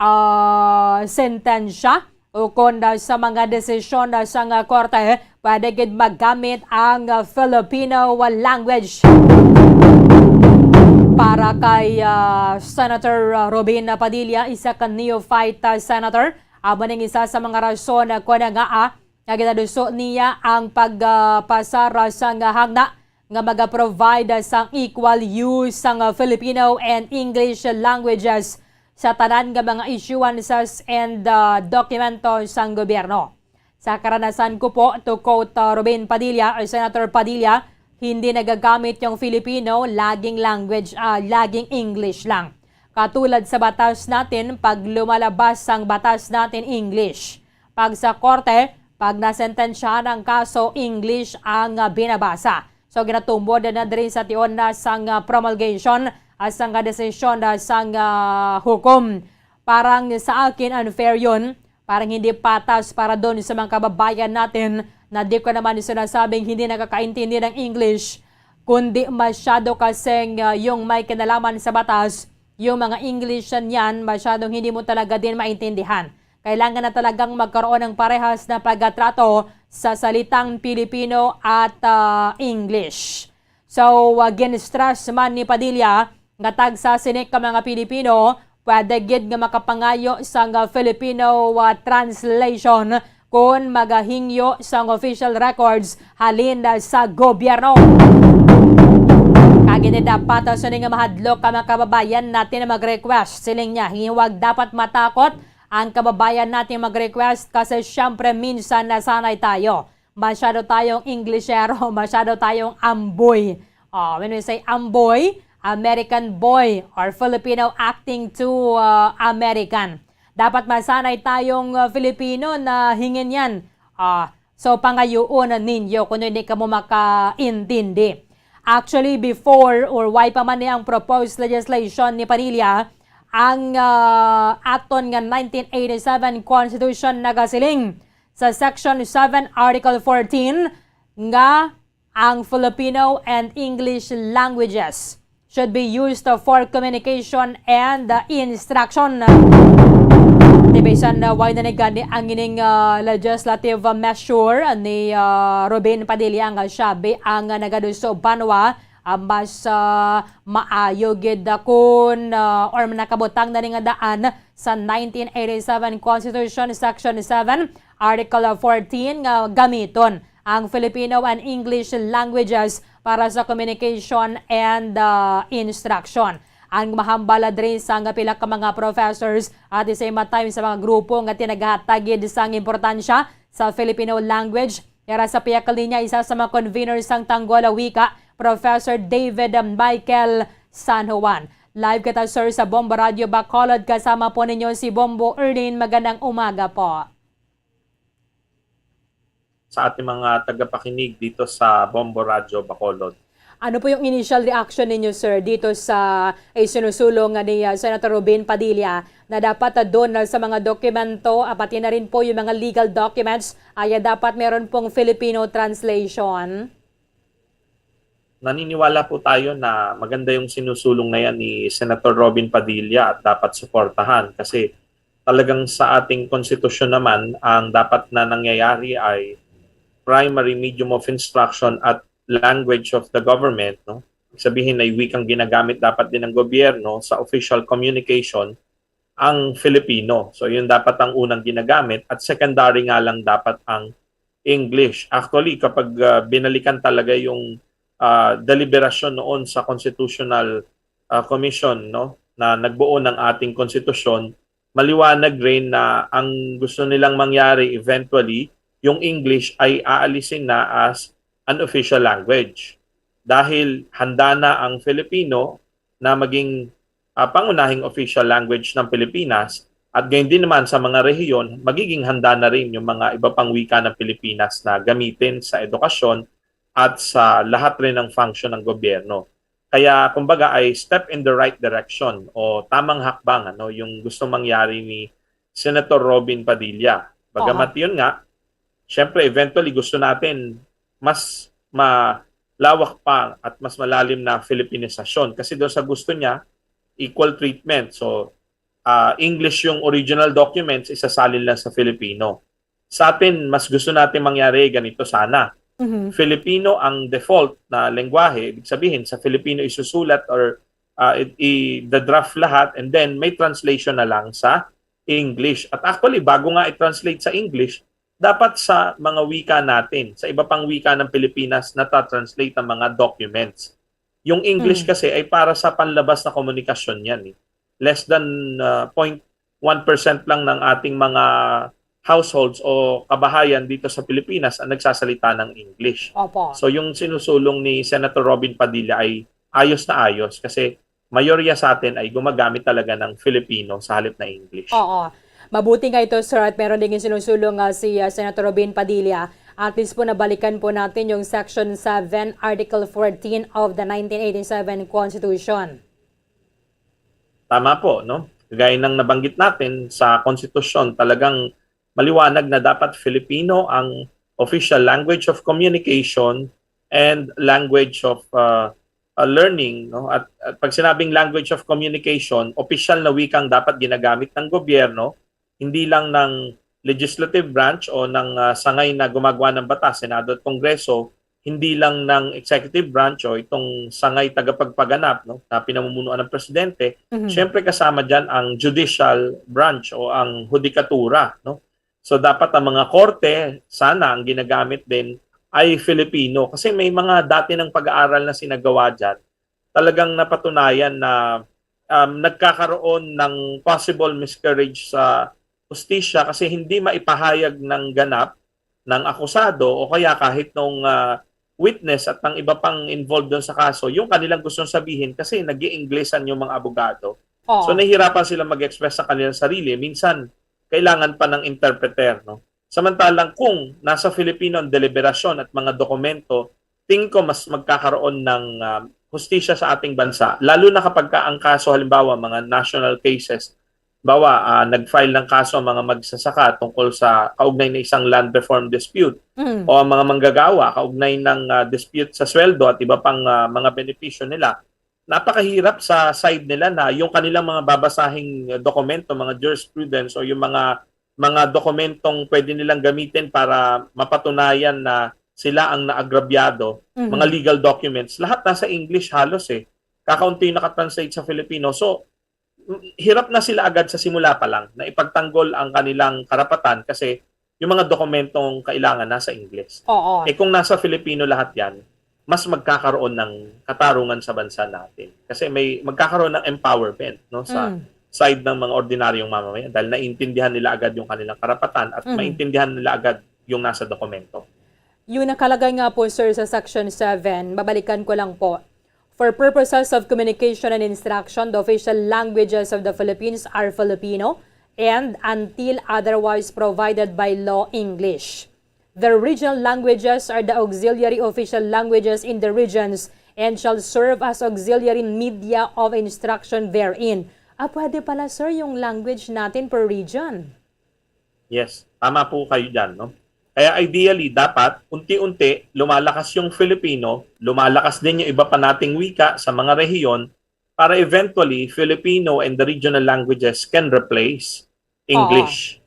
ah, sentensya ukon, ah, sa mga desisyon, ah, sang, ah, korte, pwede gid magamit ang, ah, Filipino language. Para kay, ah, Senator, ah, Robin Padilla, isa ka neophyte, ah, senator, amo ning isa sa mga rason, ah, kon ngaa, ah, nga ginaduso niya ang pagpasar sang hangna nga maga-provide sang equal use sang Filipino and English languages sa tanan nga mga issuances and, ah, dokumento sang gobyerno. Sa karanasan ko po, to quote, ah, Robin Padilla or Senator Padilla, hindi nagagamit yung Filipino, laging language, ah, laging English lang. Katulad sa batas natin, pag lumalabas ang batas natin, English. Pag sa korte, pag nasentensyahan ang kaso, English ang, ah, binabasa. So, ginatumod na diri sa tion na sang, ah, promulgation, ah, sang, ah, desisyon, ah, sang, ah, hukom. Parang sa akin, unfair yun. Parang hindi patas para doon sa mga kababayan natin na di ko naman sinasabing hindi nakakaintindi ng English, kundi masyado kasing, ah, yung may kinalaman sa batas, yung mga English niyan, masyadong hindi mo talaga din maintindihan. Kailangan na talagang magkaroon ng parehas na pagkatrato sa salitang Pilipino at, ah, English. So, ah, gin-stress man ni Padilla nga tagsa sini ka mga Pilipino, pwede gid nga makapangayo sang, ah, Filipino, ah, translation kon magahingyo sang official records halin, ah, sa gobyerno. Kag hindi dapat, ah, sini nga mahadlok ka mga kababayan natin na mag-request. Siling niya, hindi, huwag dapat matakot ang kababayan natin mag-request kasi siyempre minsan nasanay tayo. Masyado tayong Inglesero, masyado tayong amboy. Oh, when we say amboy, American boy or Filipino acting too, uh, American. Dapat masanay tayong, uh, Filipino na hingin yan. Ah, so, pangayuon ninyo kung hindi kamo makaintindi. Actually, before or why pa man ni ang proposed legislation ni Padilla, ang, ah, aton nga nineteen eighty-seven Constitution nagasiling sa Section seven, Article fourteen, nga ang Filipino and English languages should be used for communication and, uh, instruction. Ti bisan, uh, wala na ni gani ang ining, uh, legislative, uh, measure ni, uh, Robin Padilla nga siya bi ang, uh, nagaduso banwa, uh, mas, uh, maayo gid, uh, kun, uh, or nakabutang na ni nga daan sa nineteen eighty-seven Constitution Section seven, Article fourteen nga gamiton ang Filipino and English languages para sa communication and, uh, instruction. Ang mahambal diri sang pila ka mga professors at the same time sa mga grupo nga tinagahatag gid sang importansya sa Filipino language. Yara sa pihak linya, isa sa mga convener sang Tanggol Wika, Professor David Michael San Juan. Live kita, sir, sa Bombo Radio Bacolod. Kasama po ninyo si Bombo Erlin. Magandang umaga po. Sa ating mga tagapakinig dito sa Bombo Radio Bacolod. Ano po yung initial reaction ninyo, sir, dito sa isinusulong nga ni, ah, Senator Robin Padilla na dapat, ah, doon na sa mga dokumento, ah, pati na rin po yung mga legal documents, ay, ah, dapat meron pong Filipino translation? Naniniwala po tayo na maganda yung sinusulong na yan ni Senator Robin Padilla at dapat suportahan kasi talagang sa ating konstitusyon naman, ang dapat na nangyayari ay primary medium of instruction at language of the government, no? Ibig sabihin, ay wikang ginagamit dapat din ng gobyerno sa official communication, ang Filipino. So, yun dapat ang unang ginagamit at secondary nga lang dapat ang English. Actually, kapag, ah, binalikan talaga yung, ah, deliberasyon noon sa Constitutional, ah, Commission, no, na nagbuo ng ating konstitusyon, maliwanag rin na ang gusto nilang mangyari eventually, yung English ay aalisin na as an official language. Dahil handa na ang Filipino na maging, ah, pangunahing official language ng Pilipinas, at gayon din naman sa mga rehiyon, magiging handa na rin yung mga iba pang wika ng Pilipinas na gamitin sa edukasyon at sa lahat rin ng function ng gobyerno. Kaya, kumbaga, ay step in the right direction o tamang hakbang, ano, yung gusto mangyari ni Senator Robin Padilla. Bagamat Aha. yun nga, syempre, eventually, gusto natin mas malawak pa at mas malalim na Filipinisasyon. Kasi doon sa gusto niya, equal treatment. So, ah, English yung original documents, isasalin lang sa Filipino. Sa atin, mas gusto natin mangyari ganito sana. Mhm. Filipino ang default na lengguwahe, ibig sabihin, sa Filipino isusulat or, ah, i-, i-, the draft lahat, and then may translation na lang sa English. At actually, bago nga i-translate sa English, dapat sa mga wika natin, sa iba pang wika ng Pilipinas, natatranslate ang mga documents. Yung English Mm. kasi ay para sa panlabas na komunikasyon yan eh. Less than uh, zero point one percent lang ng ating mga households o kabahayan dito sa Pilipinas ang nagsasalita ng English. Opo. So yung sinusulong ni Senator Robin Padilla ay ayos na ayos kasi mayorya sa atin ay gumagamit talaga ng Filipino sa halip na English. Oo. Mabuti nga ito, sir, at meron ding sinusulong nga si uh, Senator Robin Padilla. At least po nabalikan po natin yung Section seven, Article fourteen of the nineteen eighty-seven Constitution. Tama po, no? Gaya ng nabanggit natin sa konstitusyon, talagang maliwanag na dapat Filipino ang official language of communication and language of uh, uh, learning, no? At, at pag sinabing language of communication, opisyal na wikang dapat ginagamit ng gobyerno, hindi lang ng legislative branch o ng uh, sangay na gumagawa ng batas, Senado at Kongreso, hindi lang ng executive branch o itong sangay tagapagpaganap, no, na pinamumunuan ng presidente. Mhm. Siyempre kasama diyan ang judicial branch o ang hudikatura, no. So dapat ang mga korte sana ang ginagamit din ay Filipino kasi may mga dati ng pag-aaral na sinagawa diyan, talagang napatunayan na um, nagkakaroon ng possible miscarriage sa hustisya kasi hindi maipahayag ng ganap ng akusado o kaya kahit nung uh, witness at ng iba pang involved doon sa kaso yung kanilang gustong sabihin kasi nag-iinglesan yung mga abogado. Oo. So nahihirapan sila mag-express sa kanilang sarili. Minsan, kailangan pa ng interpreter, no? Samantalang kung nasa Filipino ang deliberasyon at mga dokumento, tingin ko mas magkakaroon ng uh, hustisya sa ating bansa, lalo na kapag ka ang kaso, halimbawa, mga national cases, bawa uh, nag-file ng kaso ang mga magsasaka tungkol sa kaugnay na isang land reform dispute Mm. o ang mga manggagawa kaugnay ng uh, dispute sa sweldo at iba pang uh, mga benepisyo nila. Napakahirap sa side nila na yung kanilang mga babasahing dokumento, mga jurisprudence o yung mga mga dokumentong pwede nilang gamitin para mapatunayan na sila ang naagrabyado, Mhm. mga legal documents, lahat nasa English halos eh. Kakaunti yung nakatranslate sa Filipino. So, m- hirap na sila agad sa simula pa lang na ipagtanggol ang kanilang karapatan kasi yung mga dokumentong kailangan nasa English. Oo. Eh kung nasa Filipino lahat yan, mas magkakaroon ng katarungan sa bansa natin. Kasi may magkakaroon ng empowerment, no, sa Mm. side ng mga ordinaryong mamamayan dahil naiintindihan nila agad yung kanilang karapatan at Mm. maintindihan nila agad yung nasa dokumento. Yung nakalagay nga po, sir, sa Section seven, babalikan ko lang po. For purposes of communication and instruction, the official languages of the Philippines are Filipino and, until otherwise provided by law, English. The regional languages are the auxiliary official languages in the regions and shall serve as auxiliary media of instruction therein. Ah, pwede pala, sir, yung language natin per region. Yes, tama po kayo dyan, no? Kaya ideally, dapat unti-unti lumalakas yung Filipino, lumalakas din yung iba pa nating wika sa mga rehiyon para eventually Filipino and the regional languages can replace English.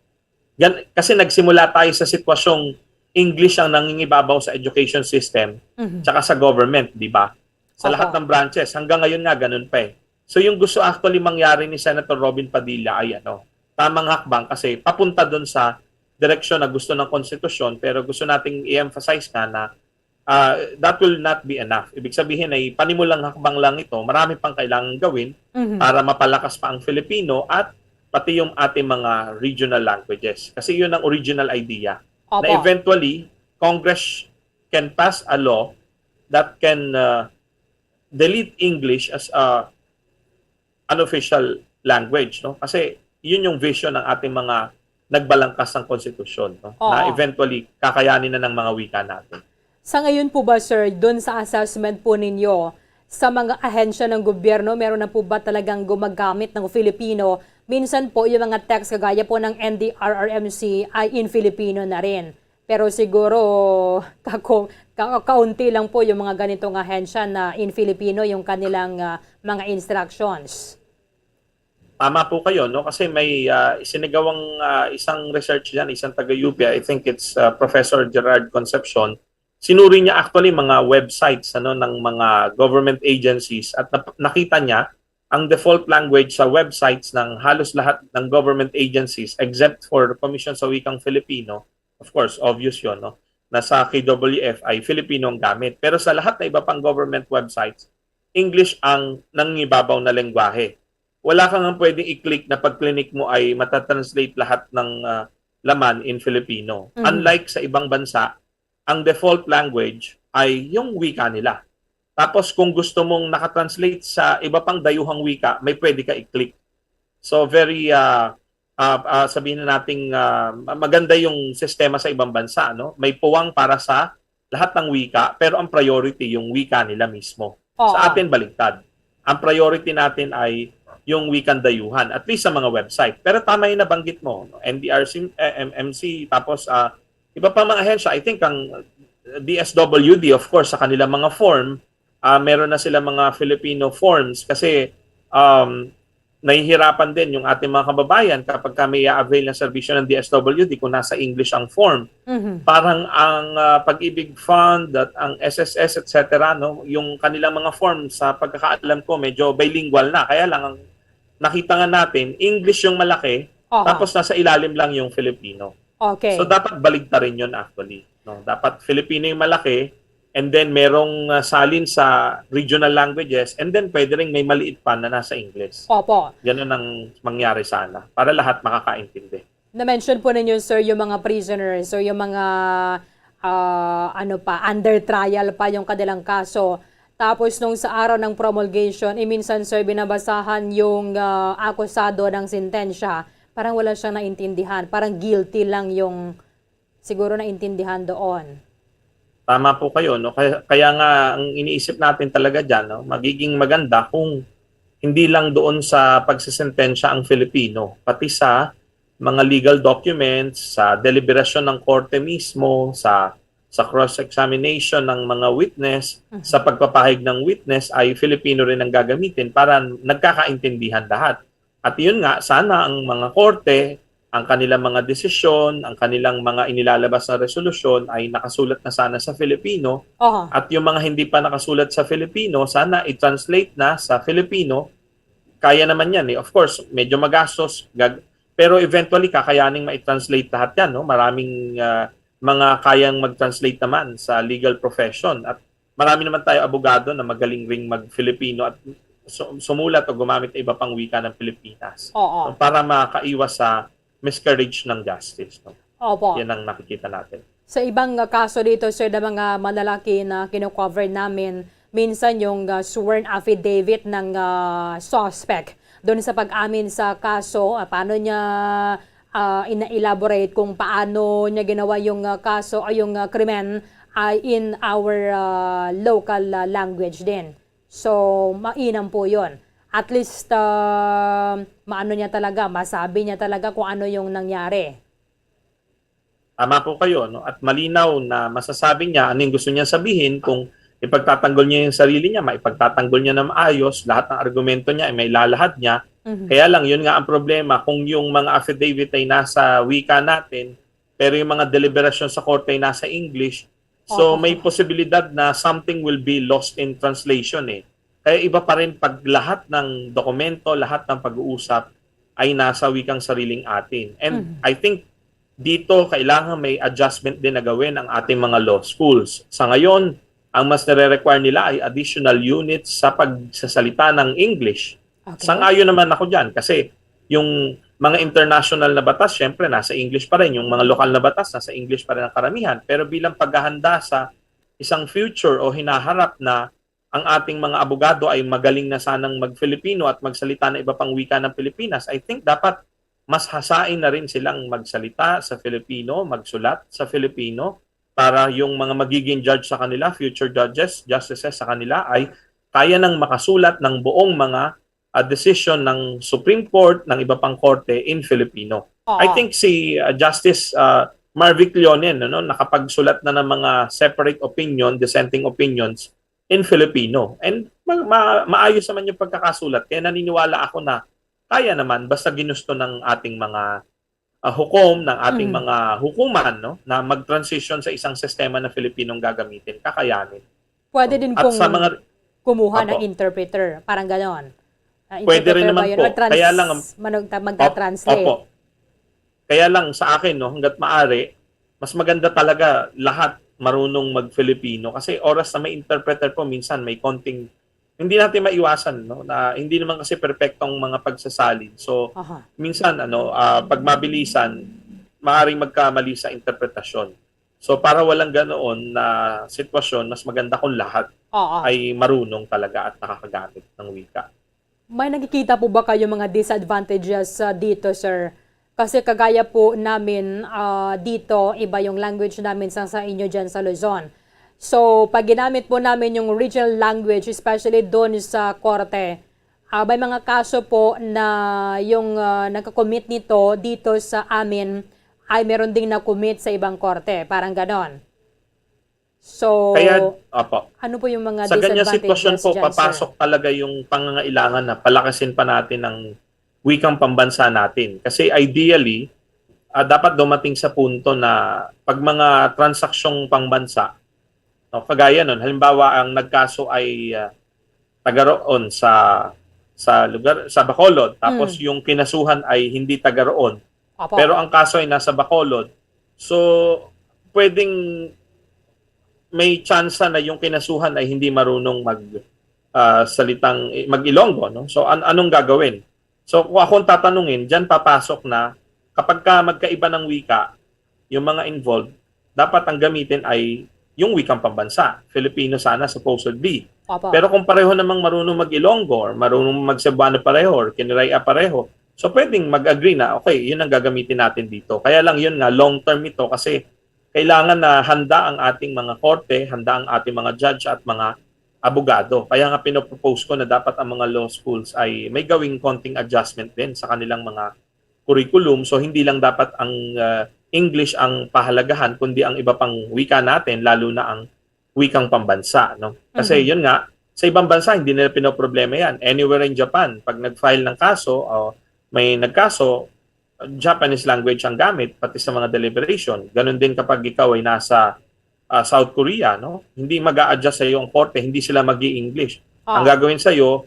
Gan kasi nagsimula tayo sa sitwasyong English ang nangingibabaw sa education system Mhm. tsaka sa government, di ba? Sa Opo. lahat ng branches, hanggang ngayon nga ganun pa eh. So yung gusto actually mangyari ni Senator Robin Padilla ay ano, tamang hakbang kasi papunta doon sa direksyon na gusto ng konstitusyon, pero gusto nating i-emphasize nga na ah, that will not be enough. Ibig sabihin ay panimulang hakbang lang ito, marami pang kailangan gawin Mhm. para mapalakas pa ang Filipino at pati yung ating mga regional languages. Kasi yun ang original idea. Opo. Na eventually, Congress can pass a law that can uh, delete English as a unofficial language, no? Kasi yun yung vision ng ating mga nagbalangkas ng konstitusyon, no? Na Oo. eventually kakayanin na ng mga wika natin. Sa ngayon po ba, sir, dun sa assessment po ninyo, sa mga ahensya ng gobyerno, meron na po ba talagang gumagamit ng Filipino? Minsan po, yung mga text kagaya po ng N D R R M C ay in Filipino na rin. Pero siguro, kako, ka- kaunti lang po yung mga ganitong ahensya na in Filipino yung kanilang ah, mga instructions. Tama po kayo, no? Kasi may ah, isinagawang ah, isang research diyan, isang taga U P, I think it's ah, Professor Gerard Concepcion. Sinuri niya actually mga websites ano ng mga government agencies at nap- nakita niya ang default language sa websites ng halos lahat ng government agencies except for Commission sa Wikang Filipino, of course, obvious yon, no? Na sa K W F ay Filipino ang gamit. Pero sa lahat na iba pang government websites, English ang nangibabaw na lengguwahe. Wala ka nga pwedeng i-click na pag-click mo ay matatranslate lahat ng ah, laman in Filipino. Mhm. Unlike sa ibang bansa, ang default language ay yung wika nila. Tapos kung gusto mong nakatranslate sa iba pang dayuhang wika, may pwede ka i-click. So very, ah, ah, ah, sabihin na nating ah, ma- maganda yung sistema sa ibang bansa, no? May puwang para sa lahat ng wika, pero ang priority yung wika nila mismo. Oo. Sa atin, baligtad. Ang priority natin ay yung wikang dayuhan, at least sa mga website. Pero tama yung nabanggit mo, no? N D R C, eh, M M C, tapos ah, iba pa mga ahensya. I think ang D S W D, of course, sa kanilang mga form, ah, meron na sila mga Filipino forms kasi um, nahihirapan din yung ating mga kababayan kapag ka may avail ng serbisyo ng D S W D kung nasa English ang form. Mhm. Parang ang ah, Pag-ibig Fund at ang S S S, et cetera, no, yung kanilang mga form, sa pagkakaalam ko, medyo bilingual na. Kaya lang, ang nakita nga natin, English yung malaki, Aha. tapos nasa ilalim lang yung Filipino. Okay. So, dapat baligtarin yun actually. No? Dapat Filipino yung malaki, and then merong ah, salin sa regional languages, and then pwede rin may maliit pa na nasa English. Opo. Ganun ang mangyari sana para lahat makakaintindi. Na-mention po ninyo, sir, yung mga prisoners, sir, yung mga ah, ano pa, under trial pa yung kanilang kaso. Tapos nung sa araw ng promulgation, eh, minsan, sir, binabasahan yung ah, akusado ng sentensya. Parang wala siyang naintindihan. Parang guilty lang yung siguro naintindihan doon. Tama po kayo, no? Kaya, kaya nga ang iniisip natin talaga diyan, no, magiging maganda kung hindi lang doon sa pagsisentensya ang Filipino, pati sa mga legal documents, sa deliberasyon ng korte mismo, sa sa cross-examination ng mga witness, Mhm. sa pagpapahayag ng witness ay Filipino rin ang gagamitin para nagkakaintindihan lahat. At yun nga, sana ang mga korte, ang kanilang mga desisyon, ang kanilang mga inilalabas na resolusyon ay nakasulat na sana sa Filipino. Oho. At yung mga hindi pa nakasulat sa Filipino, sana i-translate na sa Filipino. Kaya naman yan eh. Of course, medyo magastos, gag- pero eventually, kakayaning ma-translate lahat yan. No? Maraming ah, mga kayang mag-translate naman sa legal profession. At marami naman tayo abogado na magaling ring mag-Filipino at su- sumulat o gumamit ng iba pang wika ng Pilipinas. Oo. So, para makaiwas sa miscarriage ng justice. No? Opo. Yan ang nakikita natin. Sa ibang ah, kaso dito, sir, na mga malalaki na kino-cover namin, minsan yung ah, sworn affidavit ng ah, suspect doon sa pag-amin sa kaso, ah, paano niya ah, ina-elaborate kung paano niya ginawa yung ah, kaso o yung ah, krimen ay in our ah, local ah, language din. So, mainam po yun. At least, ah, maano niya talaga, masabi niya talaga kung ano yung nangyari. Tama po kayo, no? At malinaw na masasabi niya ano yung gusto niya sabihin, kung ipagtatanggol niya yung sarili niya, maipagtatanggol niya na maayos, lahat ng argumento niya ay mailalahad niya. Mhm. Kaya lang, yun nga ang problema, kung yung mga affidavit ay nasa wika natin, pero yung mga deliberasyon sa korte ay nasa English, so Opo. may posibilidad na something will be lost in translation eh. Kaya iba pa rin pag lahat ng dokumento, lahat ng pag-uusap ay nasa wikang sariling atin. And Mhm. I think dito kailangan may adjustment din na gawin ang ating mga law schools. Sa ngayon, ang mas nire-require nila ay additional units sa pagsasalita ng English. Okay. Sang-ayon naman ako dyan kasi yung mga international na batas, syempre, nasa English pa rin. Yung mga lokal na batas, nasa English pa rin ang karamihan. Pero bilang paghahanda sa isang future o hinaharap na ang ating mga abogado ay magaling na sanang mag-Filipino at magsalita ng iba pang wika ng Pilipinas, I think dapat mas hasain na rin silang magsalita sa Filipino, magsulat sa Filipino, para yung mga magiging judge sa kanila, future judges, justices sa kanila, ay kaya nang makasulat ng buong mga ah, decision ng Supreme Court, ng iba pang korte in Filipino. Oo. I think si ah, Justice ah, Marvic Leonen, ano, nakapagsulat na ng mga separate opinion, dissenting opinions in Filipino. And ma- ma- maayos naman yung pagkakasulat. Kaya naniniwala ako na kaya naman, basta ginusto ng ating mga ah, hukom, ng ating Mm. mga hukuman, no, na mag-transition sa isang sistema na Filipinong gagamitin, kakayanin. Pwede din At pong sa mga kumuha ng Opo. interpreter, parang ganon. Ah, Pwede rin interpreter naman ba yun? po. Or trans- Kaya lang ang manug- ta- Op- magta-translate? Opo. Kaya lang sa akin, no, hanggat maaari, mas maganda talaga lahat marunong mag-Filipino kasi oras na may interpreter po, minsan may konting, hindi natin maiwasan, no, na hindi naman kasi perpektong mga pagsasalin. So, Aha. minsan, ano, ah, pag mabilisan, maaaring magkamali sa interpretasyon. So, para walang ganoon na sitwasyon, mas maganda kung lahat Oo. ay marunong talaga at nakakagamit ng wika. May nakikita po ba kayo mga disadvantages, ah, dito, sir? Kasi kagaya po namin, ah, dito, iba yung language namin sa, sa inyo dyan sa Luzon. So, pag ginamit po namin yung regional language, especially doon sa korte, ah, may mga kaso po na yung, ah, nagka-commit nito dito sa amin ay meron ding na-commit sa ibang korte. Parang ganon. So, Kaya, opo. ano po yung mga Sa ganyan disadvantages sitwasyon po, dyan, sir? papasok talaga yung pangangailangan na palakasin pa natin ang wikang pambansa natin. Kasi ideally, ah, dapat dumating sa punto na pag mga transaksyong pambansa, no, kagaya nun, halimbawa, ang nagkaso ay, ah, taga roon sa, sa lugar, sa Bacolod, tapos Mm. yung kinasuhan ay hindi taga roon, Opo. pero ang kaso ay nasa Bacolod. So, pwedeng may tsansa na yung kinasuhan ay hindi marunong mag, ah, salitang, mag-Ilonggo, no? So, an-, anong gagawin? So, kung ako ang tatanungin, diyan papasok na kapag ka magkaiba ng wika, yung mga involved, dapat ang gamitin ay yung wikang pambansa. Filipino sana, supposedly. Opo. Pero kung pareho namang marunong mag-Ilonggo, or marunong mag-Cebuano pareho, or Kiniray-a pareho, so pwedeng mag-agree na, okay, yun ang gagamitin natin dito. Kaya lang yun nga, long term ito kasi kailangan na handa ang ating mga korte, handa ang ating mga judge at mga abogado. Kaya nga pinopropose ko na dapat ang mga law schools ay may gawing konting adjustment din sa kanilang mga curriculum. So hindi lang dapat ang, ah, English ang pahalagahan, kundi ang iba pang wika natin, lalo na ang wikang pambansa, no? Kasi Mhm. yun nga, sa ibang bansa hindi nila pinoproblema yan. Anywhere in Japan, pag nag-file ng kaso, o may nagkaso, Japanese language ang gamit, pati sa mga deliberation. Ganun din kapag ikaw ay nasa, ah, South Korea, no? Hindi mag-a-adjust sa iyo ang korte, hindi sila mag-i-English. Ah. Ang gagawin sa iyo,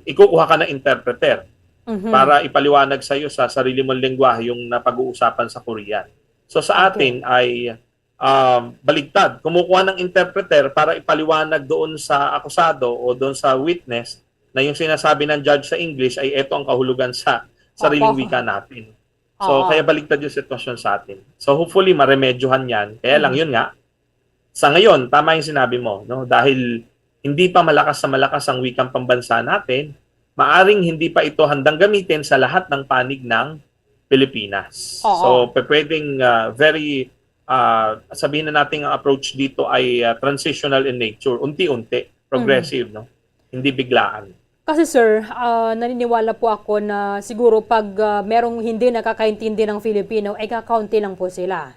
ikukuha ka ng interpreter Mhm. para ipaliwanag sa iyo sa sarili mong lengguwahe yung napag-uusapan sa Korean. So sa Okay. atin ay, um, baligtad. Kumukuha ng interpreter para ipaliwanag doon sa akusado o doon sa witness na yung sinasabi ng judge sa English ay eto ang kahulugan sa sariling Opo. wika natin. So, Oo. kaya baligtad yung sitwasyon sa atin. So, hopefully, maremedyohan yan. Kaya lang, Mhm. yun nga, sa ngayon, tama yung sinabi mo, no? Dahil hindi pa malakas sa malakas ang wikang pambansa natin, maaring hindi pa ito handang gamitin sa lahat ng panig ng Pilipinas. Oo. So, pe-, pwedeng, ah, very, ah, sabihin na natin ang approach dito ay, ah, transitional in nature, unti-unti, progressive, no? Hindi biglaan. Kasi, sir, ah, naniniwala po ako na siguro pag, ah, merong hindi nakakaintindi ng Filipino, eh, kakaunti lang po sila.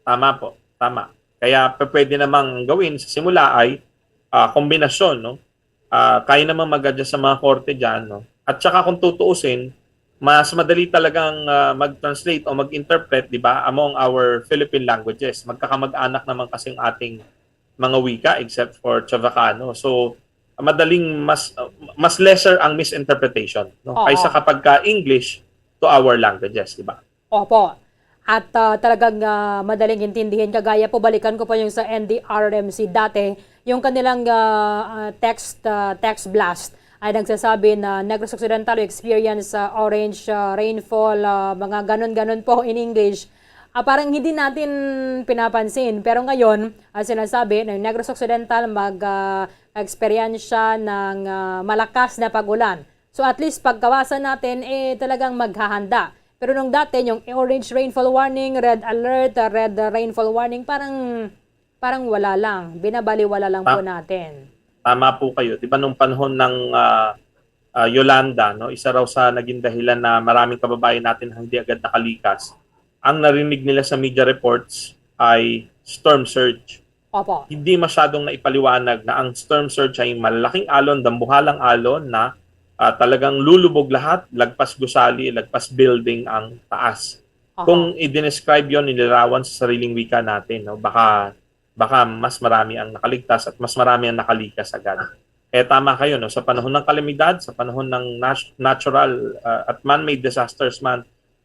Tama po, tama. Kaya pe-, pwede namang gawin sa simula ay, ah, kombinasyon, no? Ah, kaya namang mag-adjust sa mga korte diyan, no? At saka kung tutuusin, mas madali talagang, ah, mag-translate o mag-interpret, di ba, among our Philippine languages. Magkakamag-anak naman kasi ang ating mga wika except for Chavacano. So, madaling mas, mas lesser ang misinterpretation, no? Oo. Kaysa kapag ka English to our languages, di ba? Opo. At, ah, talagang, ah, madaling intindihin. Kagaya po, balikan ko po yung sa N D R R M C dati, yung kanilang, ah, ah, text, ah, text blast ay nagsasabi na Negros Occidental experience, ah, orange, ah, rainfall, ah, mga ganun-ganun po in English. Ah, parang hindi natin pinapansin. Pero ngayon, ang sinasabi ng Negros Occidental mag, ah, eksperyensya ng, ah, malakas na pag-ulan. So at least pagkawasan natin, eh, talagang maghahanda. Pero nung dati, yung orange rainfall warning, red alert, ah, red rainfall warning, parang, parang wala lang. Binabaliwala lang po Ta- natin. Tama po kayo. Di ba nung panahon ng, ah, ah, Yolanda, no, isa raw sa naging dahilan na maraming kababayan natin ang hindi agad nakalikas, ang narinig nila sa media reports ay storm surge. Opo. Hindi masyadong naipaliwanag na ang storm surge ay malaking alon, dambuhalang alon na, ah, talagang lulubog lahat, lagpas gusali, lagpas building ang taas. Aha. Kung i-describe yon, nilarawan sa sariling wika natin, no, baka, baka mas marami ang nakaligtas at mas marami ang nakalikas agad. Kaya tama kayo, no, sa panahon ng kalamidad, sa panahon ng nas-, natural, ah, at man-made disasters man,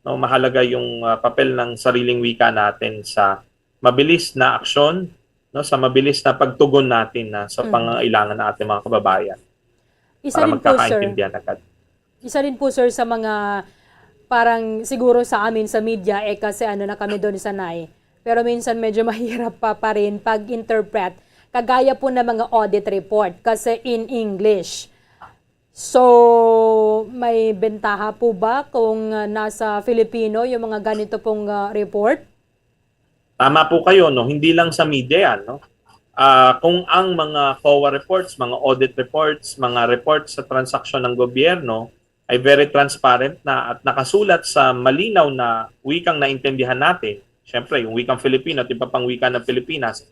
no, mahalaga yung, ah, papel ng sariling wika natin sa mabilis na aksyon, no, sa mabilis na pagtugon natin na sa Mm. pangangailangan ng ating mga kababayan Isa para rin po, sir. magkakaintindihan agad. Isa rin po, sir, sa mga parang siguro sa amin sa media, eh, kasi ano na kami doon sanay. Pero minsan medyo mahirap pa, pa rin pag-interpret. Kagaya po ng mga audit report kasi in English. So, may bentaha po ba kung, uh, nasa Filipino yung mga ganito pong, uh, report? Tama po kayo, no? Hindi lang sa media yan, no? Ah, kung ang mga COA reports, mga audit reports, mga reports sa transaksyon ng gobyerno ay very transparent na at nakasulat sa malinaw na wikang naintindihan natin, syempre, yung wikang Filipino at iba pang wika ng Pilipinas,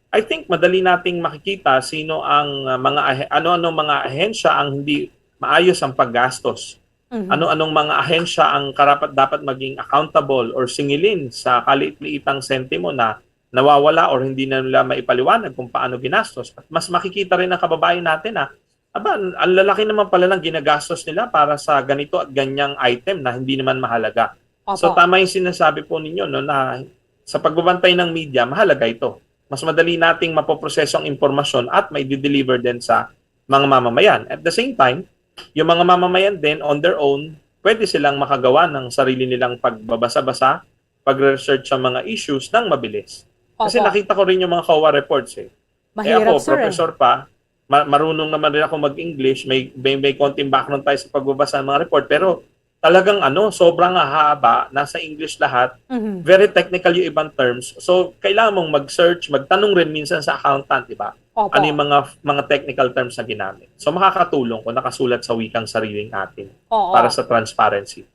I think madali nating makikita sino ang, ah, mga ahe-, ano-anong mga ahensya ang hindi maayos ang paggastos. Mhm. Ano-anong mga ahensya ang karapat dapat maging accountable or singilin sa kaliit-liitang sentimo na nawawala or hindi na nila maipaliwanag kung paano ginastos. At mas makikita rin ng kababayan natin na, aba, ang lalaki naman pala ng ginagastos nila para sa ganito at ganyang item na hindi naman mahalaga. So, Opo. tama yung sinasabi po ninyo, no, na sa pagbabantay ng media, mahalaga ito. Mas madali nating mapoproseso ang impormasyon at may deliver din sa mga mamamayan. At the same time, yung mga mamamayan din, on their own, pwede silang makagawa ng sarili nilang pagbabasa-basa, pagre-research sa mga issues ng mabilis. Kasi Opo. nakita ko rin yung mga COA reports eh. Eh, Mahirap, ako, sir, eh. professor pa, ma-, marunong naman rin ako mag-English, may, may, may konting background tayo sa pagbabasa ng mga report, pero talagang ano, sobrang haba, nasa English lahat, Mhm. very technical yung ibang terms. So, kailangan mong mag-search, magtanong rin minsan sa accountant, di ba? Opo. Ano yung mga, mga technical terms na ginamit? So, makakatulong kung nakasulat sa wikang sariling atin Oo. para sa transparency.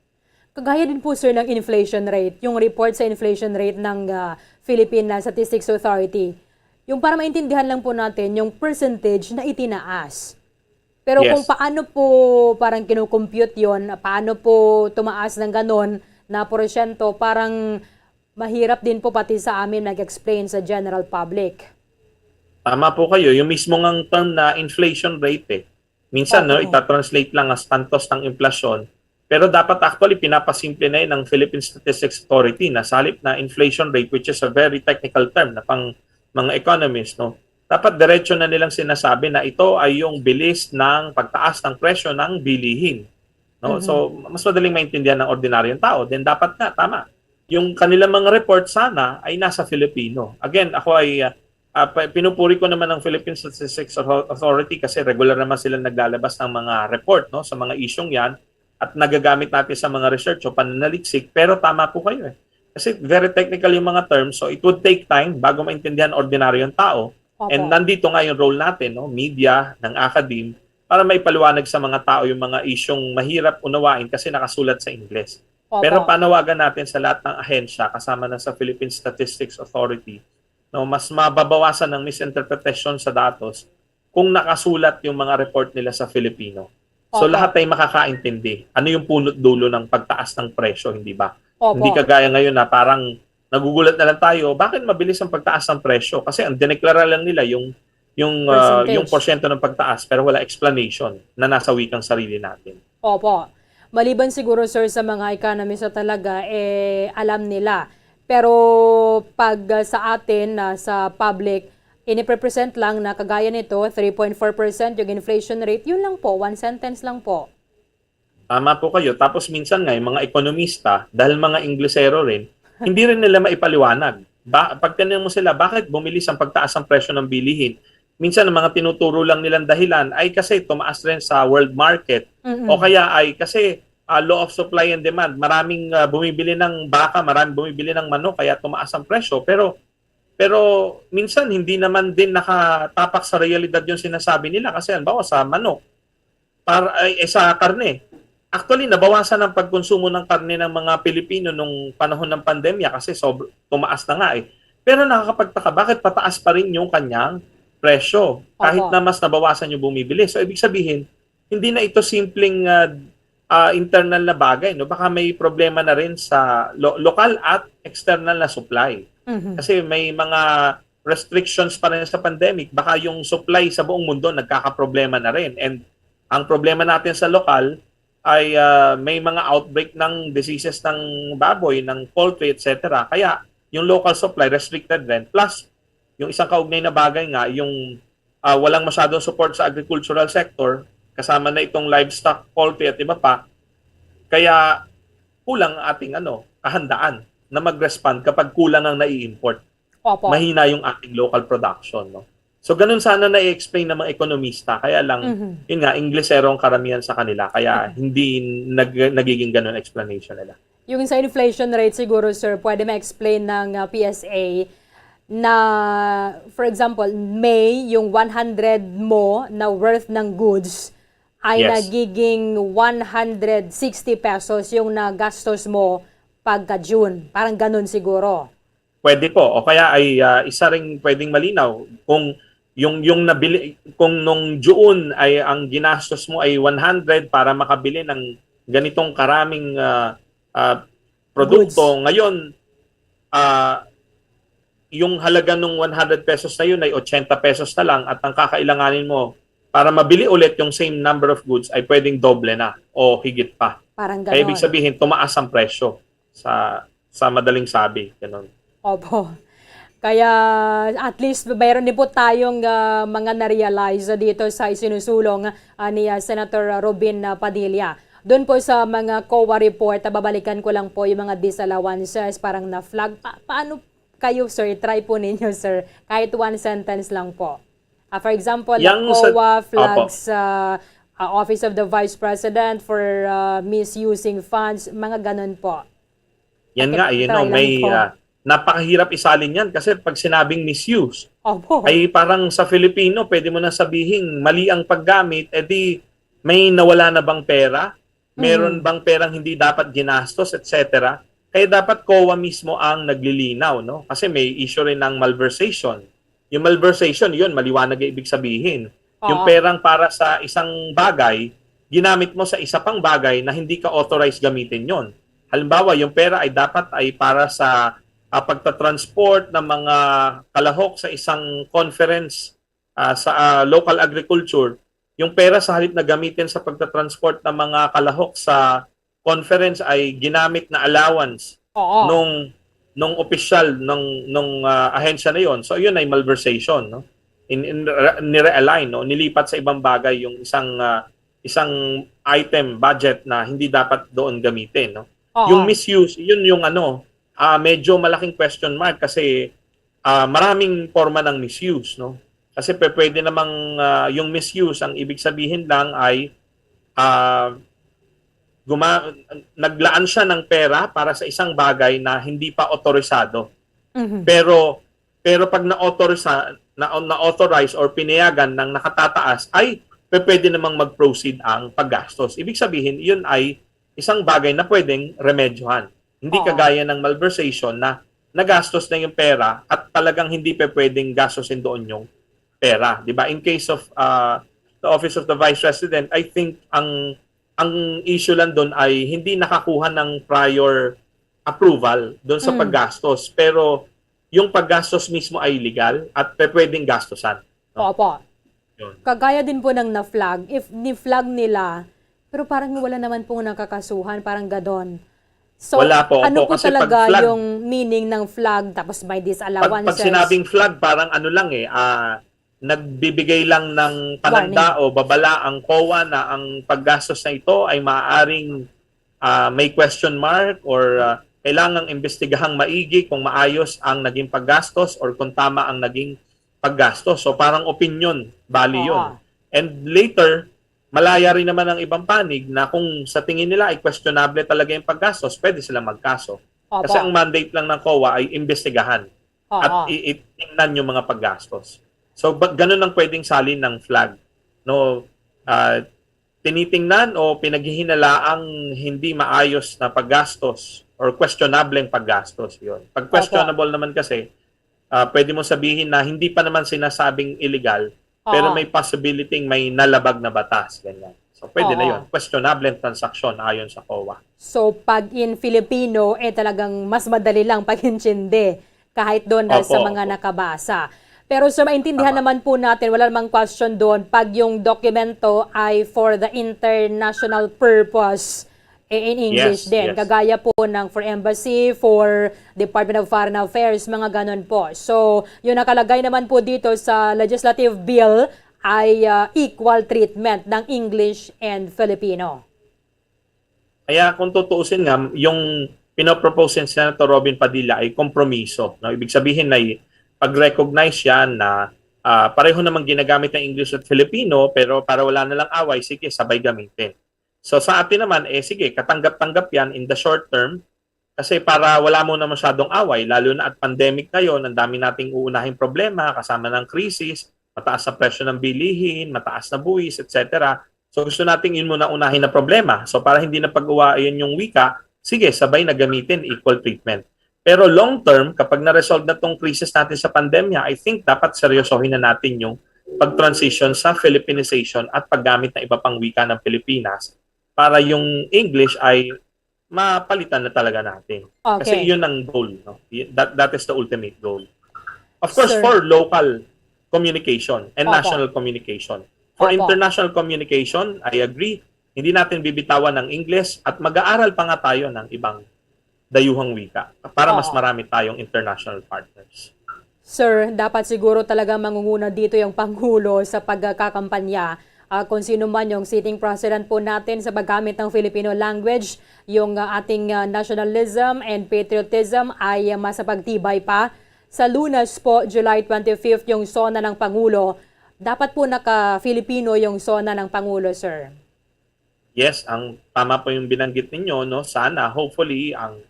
Kagaya din po, sir, ng inflation rate, yung report sa inflation rate ng, ah, Philippine, ah, Statistics Authority, yung para maintindihan lang po natin yung percentage na itinaas. Pero Yes. kung paano po parang kinu-compute yon, paano po tumaas ng ganon na porsyento, parang mahirap din po pati sa amin mag-explain sa general public. Tama po kayo. Yung mismo ngang term na inflation rate eh. Minsan, no, Opo. itatranslate lang as antos ng inflasyon. Pero dapat actually pinapasimple na yun ng Philippine Statistics Authority na sa halip na inflation rate, which is a very technical term na pang mga economists, no? Dapat diretso na nilang sinasabi na ito ay yung bilis ng pagtaas ng presyo ng bilihin, no? Mhm. So, mas madaling maintindihan ng ordinaryong tao. Then dapat nga, tama. Yung kanilang mga report sana ay nasa Filipino. Again, ako ay, ah, ah, pa-, pinupuri ko naman ang Philippine Statistics Author-, Authority kasi regular naman sila naglalabas ng mga report, no, sa mga isyung yan at nagagamit natin sa mga research o pananaliksik. Pero tama po kayo eh. Kasi very technical yung mga terms, so it would take time bago maintindihan ng ordinaryong tao. Opo. And nandito nga yung role natin, no, media, ng academe, para maipaliwanag sa mga tao yung mga isyung mahirap unawain kasi nakasulat sa Ingles. Opo. Pero panawagan natin sa lahat ng ahensya kasama na sa Philippine Statistics Authority, no, mas mababawasan ang misinterpretation sa datos kung nakasulat yung mga report nila sa Filipino. So, Opo. lahat ay makakaintindi ano yung punot dulo ng pagtaas ng presyo, hindi ba? Opo. Hindi kagaya ngayon na parang nagugulat na lang tayo, bakit mabilis ang pagtaas ng presyo? Kasi ang dineklara lang nila yung, yung, ah, Percentage. yung porsyento ng pagtaas, pero wala explanation na nasa wikang sarili natin. Opo. Maliban siguro, sir, sa mga economist na talaga, eh, alam nila. Pero pag, ah, sa atin, ah, sa public, iniprepresent lang na kagaya nito, three point four percent yung inflation rate, yun lang po, one sentence lang po. Tama po kayo. Tapos minsan nga, yung mga ekonomista, dahil mga Inglesero rin, hindi rin nila maipaliwanag. Ba, pag tinanong mo sila, bakit bumilis ang pagtaas ng presyo ng bilihin? Minsan, ang mga tinuturo lang nilang dahilan ay kasi tumaas rin sa world market. Mm-mm. O kaya ay kasi, ah, law of supply and demand. Maraming, ah, bumibili ng baka, maraming bumibili ng manok, kaya tumaas ang presyo. Pero, pero minsan, hindi naman din nakatapak sa realidad yung sinasabi nila. Kasi, halimbawa, sa manok, para, ay, eh, sa karne. Actually, nabawasan ang pagkonsumo ng karne ng mga Pilipino nung panahon ng pandemya kasi sob-, tumaas na nga eh. Pero nakakapagtaka, bakit pataas pa rin yung kanyang presyo kahit Opo. na mas nabawasan yung bumibili? So, ibig sabihin, hindi na ito simpleng, ah, ah, internal na bagay, no? Baka may problema na rin sa lo-, lokal at external na supply. Mhm. Kasi may mga restrictions pa rin sa pandemic, baka yung supply sa buong mundo nagkakaproblema na rin. And ang problema natin sa lokal, ay, ah, may mga outbreak ng diseases ng baboy, ng poultry, et cetera. Kaya yung local supply restricted rin. Plus, yung isang kaugnay na bagay nga, yung, ah, walang masyadong support sa agricultural sector, kasama na itong livestock, poultry at iba pa. Kaya kulang ang ating, ano, kahandaan na mag-respond kapag kulang ang nai-import. Opo. Mahina yung ating local production, no? So, ganun sana na-explain ng mga ekonomista. Kaya lang, Mhm. yun nga, Inglesero ang karamihan sa kanila. Kaya Mhm. hindi nag-, nagiging ganun explanation nila. Yung sa inflation rate siguro, sir, pwede ma-explain ng, ah, P S A na, for example, May, yung one hundred mo na worth ng goods ay Yes. nagiging one hundred sixty pesos yung nagastos mo pagka June. Parang ganun siguro. Pwede po. O kaya ay, ah, isa ring pwedeng malinaw kung yung, yung nabili, kung nung June ay ang ginastos mo ay one hundred para makabili ng ganitong karaming, ah, ah, produkto. Goods. Ngayon, ah, yung halaga ng one hundred pesos na yun ay eighty pesos na lang at ang kakailanganin mo para mabili ulit yung same number of goods ay pwedeng doble na o higit pa. Parang Kaya ibig ganon. sabihin, tumaas ang presyo sa, sa madaling sabi. Ganun. Opo. Kaya at least mayroon din po tayong, ah, mga na-realize dito sa isinusulong, ah, ni, ah, Senator Robin, ah, Padilla. Doon po sa mga COA report, ah, babalikan ko lang po yung mga disallowances, parang na-flag. Pa-, paano kayo, sir? I-try po ninyo, sir. Kahit one sentence lang po. Ah, for example, Yang sa COA Opo. flags, ah, ah, Office of the Vice President for, ah, misusing funds, mga ganun po. Yan Paki-, nga, you know, try lang may, po. ah, napakahirap isalin yan kasi pag sinabing misuse, Opo. ay parang sa Filipino, pwede mo na sabihing mali ang paggamit, edi may nawala na bang pera? Meron Mhm. bang perang hindi dapat ginastos, et cetera? Kaya dapat COA mismo ang naglilinaw, no? Kasi may issue rin ng malversation. Yung malversation, yun, maliwanag ang ibig sabihin. Yung Oo. perang para sa isang bagay, ginamit mo sa isa pang bagay na hindi ka authorized gamitin yon. Halimbawa, yung pera ay dapat ay para sa, ah, pagta-transport ng mga kalahok sa isang conference, ah, sa, ah, local agriculture. Yung pera sa halip na gamitin sa pagta-transport ng mga kalahok sa conference ay ginamit na allowance Oo. nung, nung opisyal ng, nung, ah, ahensya na yon. So, yun ay malversation, no? In, in, re-, nire-align, no? Nilipat sa ibang bagay yung isang, ah, isang item, budget na hindi dapat doon gamitin, no? Oo. Yung misuse, yun yung ano, ah, medyo malaking question mark kasi, ah, maraming forma ng misuse, no? Kasi pe-, pwede namang, ah, yung misuse, ang ibig sabihin lang ay, ah, guma-, naglaan siya ng pera para sa isang bagay na hindi pa otorisado. Mhm. Pero, pero pag na-authoriza-, na, na-authorize or pinayagan ng nakatataas, ay pe-, pwede namang mag-proceed ang paggastos. Ibig sabihin, yun ay isang bagay na pwedeng remedyohan. Hindi Oo. kagaya ng malversation na nagastos na yung pera at talagang hindi pe pwedeng gastusin doon yung pera, di ba? In case of, ah, the Office of the Vice President, I think ang, ang issue lang doon ay hindi nakakuha ng prior approval doon sa Mm. paggastos. Pero yung paggastos mismo ay legal at pe-, pwedeng gastusan, no? Opo. Yun. Kagaya din po ng na-flag, if ni-flag nila, pero parang wala naman pong nakakasuhan, parang ganon. So, Wala po, ano opo, po kasi pag talaga flag yung meaning ng flag tapos may Pag, pag disallowances? sinabing flag, parang ano lang eh, ah, nagbibigay lang ng pananda Warning. o babala ang COA na ang paggastos na ito ay maaaring, ah, may question mark or, ah, kailangang imbestigahang maigi kung maayos ang naging paggastos or kung tama ang naging paggastos. So, parang opinion, bali Oo. yun. And later, malaya rin naman ang ibang panig na kung sa tingin nila ay questionable talaga yung paggastos, pwede silang magkaso. Opo. Kasi ang mandate lang ng COA ay imbestigahan Oo. at i-, itingnan yung mga paggastos. So, ba-, ganun ang pwedeng salin ng flag. No, ah, tinitingnan o pinaghihinalaang hindi maayos na paggastos or questionable ang paggastos, yun. Pag Opo. questionable naman kasi, ah, pwede mo sabihin na hindi pa naman sinasabing illegal, pero Oo. may possibility may nalabag na batas, ganyan. So, pwede na Oo. yun. Questionable ang transaksyon ayon sa COA. So, pag in Filipino, eh, talagang mas madali lang pag-intindi kahit doon dahil sa Opo, mga opo. nakabasa. Pero sir, maintindihan Tama. naman po natin, wala namang question doon pag yung dokumento ay for the international purpose, eh, in English Yes, din. yes. Kagaya po ng for embassy, for Department of Foreign Affairs, mga ganon po. So, yung nakalagay naman po dito sa legislative bill ay ah, equal treatment ng English and Filipino. Kaya kung tutuusin nga, yung pinopropose ni Senator Robin Padilla ay kompromiso. No? Ibig sabihin na pag-recognize yan na ah, pareho namang ginagamit ang English at Filipino, pero para wala na lang away, sige, sabay gamitin. So sa atin naman, eh sige, katanggap-tanggap yan in the short term kasi para wala mo na masyadong away, lalo na at pandemic ngayon, ang dami nating uunahing problema kasama ng krisis, mataas na presyo ng bilihin, mataas na buwis, et cetera. So gusto natin yun muna unahin na problema. So para hindi na pag-uwayan yung wika, sige, sabay na gamitin equal treatment. Pero long term, kapag na-resolve na tong crisis natin sa pandemya, I think dapat seryosohin na natin yung pag-transition sa Filipinization at paggamit ng iba pang wika ng Pilipinas para yung English ay mapalitan na talaga natin. Kasi Okay. Yun ang goal. No? Y- That, that is the ultimate goal. Of course, Sir. For local communication and Opo. National communication. For Opo. International communication, I agree, hindi natin bibitawan ang English at mag-aaral pa nga tayo ng ibang dayuhang wika para mas Oo. Marami tayong international partners. Sir, dapat siguro talaga mangunguna dito yung Pangulo sa pagkakampanya. Ah, kung sino man yung sitting president po natin sa paggamit ng Filipino language, yung ah, ating ah, nationalism and patriotism ay ah, mas pagtibay pa. Sa Lunes po, July twenty-fifth, yung SONA ng Pangulo. Dapat po naka-Filipino yung SONA ng Pangulo, sir. Yes, ang tama po yung binanggit ninyo, no? Sana, hopefully, ang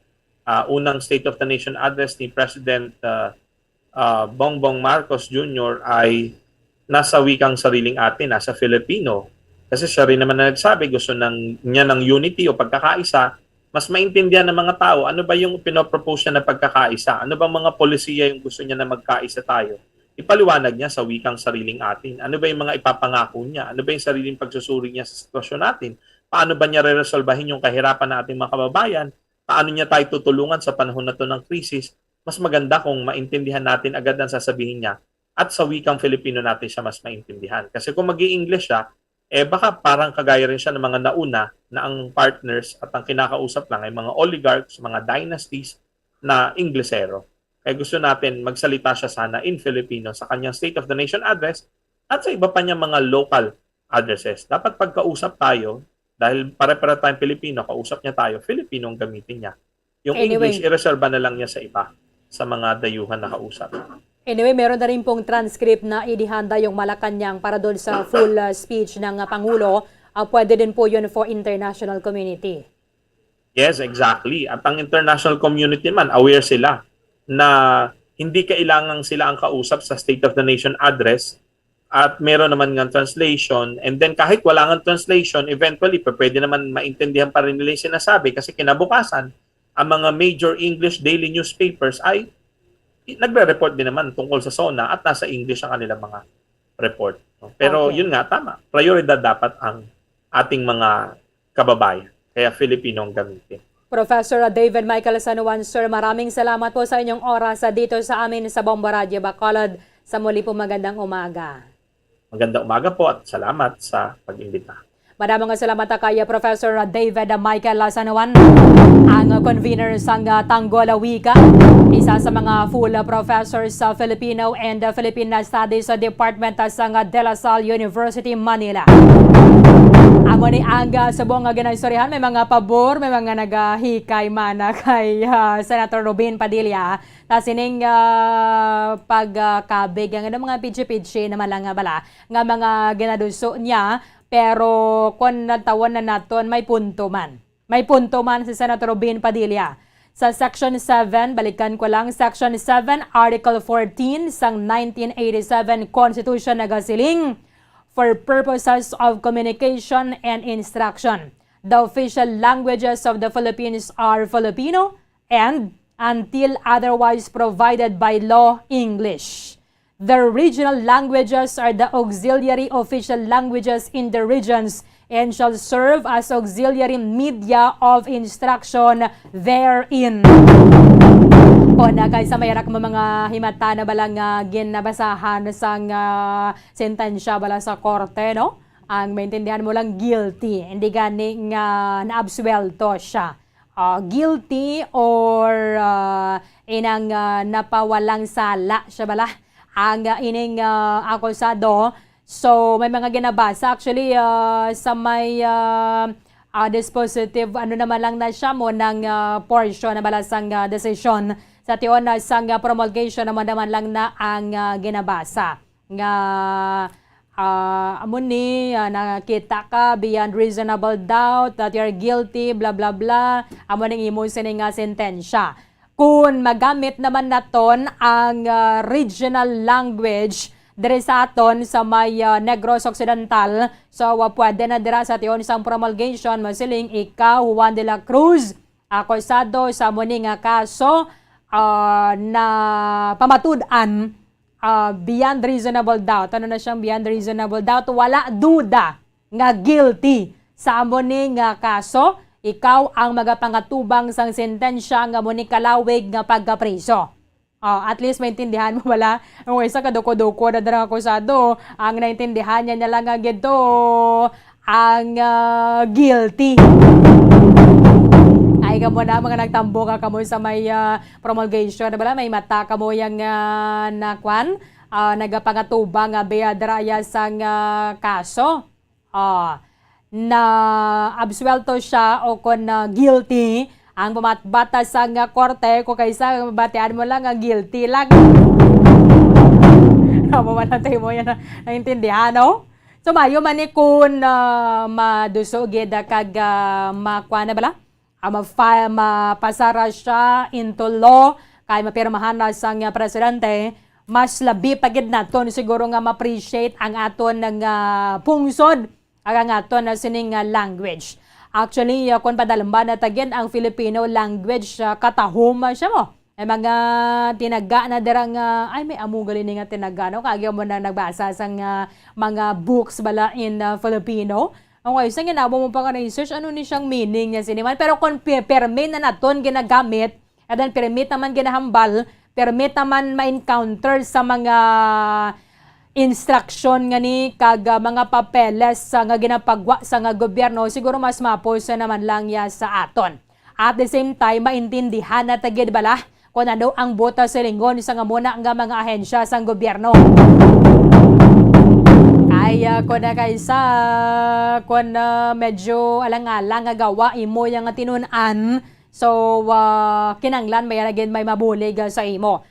ah, unang State of the Nation Address ni President ah, ah, Bongbong Marcos Junior ay nasa wikang sariling atin, nasa Filipino. Kasi siya rin naman na nagsabi, gusto nang, niya ng unity o pagkakaisa, mas maintindihan ng mga tao ano ba yung pinopropose niya na pagkakaisa, ano bang mga polisiya yung gusto niya na magkaisa tayo. Ipaliwanag niya sa wikang sariling atin. Ano ba yung mga ipapangako niya? Ano ba yung sariling pagsusuri niya sa sitwasyon natin? Paano ba niya reresolbahin yung kahirapan ng ating mga kababayan? Paano niya tayo tutulungan sa panahon na to ng krisis? Mas maganda kung maintindihan natin agad ang sasabihin niya at sa wikang Filipino natin siya mas maintindihan. Kasi kung mag english siya, eh baka parang kagaya rin siya ng mga nauna na ang partners at ang kinakausap lang ay mga oligarchs, mga dynasties na Inglesero. Kaya gusto natin magsalita siya sana in Filipino sa kanyang State of the Nation Address at sa iba pa niya mga local addresses. Dapat pagkausap tayo, dahil pare-pareho tayong Pilipino, kausap niya tayo, Filipino ang gamitin niya. Yung Anyway. English, ireserba na lang niya sa iba, sa mga dayuhan na kausap. Anyway, meron na rin pong transcript na idihanda yung Malacañang para doon sa full uh, speech ng uh, Pangulo. Uh, pwede din po yun for international community. Yes, exactly. At ang international community man, aware sila na hindi kailangan sila ang kausap sa State of the Nation Address at meron naman nga translation. And then kahit wala nga translation, eventually, pa- pwede naman maintindihan pa rin nila yung sinasabi kasi kinabukasan, ang mga major English daily newspapers ay i- nagre-report din naman tungkol sa SONA at nasa English ang kanilang mga report. No? Pero Okay. Yun nga, tama. Prioridad dapat ang ating mga kababayan. Kaya Filipino ang gamitin. Professor David Michael San Juan, sir, maraming salamat po sa inyong oras ah, dito sa amin sa Bombo Radio Bacolod. Sa muli po, magandang umaga. Magandang umaga po at salamat sa pag-imbita. Madamo nga salamat kay Professor David Michael San Juan, ang convener sang Tanggol Wika, isa sa mga full professors sa Filipino and Philippine Studies Department sang De La Salle University, Manila. Amo ni ang subong nga ginaistoryahan, may mga pabor, may mga nagahikay man kay ah, Senator Robin Padilla. Na sining ah, pagkabig ang ano, mga pidsi-pidsi naman lang nga bala nga mga ginaduso niya, pero kung natawon na naton, may punto man. May punto man si Senator Robin Padilla. Sa Section seven, balikan ko lang, Section seven, Article fourteen sang nineteen eighty-seven Constitution nagasiling, "For purposes of communication and instruction, the official languages of the Philippines are Filipino and, until otherwise provided by law, English. The regional languages are the auxiliary official languages in the regions and shall serve as auxiliary media of instruction therein." Kon, ah, kay sa may arak mo mga himata na bala nga ginabasahan sang, ah, sentensya bala sa korte, no? Ang maintindihan mo lang, guilty. Hindi gani nga naabsuwelto siya. Ah, guilty or, ah, inang, ah, napawalang sala siya bala. Ang, ah, ining, ah, akusado. So, may mga ginabasa. Actually, ah, sa may, ah, ah, dispositive, ano naman lang na siya mo ng, ah, portion na bala sang, ah, desisyon. Sa tion na sang, ah, promulgation naman naman lang na ang, ah, ginabasa. Nga, ah, amo ni, ah, nakita ka beyond reasonable doubt that you're guilty, blah, blah, blah. Amo ning imo sini nga sentensya. Kun magamit naman naton ang, ah, regional language diri sa aton sa may, ah, Negros Occidental, so, ah, pwede na dira sa tion sang promulgation, masiling ikaw, Juan de la Cruz, akusado sa amo ni nga kaso, ah, na pamatud-an, ah, beyond reasonable doubt. Ano na siyang beyond reasonable doubt? Wala duda nga guilty sa amo ni nga kaso, ikaw ang magapangatubang sang sentensya nga amo ni kalawig nga pagkapriso. Oh, at least maintindihan mo wala. Ang isa ka duko-duko na darang akusado, ang naintindihan niya na lang nga gito ang, ah, guilty. Ay, kamo na, mga nagtambok ka kamo sa may, ah, promulgation. Wala, may mata kamo yang, ah, nakwan, ah, nagapangatubang nga beyond reasonable doubt sang, ah, kaso. Ah, na absuwelto siya o kon, ah, guilty ang pamatbata sang, ah, korte, kung kaysa batian mo lang ang guilty lang. Nabawalan tayo mo yan, ah, naintindihan, no? So, mayo man ni kun, ah, maduso gid, ah, kag, ah, makwa na bala? Ah, mafa-, mapasara siya into law, kay mapirmahan na sang, ah, presidente, mas labi pa gid naton siguro nga ma-appreciate ang aton nga pungsod, ag ang aton na sining, ah, language. Actually, ah, kung padalumban na ta gid ang Filipino language, ah, katahom, ah, siya mo. May mga tinaga na dira nga, ay, may amo gali ni nga tinaga, no? Kagi mo na nagbasa sang, ah, mga books bala in, ah, Filipino. Okay, sa ginawa mo pa nga research, ano ni siyang meaning niya sini man? Pero kung pi-, pirmi na naton ginagamit, and then pirmi naman ginahambal, pirmi naman ma-encounter sa mga instruction nga ni kag, ah, mga papeles sa nga ginapagwa sa nga gobyerno, siguro mas mapos naman lang ya sa aton. At the same time, maintindihan na ta gid bala kon ano ang buot sa lingon sa nga muna nga mga ahensya sang gobyerno. Kaya ko na kaysa, kon, ah, medyo alang-alang nga gawa imo yang tinun-an, so, ah, kinanglan may gid may mabulig, ah, sa imo.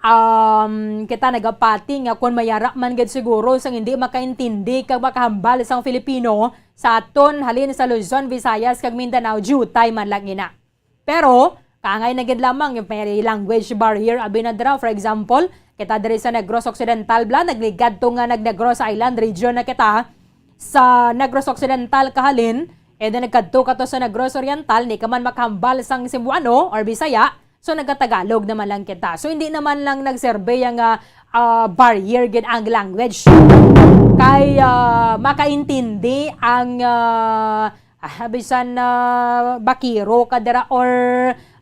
Um, kita nagapati nga kon mayara man gid siguro sang hindi makaintindi kag makahambal sang Filipino sa aton halin sa Luzon, Visayas, kag Mindanao, diutay man lang ina. Pero, kaangay na gid lamang yung may language barrier, abi na dira. For example, kita diri sa Negros Occidental, bla, nagligad to nga nag-Negros Island region na kita sa Negros Occidental kahalin, and then nagkadto ka to sa Negros Oriental, ni ka man makahambal sang Cebuano or Bisaya, so nagkatagalog naman lang kita. So hindi naman lang nagserbe ang, ah, ah, barrier gid ang language. Kay, ah, makaintindi ang, ah, ah, bisan, ah, bakiro ka dira or,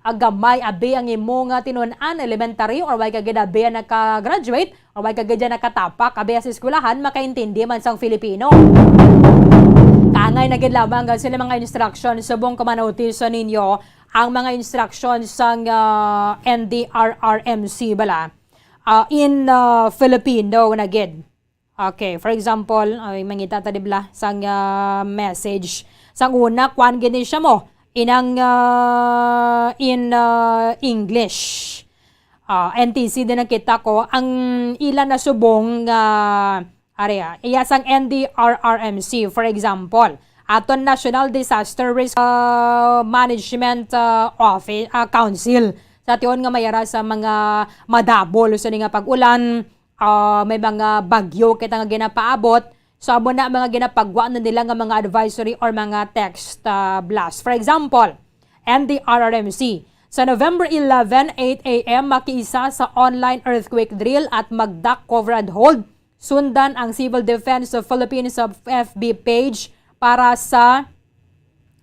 ah, gamay abi ang imo nga tinun-an, elementary, or way ka gid abi ang naka-graduate, or way ka gid nakatapak abi sa eskwelahan, makaintindi man sang Filipino. Kaangay na gid lamang ang sila mga instruction, subong ko manotice ninyo ang mga instruction sang, ah, N D R R M C bala, ah, in, ah, Filipino na gid. Okay, for example, ay, mangita ta, di bala, sang, ah, message. Sang una, kwan gid ni siya mo. Inang, ah, in, ah, English. Ah, N T C din ang kita ko. Ang ila na subong nga, ari, ah, iya sang N D R R M C, for example, aton National Disaster Risk, ah, Management, ah, Office, ah, Council. Sa tion nga mayara sa mga madabol, sa nga pag-ulan, ah, may mga bagyo kita nga ginapaabot. So, amo na mga ginapagwa na nila nga mga advisory or mga text, ah, blast. For example, N D R R M C. Sa November eleven, eight A M, makiisa sa online earthquake drill at mag-dock, cover and hold. Sundan ang Civil Defense of Philippines sa F B page para sa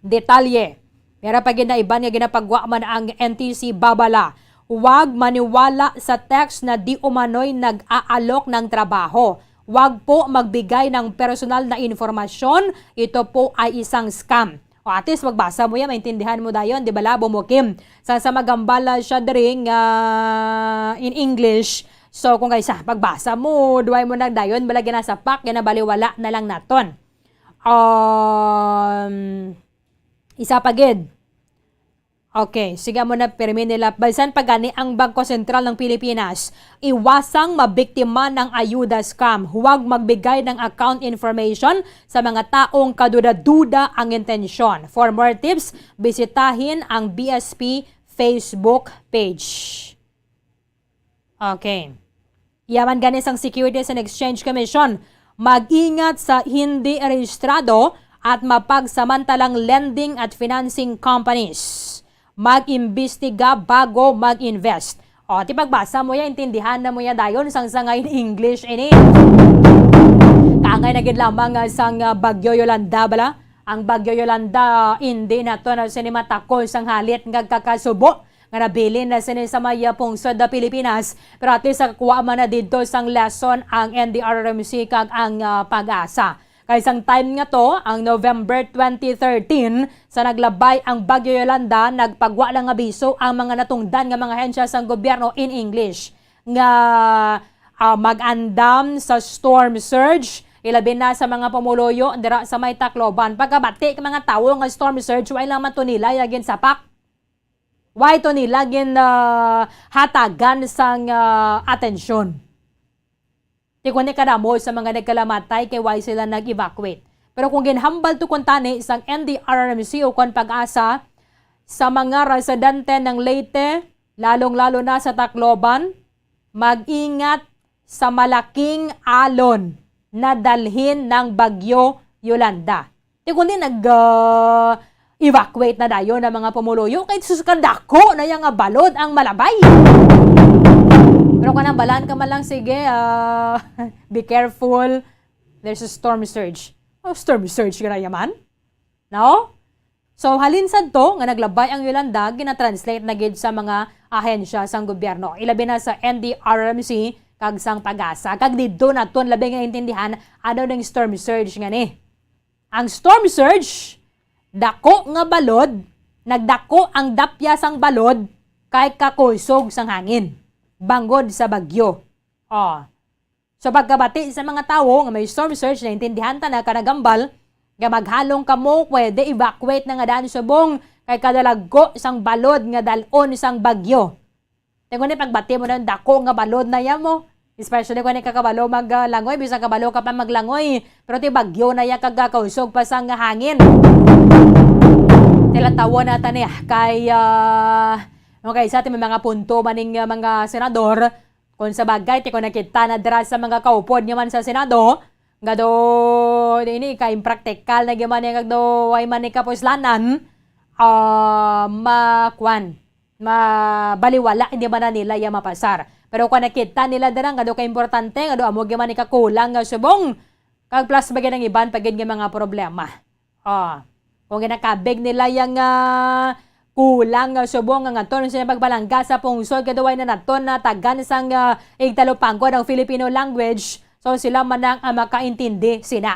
detalye. Mera pa gid na iban nga ginapagwa man ang N T C Babala. Huwag maniwala sa text na di umano'y nag-aalok ng trabaho. Huwag po magbigay ng personal na informasyon. Ito po ay isang scam. O, at least magbasa mo yan, maintindihan mo dayon, di ba, la, bumukim? Sa, sa magambala siya diri nga in English. So, kung kaysa, pagbasa mo, duway mo na dayon, bala ginasapak, ginabaliwala na lang naton. Um, isa pa gid. Okay, sige mo na, pirmi nila. Balsan pa gani ang Bangko Sentral ng Pilipinas. Iwasang mabiktima ng ayuda scam. Huwag magbigay ng account information sa mga taong kaduda-duda ang intensyon. For more tips, bisitahin ang B S P Facebook page. Okay. Yaman gani sang Securities and Exchange Commission, mag-ingat sa hindi rehistrado at mapagsamantalang lending at financing companies. Mag-imbestiga bago mag-invest. O, ti pagbasa mo ya, intindihan na mo ya dayon sang, sang in English ini. Kaangay na gid lamang nga sang, ah, Bagyo Yolanda, bala? Ang Bagyo Yolanda, hindi na to na sini matakol sang halit nga kakasubo nga nabilin na sini sa may, ah, pungsod na Pilipinas. Pero at least, ah, kuha man na didto sang lesson ang N D R R M C kag ang, ah, PAGASA. Kay sang time nga to, ang November twenty thirteen, sa naglabay ang Bagyo Yolanda, nagpagwa lang abiso ang mga natungdan nga mga ahensya sang gobyerno in English nga, ah, mag-andam sa storm surge, ilabi na sa mga pumuluyo dira sa may Tacloban. Pagkabati ka mga tawo nga storm surge, why lang man to nila ya ginsapak? Why to nila gin, ah, hatagan sang, ah, atensyon? Ti kundi kadamo sa mga nagkalamatay kay why sila nag-evacuate. Pero kung ginhambal to kuntani sang N D R R M C o kon PAGASA, sa mga residente ng Leyte, lalong-lalo na sa Tacloban, mag-ingat sa malaking alon na dalhin ng Bagyo Yolanda. Ti kundi nag, ah, evacuate na dayon ang mga pumuluyo kay sus kadako na yang nga balod ang malabay. Pero kung nang balaan ka man lang, sige, ah, be careful. There's a storm surge. Oh, storm surge ka na yaman? No? So, halin sadto nga naglabay ang Yolanda, ginatranslate na gid sa mga ahensya sang gobyerno, ilabi na sa N D R R M C kag sang PAGASA. Kag didto naton labi nga intindihan ano ning storm surge nga ni. Ang storm surge, dako nga balod, nagdako ang dapya sang balod kay kakusog sang hangin bangod sa bagyo. Oh. So, pagkabati sa mga tawo nga may storm surge, naintindihan ta na kanagambal nga maghalong kamo, pwede evacuate na nga daan subong kay kadalagko sang balod nga dalon sang bagyo. Ti kundi pagbati mo na dako nga balod na ya mo. Especially kung hindi ka kabalo maglangoy, bisan kabalo ka pa maglangoy, pero ti bagyo na ya kag kakusog pa sang hangin. Ti lantawon na ta ni kay, ah, mga isa ti may mga punto maning, ah, mga senador. Kung sa bagay, ti ko nakita na dira sa mga kaupod nga man sa Senado, nga do, ini ka impractical na gyud man nga do, way man ni kapuslanan, ah, ma-, kwan, mabaliwala, hindi man na nila ya mapasar. Pero kung nakita nila dira nga do ka importante, nga do amo gyud man ni kakulang nga subong, kag plus ba gyud ang iban pa gyud nga mga problema. Ah, kung ginakabig nila yang, ah, kulang nga subong nga ngadto na sila pagbalangga sa pungsod, kay do way na naton natagan sang, ah, igtalupanggon ang Filipino language, so sila man ang, ah, makaintindi sina.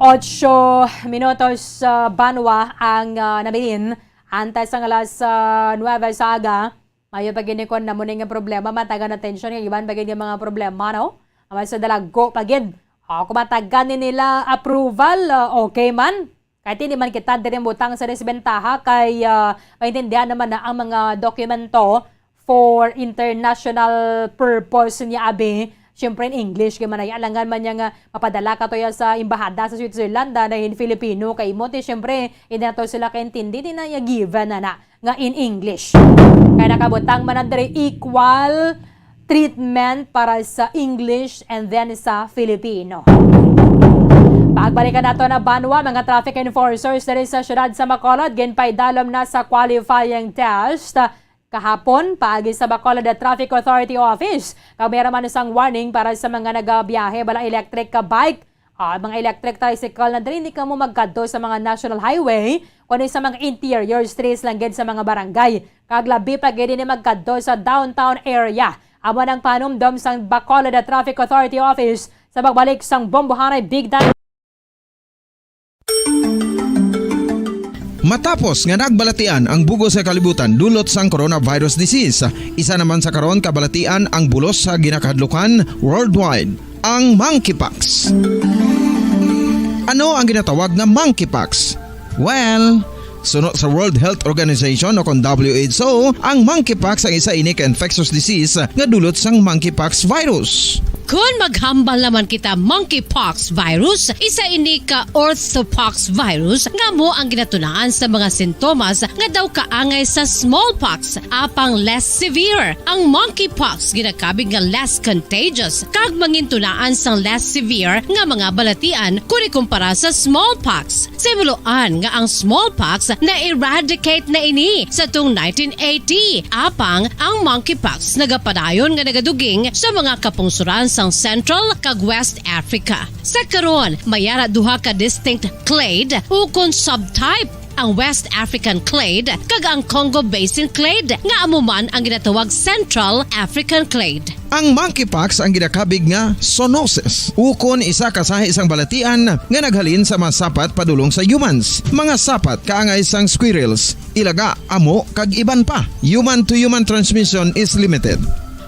Ocho minutos, ah, banwa ang, ah, nabilin, antes ang alas, ah, nuebe sa aga. Maayo pa gid ni kon amo ni nga problema, matagan atensyon kay iban pa gid nga mga problema, no? Ang mas dalagko pa gid. O, kung matagan ni nila approval, ah, okay man. Kay hindi man kita diri butang sa desbentaha kay, ah, maintindihan naman na ang mga dokumento for international purpose niya, abi. Siyempre, in English, kay manay alangan man niya nga mapadala ka to ya sa embahada sa Switzerland, ah, na in Filipino kay mo, ti siyempre, hindi na to sila kaintindi, di na ya given na na. nga in English. Kay nakabutang man na diri equal treatment para sa English and then sa Filipino. Pagbalikan nato na banwa, mga traffic enforcers diri sa siyudad sa Bacolod, ginpaidalom na sa qualifying test kahapon paagi sa Bacolod Traffic Authority Office. Kag meron man isang warning para sa mga nagabiyahe bala electric ka bike, ah, mga electric tricycle na diri, hindi kamo magkadto sa mga national highway kundi sa mga interior streets lang gid sa mga barangay, kag labi pa gid ini magkadto sa downtown area. Amo nang panumdom sang Bacolod Traffic Authority Office sa pagbalik sang bombohanay bigdan. Matapos nga nagbalatian ang bug-os nga kalibutan dulot sang coronavirus disease, isa naman sa karon kabalatian ang bulos sa ginakahadlukan worldwide, ang monkeypox. Ano ang ginatawag nga monkeypox? Well, suno sa World Health Organization o kon W H O, ang monkeypox ang isa ini ka infectious disease nga dulot sang monkeypox virus. Kon maghambal naman kita monkeypox virus, isa ini ka orthopox virus nga amo ang ginatunaan sa mga sintomas nga daw kaangay sa smallpox, apang less severe. Ang monkeypox ginakabig nga less contagious kag mangintunaan sang less severe nga mga balatian kon ikumpara sa smallpox. Sa himuloan nga ang smallpox na-eradicate na ini sa tung nineteen eighty, apang ang monkeypox nagapadayon nga nagaduging sa mga kapungsoran sang Central kag West Africa. Sa karon, may ara duha ka distinct clade ukon subtype, ang West African clade kag ang Congo Basin clade, nga amo man ang ginatawag Central African clade. Ang monkeypox ang ginakabig nga zoonosis, ukon isa ka sahi sang balatian nga naghalin sa mga sapat padulong sa humans. Mga sapat kaangay sang squirrels, ilaga, amo, kag iban pa. Human to human transmission is limited.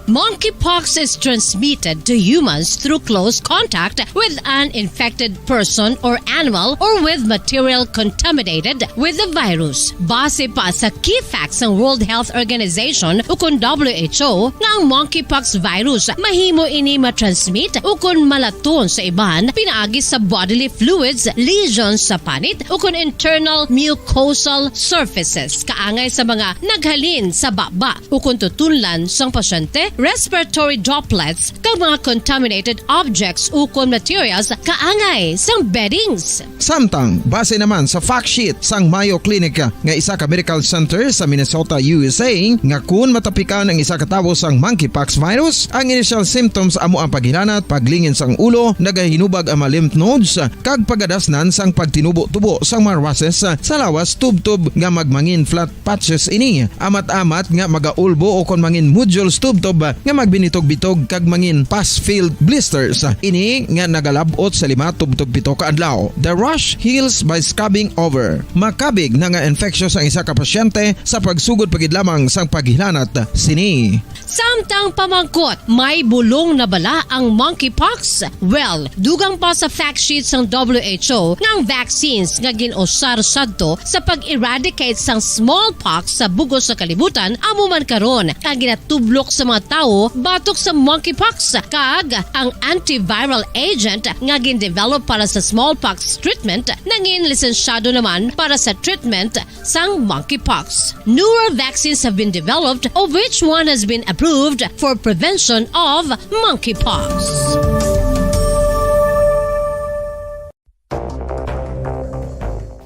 Monkeypox is transmitted to humans through close contact with an infected person or animal or with material contaminated with the virus. Base pa sa key facts sang World Health Organization ukon W H O nga ang monkeypox virus mahimo ini matransmit ukon malaton sa iban pinaagi sa bodily fluids, lesions sa panit ukon internal mucosal surfaces kaangay sa mga naghalin sa baba ukon tutunlan sang pasyente, respiratory droplets, kag mga contaminated objects ukon materials kaangay sang beddings. Samtang, base naman sa fact sheet sang Mayo Clinic nga isa ka medical center sa Minnesota, U S A, nga kun matapikan ang isa ka tawo sang monkeypox virus, ang initial symptoms amo ang paghilanat, paglingin sang ulo, nagahinubag ang mga lymph nodes, kag pagadasnan sang pagtinubo-tubo sang mga rashes sa lawas tubtob nga magmangin flat patches ini, amat-amat nga magaulbo o kon mangin nodules tubtob nga magbinitog-bitog kag mangin pus-filled blisters. Ini nga nagalab-ot sa lima tubtob pito ka adlaw. The rash heals by scabbing over. Makabig na nga infectious ang isa ka pasyente sa pagsugod pa gid lamang sang paghilanat sini. Samtang pamangkot, may bulong na bala ang monkeypox? Well, dugang pa sa fact sheet sang W H O nga ang vaccines nga gin-usar sadto sa pag-eradicate sang smallpox sa bug-os nga kalibutan amo man karon ang ginatublok sa mga tawo batok sa monkeypox, kag ang antiviral agent nga gin-develop para sa smallpox treatment nangin lisensyado naman para sa treatment sang monkeypox. Newer vaccines have been developed, of which one has been approved for prevention of monkeypox.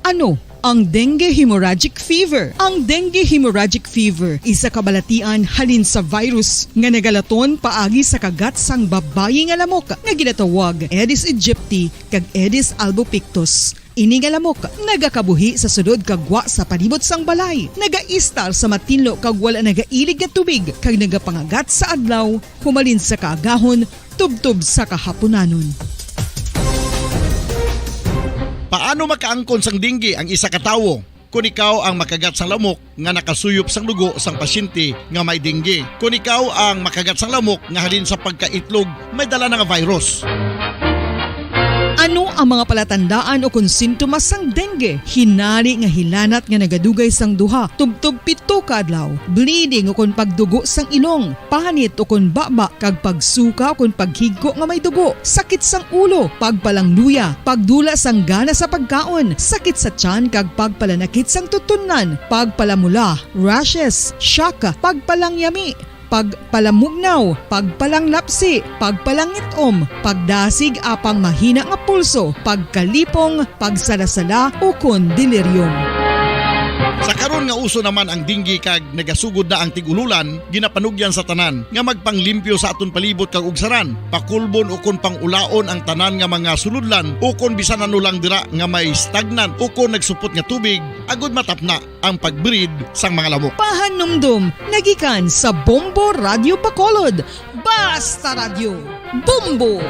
Ano ang dengue hemorrhagic fever? Ang dengue hemorrhagic fever isa ka balatian halin sa virus nga nagalaton paagi sa kagat sang babayi nga lamok nga ginatawag Aedes aegypti kag Aedes albopictus. Ini nga lamok nagakabuhi sa sulod kag gwa sa palibot sang balay, nagaistar sa matinlo kag wala nagailig nga tubig, kag nagapangagat sa adlaw, humalin sa kaagahon tubtob sa kahapunanon. Paano makaangkon sang dengue ang isa ka tawo? Kon ikaw ang makagat sang lamok nga nakasuyop sang dugo sang pasyente nga may dengue, kon ikaw ang makagat sang lamok nga halin sa pagkaitlog may dala na nga virus. Ano ang mga palatandaan o kon sintomas sang dengue? Hinari nga hilanat nga nagadugay sang duha tubtob pito ka adlaw, bleeding o kon pagdugo sang ilong, panit o kon baba kag pagsuka o kon paghigko nga may dugo, sakit sang ulo, pagpalangluya, pagdula sang gana sa pagkaon, sakit sa tiyan kag pagpalanakit sang tutunlan, pagpalamula, rashes, shock, pagpalangyami, pagpalamugnaw, pagpalanglapsi, pagpalangit-om, pagdasig apang mahina nga pulso, pagkalipong, pagsalasala, ukon delirium. Sa karon nga uso naman ang dengue kag nagasugod na ang tig-ululan, ginapanugyan sa tanan nga magpanglimpyo sa aton palibot kag ugsaran, pakulbon ukon pang-ulaon ang tanan nga mga sulodlan ukon bisan ano lang dira nga may stagnant ukon nagsupot nga tubig, agod matapna ang pag-breed sang mga lamok. Pahanumdom nga gikan sa Bombo Radyo Bacolod. Basta Radyo, Bombo!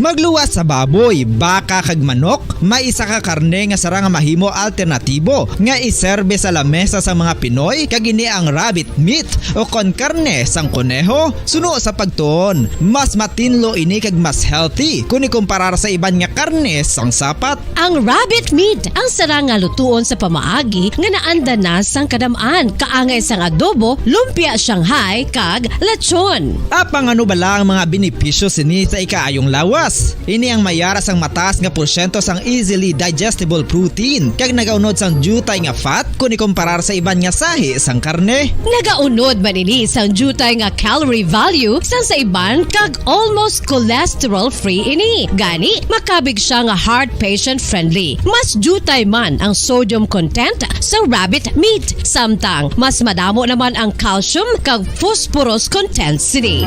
Magluwas sa baboy, baka kag manok, may isa ka karne nga sarang nga mahimo alternatibo nga iserbe sa lamesa sang mga Pinoy, kag ini ang rabbit meat o kon karne sang koneho. Suno sa pagtuon, mas matinlo ini kag mas healthy kon ikumparar sa iban nga karne sang sapat. Ang rabbit meat ang sarang nga lutuon sa pamaagi nga naanda na sang kadam-an, kaangay sang adobo, lumpia Shanghai, kag lechon. Apang ano bala ang mga benepisyo sini sa ikaayong lawas? Ini ang may ara sang mataas nga porsyento sang easily digestible protein, kag nagaunod sang diutay nga fat kon ikumparar sa iban nga sahi sang karne. Nagaunod man ini sang diutay nga calorie value sang sa iban, kag almost cholesterol-free ini. Gani, makabig siya nga heart patient-friendly. Mas diutay man ang sodium content sa rabbit meat, samtang mas madamo naman ang calcium kag phosphorus content sini.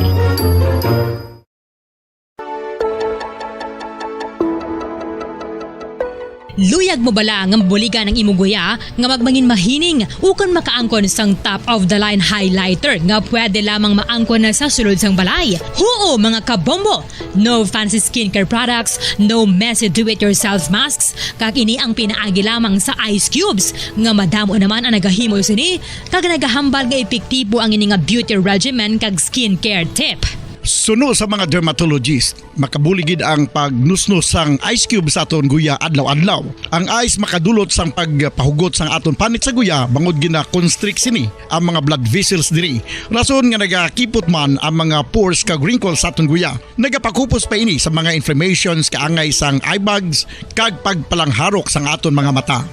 Luyag mo bala nga mabuligan ang imo guya nga magmangin mahining ukon makaangkon sang top-of-the-line highlighter nga pwede lamang maangkon na sa sulod sang balay? Huo, mga kabombo! No fancy skincare products, no messy do-it-yourself masks, kag ini ang pinaagi lamang sa ice cubes, nga madamo naman ang nagahimo sini, kag nagahambal nga epektibo ang ini nga beauty regimen kag skincare tip. Suno sa mga dermatologist, makabulig gid ang pagnusnos sang ice cube sa aton guya adlaw-adlaw. Ang ice makadulot sang pagpahugot sang aton panit sa guya, bangod gina-constrict sini ang mga blood vessels diri. Rason nga nagakipot man ang mga pores kag wrinkles sa aton guya. Nagapakupos pa ini sa mga inflammations, kaangay sang eye bags, kag pagpalangharok sang aton mga mata.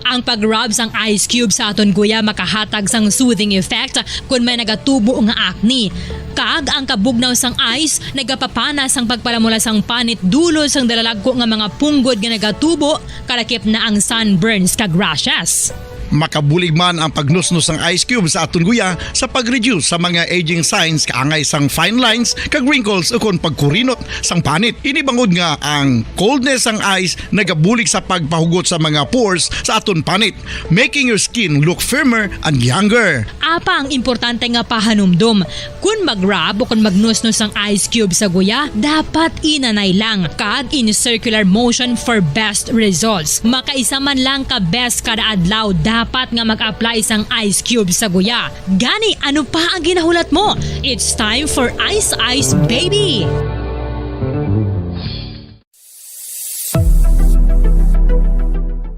Ang pag-rub sang ice cube sa aton guya makahatag sang soothing effect kon may nagatubo nga acne. Kag ang kabugnaw sang ice nagapapana sang pagpalamula sang panit dulod sang dalalagko nga mga punggod nga nagatubo, kalakip na ang sunburns kag rashes. Makabulig man ang pagnusnos sang ice cube sa aton guya sa pag-reduce sa mga aging signs, kaangay sang fine lines kag wrinkles, ukon pagkurinot sang panit. Ini bangod nga ang coldness sang ice nagabulig sa pagpahugot sa mga pores sa aton panit, making your skin look firmer and younger. Apang importante nga pahanumdom, kon mag-rub o kon magnusnos sang ice cube sa guya, dapat inanay lang kag in circular motion for best results. Makaisa man lang ka beses kada adlaw dapat nga mag-apply sang ice cube sa guya. Gani, ano pa ang ginahulat mo? It's time for Ice Ice Baby!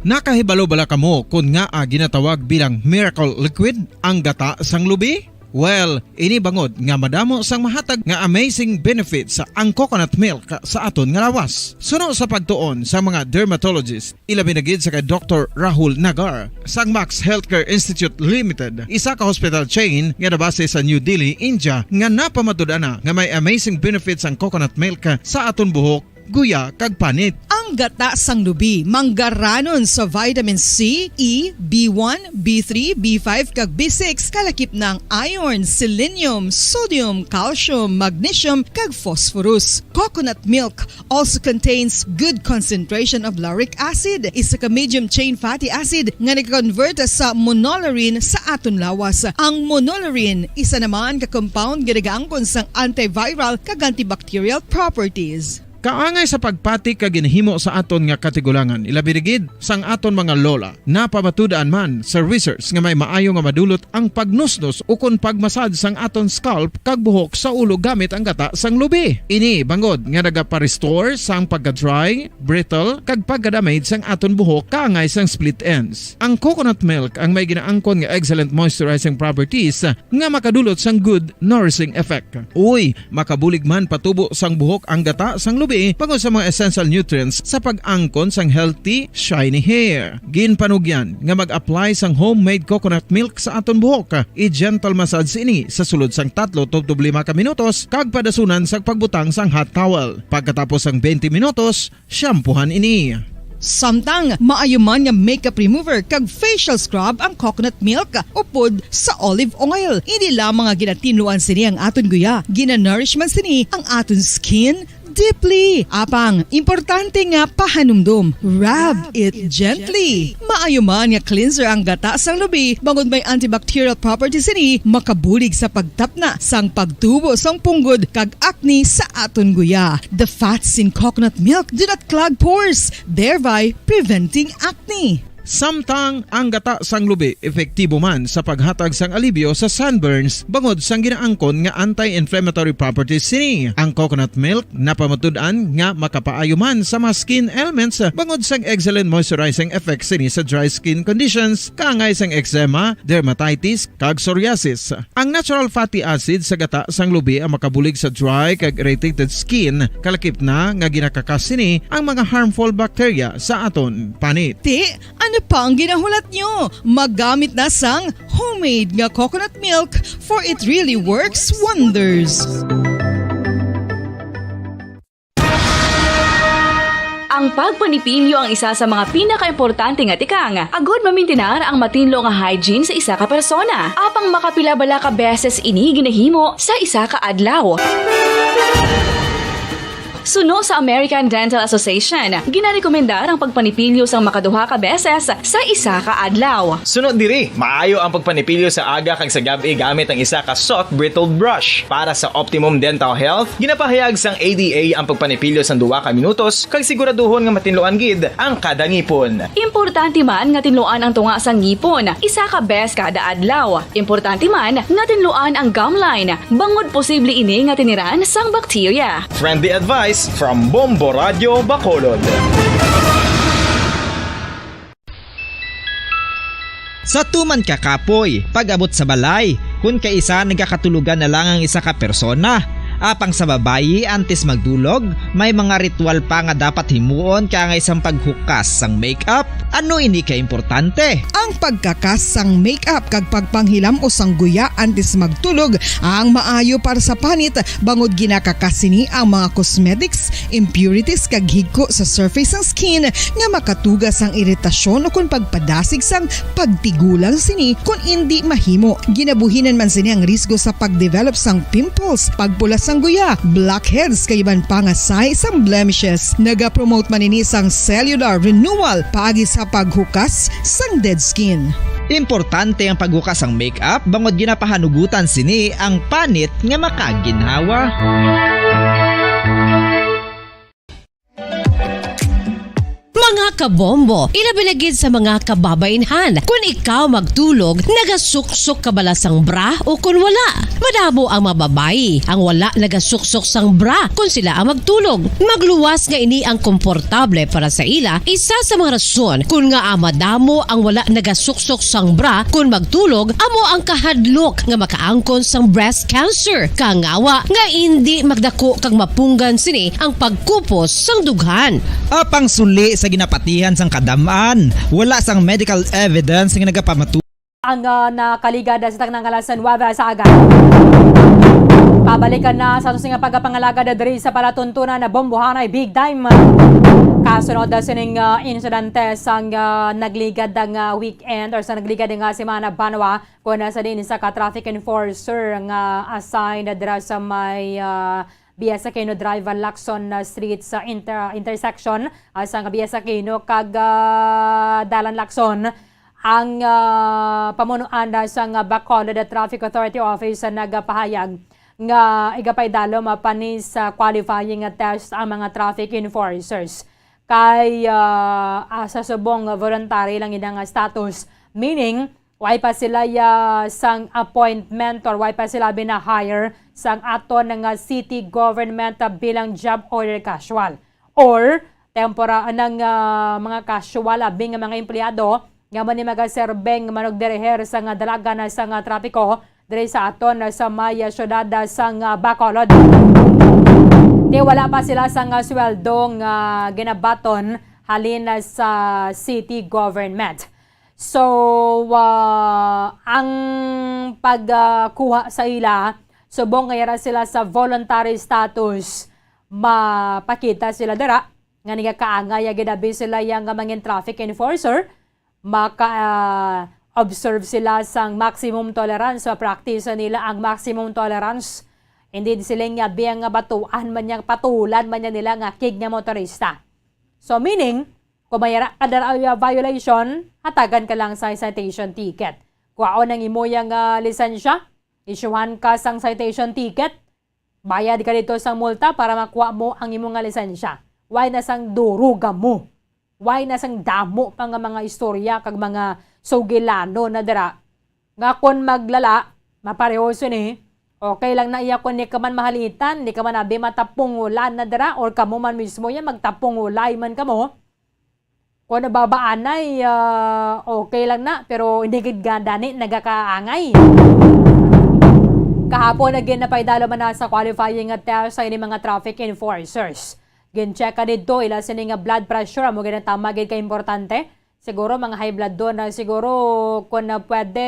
Nakahibalo bala kamo kon ngaa ginatawag bilang miracle liquid ang gata sang lubi? Well, ini bangod nga madamo sang mahatag nga amazing benefits ang coconut milk sa aton nga lawas. Suno sa pagtuon sa mga dermatologist, ilabi na gid sa kay Doktor Rahul Nagar sang Max Healthcare Institute Limited, isa ka hospital chain nga nabase sa New Delhi, India, nga napamatud-an na nga may amazing benefits ang coconut milk sa aton buhok, guya, kag panit. Ang gata sang lubi manggaranon sa vitamin C, E, B one, B three, B five, kag B six, kalakip na ang iron, selenium, sodium, calcium, magnesium, kag phosphorus. Coconut milk also contains good concentration of lauric acid, isa ka medium chain fatty acid nga nag-convert sa monolaurin sa aton lawas. Ang monolaurin, isa naman ka compound nga nagaangkon sang antiviral kag antibacterial properties. Kaangay sa pagpati kag ginhimo sa aton nga katigulangan, ilabi na gid sang aton mga lola, napamatud-an man sa research nga may maayo nga madulot ang pagnusnos ukon pagmasad sang aton scalp kag buhok sa ulo gamit ang gata sang lubi. Ini bangod nga nagapa-restore sang pagka-dry, brittle, kag pagka-damage sang aton buhok kaangay sang split ends. Ang coconut milk ang may ginaangkon nga excellent moisturizing properties nga makadulot sang good nourishing effect. Uy, makabulig man patubo sang buhok ang gata sang lubi. kape bangod sa mga essential nutrients sa pag-angkon sang healthy, shiny hair. Ginpanugyan nga mag-apply sang homemade coconut milk sa aton buhok. I-gentle massage ini sa sulod sang tatlo tubtob lima ka minutos kag padasunan sa pagbutang sang hot towel. Pagkatapos sang twenty minutos, shampoohan ini. Samtang maayo man nga makeup remover kag facial scrub ang coconut milk upod sa olive oil. Hindi lamang nga ginatinluan sini ang aton guya, ginanourish man sini ang aton skin deeply. Apang, importante nga pahanumdom, rub it gently. Maayo man nga cleanser ang gata sang lubi, bangod may antibacterial properties sini, makabulig sa pagtapna sang pagtubo sang punggod kag acne sa aton guya. The fats in coconut milk do not clog pores, thereby preventing acne. Samtang ang gata sang lubi epektibo man sa paghatag sang alibyo sa sunburns bangod sang ginaangkon nga anti-inflammatory properties sini. Ang coconut milk napamatud-an nga makapaayo man sa mga skin ailments bangod sang excellent moisturizing effects sini sa dry skin conditions, kaangay sang eczema, dermatitis, kag psoriasis. Ang natural fatty acid sa gata sang lubi ang makabulig sa dry kag irritated skin, kalakip na nga ginakakas sini ang mga harmful bacteria sa aton panit. Ti, ano pa ang ginahulat nyo? Magamit na sang homemade nga coconut milk, for it really works wonders. Ang pagpanipilyo ang isa sa mga pinakaimportante nga tikang agod mamintinar ang matinlo nga hygiene sa isa ka persona. Apang makapila bala ka beses ini ginahimo sa isa ka adlaw? Suno sa American Dental Association, ginarekomendar ang pagpanipilyo sang makaduha ka beses sa isa ka adlaw. Sunod diri, maayo ang pagpanipilyo sa aga kag sa gab-i gamit ang isa ka soft bristled brush. Para sa optimum dental health, ginapahayag sang A D A ang pagpanipilyo sang duha ka minutos kag siguraduhon nga matinluan gid ang kada ngipon. Importante man nga tinluan ang tunga sang ngipon isa ka bes kada adlaw. Importante man nga tinluan ang gum line, bangod posible ini nga tiniran sang bakterya. Friendly advice from Bombo Radio Bacolod. Sa tuman ka kapoy, pag-abot sa balay, kun kaisa nagakatulogan na lang ang isa ka persona. Apang sa babayi, antes magtulog, may mga ritual pa nga dapat himuon kaangay sang paghukas sang makeup. Ano ini ka importante? Ang pagkakas sang makeup kag pagpanghilam-os sang guya antes magtulog ang maayo para sa panit, bangod ginakakas sini ang mga cosmetics, impurities, kag higko sa surface sang skin nga makatuga sang iritasyon ukon pagpadasig sang pagtigulang sini kon indi mahimo. Ginabuhinan man sini ang risgo sa pagdevelop sang pimples, pagpula sang guya, blackheads, kag iban pa nga sign sang blemishes. Nagapromote man ini sang cellular renewal paagi sa paghukas sang dead skin. Importante ang paghukas sang makeup bangod ginapahanugutan sini ang panit nga makaginhawa. Mga kabombo, ilabi na gid sa mga kababainhan, kun ikaw magtulog, nagasuksok ka bala sang bra o kun wala? Madamo ang mga babayi ang wala nagasuksok sang bra kun sila ang magtulog. Magluwas nga ini ang komportable para sa ila, isa sa mga rason kun ngaa madamo ang wala nagasuksok sang bra kun magtulog amo ang kahadlok nga makaangkon sang breast cancer, kangawa nga indi magdako kag mapunggan sini ang pagkupos sang dughan. Apang suli sa ginapatihan sang kadam-an, wala sang medical evidence nga nagapamatu- Ang, ah, nakaligad sa tanang kalansan weather sa aga. Pabalikan na sa aton nga pagpangalagad diri sa palatuntunan na Bombohanay Big Time. Kasunod sining, ah, insidente sang, ah, nagligad nga weekend or sa nagligad nga semana, banwa, kon sa diin isa ka traffic enforcer nga assigned dira sa may, ah, Bias Aquino Drive, Lacson, ah, Street sa inter-, intersection, ah, sang Bias Aquino kag, ah, Dalan Lacson. Ang, ah, pamunuan na sang Bacolod Traffic Authority Office nagapahayag nga igapaidalom, ah, pa ni sa qualifying test ang mga traffic enforcers. Kay, ah, ah, sa subong voluntary lang ina nga status, meaning, way pa sila, ah, sang appointment or way pa sila bina-hire sang aton nga city government, ah, bilang job order casual or tempora-, nang, ah, mga casual abi nga mga empleyado nga man ni magaserbeng manugdiriher sa nga dalagan sa nga trapiko diri sa aton sa may, ah, syudad, ah, sa nga Bacolod. Di wala pa sila sang, ah, sweldo nga ginabaton halin na sa city government. So, ah, ang pagkuha sa ila, subong nga yara sila sa voluntary status, mapakita sila dira nga nagakaangay, ya gid abi sila yang mangin traffic enforcer, maka, ah, observe sila sang maximum tolerance. So, practice nila ang maximum tolerance. Hindi sila nga biyang nga batuan man niya, patulan man niya nila nga kig nga motorista. So, meaning, kung may ra-, kada ra-, violation, hatagan ka lang sa citation ticket. Kuhaon ang imo yang, ah, lisensya, isyuhan ka sang citation ticket, bayad ka dito sang multa para makuha mo ang imo nga lisensya. Why na sang duruga mo? Why na sang damo pa nga mga istorya kag mga sugilano na dira? Nga kon maglala, mapareho sini. Okay lang na iya kon di ka man mahalitan, di ka man abi matapungulan na dira, or kamo man mismo yan, magtapungulay man kamo. Kon nababaanay, ah, okay lang na, pero hindi gid ganda ni nagakaangay. Kahapon, again, napaidalo man na sa qualifying nga test sa ini mga traffic enforcers. Gin-check ka didto, ila sini nga blood pressure, amo gid ang tama gid ka importante. Siguro mga high blood doon na siguro kung na pwede,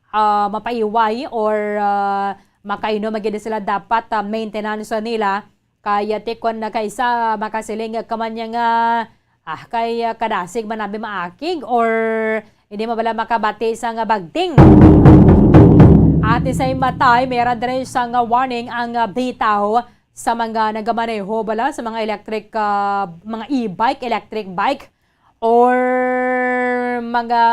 ah, mapaiway or, ah, makainom gid sila dapat, ah, maintenance nila. Kaya ti kung na kaysa makasiling ka man niya nga, ah, kay, ah, kadasig man abi maakig or hindi mo bala makabati sa nga bagting. At the same time, meron din sa nga warning ang, ah, bitaw sa mga nagamaneho bala sa mga electric, ah, mga e-bike, electric bike, or mga,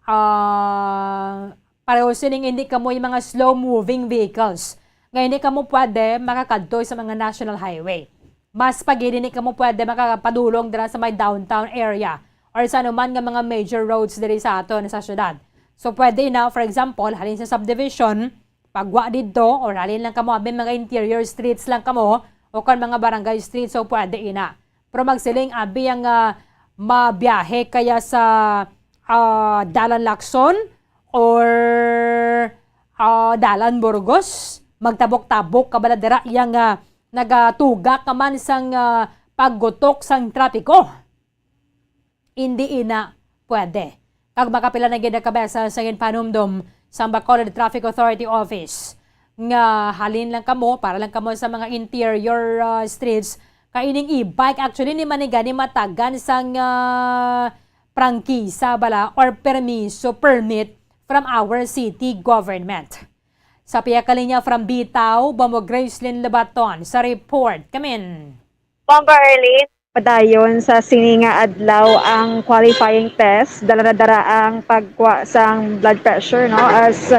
ah, pareho sining hindi kamo yung mga slow-moving vehicles nga hindi kamo pwede makakadto sa mga national highway. Mas pag hindi kamo pwede makapadulong dira sa may downtown area or sa anuman nga mga major roads diri sa aton sa syudad. So, pwede na, for example, halin sa subdivision, pagwa didto, or halin lang kamo, abi, mga interior streets lang kamo, o kan mga barangay streets, so pwede ina. Pero magsiling, abi, ang, ah, mabiyahe kaya sa, ah, Dalan Lacson or, ah, Dalan Burgos, magtabok-tabok ka bala dira yang, ah, nagatuga ka man sang, ah, paggutok sang trapiko. Indi ina pwede. Kag makapila na gid ang kabesa sa ginpanumdom sa Bacolod Traffic Authority Office nga halin lang kamo, para lang kamo sa mga interior, ah, streets, kay ining e-bike actually ni man ni gani matagan sang, ah, prangkisa bala or permiso, permit from our city government. Sa pihak ka linya from Bitaw, Bombo Gracelyn Lebaton sa report. Kamin. Bombo Arlene. Padayon sa sini nga adlaw ang qualifying test, dala na dara ang pagkuha sang blood pressure, no, as,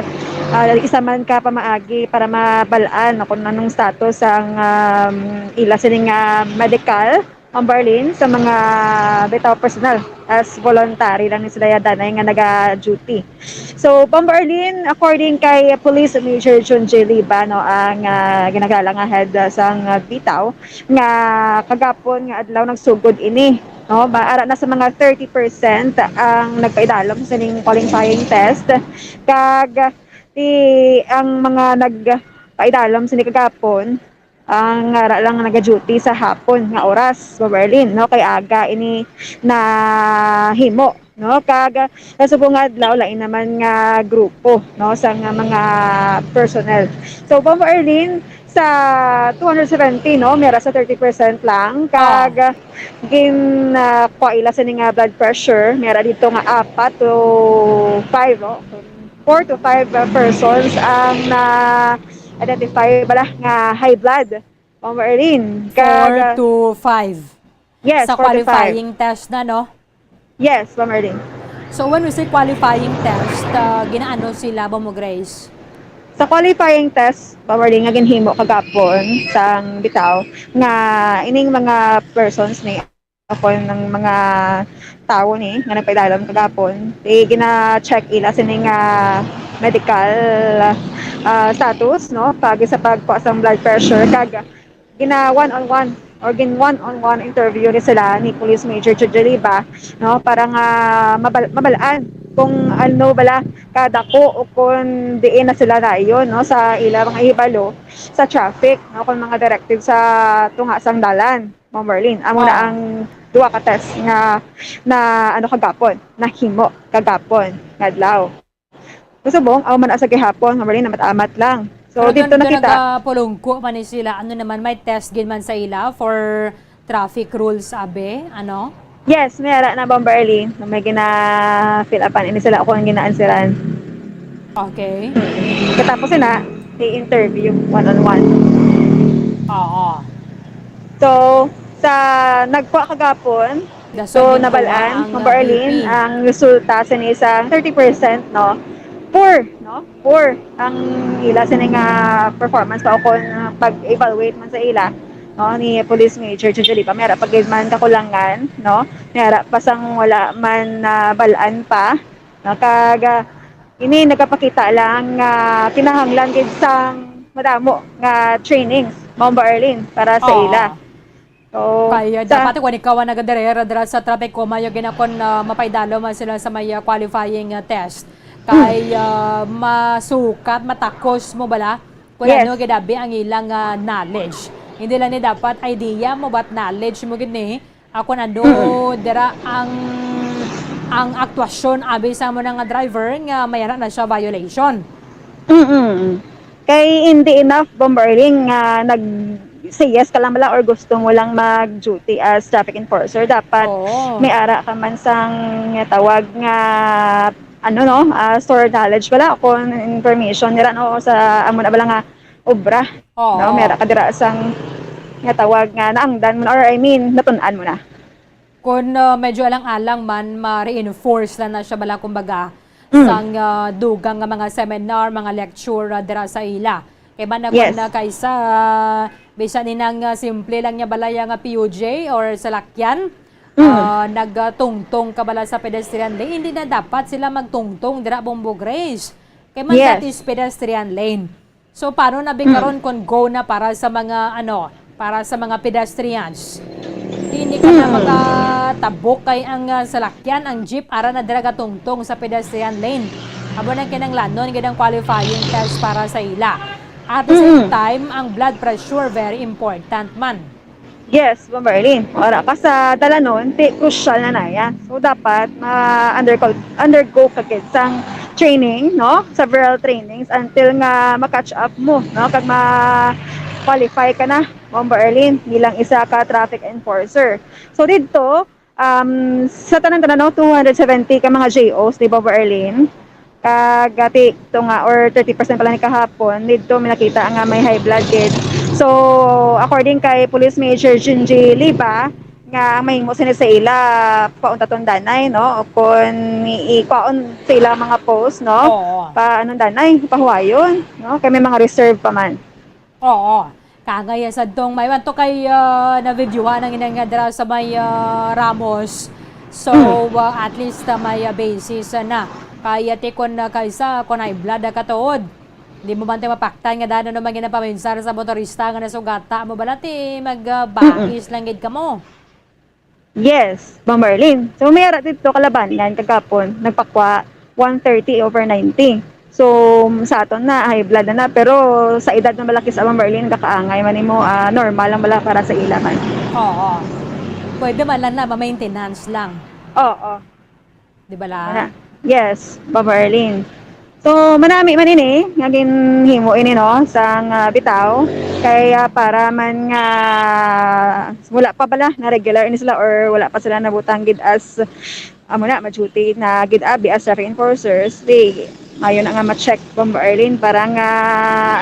ah, isa man ka pamaagi para mabal-an, no, kung anong status ang, um, ila sini nga medical, Ma'am Barlene, sa mga bitaw personnel as voluntary lang ni sila ya danay nga naga-duty. So, Ma'am Barlene, according kay Police Major John J. Liba, no, ang, ah, ginagala nga head, ah, sang, ah, bitaw, nga kagapon nga adlaw nagsugod ini, no? Ba, ara na sa mga thirty percent ang nagpaidalom sa sining qualifying test, kag ti ang mga nagpaidalom sini kagapon, ang ara lang nagaduty sa hapon nga oras, Ma'am Arlene, no? Kay aga ini nahimo, no? Kag sa subong nga adlaw, lain naman nga grupo, no, sa nga mga personnel. So, Bombo Arlene, sa two hundred seventy, no, mera sa thirty percent lang. Ah. Kag gin, ah, kuha ila sini nga blood pressure, mera dito nga apat to five, no? Four to five, ah, persons ang na-identify bala nga high blood, Bombo Arlene. Kag, ah, four to five. Yes, sa four to five. Qualifying test na, no? Yes, Ma'am Arlene. So, when we say qualifying test, ah, ginaano sila, Bombo Grace? Sa qualifying test, Ma'am Arlene, nga ginhimo kagapon sang bitaw, nga ining mga persons ni, ako ng mga tawo ni, nga nagpaidalom kagapon, eh, gina-check ila sini nga medical, ah, status, no? Kag sa pagkuha sang blood pressure, kag gina one-on-one or gin one-on-one interview ni sila ni Police Major Chujaliba, no, para nga mabal-, mabalaan kung ano bala kadako o kung diin na sila dayon, no, sa ila mga hibalo sa traffic, no, kung mga directive sa tunga sang dalan, Ma'am Marlene. Amo na Oo. ang duha ka test nga na ano kagapon, nahimo kagapon nga adlaw. Subong, amo man sa gihapon, Ma'am Marlene, amat-amat lang. So, Pero dito dun, dun nakita. nagapulungko man ni sila. Ano naman, may test gid man sa ila for traffic rules, abi? Ano? Yes, may ara na, Bomber Arlene. May gina-fill upan ini sila kung ginaan sila. Okay. Katapos na, i-interview one-on-one. Oo. So, sa nagkuha kagapon, Dason so, yung nabalaan, kuha ang, Bomber uh, Arlene, B P. ang resulta sa isang thirty percent, no? Poor, no? Poor ang ila sini nga performance pa o kung pag-evaluate man sa ila, no, ni Police Major Jojo Lipa. May ara pa gid man kakulangan, no? May ara pa sang wala man nabalaan pa, no? Kag, ah, ini nagapakita lang nga kinahanglan gid sang madamo nga trainings, Bomber Arlene, para sa Oo. ila. So, Kay, uh, sa dapat kung ikaw ang nagadirera dira sa traffic, kung mayo ginakon, uh, mapaidalo man sila sa may, uh, qualifying, uh, test. Kay, uh, masukat, matakos mo bala? Kung Yes. ano gid abi ang ilang, uh, knowledge. Hindi lang ni dapat idea mo, but knowledge mo gid ni. Uh, kung ano Mm-mm. dira ang, ang aktuasyon abi sa mo nga driver nga may ara na siya violation. Mm-mm. Kay hindi enough, Bomber Arlene, nga nag-say yes ka lang bala or gusto mo lang mag-duty as traffic enforcer. Dapat Oo. may ara ka man sang tawag nga, ano, no, ah, stored knowledge bala, kung information nila, no, sa amo na bala nga obra. Oo. No, may ara ka dira sang nga tawag nga naangdan mo na, or I mean, natun-an mo na. Kung, uh, medyo alang-alang man, ma-reinforce lang na siya bala, kumbaga, Mm. sang, uh, dugang nga mga seminar, mga lecture, uh, dira sa ila. Kay man na Yes. kung na kaysa, uh, bisan ni nang, uh, simple lang niya balaya nga P U J or salakyan, Mm. uh, nagtungtong ka bala sa pedestrian lane, hindi na dapat sila magtungtong dira, Bombo Grace. Kay man Yes. that is pedestrian lane. So, paano na bi Mm. karon kon go na para sa mga, ano, para sa mga pedestrians? Dili ka na Mm. makatabok kay ang, ah, salakyan, ang jeep, ara na dira gatungtong sa pedestrian lane. Amo nang kinahanglanon gid ang qualifying test para sa ila. At the same Mm. time, ang blood pressure, very important man. Yes, Bomber Arlene. Ora ka sa dalanon, ti crucial na na ya. So, dapat ma-undergo, undergo ka gid sang training, no? Several trainings until nga ma-catch up mo, no? Kag ma-qualify ka na, Bomber Arlene, bilang isa ka traffic enforcer. So, didto, um, sa tanan-tanan, no, two hundred seventy ka mga J Os ni Bomber Arlene. Kag, ah, ti, to nga, or thirty percent pala ni kahapon, didto may nakita nga may high blood gid. So, according kay Police Major Junji Liba, nga ang mahimo sini sa ila, pauntaton danay, no? O kung i-, i-, paon sa ila mga post, no? Oo. Pa, anong danay? Pahuwayon, no? Kay may mga reserve pa man. Oo. Kagaya sa dong may wanto kay, ah, na-videohan ang inang nga dira sa may, ah, Ramos. So, Mm. ah, at least, ah, may, ah, basis, ah, na. Kaya ti kon, ah, kaysa kon high blood, ah, katuod. Di mo man ti mapaktan nga daan ano man ginapaminsar sa motorista nga nasugata mo bala ti mag, ah, Mm-mm. bais lang gid kamo. Yes, Ma'am Marlene. So, may ara dito kalabanan kagapon, nagpakwa one thirty over ninety. So, sa aton na, high blood na na, pero sa edad na malaki sa Ma'am Marlene, kakaangay man nimo, ah, normal lang bala para sa ila man. Oo. Pwede man lang na, ma-maintenance lang. Oo. Di ba lang? Wala. Yes, Ma'am Marlene. So, manami man ini nga ginhimo ini, no, sang, ah, bitaw. Kay, ah, para man nga wala pa bala na regular ini sila or wala pa sila nabutang gid as, amo na, ma-duty na gid abi as traffic enforcers, di, maayo na nga ma-check, Bombo Arlene, para nga,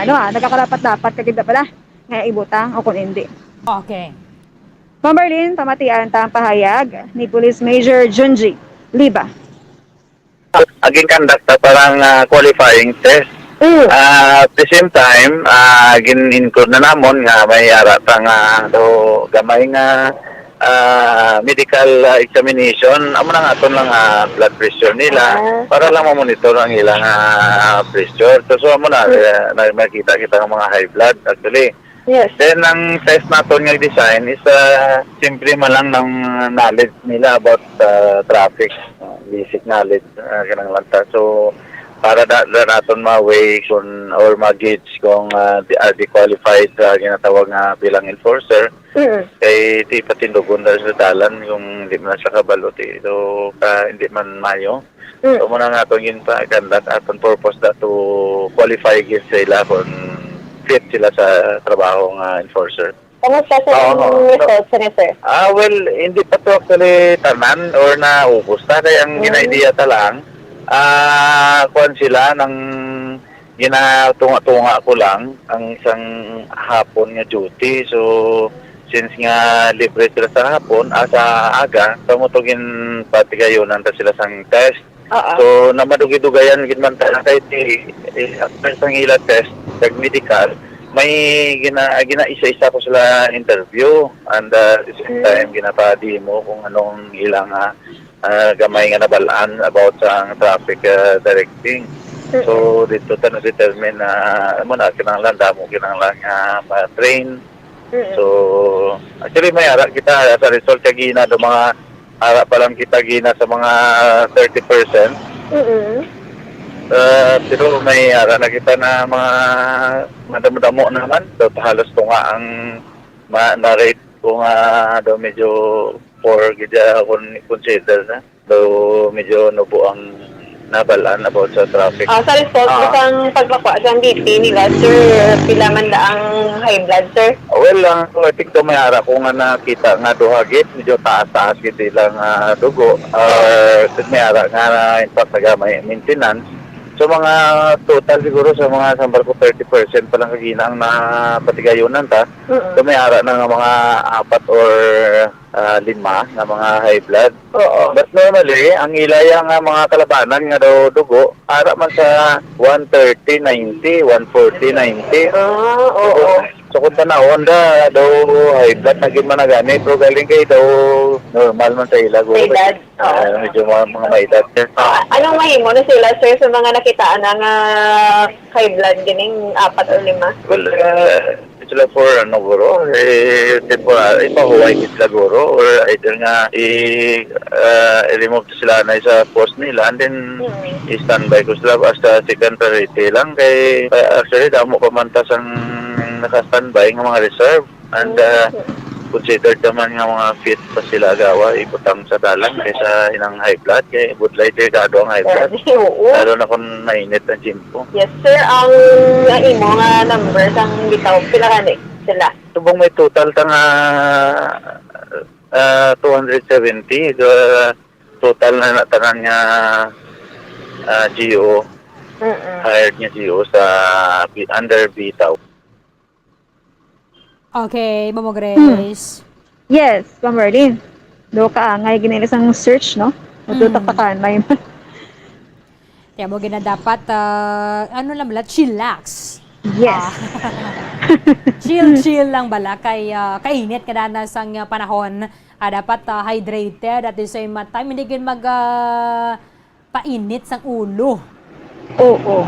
ano, ah, nagakarapat-dapat ka gid na pala nga ibutang o kung hindi. Okay. Bombo Arlene, pamatian ta ang pahayag ni Police Major Junji Liba. Agin conduct ta parang, ah, qualifying test. Mm. Ah, at the same time, ah, gin-include na namon nga may ara ta nga do gamay nga, ah, medical, ah, examination. Amo na nga aton lang, ah, blood pressure nila Ah. para lang ma-monitor ang ilang, ah, pressure. So, so amo na, Mm. eh, na makita kita ang mga high blood actually. Yes. Then, ang test naton nga design is, ah, simple man lang ng knowledge nila about, ah, traffic. Ah, basic knowledge, ah, kinahanglan ta. So, para da, da naton ma-weigh kung, or ma-gauge kung, ah, di, are they qualified sa ginatawag nga bilang enforcer, Mm. kay di patindugon na sa dalan kung hindi man siya kabalo, ti. So, ka, hindi man mayo. Mm. So, muna nga atong ginpa-, conduct, atong purpose na to qualify gyud sila kung fit sila sa trabaho nga enforcer. Kamusta sa Oo, ang oo. results ni sir? Ah, well, hindi pa to actually tanan or naubos na. Kaya ang Mm. gina-idea ta lang, ah, kuwan sila, nang ginatunga-tunga ko lang ang isang hapon nga duty. So, since nga libre sila sa hapon, ah, sa aga, so mo to ginpatigayunan ta sila sang test. Oo. So, namadugidugayan gid man ta kay ti, eh, after sang ila test, kag medical, may gina-, gina-isa-isa ko sila interview. And, uh, at the same Mm. time, ginapa-demo kung anong ilang, ah, ah, gamay nga nabalaan about sa traffic, ah, directing. Mm. So, dito ta na-determine na, amo na, kinahanglan, damo kinahanglan nga ma-train. Mm. So, actually, may ara kita sa result kagina do mga ara pa lang kita gina sa mga thirty percent. Mm. Ah, pero may ara na kita na mga madamo-damo naman. So, halos tunga ang ma-, na-rate ko nga daw medyo poor gid, ah, kung consider na. Daw medyo nubo ang nabalaan about sa traffic. Ah, sa result Ah. sang pagpakwa sang B P nila, sir, pila man da ang high blood, sir? Well, ang, I think daw may ara ko nga nakita nga duha gid, medyo taas-taas gid ilang, ah, dugo. Or may ara nga, in fact, nagamay maintenance. So, mga total siguro sa mga sample ko, thirty percent pa lang kagina ang napatigayunan ta. Mm-mm. So, may ara na nga mga apat or, ah, lima nga mga high blood. Oo. But normally, ang ilaya nga mga kalabanan nga daw dugo, ara man sa one thirty, ninety, one forty, ninety. Ah, oo. So, kung tanawon da, daw high blood na gid man na gani, pero galing kay daw normal man sa ila, guro. Sa edad, oo. Ah, medyo mga, mga may edad. Ah, anong mahimo na sila, sir, sa mga nakitaan na nga high blood ganing apat o lima? Well, ah, sila for, ano, guro, eh, temporary, ipahuway sila, guro, or either nga i-, ah, i-remove sila na sa post nila, and then Mm. i-standby ko sila as the second priority lang. Kay, ah, actually, damo pa man ta sang naka-standby nga mga reserve. And, ah, Mm. considered naman nga mga fit pa sila agawa, ibutang sa dalan kaysa inang high blood. Kay budlay, delikado ang high blood. Grabe, oo. Lalo na kung mainit ang tiyempo. Yes, sir. Ang imo nga number sang bitaw, pila gani sila? Subong may total ta nga, ah, two hundred seventy, ah, total na natanan nga, ah, G O, Mm-mm. hired nga G O sa B-, under bitaw. Okay, Mamo Hmm. Grace. Yes, Ma'am Merlin. Do ka angay ginili sang search, no? Medyo Mm. taktakan, may Kaya mo gina dapat, ah, ano lang bala, chillax. Yes. Ah. Chill, chill lang bala kay, ah, kainit ka na sang, ah, panahon. Ah, dapat, ah, hydrated at the same time, hindi gid mag, ah, painit sang ulo. Oo.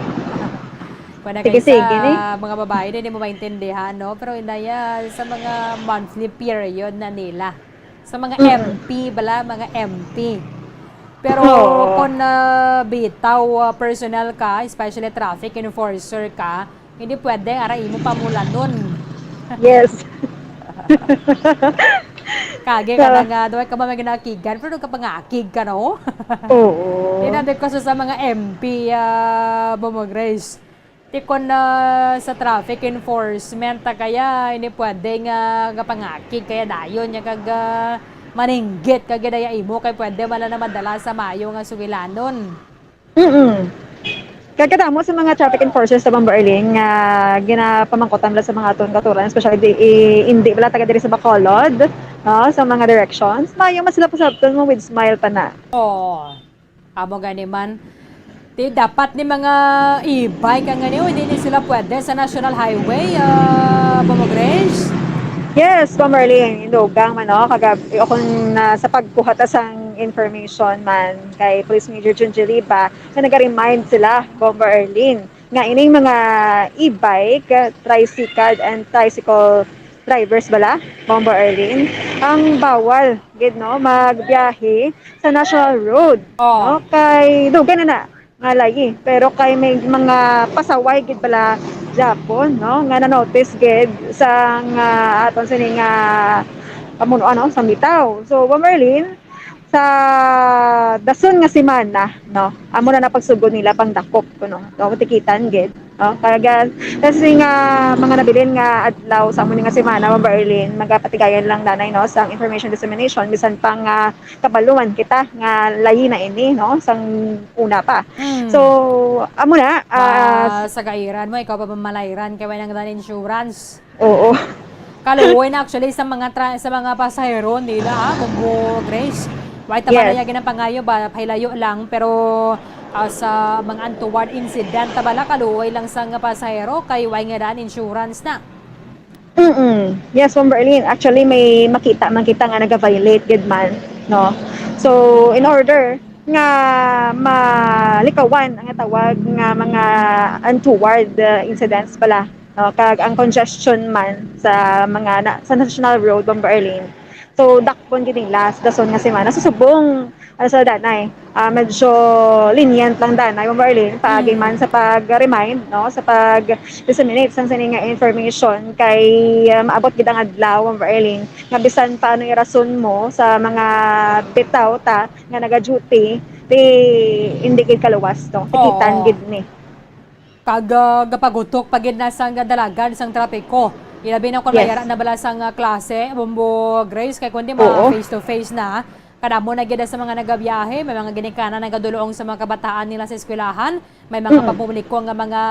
Kung na Sige, kay sa sige, ni. mga babae, hindi mo maintindihan, no? Pero inaya, sa mga monthly period na nila. Sa mga Mm. M P bala, mga M P. Pero Oo. kung, ah, bitaw, ah, personnel ka, especially traffic enforcer ka, hindi pwede, ara imo pamulanon. Yes. Kage ka Sa na nga, duway ka ba may ginakigan? Pero nagkapangakig ka, no? Oo. Tinabi ko sa, sa mga M P, ah, Mamo Grace. Ti kon, ah, sa traffic enforcement, ta kaya, hindi pwede nga gapangakig, kaya dayon niya kag, ah, maninggit, kag daya imo, kay pwede man na madala sa mayo nga sugilanon. Mm-mm. Kag kadamo sa mga traffic enforcers sa Bambo Arlene nga ginapamangkutan nila sa mga aton kautoran, especially di, i-, hindi bala taga diri sa Bacolod, no, sa mga directions, mayo man sila pasabton mo with smile pa na. Oo. Amo gani man. Di dapat ni mga e-bike ang gani, hindi ni sila pwede sa National Highway, ah, Mamo Grace? Yes, Ma'am Arlene, indugang man, no? Kagab-, o kung, ah, sa pagkuha ta sang information man kay Police Major Junji Liba, nga naga-remind sila, Bombo Arlene, nga ining mga e-bike, ah, tricycle and tricycle drivers bala, Bomber Arlene, ang bawal gid, no, magbiyahe sa National Road, Oh. no? Kay dugay na na nga layi, pero kay may mga pasaway gid bala gyapon, no, nga na-notice gid sa nga aton sini nga pamunuan, no, sa bitaw. So, Bomber Arlene, sa dason nga semana, no, amo na napagsugod nila pangdakop, no, no, tikitan gid, no, kag, ah, kasi nga mga nabilin nga adlaw sa amo ni nga semana, Ma'am Berlin, magapatigayon lang danay, no, sang information dissemination, bisan pa nga kabaluan kita nga layi na ini, no, sang una pa. Mm. So, amo na, ah, Ba, sa kairan mo, ikaw pa ba malayran kay wala nang insurance? Oo. Kaluoy na actually sa mga tra-, sa mga pasahero nila, ha, Bombo Grace. Why ta Yes. Bala ya ginapangayo ba, pahilayo lang, pero, ah, sa mga untoward incident, ta bala, kaluoy lang sa nga pasahero, kay why nga daan insurance na. Mm-mm. Yes, Ma'am Berlin. Actually, may makita man kita nga naga-violate gid man, no? So, in order nga malikawan ang tawag nga mga untoward, uh, incidents pala, no? Kag ang congestion man sa mga na, sa National Road, Bombo Arlene. So, dakpon gid nila sa dason nga semana. So, subong, ano sa danay, ah, medyo lenient lang danay, Bombo Arlene, paagi Mm. man sa pag-remind, no? Sa pag-disseminate sang sini nga information kay, ah, maabot gid ang adlaw, Bombo Arlene, nga bisan pa ano yung rason mo sa mga bitaw ta nga naga-duty, di, hindi gid kaluwas, no? Tikitan Oo. Gid ni. Kag, ah, gapagutok pa gid na sang dalagan sang trapiko. Ilabi na kung Yes. Mayara na bala sang, ah, klase, Bombo Grace, kay kundi Oo. Ma-face to face na. Kadamo na gid sa mga nagabiyahe, may mga ginikanan nagaduloong sa mga kabataan nila sa eskwelahan, may mga Mm. Pampubliko nga mga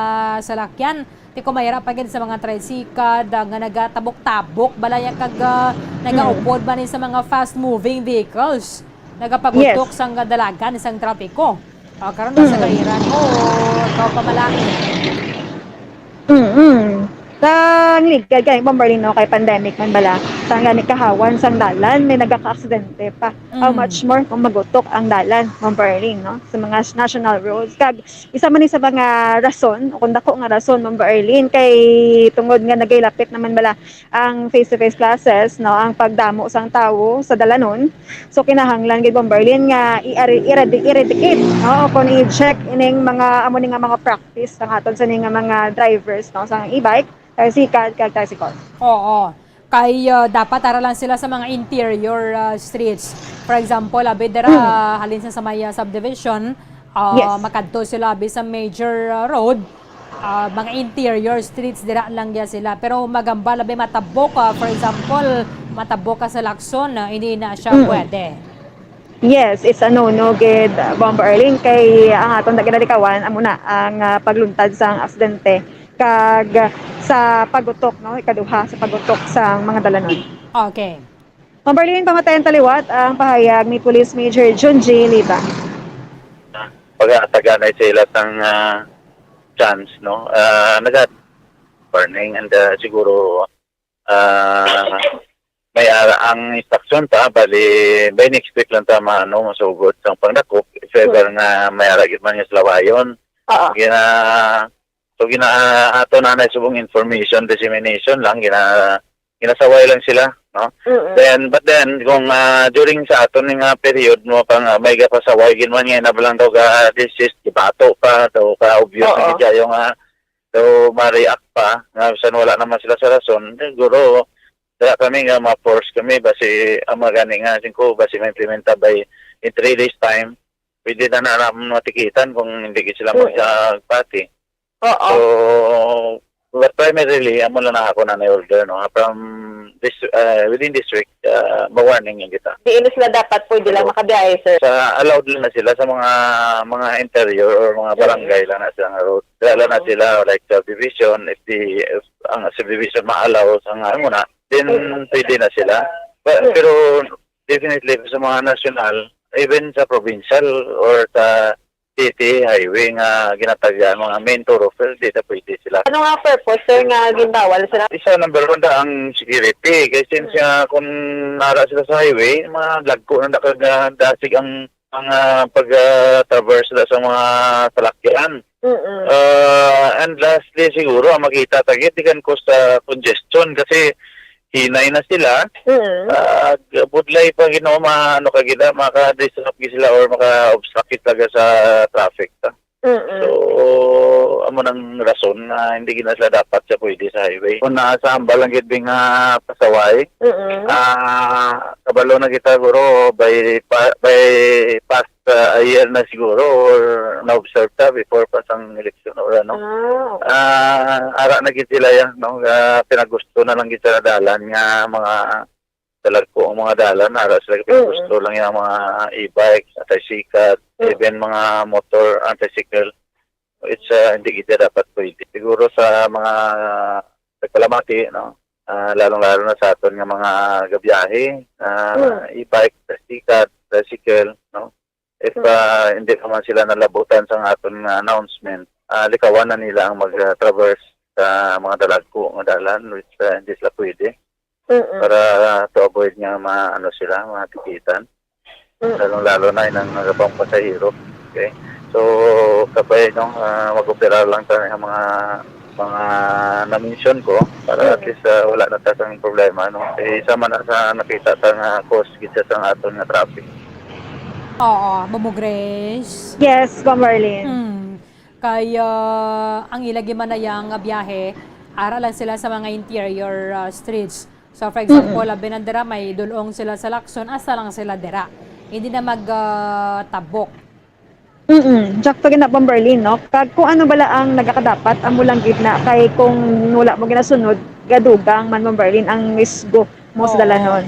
salakyan. Ti kung mayara pa gid sa mga tricycle, ah, nga nagatabok-tabok, balaya kag, ah, Mm. nagaupod man ni sa mga fast-moving vehicles. Nagapagutok Yes. Sang dalagan sang trapiko. Ah, karon ba sa Mm. Kairan mo, ikaw pa malami? Mm-mm. Sa Ngligad kay Bomberlino, kay pandemic man bala, sa gani kahawan sang dalan, may nagaka-aksidente pa. How Mm. Much more kung magutok ang dalan, Bomberlin, no? Sa mga s-, national roads. Kag isa man ni sa mga rason, o kung dako nga rason, Bomberlin, kay tungod nga nagailapit naman bala ang face-to-face classes, no, ang pagdamo sang tawo sa dalanon. So, kinahanglan gid, Bomberlin, nga i-, i-, eradicate, no, o kung i-check ining mga, amo ni nga mga practice sang aton sini nga mga drivers, no, sa e-bike, tricycle, kag tricycle. Oo. Kay, uh, dapat ara lang sila sa mga interior, uh, streets. For example, abi dira, Mm. Halin sa, sa may, uh, subdivision, uh, Yes. Makadto sila abi sa major, uh, road. Ah, mga interior streets dira lang ya sila. Pero magamba labi matabok, ah, for example, matabok ka sa Lacson, ah, hindi na siya Mm. Pwede. Yes, it's a no-no gid, ah, Bombo Arlene, kay ang aton na ginalikawan, amo na ang, ah, pagluntad sang aksidente kag sa pagutok, no, ikaduha sa pagutok sang mga dalanon. Okay. Bombo Arlene, pamatayan taliwat ang pahayag ni Police Major Junji Liba. Pag-aataganay sa ila sang, ah, chance, no? Ah, naga-, warning and, ah, siguro, ah, may ara ang instruction ta, bali, by next week lang ta maano, masugod sang pangdakop, if ever Hmm. nga may ara gid man nga salawayon. Oo. Gina-, so, gina-, ato na na subong information dissemination lang, gina-, ginasaway lang sila, no? Mm-mm. Then, but then, kung, ah, during sa aton nga period mo, pang, ah, may gapasaway gid man nga, nabalang daw ka, this is, gibato pa, daw ka, obvious na Oo. Gid kayo nga, daw ma-react pa, nga bisan wala naman sila sa rason, siguro, wala kami nga ma-force kami, basi, ang mga gani nga, singko, basi ma-implementa by in three days time, pwede na na naman matikitan kung hindi gid sila Mm. Magsagpati. Oo. So, but primarily, amo lang na ako na na-order, no? From this, uh, within district, uh, ma-warning lang kita. Diin sila dapat pwede lang Hello. Makabiyahe, sir? Sa, allowed lang na sila sa mga, mga interior or mga Mm. barangay lang na sila nga road. Wala lang na Mm. Sila, like, subdivision, if the, if ang subdivision ma-allow sa nga, ano na, then Mm. Pwede na sila. But, Mm. Pero, definitely, sa mga national, even sa provincial or sa city highway nga ginatagyan, mga main thoroughfare, di na pwede sila. Ano nga purpose, sir, nga ginbawal sila? Isa, number one, da ang security. Kay since Mm. nga kung nara sila sa highway, mga lagko na da kag, ah, dasig ang, ang, ah, pag, ah, traverse da sa mga salakyan. Mm-mm. Ah, and lastly, siguro, ang makita ta gid, di kan cause sa congestion kasi hinay na sila, Mm. ah, budlay pa, Ginoo, ma-, ano ka gid, ah, maka-disrupt gid sila or maka-obstruct gid talaga sa traffic, ta. Mm-mm. So, amo nang rason na hindi gid na sila dapat siya pwede sa highway. Kung naa sa hambal lang gid nga pasaway, Mm-mm. ah, kabalo na kita, guro, by pa-, by past, ah, a year na siguro or na-observe ta before pa sang election or ano. Ah, okay. Ah, ara na gid sila yan, no? Ah, pinagusto na lang gid sa dalan nga mga talagko ang mga dalan, ara sila Mm. gusto lang yung mga e-bike, tricycle, Mm. even mga motor, ang tricycle. It's, ah, hindi kita dapat pwede. Siguro sa mga nagpalamati, no? Ah, lalong-lalo na sa aton nga mga gabiyahe, ah, Mm. e-bike, tricycle, tricycle, no? If, Mm. ah, hindi pa man sila nalabutan sa aton nga announcement, ah, likawan na nila ang mag-traverse sa mga dalagko nga dalan, which, ah, hindi sila pwede Mm-mm. para to avoid nga ma-, ano sila, matikitan. Mm. Lalong-lalo na inang nagapang pasahero. Okay? So, kabay, no, ah, mag-opera lang ta nga mga, mga na-mention ko para at Mm. least, ah, wala na ta sang problema, no? Eh, isa man na sa nakita ta nga cause gid siya sang aton nga traffic. Oo, Bobo Grace. Yes, Ma'am Marlene. Mm. Kay, ah, ang ila gimanayang nga biyahe, ara lang sila sa mga interior, ah, streets. So, for example, Mm-mm. labi na dira, may dulong sila sa Lacson, asa lang sila dira. Hindi na mag, ah, tabok. Mm-mm. Sakto gid na, Bomberlin, no? Kag kung ano bala ang nagakadapat, amo lang gid na. Kay kung wala mo ginasunod, gadugang man, Bomberlin, ang risgo mo sa Oo. dalanon.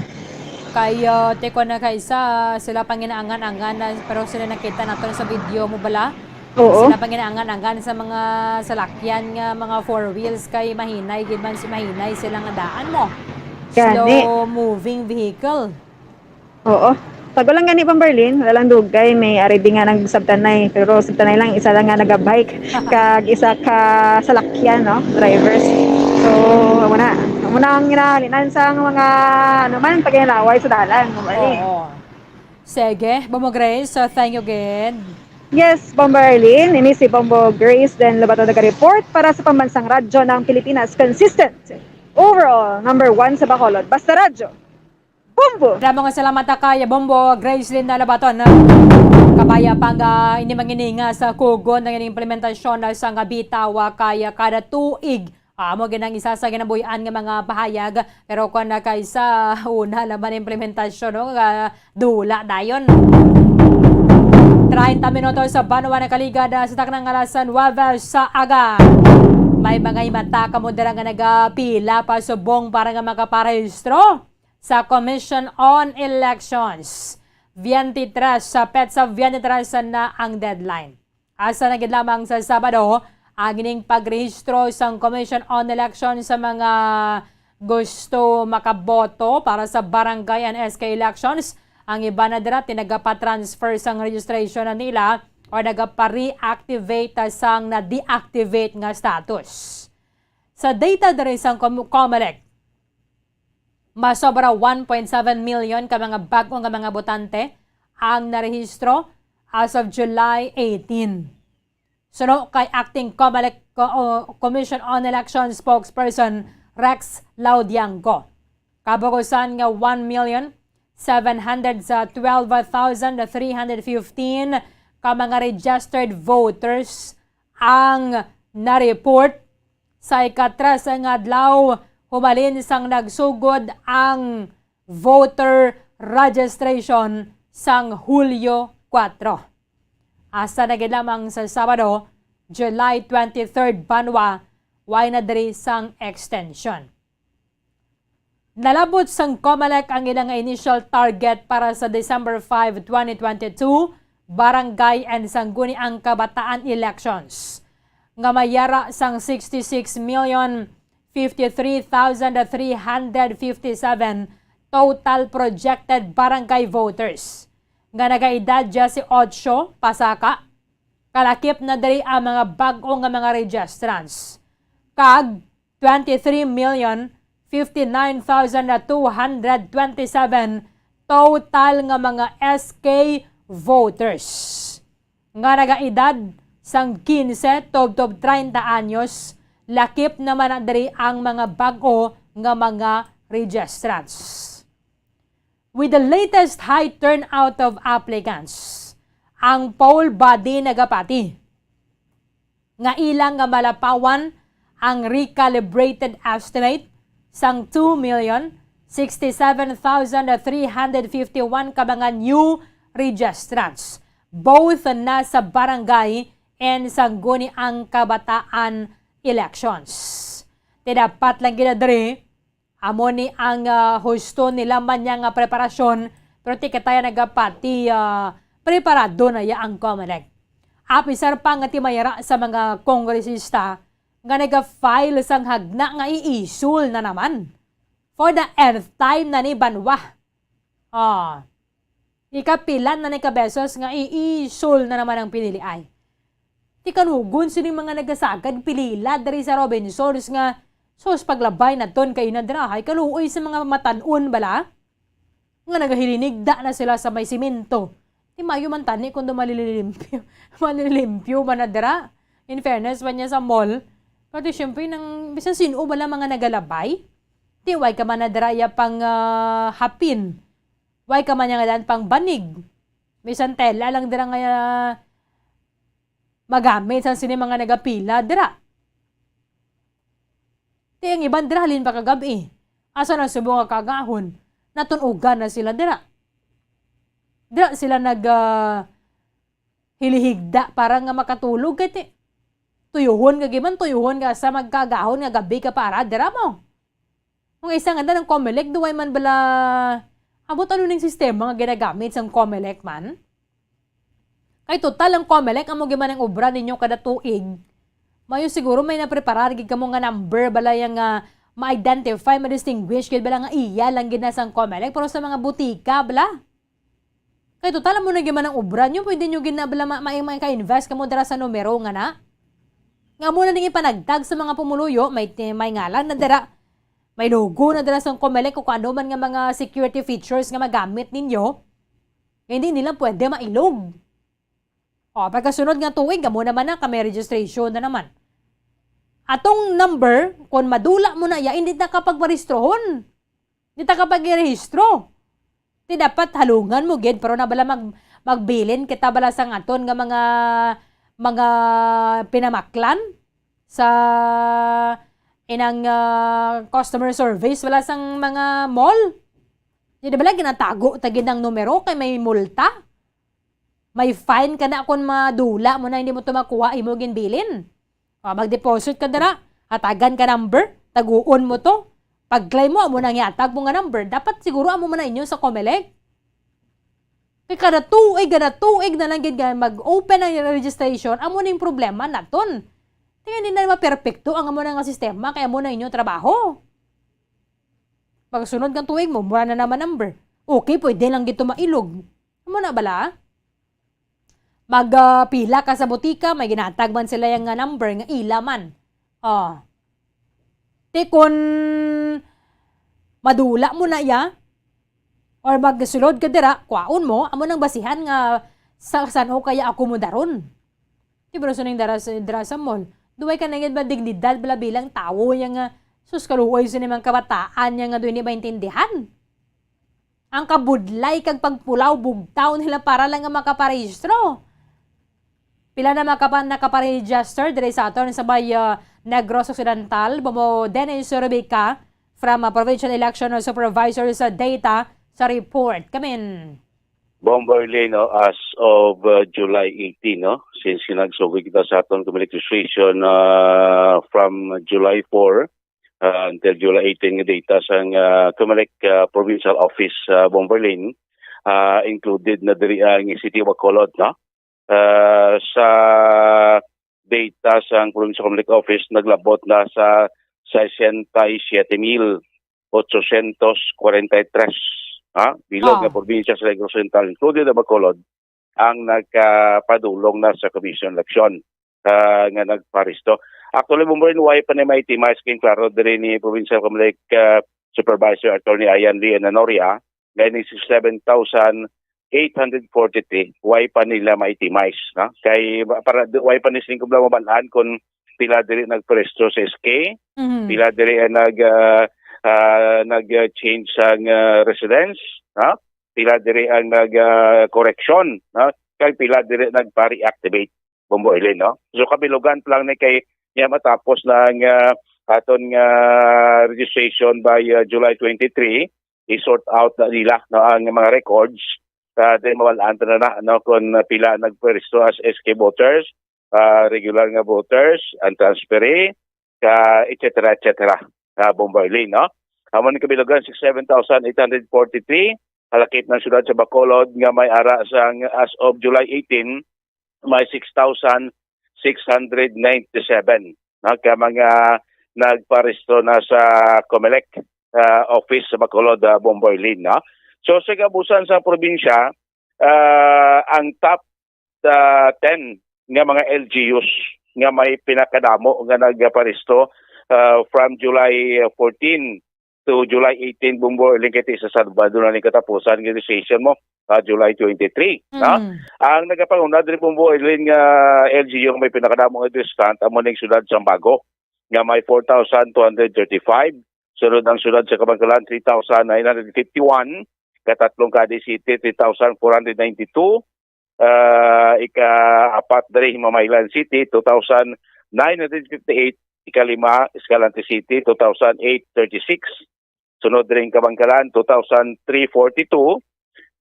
Kay, ah, tiko na kay sa sila panginaangan-angan na, pero sila nakita nato sa video mo bala. Oo. Sila panginaangan-angan sa mga salakyan nga mga four wheels kay mahinay gid man si mahinay sila nga daan mo. Gani. Slow moving vehicle. Oo. Tago lang gani, Bomberlin, wala lang dugay, may ari di nga nagsabtanay, pero sabtanay lang, isa lang nga nagabike, kag isa ka salakyan, no, drivers. So, amo na, amo na ang ginahalinan sa mga, ano man, paghinalaway sa dalan, Bomberlin. Oo. Sige, Bombo Grace, so thank you again. Yes, Bombo Arlene, ini si Bombo Grace, then Lobato naga-report para sa Pambansang Radyo ng Pilipinas, consistent, overall, number one sa Bacolod. Basta Radyo. Bombo! Damo nga salamat ta kay Bombo Gracelyn Labaton. Kabaya pa nga ini mangininga sa kugon ang implementasyon sa nga bitaw kay kada tuig. Amo gid ang isa sa ginabuhian nga mga pahayag, pero kon na kay sa una naman implementasyon, no, nga dula dayon. Treinta minutos sa banwa nakaligad, ah, sa taknang alas nuebe sa aga. May mga himata kamo dira nga nagapila pa subong para nga makaparehistro sa Commission on Elections. Twenty-three, sa petsa twenty-three na ang deadline. Asa na gid lamang sa Sabado, ang ining pagrehistro sang Commission on Elections sa mga gusto makaboto para sa barangay and S K elections. Ang iban na dira tinagapatransfer sang registration na nila o nagapa-reactivate sang na-deactivate nga status. Sa data diri sang Com-, Comelec, masobra one point seven million ka mga bag-o nga mga botante ang narehistro as of July eighteen. Suno kay Acting Comelec Co-, o, Commission on Election Spokesperson Rex Laudiangco, kabukusan nga one million seven hundred sa twelve thousand three hundred fifteen ka mga registered voters ang na-report sa ikatres nga adlaw hubalin sang nagsugod ang voter registration sang Hulyo kuwatro. Asa na gid lamang sa Sabado, July twenty-third, banwa, way na diri sang extension. Nalabot sang Comelec ang ila nga initial target para sa December five, twenty twenty-two, barangay and Sangguniang Kabataan elections, nga may yara sang sixty-six million fifty-three thousand three hundred fifty-seven total projected barangay voters nga nagaedad diyes y ocho pasaka. Kalakip na diri ang mga bag-o nga mga registrants, kag twenty-three million fifty-nine thousand two hundred twenty-seven total nga mga S K voters nga nagaedad sang quince tubtob treinta anyos. Lakip naman na diri ang mga bag-o nga mga registrants. With the latest high turnout of applicants, ang poll body nagapati nga ila nga malapawan ang recalibrated estimate sang two million sixty-seven thousand three hundred fifty-one ka mga new registrants, both na sa barangay and sangguniang kabataan elections. Ti dapat lang gid na diri, amo ni ang, ah, husto nila man niya nga preparasyon, pero ti kita ya nagapati, ah, preparado na ya ang Comelec. Apisar pa nga ti may ra sa mga kongresista nga naga-file sang hagna nga iisul na naman. For the nth time na ni banwa. Ah, ikapila na ni ka beses nga iisul na naman ang pinili ay. Ti kanugon sining mga nagasagad pilila diri sa Robinsons nga, sus, paglabay naton kay na dira, ay kaluoy sa mga matan-on bala nga nagahilinigda na sila sa may simento. Ti mayo man tani kung do malilimpyo, malilimpyo man na dira. In fairness man niya sa mall, pero ti syempre nang bisan sin-o bala mga nagalabay, ti way ka man na dira ya pang, ah, hapin, way ka man niya nga daan pang banig. Bisan tela lang dira nga, ah, magamit sang sini mga nagapila dira. Ti ang iban dira halin pa kagab-i. Asa na subong nga kagahon? Natun-ugan na sila dira. Dira sila nag, ah, hilihigda para nga makatulog kay ti tuyuhon ka giman, tuyuhon ka sa magkagahon nga gabi ka para dira mo. Kung isa nga na ng Comelec, duway man bala, abot ano ning sistema nga ginagamit sang Comelec man? Kay total ang Comelec, amo gyud man ang obra ninyo kada tuig. Mayo siguro may napreparar gid kamo nga number bala yang, ah, ma-identify, ma-distinguish gid bala nga iya lang gid na sang Comelec, pero sa mga butika bala. Kay total amo na gyud man ang obra nyo, pwede nyo gid na bala ma-, ma-, ma-, ka-invest kamo dira sa numero nga na. Nga amo na ning ipanagtag sa mga pumuluyo, may ti-, may ngalan na dira, may logo na dira sang Comelec o kung ano man nga mga security features nga magamit ninyo. Nga hindi nila pwede mailog. O, pagkasunod nga tuig, amo naman na, kami registration na naman. Atong number, kung madula mo na iya, hindi na kapagparehistrohon. Hindi ta kapagirehistro. Ti dapat halungan mo gid, pero na bala mag-, magbilin kita bala sang aton nga mga, mga pinamaklan sa inang, ah, customer service bala sang mga mall. Di na bala ginatago ta gid ang numero kay may multa? May fine ka na kung madula mo na hindi mo to makuha, imo ginbilin. O, mag-deposit ka dira, hatagan ka number, taguon mo to. Pag-claim mo, amo nang ihatag mo nga number. Dapat siguro amo man na inyo sa Comelec. Kay kada tuig, kada tuig na lang gid nga mag-open ang registration, amo ning problema naton. Kaya hindi na maperpekto ang amo na nga sistema, kaya amo na inyo trabaho. Pagsunod nga tuig mo, mura na naman number. Okay, pwede lang gid to mailog. Amo na bala? Mag, ah, pila ka sa butika, may ginatag man sila yang nga number nga ila man. O. Ti kun madula mo na iya, or magsulod ka dira, kwaon mo, amo nang basihan nga sa san-o kaya akomodaron. Di ba, sa ning dara sa, dira sa mall? Duway ka na gid ba dignidad bala bilang tawo, yang, ah, sus, kaluoy sa nimang kabataan, yang, ah, duway ni maintindihan. Ang kabudlay kag pagpulaw bugtaw nila para lang nga makaparehistro. Pila na makapa-, nakaparegister diri sa aton sa may, ah, Negros Occidental? Bobo Dennis Rubica from, ah, Provincial Election Supervisor sa data sa report. Kamin. Bomberlin, no, as of, uh, July eighteen, no, since nagsugod kita sa aton Comelec registration, uh, from July four, uh, until July eighteen nga data sang, uh, Comelec, uh, Provincial Office, uh, Bomberlin, uh, included na diri ang City of Bacolod, no? Uh, sa data sang Provincial Comelec Office, naglabot na sa sesenta y siete mil ochocientos cuarenta y tres, ha? Bilog nga probinsya sa Negros Occidental, included ang Bacolod, ang nagkapadulong na sa Commission Election, ah, nga nagparesto. Actually, Bomberlin, way pa ni ma-itemize kay klaro diri ni Provincial Comelec, ah, Supervisor Attorney Ian Lee Enanoria, nga ini sixty-seven thousand eight hundred forty-three, way pa nila ma-itemize, no? Kay ba-, para di-, way pa ni singko bala mabalaan kung pila diri nagparesto sa S K, Mhm. pila diri ang nag, ah, ah, nag-change sang, ah, residence, no? Pila diri ang nag, ah, correction, no? Kag pila diri nagpa-reactivate, Bombo Erlin, no? So, kabilugan pa lang ni kay niya matapos na ang, ah, aton nga registration by, ah, July twenty-three, i-sort out na nila, no, ang mga records. Ah, then mawal-an ta na, na, no, kung pila nagpwesto as S K voters, ah, regular nga voters, ang transferee, ka, et cetera, et cetera. Ah, Bombo Erlin, no? Amo ni kabilugan, sixty-seven thousand eight hundred forty-three. Halakip ng siyudad sa Bacolod nga may ara sang, as of July eighteen, may six thousand six hundred ninety-seven, no, ka mga nagparehistro na sa Comelec, ah, office sa Bacolod, ah, Bombo Erlin, no? So, sa kabusan sa probinsya, ah, ang top, ah, ten nga mga L G Us nga may pinakadamo nga nagparehistro, ah, from July fourteen to July eighteen, Bombo Erlin, kay ti sa Sabado na ning katapusan nga registration mo, ah, July twenty-three, no? Mm. Ang nagapanguna diri, Bombo Erlin, nga L G U nga may pinakadamo nga registrant amo ning siyudad sang Bago, nga may four thousand two hundred thirty-five. Sunod ang siyudad sa Kabankalan, three thousand nine hundred fifty-one. Katatlong, Cadiz City, three thousand four hundred ninety-two. Ah, ika-apat diri, Himamaylan City, two thousand nine hundred fifty-eight. Ikalima, Escalante City, two thousand eight thirty-six. Sunod diri, Kabankalan, two thousand three forty-two.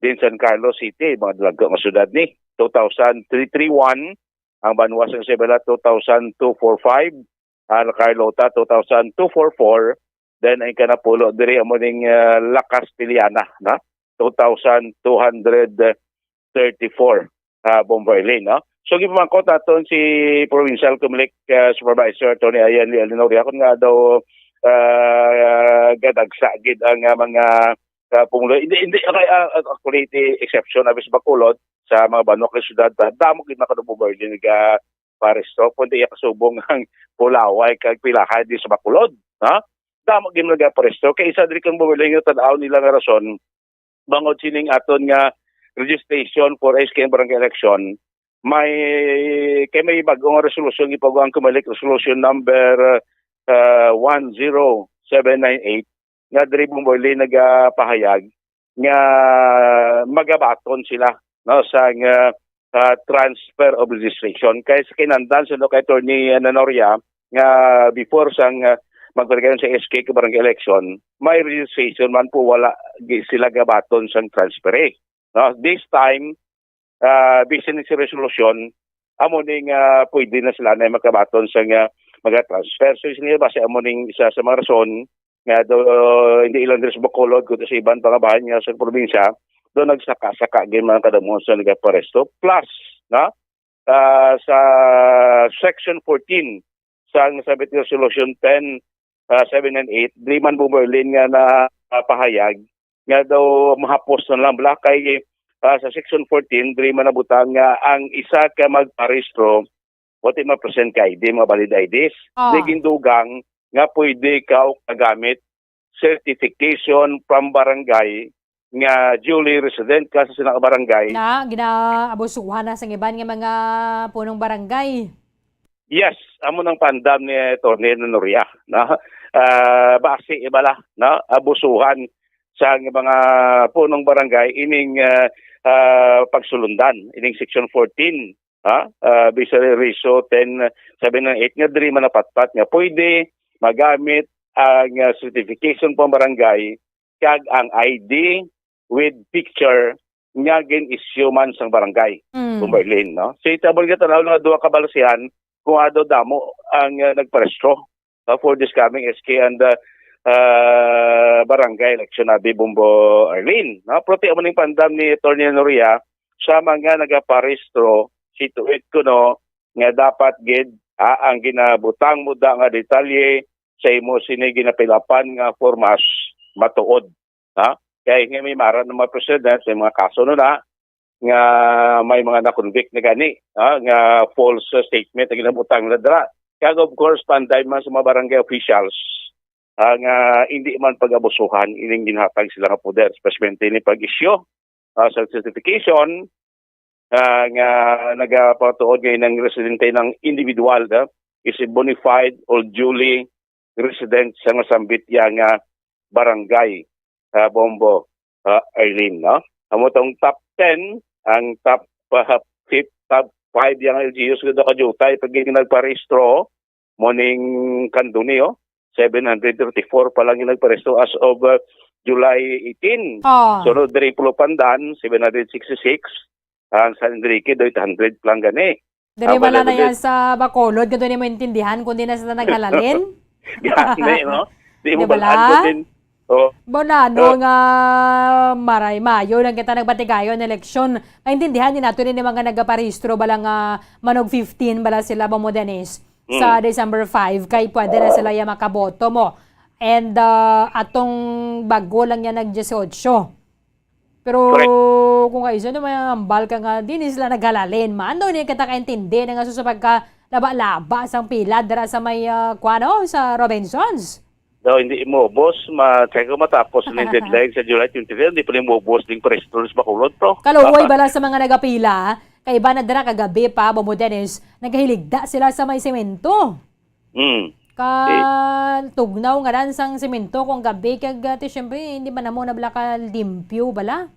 Din San Carlos City, mga dalagko nga syudad ni, two thousand three three one. Ang Banwa sang Isabela, two thousand two forty-five. Ang Carlota, two thousand two forty-four. Then, ang kanapulo diri, amo ning, ah, La Castellana, na? Two thousand two hundred thirty-four, ah, Bombo Erlin, no? So, gipamangkot naton si Provincial Comelec, ah, Supervisor Attorney Ian Lee Alinoria kung nga daw, ah, gadagsa gid ang, ah, mga, ah, pumulo. Hindi, hindi, okay, ah, ah, actually, the exception, abis Bacolod, sa mga banwa kag syudad, ah, damo gid na kano, Bombo Erlin, nga paresto, kundi iya kasubong ang Pulaway kag Pilahay di sa Bacolod, ha? Damo gid nagaparesto. Kay isa diri kang bumiling nga tan-aw nila nga rason, bangod sining aton nga registration for S K and barangay election, may, kay may bag-o nga resolusyon gipagawa ang Comelec, resolution number, uh, one zero seven nine eight, nga diri, Bombo Erlin, nagapahayag nga magabaton sila, no, sa nga, ah, transfer of registration. Kay sa kinahanglan, suno kay Attorney Nanoria, nga before sang, ah, magpaligayon sa S K ka barangay election, may registration man po, wala gi-, sila gabaton sang transfer, eh. No? This time, ah, bisan ni si resolusyon, amo ni nga pwede na sila na makabaton sa nga mga transfer. So, sila base amo ning isa sa mga rason nga do, hindi ilang diri sa Bacolod, kundi sa iban pa nga bahin nga sa probinsya, do nagsaka-saka gid mga kadamo sa nagaparesto. Plus, na, ah, sa Section fourteen sa Sabit Resolution ten, ah, seven and eight, diri man, Bombo Erlin, nga napahayag nga daw mahapos na lang bala kay, ah, sa Section fourteen, diri man nabutang nga ang isa ka magparehistro, wa ti ma-present ka I D, mga valid I Ds. Ah. Di gindugang nga pwede ka kagamit certification from barangay nga duly resident ka sa sinang barangay. Na, ginaabusuhan na sang iban nga mga punong barangay. Yes, amo nang pandam ni Attorney Noria, no? Ah, basi ibala, no? Abusuhan sa mga punong barangay ining, ah, ah, pagsulundan ining Section fourteen, ha? Ah, Bureau Resolution ten seven nine eight nga diri man napatpat nga pwede magamit ang, ah, certification pang barangay kag ang I D with picture nga gin-issue man sang barangay, Mm. Bombo Erlin, no? So, ita mo nga tanaw nga duha ka balasihan kung ano damo ang, ah, nagparehistro, ah, for this coming S K and, ah, ah, barangay election, abi, Bombo Erlin, no? Pero ti amo ning pandam ni Attorney Noria sa mga nagaparehistro, situate kuno nga dapat gid, ah, ang ginabutang mo da nga detalye sa imo sini ginapilapan nga formas matuod, ha? Kay nga may mara nga mga president, may mga kaso na na nga may mga na-convict na gani, ha, nga false statement ang ginabutang na dira. Kag of course, panday man sa mga barangay officials, ah, nga hindi man pag-abusuhan ining ginhatag sila nga poder, especially ni pag-issue, ah, sa certification, ah, nga nagapatuod nga inang residente ng individual, ah, is a bona fide or duly resident sa masambit iya nga barangay, ah, Bombo, ah, Arlene, no? Amo tong top ten, ang top, ah, fif-, top five yang L G Us nga daw kadiyutay pag nagparehistro, mo ning Candoni, oh. Seven hundred thirty-four pa lang yung nagparehistro as of, ah, July eighteen. Oh. Sunod diri Pulupandan, seven hundred sixty-six. Ang San Enrique, do eight hundred pa lang gani. Diri Ah, bala wala na gud yan eh. Sa Bacolod, nga doon mo intindihan kung di na sila naghalalin. Gani, no? Di mo Di bala? Balaan doon din. Oh. Bonano Ah. nga maray mayo lang kita nagbatigayon eleksyon. Maintindihan ni nato ni mga nagaparehistro bala nga manog fifteen bala sila, Bomo Dennis, sa Mm. December five, kay pwede na sila ya makaboto mo. And, ah, atong bago lang yan nag-dieciocho. Pero Correct. Kung kaisa na may hambal ka nga, di ni sila naghalalin man. Daw ni kita kaintindi na nga sa pagka laba-laba sang pila dira sa may, ah, kuwano, sa Robinsons. Daw hindi mo, boss, ma-, check ko matapos na yung deadline sa July twenty-three, hindi pa rin mo, boss, ding press release makulot, bro. Kaluoy bala sa mga nagapila, kay iba na dira kagabi pa, Bobo Dennis, naghiligda sila sa may semento. Mm. Ka Eh. Tugnaw nga dan sang semento kung gabi kag, ah, ti, syempre, hindi man namo na bala ka limpyo bala.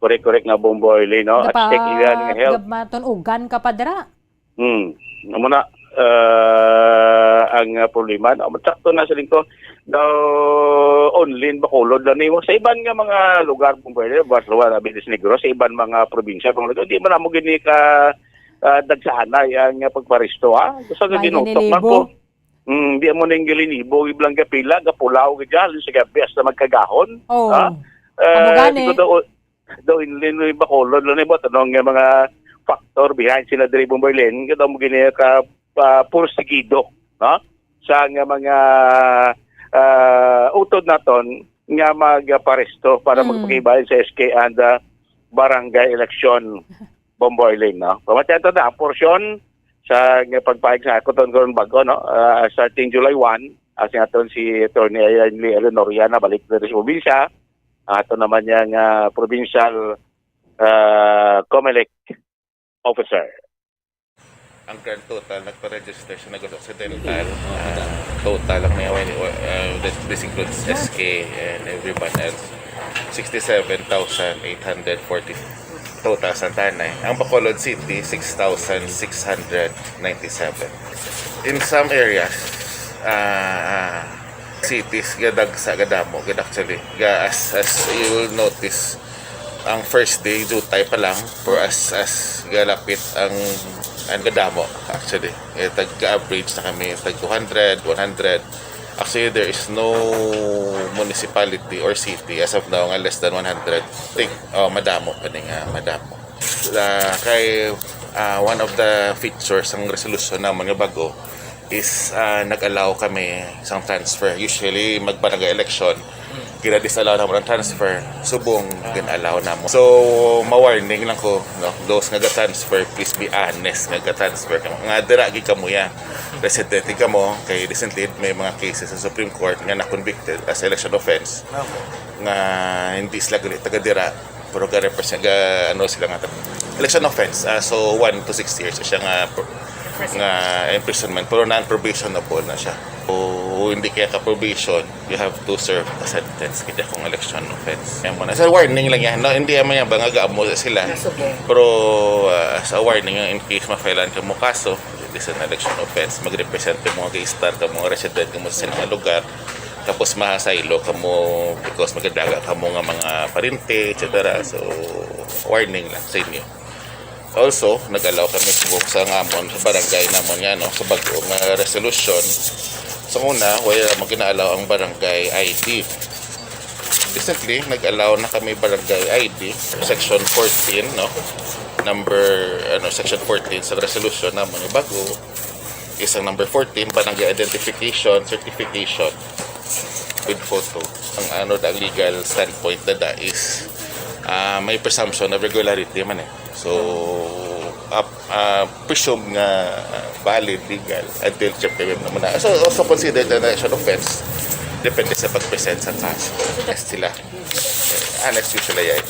Correct, correct nga, Bombo Arlene, no? At Gapa-, check iyan nga health. Gap-, matunugan ka pa dira. Hmm. Amo na, ah, ang, ah, problema. No? Sakto na sa lingko. Daw, online, Bacolod lang nimo. Sa iban nga mga lugar, Bombo Arlene, Barcelona, Belize Negros, sa iban mga probinsya, Bombo Arlene, di man namo gini ka, ah, dagsaanay ang, ah, pagparisto, ha? Gusto nga May ginutok man ginilibo. Ko. Mm, di mo ning gilinibo, iblang gapila, gapulaw, gid, halin sa gabi, hasta magkagahon. Oh. Ha? Amo Eh, gani. Di ko daw, daw inlin, Bacolod, lang, ba, tanong nga mga factor behind sila diri, Bombo Arlene, kaya mo gini ka, ah, pursigido, no? Sa nga mga, ah, utod naton nga magparesto para Mm. magpakibahin sa S K and, ah, barangay election. Bombo Arlene, no? Pamatian to na, ang porsyon sa nga pagpahig sa ako ton karon bago, no? Ah, starting July one, as nga aton si Attorney Ayan Lee Eleanor, yan na balik na rin sa probinsya. Ang ato naman yang, ah, provincial, ah, Comelec officer. Ang grand total nagpa-register sa Negros Occidental, ah, total ang may, uh, this, this includes S K and everyone else, sixty-seven thousand eight hundred forty total sa Tanay. Ang Bacolod City, six thousand six hundred ninety-seven. In some areas, ah, cities, gadagsa, gadamo, gid actually. Ga, as, as you will notice, ang first day, jutay pa lang, for as, as galapit ang, ang gadamo, actually. Eh, tag-average na kami, tag two hundred, one hundred. Actually, there is no municipality or city as of now nga less than one hundred. Think, oh, madamo pa ni nga, madamo. Ah, kay, ah, one of the features sang resolusyon namon nga bago is, ah, nag-allow kami sang transfer. Usually, mag-barangay election, gina-disallow namon ang transfer. Subong, gin-allow namon. So, ma-warning lang ko, no? Those nga ga-transfer, please be honest nga ga-transfer kamo. Nga dira gid kamo ya. Resident gid kamo, kay recently, may mga cases sa Supreme Court nga na-convicted as election offense. Okay. Nga hindi sila gali taga dira, pero ga-represent, ga, ano sila nga, election offense. Ah, so, one to six years siya nga, nga imprisonment, pero non-probationable na siya. So, hindi kaya ka-probation, you have to serve a sentence. Kaya kung election offense. Kaya mo na. So, warning lang yan. No? Hindi naman yan ba nga gaamo sila. Pero, ah, sa warning, in case ma-filean ka mo kaso, it is an election offense. Mag-represent ka mo, mag-i-stand ka mo, resident ka mo sa ilang lugar. Tapos mahasaylo ka mo because magadaga ka mo nga mga parente, et cetera. So, warning lang sa inyo. Also, nag-allow kami subong sa ngamon, sa barangay namon nga, no, sa bago nga resolution. Sa una, wala mo gina-allow ang barangay I D. Recently, nag-allow na kami barangay I D, section fourteen, no? Number, ano, section fourteen sa resolution namon nga bago. Isang number fourteen, barangay identification certification with photo. Ang ano, the legal standpoint na da is, ah, may presumption of regularity man eh. So, ap-, ah, presume nga, ah, valid, legal, until check naman na. So, also considered an election offense. Depende sa pag-present sa kaso. Next sila. Eh, honest usually ay.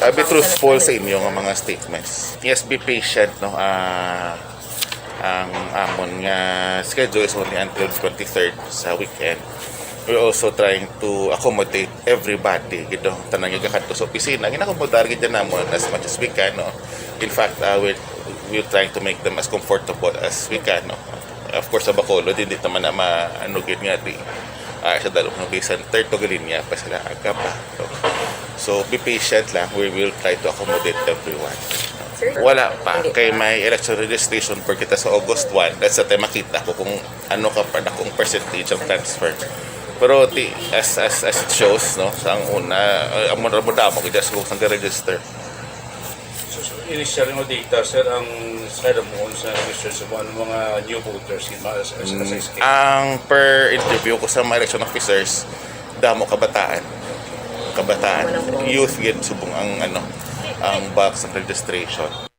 Ah, be truthful sa inyo nga mga statements. Yes, be patient, no? Ah, ang amon nga schedule is only until twenty-third sa weekend. We're also trying to accommodate everybody, you know, tanan nga gakadto sa opisina. Ginakomodar gid namon as much as we can, no? In fact, uh, we're, we're trying to make them as comfortable as we can, no? Of course, sa Bacolod, hindi naman na ma-, ano gid nga di, ah, sa Dalom ng Bisan, third to Galinya pa sila, aga pa. So, so, be patient lang. We will try to accommodate everyone. Sir? Wala pa. Hindi Kay pa. May election registration for kita sa August one. That's the time makita ko kung ano ka pa na kung percentage of transfer. Pero ti, as, as, as it shows, no, sa ang una, uh, amo ra mo damo, kita sa kung saan ka-register. So, so, initial nga data, sir, ang sa mo sa register sa mga, mga new voters, yung mga sa, sa, sa Mm, state. Ang per interview ko sa mga election officers, damo kabataan. Kabataan. Walang phone. Youth gid subong ang, ano, ang box ng registration.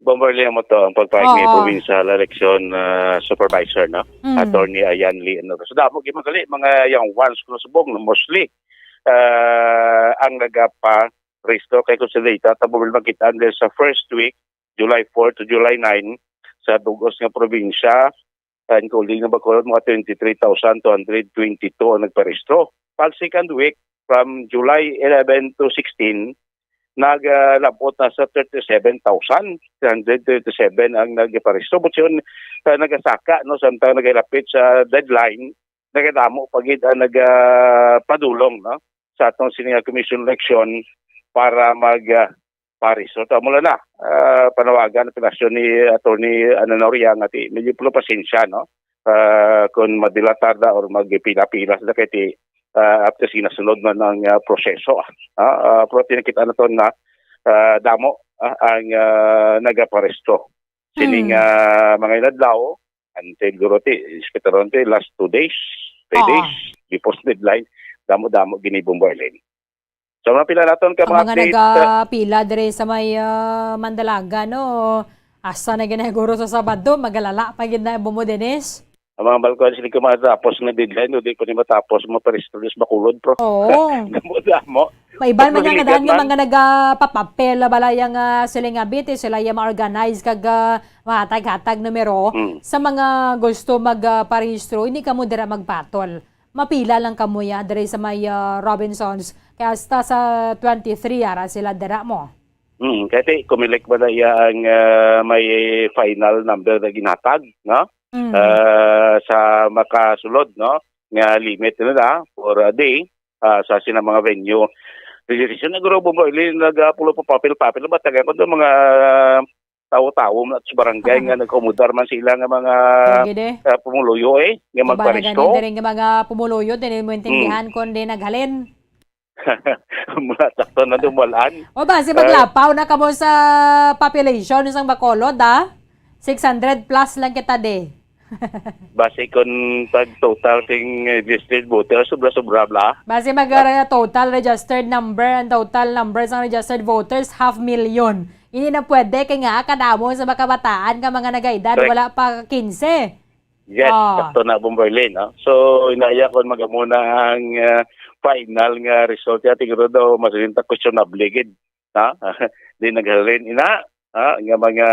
Bomberly mo to, ang pagpahig ni Oo. Provincial Election, ah, Supervisor, no? Mm. Attorney Ayan Lee, ano. So, damo gid man gali, mga young ones, kung subong, no, mostly, ah, ang nagapa-register kay consider ita, tabo makita, and then sa first week, July four to July nine, sa bug-os nga probinsya, including nga Bacolod, mga twenty-three thousand two hundred twenty-two ang nagparehistro. Pag second week, from July eleven to sixteen, naglabot na sa thirty-seven thousand three hundred thirty-seven ang nagparehistro. But yun, ah, nagasaka, no, samtang nagalapit sa deadline, nagadamo pa gid ang nagapadulong, no, sa atong sini nga commission election para mag, ah, parehistro. Amo lang na, ah, panawagan ang pinasyon ni Attorney Ana Noria nga ti, medyo pulo pasensya, no? Ah, kung madilatar na or magpila-pila sila kay ti, ah, after sinasunod man ang, ah, proseso. Ah, ah, pero tinakita na to na, ah, damo, ah, ang, ah, nagaparehistro. Sining, Hmm. ah, mga inadlaw, until guro ti, especially ti last two days, three Oo. days, before the deadline, damo-damo gini, Bombo Arlene. So, mga pila naton ka Ang mga mga update, ah, nagapila diri sa may, ah, Mandalaga, no? Asa na gani guro sa Sabado, magalala pa gid na, Bombo Dennis. Ang mga balkon, sila ko matapos nga deadline, no? Di ko ni matapos, mga paristos, makulod, pro. Oo. Damo-damo. Maiban man Pag nga nga daan nga man. mga nagapapapel, bala yang, ah, sila nga biti, sila yung ma-organize kag, ah, mahatag-hatag numero. Mm. Sa mga gusto mag, ah, parehistro, hindi kamo dira magpatol. Mapila lang kamo ya diri sa may, ah, Robinsons. Kaya hasta sa twenty-three ara sila dira mo. Mm, kaya ti, Comelec ba na iya ang, ah, may final number na ginhatag, no? Mm. Ah, sa makasulod, no, nga limit nila for a day, ah, sa sina mga venue. Decision na guro, Bombo Arlene, nagapulo pa papel-papel, ba, taga ko doon, mga tawo-tawo man at sa barangay nga nag-umudar man sila nga mga, Sige, de. ah, pumuluyo, eh, nga Iba na magparesto. Gani diri nga mga pumuluyo, dili mo intindihan Mm. kung di naghalin. Mula takto na dumalaan. O ba, si Ah. maglapaw na kamo sa population sang Bacolod, ah? Six hundred plus lang kita, de. Base kon pag total sing registered voter, sobra-sobra bla. Base mag, ah, total registered number, ang total number sang registered voters, half million. Hindi na pwede kay nga kadamo sa makabataan nga mga nagaedad, Correct. wala pa quince. Yes, Ah. sakto na, Bombo Arlene, no? So, inaya kon magamo na ang, ah, final nga result, ya, tinguro daw, mas rin ta questionable gid, ha? Di naghalin ina, ha? Nga mga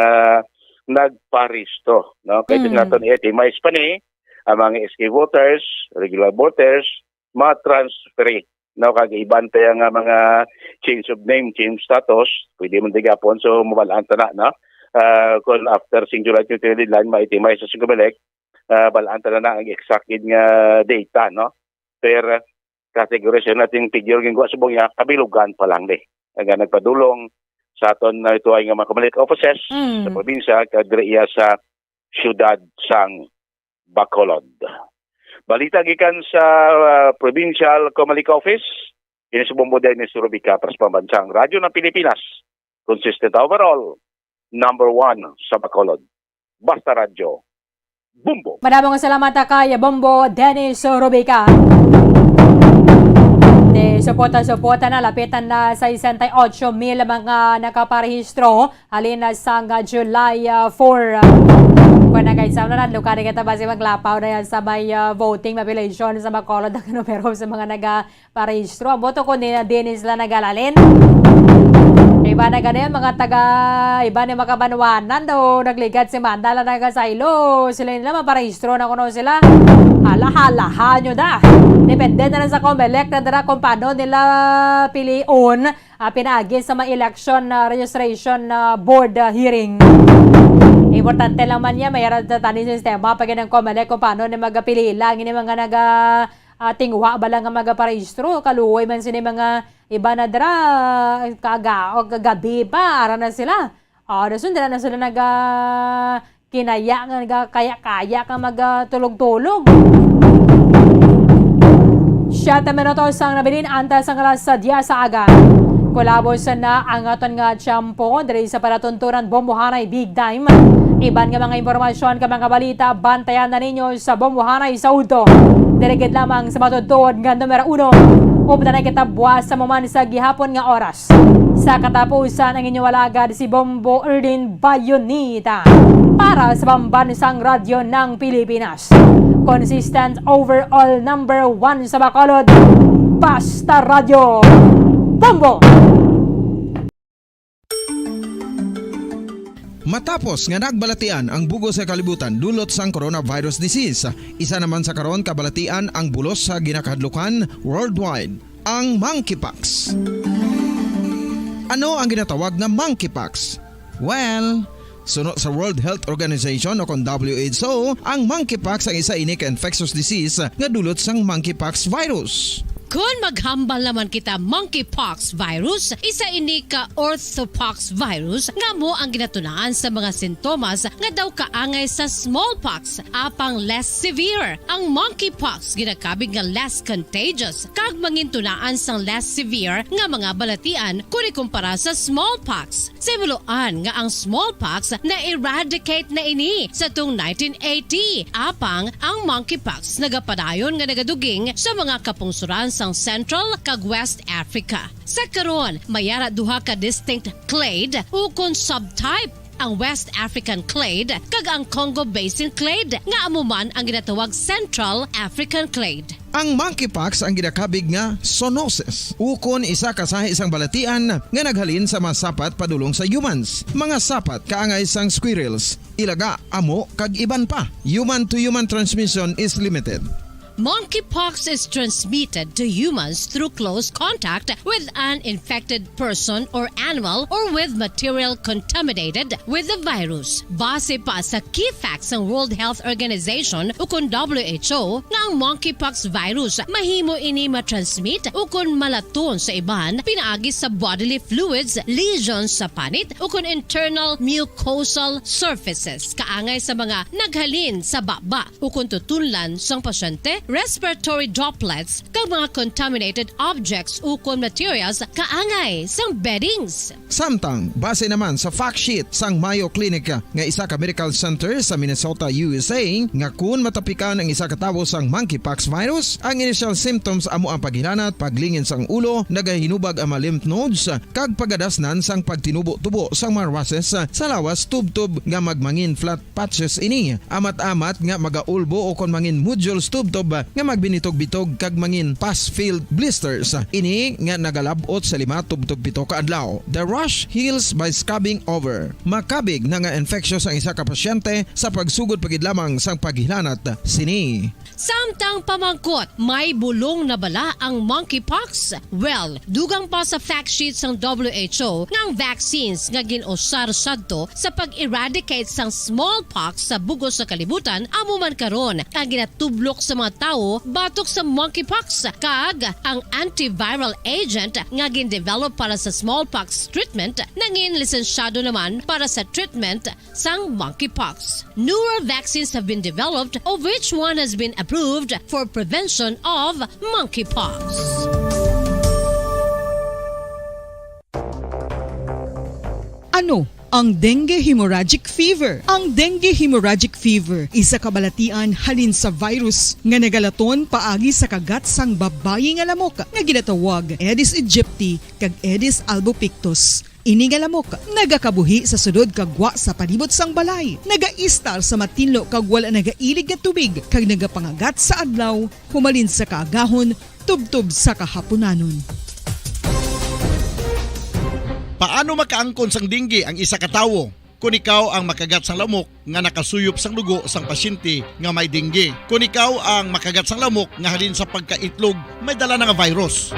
nagparesto, no? Kay Mm. naton i-itemize pa ni ang mga S K voters, regular voters, mga transferee, no? Kag iban pa yang, ah, mga change of name, change status, pwede man di gapon. So, mabalaan ta na, no? Ah, kung after sing July twenty deadline, ma-itemize sa Comelec, ah, balaan ta na na ang exact gid nga data, no? Pero categorization natin figure, ginagawa subong niya, kabilugan pa lang ni. Ang nagpadulong sa aton na ito ay nga mga Comelec offices Mm. sa probinsya, kag diri iya sa siyudad sang Bacolod. Balita gikan sa, ah, Provincial Comelec Office, ini si Bombo Dennis Rubica, para sa Pambansang Radyo ng Pilipinas. Consistent overall, number one sa Bacolod. Basta Radyo, Bombo. Madamo nga salamat kay Bombo Dennis Rubica. Te, suporta-suporta na, lapitan na sesenta y ocho mil mga nakaparehistro halin na sang, ah, July, ah, four. Ah, kung nagkaisa na, nadlukan na kita, basi maglapaw na yan sa may, ah, voting population sa Bacolod ang numero sa mga naga- parehistro. Ang boto ko ni Dennis lang nagalalin. Iba na gani ang mga taga, iba ni makabanwanan daw, nagligad si Manda la nagasaylo. Sila nila maparehistro na kuno sila. Hala, hala, hanyo da. Depende na lang sa Comelec na dira kung paano nila pilion, ah, pinaagi sa mga election, ah, registration, ah, board, ah, hearing. Importante lang man niya, may ara tani sa sistema pag ng Comelec kung paano ni magapili lang ini mga naga, ah, tinguha ba lang nga magaparehistro. Kaluoy man sini mga iba na dira, kaga-, o kagabi pa, ara na sila. Ah, dason dira na sila naga-, kinaya nga nagakaya-kaya ka magatulog-tulog. Siyete minutos ang nabilin antes ang alas diyes sa aga. Kulabos na ang aton nga tiyempo diri sa palatuntunan Bombohanay Big Time. Iban nga mga impormasyon ka mga balita, bantayan na ninyo sa Bombohanay sa udto. Diri gid lamang sa matutuod nga numero uno. Updan na kita buwas sa maman sa gihapon nga oras. Sa katapusan, ang inyong alagad si Bombo Erlin Bayonita para sa Pambansang Radyo ng Pilipinas. Consistent overall number one sa Bacolod, Basta Radyo, Bombo! Matapos nga nagbalatian ang bug-os nga kalibutan dulot sang coronavirus disease, isa naman sa karon kabalatian ang bulos sa ginakahadlukan worldwide, ang monkeypox. Ano ang ginatawag nga monkeypox? Well, suno sa World Health Organization o kon W H O, ang monkeypox ang isa ini ka infectious disease nga dulot sang monkeypox virus. Kon maghambal naman kita, monkeypox virus, isa ini ka orthopox virus nga amo ang ginatunaan sa mga sintomas nga daw kaangay sa smallpox, apang less severe. Ang monkeypox ginakabig nga less contagious kag mangintunaan sang less severe nga mga balatian kon ikumpara sa smallpox. Sa himuloan nga ang smallpox na-eradicate na ini sa tung nineteen eighty, apang ang monkeypox nagapadayon nga nagaduging sa mga kapungsoran sang Central kag West Africa. Sa karon, may ara duha ka distinct clade ukon subtype, ang West African clade kag ang Congo Basin clade, nga amo man ang ginatawag Central African clade. Ang monkeypox ang ginakabig nga zoonosis, ukon isa ka sahi sang balatian nga naghalin sa mga sapat padulong sa humans, mga sapat kaangay sang squirrels, ilaga, amo, kag iban pa. Human-to-human transmission is limited. Monkeypox is transmitted to humans through close contact with an infected person or animal or with material contaminated with the virus. Base pa sa key facts sang World Health Organization ukon W H O, nga ang monkeypox virus mahimo ini matransmit ukon malaton sa iban pinaagi sa bodily fluids, lesions sa panit, ukon internal mucosal surfaces, kaangay sa mga naghalin sa baba ukon tutunlan sang pasyente, respiratory droplets, kag mga contaminated objects ukon materials kaangay sang beddings. Samtang, base naman sa fact sheet sang Mayo Clinic nga isa ka medical center sa Minnesota, U S A, nga kun matapikan ang isa ka tawo sang monkeypox virus, ang initial symptoms amo ang paghilanat, paglingin sang ulo, nagahinubag ang mga lymph nodes, kag pagadasnan sang pagtinubo-tubo sang mga rushes sa lawas tubtob nga magmangin flat patches ini, amat-amat nga magaulbo ukon mangin nodules tubtob nga magbinitog-bitog kag mangin pus-filled blisters. Ini nga nagalab-ot sa lima tubtob pito ka adlaw. The rash heals by scabbing over. Makabig na nga infectious ang isa ka pasyente sa pagsugod pa gid lamang sang paghilanat sini. Samtang pamangkot, may bulong na bala ang monkeypox? Well, dugang pa sa fact sheet sang W H O nga ang vaccines nga gin-usar sadto sa pag-eradicate sang smallpox sa bug-os nga kalibutan amo man karon ang ginatublok sa mga tawo batok sa monkeypox, kag ang antiviral agent nga gin-develop para sa smallpox treatment nangin lisensyado naman para sa treatment sang monkeypox. Newer vaccines have been developed, of which one has been approved for prevention of monkeypox. Ano ang dengue hemorrhagic fever? Ang dengue hemorrhagic fever, isa ka balatian halin sa virus nga nagalaton paagi sa kagat sang babayi nga lamok nga ginatawag Aedes aegypti kag Aedes albopictus. Ini nga lamok nagakabuhi sa sulod kag gwa sa palibot sang balay, nagaistar sa matinlo kag wala nagailig nga tubig, kag nagapangagat sa adlaw, humalin sa kaagahon tubtob sa kahapunanon. Paano makaangkon sang dengue ang isa ka tawo? Kon ikaw ang makagat sang lamok nga nakasuyop sang dugo sang pasyente nga may dengue, kon ikaw ang makagat sang lamok nga halin sa pagkaitlog may dala na nga virus.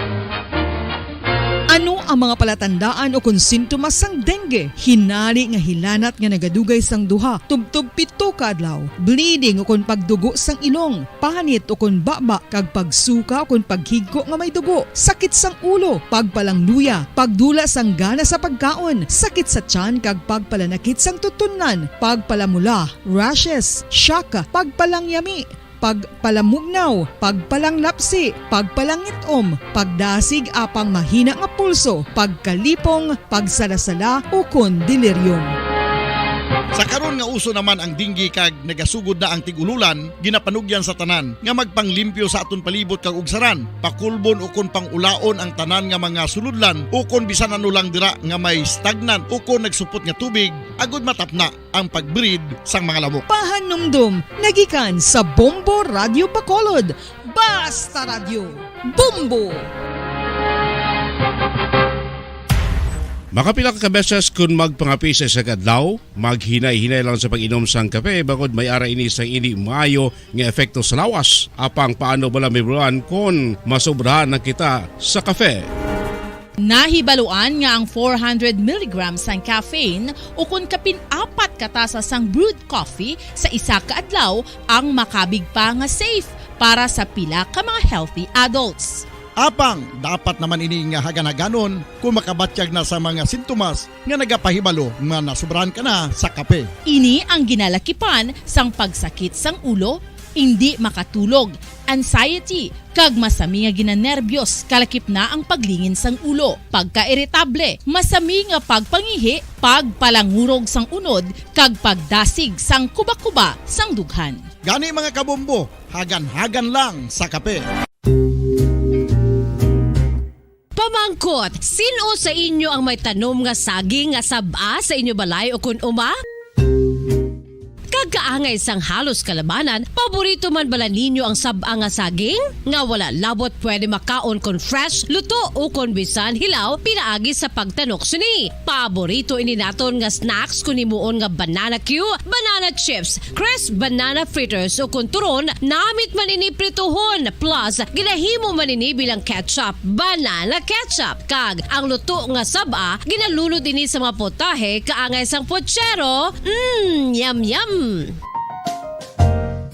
Ano ang mga palatandaan ukon sintomas sang dengue? Hinari nga hilanat nga nagadugay sang duha tubtob pito ka adlaw, bleeding ukon pagdugo sang ilong, panit ukon baba, kag pagsuka ukon paghigko nga may dugo, sakit sang ulo, pagpalangluya, pagdula sang gana sa pagkaon, sakit sa tiyan kag pagpalanakit sang tutunlan, pagpalamula, rashes, shock, pagpalangyami, pagpalamugnaw, pagpalanglapsi, pagpalangit-om, pagdasig apang mahina nga pulso, pagkalipong, pagsalasala, ukon delirium. Sa karon nga uso naman ang dengue kag nagasugod na ang tig-ululan, ginapanugyan sa tanan nga magpanglimpyo sa aton palibot kag ugsaran, pakulbon ukon pang-ulaon ang tanan nga mga sulodlan ukon bisan ano lang dira nga may stagnant ukon nagsupot nga tubig, agud matapna ang pag-breed sang mga lamok. Pahanumdom nga gikan sa Bombo Radyo Bacolod. Basta Radyo, Bombo! Makapila ka beses kon magpangape sa isa ka adlaw, maghinay-hinay lang sa pag-inom sang kape, bangod may ara ini sang indi maayo nga epekto sa lawas. Apang paano bala, Ma'am Ron, kon masobrahan na kita sa kape? Nahibaluan nga ang four hundred milligrams sang caffeine ukon kapin apat ka tasa sang brewed coffee sa isa ka adlaw ang makabig pa nga safe para sa pila ka mga healthy adults. Apang dapat naman ini nga hagan-haganon kung makabatyag na sa mga sintomas nga nagapahibalo nga nasobrahan ka na sa kape. Ini ang ginalakipan sang pagsakit sang ulo, indi makatulog, anxiety, kag masami nga ginanerbiyos, kalakip na ang paglingin sang ulo, pagkairitable, masami nga pagpangihi, pagpalangurog sang unod, kag pagdasig sang kubakuba sang dughan. Gani, mga kabombo, hagan-hagan lang sa kape. Pamangkot, sin-o sa inyo ang may tanom nga saging nga sab-a sa inyo balay ukon uma? Kag kaangay sang halos kalabanan, paborito man bala ninyo ang sab-a nga saging? Nga wala labot pwede makaon kon fresh, luto, ukon bisan hilaw pinaagi sa pagtanok sini. Paborito ini naton nga snacks kon himuon nga banana cue, banana chips, crisp banana fritters, ukon turon, namit man ini prituhon, plus ginahimo man ini bilang ketchup, banana ketchup. Kag ang luto nga sab-a, ginalunod ini sa mga putahe kaangay sang puchero. Mm, yum, yum!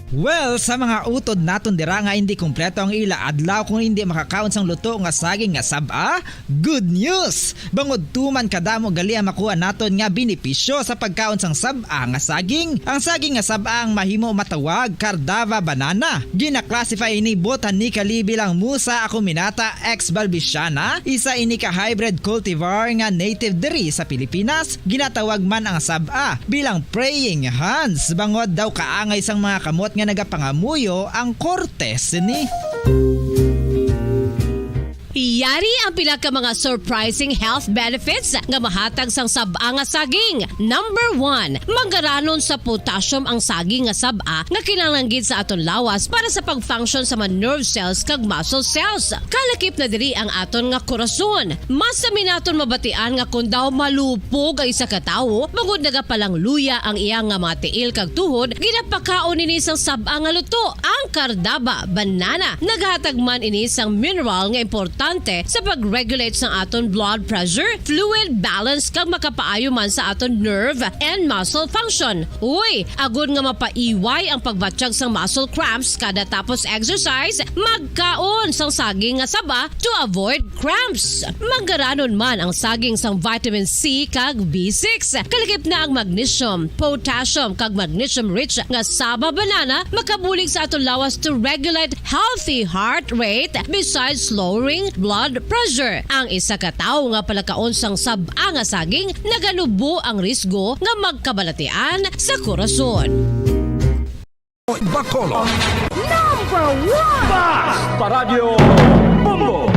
Well, sa mga utod naton dira nga indi kompleto ang ila adlaw kung indi makakaon sang luto nga saging nga sab-a, good news! Bangod tuman kadamo gali ang makuha naton nga benepisyo sa pagkaon sang sab-a nga saging. Ang saging nga sab-a ang mahimo matawag Cardava banana. Gina-classify ini botanically bilang Musa acuminata ex balbisiana, isa ini ka hybrid cultivar nga native diri sa Pilipinas. Ginatawag man ang sab-a bilang praying hands, bangod daw kaangay sang mga kamot nga nagapangamuyo ang korte sini. Yari ang pila ka mga surprising health benefits nga mahatag sang sab-a nga saging. Number one, mangaranon sa potassium ang saging nga sab-a nga kinahanglan gid sa aton lawas para sa pag-function sa mga nerve cells kag muscle cells. Kalakip na diri ang aton nga korason. Masami naton mabatian nga kon daw malupog ang isa ka tawo, bangod nagapalangluya ang iya nga mga tiil kag tuhod, ginapakaon ini sang sab-a nga luto, ang Cardaba banana. Naghatag man ini sang mineral nga importante sa pag-regulate sang aton blood pressure, fluid balance, kag makapaayo man sa aton nerve and muscle function. Uy, agod nga mapaiway ang pagbatyag sang muscle cramps kada tapos exercise, magkaon sang saging nga saba to avoid cramps. Manggaranon man ang saging sang vitamin C kag B six. Kalakip na ang magnesium, potassium, kag magnesium-rich nga saba banana makabulig sa aton lawas to regulate healthy heart rate besides lowering blood pressure. Ang isa ka tawo nga palakaon sang sab-a nga saging naganubo ang risgo nga magkabalatian sa korason. Bacolod. Number one! Basta Radyo Bombo!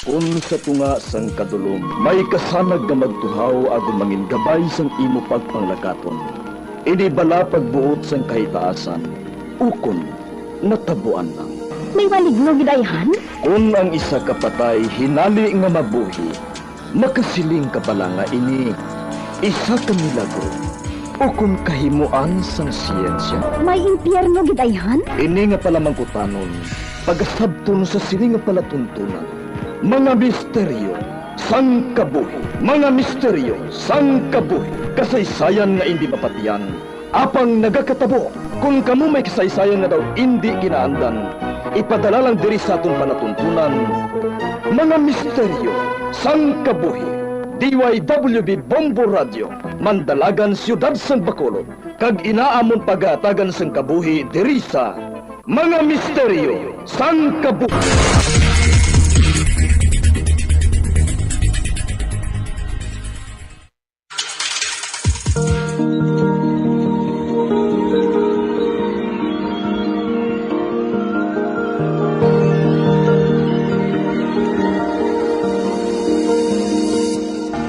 Kun sa tunga sang kadulom may kasanag nga magtuhaw agud mangin gabay sang imo pagpanglakaton, ini bala pagbuot sang kahitaasan, ukon natabuan lang. May maligno gid ayhan? Kun ang isa ka patay hinali nga mabuhi, Makasiling ka bala nga ini isa ka milagro ukon kahimoan sang siyensya? May impyerno gid ayhan? Ini nga palamangkutanon pagasabton sa sini nga palatuntunan, mga misteryo sang kabuhi, mga misteryo sang kabuhi, kasaysayan nga indi mapatian, apang nagakatabo. Kon kamo may kasaysayan nga daw indi ginaandan, ipadala lang diri sa aton palatuntunan, mga misteryo sang kabuhi. D Y W B Bombo Radio, Mandalagan, Siyudad sang Bacolod, kag ina amon pagahatagan sang kabuhi diri sa mga misteryo sang kabuhi.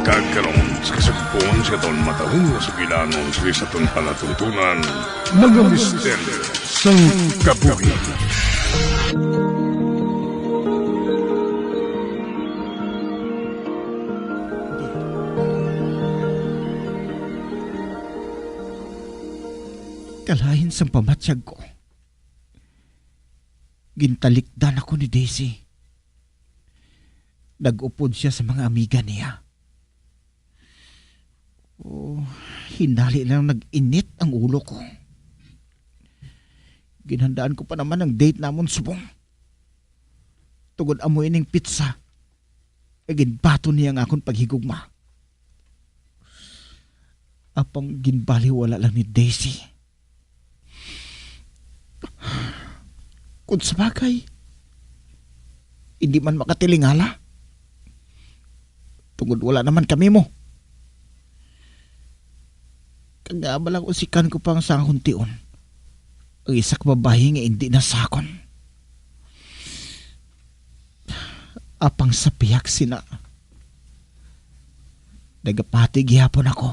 Kag karon, sa kasagpon sa aton matahong nga sugilanon sa isa tong palatuntunan, mga misteryo sang kabuhi. Kalain sang pamatyag ko, gintalikdan ako ni Daisy. Nag-upod sia sa mga amiga niya. Oh, hinali lang nag-init ang ulo ko. Ginhandaan ko pa naman ang date namon subong. Tungod amo ining pitsa, nga ginbaton niya ang akon paghigugma. Apang ginbaliwala lang ni Daisy. Kung sabagay, hindi man makatilingala. Tungod wala naman kami mo. Kag nga bala ko sikan ko pang sanghuntion. Ang isa ka babayi nga hindi nasakon. Apang sa pihak sina, nagapati gihapon ako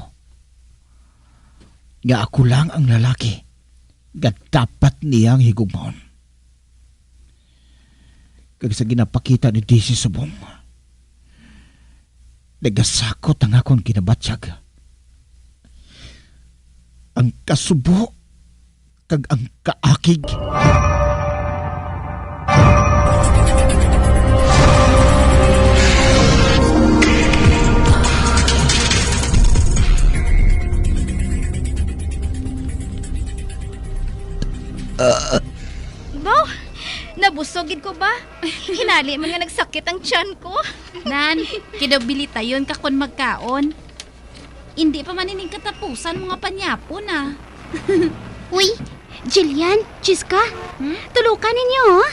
nga ako lang ang lalaki nga dapat niya ang higugmaon. Kag sa ginapakita ni Daisy subong, nagasakot ang akon ginabatyag. Ang kasubo kag ang kaakig. Ah. Baw, nabusog gid ko ba? Hinali man nga nagsakit ang tiyan ko. Nan, kidabilitayon ka kon magkaon. Indi pa man ining katapusan mo nga panyapon, ah. Uy, Jillian, Chiska, Hmm? Tulokan ninyo, oh.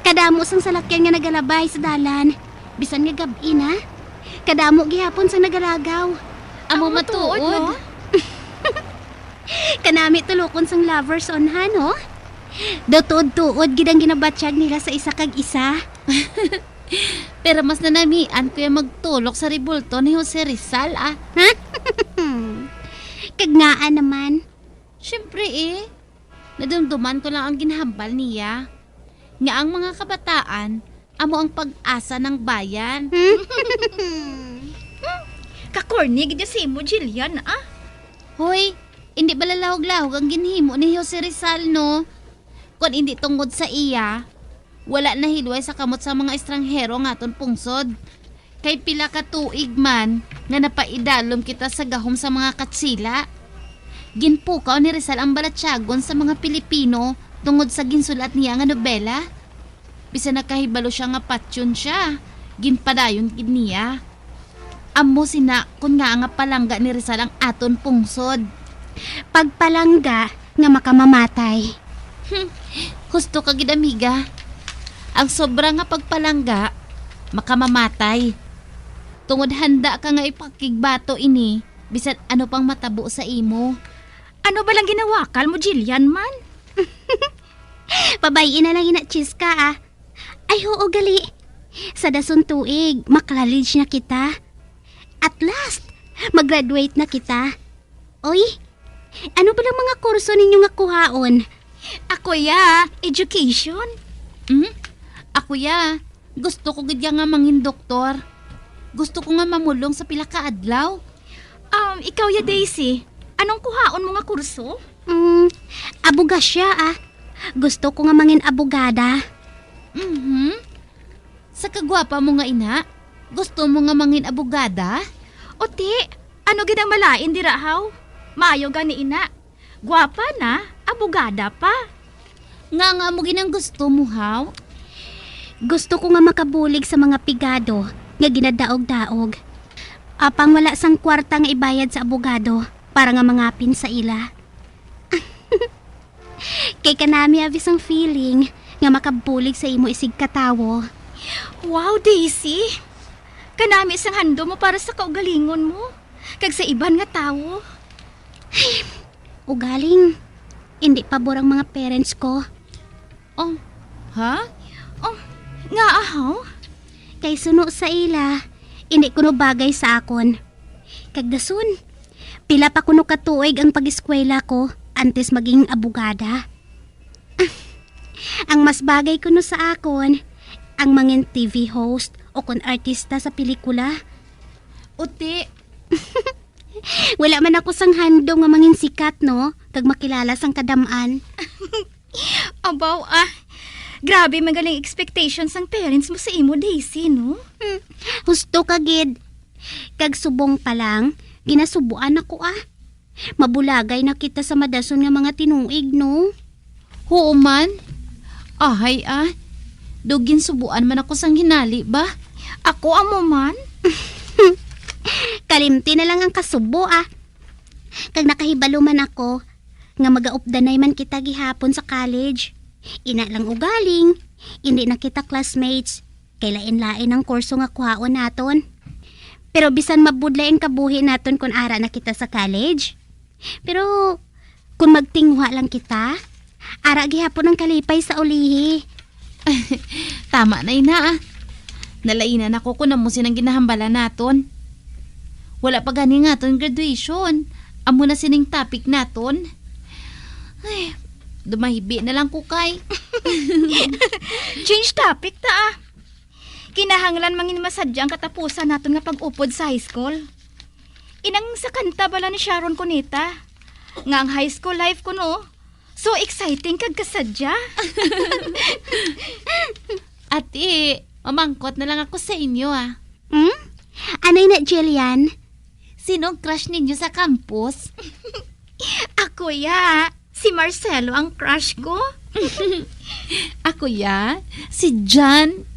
Kadamo sang salakyan nga nagalabay sa dalan, bisan nga gab-i na. Kadamo gihapon sang nagalagaw. Amo matuod, no? Kanami tulokon sang lovers on, ha, no? Daw tuod-tuod gid ang ginabatyag nila sa isa kag isa. Pero mas nanamian ko yung magtulok sa rebulto ni Jose Rizal, ah. Kag ngaa naman? Siyempre, eh. Nadumduman ko lang ang ginhambal niya, nga ang mga kabataan amo ang pag-asa ng bayan. Ka-corny gid si mo, Jillian, ah. Hoy, hindi bala lahog-lahog ang ginhimo ni Jose Rizal, no? Kon hindi tungod sa iya, wala nahilway sa kamot sa mga estranghero ang aton pungsod. Kay pila ka tuig man nga napaidalom kita sa gahom sa mga Katsila. Ginpukaw ni Rizal ang balatyagon sa mga Pilipino tungod sa ginsulat niya nga nobela. Bisan nakahibalo sia nga patyon sia, ginpadayon gid niya. Amo sina kon ngaa nga palangga ni Rizal ang aton pungsod. Pagpalangga nga makamamatay. Hmm, husto ka gid, amiga. Ang sobra nga pagpalangga, makamamatay. Tungod handa ka nga ipakigbato ini, bisan ano pang matabo sa imo. Ano ba lang ginawakal mo, Jillian, man? Pabay-i na lang ina, Chiska, ah. Ay, oo, gali. Sa dason tuig, ma-college na kita. At last, mag-graduate na kita. Oy, ano ba lang mga kurso ninyo nga kuhaon? Ako ya, education. Hmm? Ako ya, gusto ko gid ya nga mangin doktor. Gusto ko nga mamulong sa pila ka adlaw. Um, ikaw ya, Daisy, anong kuhaon mo nga kurso? Mm, abogasya, ah. Gusto ko nga mangin abogada. Mhm. Sa kagwapa mo nga ina, gusto mo nga mangin abogada? O ti, ano gid ang malain dira, haw? Maayo gani ina. Gwapa na, abogada pa. Nga nga mo gid ang gusto mo, haw? Gusto ko nga makabulig sa mga pigado nga ginadaog-daog. Apang wala sang kwarta nga ibayad sa abogado para nga mangapin sa ila. Kay kanami abi sang feeling nga makabulig sa imo isig ka tawo. Wow, Daisy! Kanami sang handom mo para sa kaugalingon mo, kag sa iban nga tawo. Ugaling, hindi pabor ang mga parents ko. Oh, ha? Oh, nga ahaw? Kay suno sa ila, hindi kuno bagay sa akon. Kag dason, pila pa kuno ka tuig ang pag-eskwela ko antes maging abogada. Ang mas bagay kuno sa akon, ang mangin T V host o kon artista sa pelikula. Uti. Wala man ako sang handom nga mangin sikat, no? Kag makilala sang kadam-an. Abaw, ah. Grabe, magaling expectation sang parents mo sa imo, Daisy, no? Hmm. Husto ka gid. Kag subong pa lang, ginasubuan ako, ah. Mabulagay na kita sa madason nga mga tinuig, no? Huo man. Ahay, ah. Daw ginsubuan man ako sang hinali ba? Ako amo man. Kalimti na lang ang kasubo, ah. Kag nakahibalo man ako nga magaupdanay man kita gihapon sa college. Ina lang ugaling, hindi na kita classmates, kay lain-lain ang kurso nga kuhaon naton. Pero bisan mabudlay ang kabuhi naton kon ara na kita sa college. Pero kon magtinguha lang kita, ara gihapon ang kalipay sa ulihi. Tama na, ina, ah. Nalainan ako kung amo sini ang ginahambala naton. Wala pa gani nga aton graduation. Amo na sining topic naton. Ay, dumahibi na lang ko kay. Change topic ta, ah. Kinahanglan mangin masadya ang katapusan naton nga pag-upod sa high school. Inang sa kanta bala ni Sharon Cuneta, nga ang high school life kuno, so exciting kag kasadya. Ati, mamangkot na lang ako sa inyo, ah. Hmm? Anay na, Jillian? Sino ang crush ninyo sa campus? Ako ya. Si Marcelo ang crush ko. Ako ya, si Jan.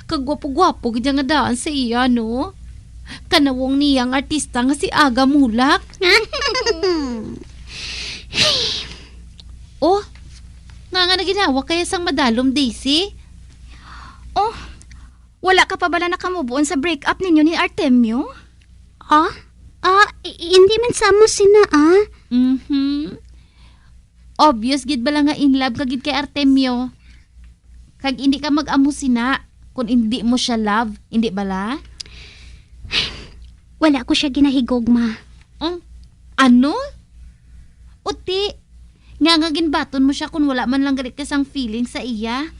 Kagwapo-gwapo gid nga daan sa iya, no? Kanawong niya ang artista nga si Aga Mulak. Oh, nga nga naginawa kaya sang madalom, Daisy? Oh, wala ka pa bala nakamubuon sa break-up ninyo ni Artemio? Ah? Ah, i- hindi man sa amo sina, ah. Mhm. Obvious gid bala nga in love ka gid kay Artemio. Kag hindi ka mag-amo sina kung hindi mo siya love, hindi bala? Wala ko siya ginahigugma. Hmm? Ano? Uti, nga nga ginbaton mo siya kung wala man lang gali ka sang feeling sa iya?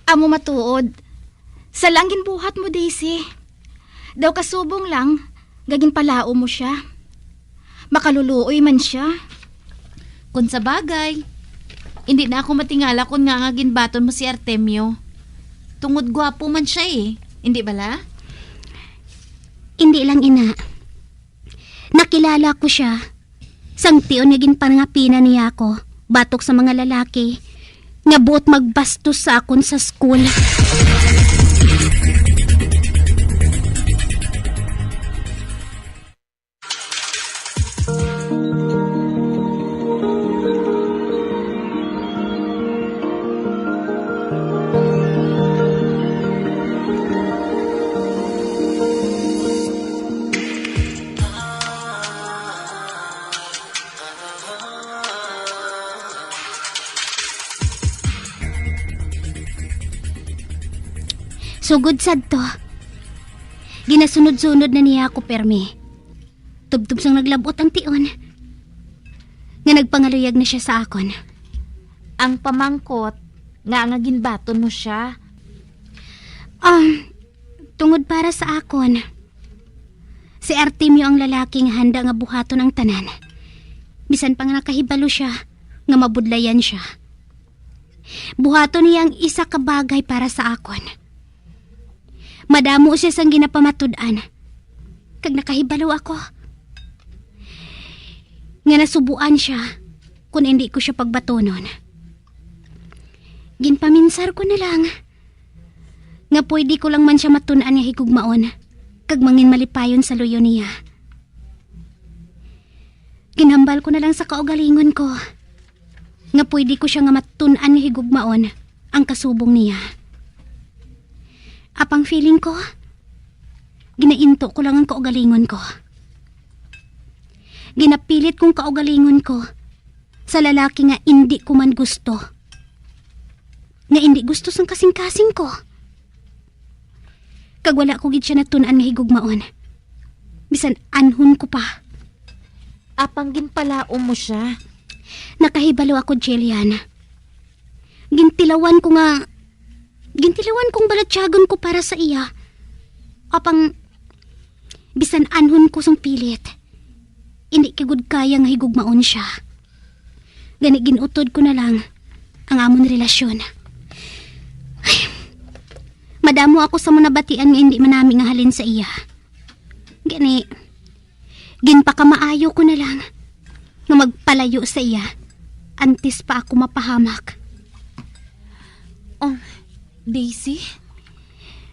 Amo matuod. Sa lang ginbuhat mo, Daisy. Daw kasubong lang, nga ginpalaom mo siya. Makaluluoy man siya. Kung sa bagay, hindi na ako matingala kung nga nga ginbaton mo si Artemio. Tungod gwapo man siya eh, hindi bala? Hindi lang ina. Nakilala ko siya. Sang tion nga ginpangapinan niya ako, batok sa mga lalaki, nga buot magbastos sa akon sa school. Sugod sadto, ginasunod-sunod na niya ako permi. Tubtob sang naglab-ot ang tion, nga nagpangaluyag na siya sa akon. Ang pamangkot, nga nga ginbaton mo siya? Ah, tungod para sa akon, Si Artemio ang lalaki nga handa nga buhaton ang tanan. Bisan pa nga nakahibalo siya nga mabudlayan siya. Buhaton niya ang isa ka bagay para sa akon. Madamo siya sang ginapamatud-an. Kag nakahibalo ako nga nasubuan siya kung hindi ko siya pagbatunon. Ginpaminsar ko na lang nga pwede ko lang man siya matun-an nga higugmaon kag mangin malipayon sa luyo niya. Ginhambal ko na lang sa kaugalingon ko nga pwede ko siya nga matun-an nga higugmaon ang kasubong niya. Apang feeling ko, ginainto ko lang ang kaugalingon ko. Ginapilit kong kaugalingon ko sa lalaki nga indi ko man gusto. Nga indi gusto sang kasing-kasing ko. Kag wala ko gid siya natun-an nga higugmaon. Bisan anhon ko pa. Apang ginpalaom mo siya? Nakahibalo ako, Jillian. Gintilawan ko nga, gintilawan kong balatyagon ko para sa iya. Apang bisan anhon ko sang pilit, indi ko gud kaya nga higugmaon siya. Gani, ginutod ko na lang ang amon relasyon. Ay, madamo ako sa mga nabatian nga indi manami nga halin sa iya. Gani, ginpakamaayo ko na lang nga magpalayo sa iya antes pa ako mapahamak. Oh, Daisy?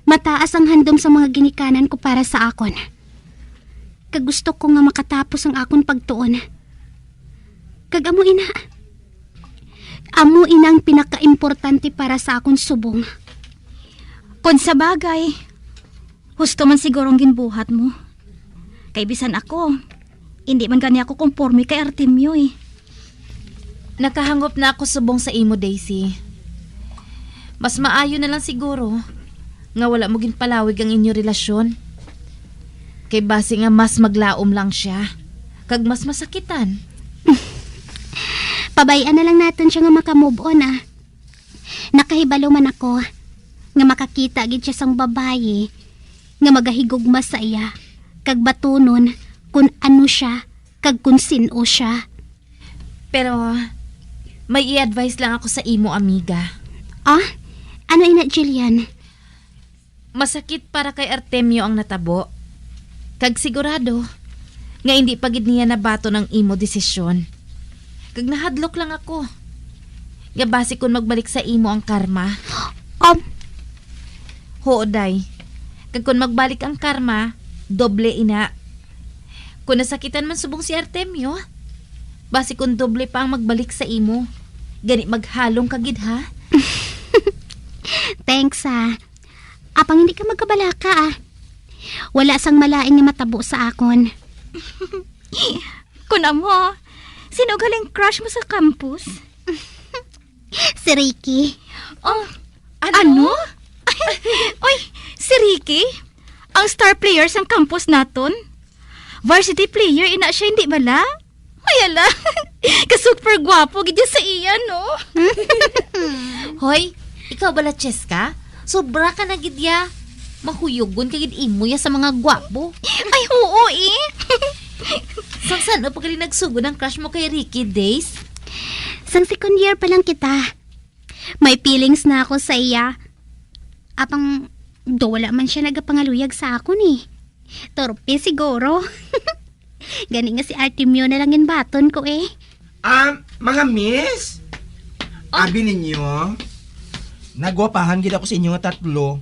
Mataas ang handom sa mga ginikanan ko para sa akon. Kag gusto ko nga makatapos ang akon pagtuon. Kag amo ina. Amo ina ang pinakaimportante para sa akon subong. Kon sa bagay, husto man siguro ang ginbuhat mo. Kay bisan ako, hindi man gani ako konporme kay Artemio, eh. Nakahangop na ako subong sa imo, Daisy. Mas maayo na lang siguro nga wala mo ginpalawig ang inyo relasyon. Kay basi nga mas maglaom lang siya, kag mas masakitan. Pabay-an na lang naton siya nga maka-move on, ah. Nakahibalo man ako nga makakita gid siya sang babayi nga magahigugma sa iya kag batunon kun ano siya kag kun sin-o siya. Pero may i-advise lang ako sa imo, amiga. Ah? Ano ina, Jillian? Masakit para kay Artemio ang natabo. Kag sigurado nga indi pa gid niya nabaton ang imo desisyon. Kag nahadlok lang ako nga basi kon magbalik sa imo ang karma. Um. Huo, day. Kag kon magbalik ang karma, doble ina. Kon nasakitan man subong si Artemio, basi kon doble pa ang magbalik sa imo. Gani maghalong ka gid, ha? Thanks, ha. Apang hindi ka magkabalaka, ah. Wala sang malain nga matabo sa akon. Kun amo, sino galing crush mo sa campus? Si Ricky. Oh, ano? Ano? Oy, si Ricky? Ang star player sang campus naton? Varsity player ina siya, hindi bala? Ay, ala. Ka-super gwapo gid sa iya, no? Hoy, ikaw bala, Cheska? Sobra ka na gid ya. Mahuyogon ka gid imo ya sa mga gwapo. Ay, oo, eh. Sang san-o pa gali nagsugod ang crush mo kay Ricky, Days? Sang second year pa lang kita. May feelings na ako sa iya. Apang do wala man siya nagapangaluyag sa akon, eh. Torpe siguro. Gani nga si Artemio na lang ginbaton ko, eh. Ah, mga miss? Oh. Abi ninyo, nagwapahan gid ako sa inyo nga tatlo.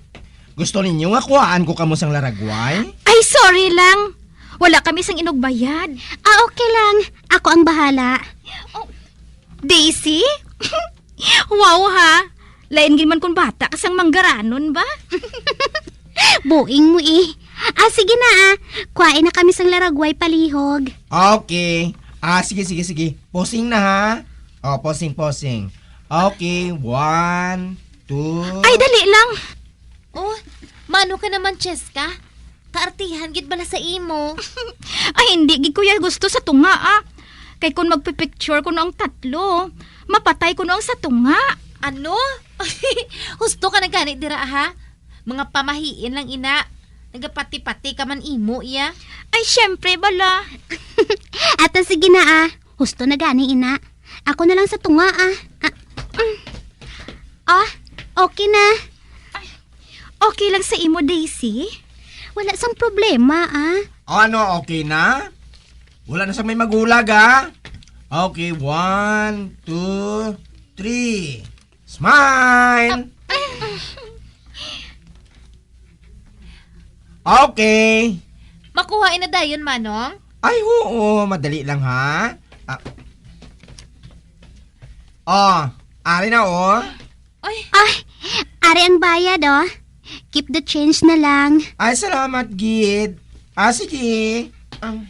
Gusto ninyo nga kuhaan ko kamo sang laragway? Ay, sorry lang. Wala kami sang inugbayad. Ah, okay lang. Ako ang bahala. Oh, Daisy? Wow, ha? Lain gid man kung bata ka sang manggaranon ba? Buing mo, eh. Ah, sige na, ah. Kuhain na kami sang laragway palihog. Okay. Ah, sige, sige, sige. Posing na, ha? Oh, posing, posing. Okay, one, two. Ay, dali lang. Oh, mano ka naman, Cheska? Kaartihan gid bala sa imo. Ay, hindi gid ko ya gusto sa tunga, ah. Kay kung magpipicture kuno ang tatlo, mapatay kuno ang sa tunga. Ano? Husto ka na gani dira, ha? Mga pamahiin lang ina. Nagapati-pati ka man imo, iya. Ay, syempre, bala. Ato, sige na, ah. Husto na gani, ina. Ako na lang sa tunga, ah. Ah, mm. Ah, okay na. Okay lang sa imo, Daisy? Wala sang problema, ah. Ano, okay na? Wala na sa may magulag, ha? Okay, one, two, three. Smile! Okay. Makuha na dayon, Manong? Ay, oo. Madali lang, ha? Ah. Oh, ari na, oh. Ay. Ay, ari ang bayad, oh. Keep the change na lang. Ay, salamat, gid. Ah, sige. Ang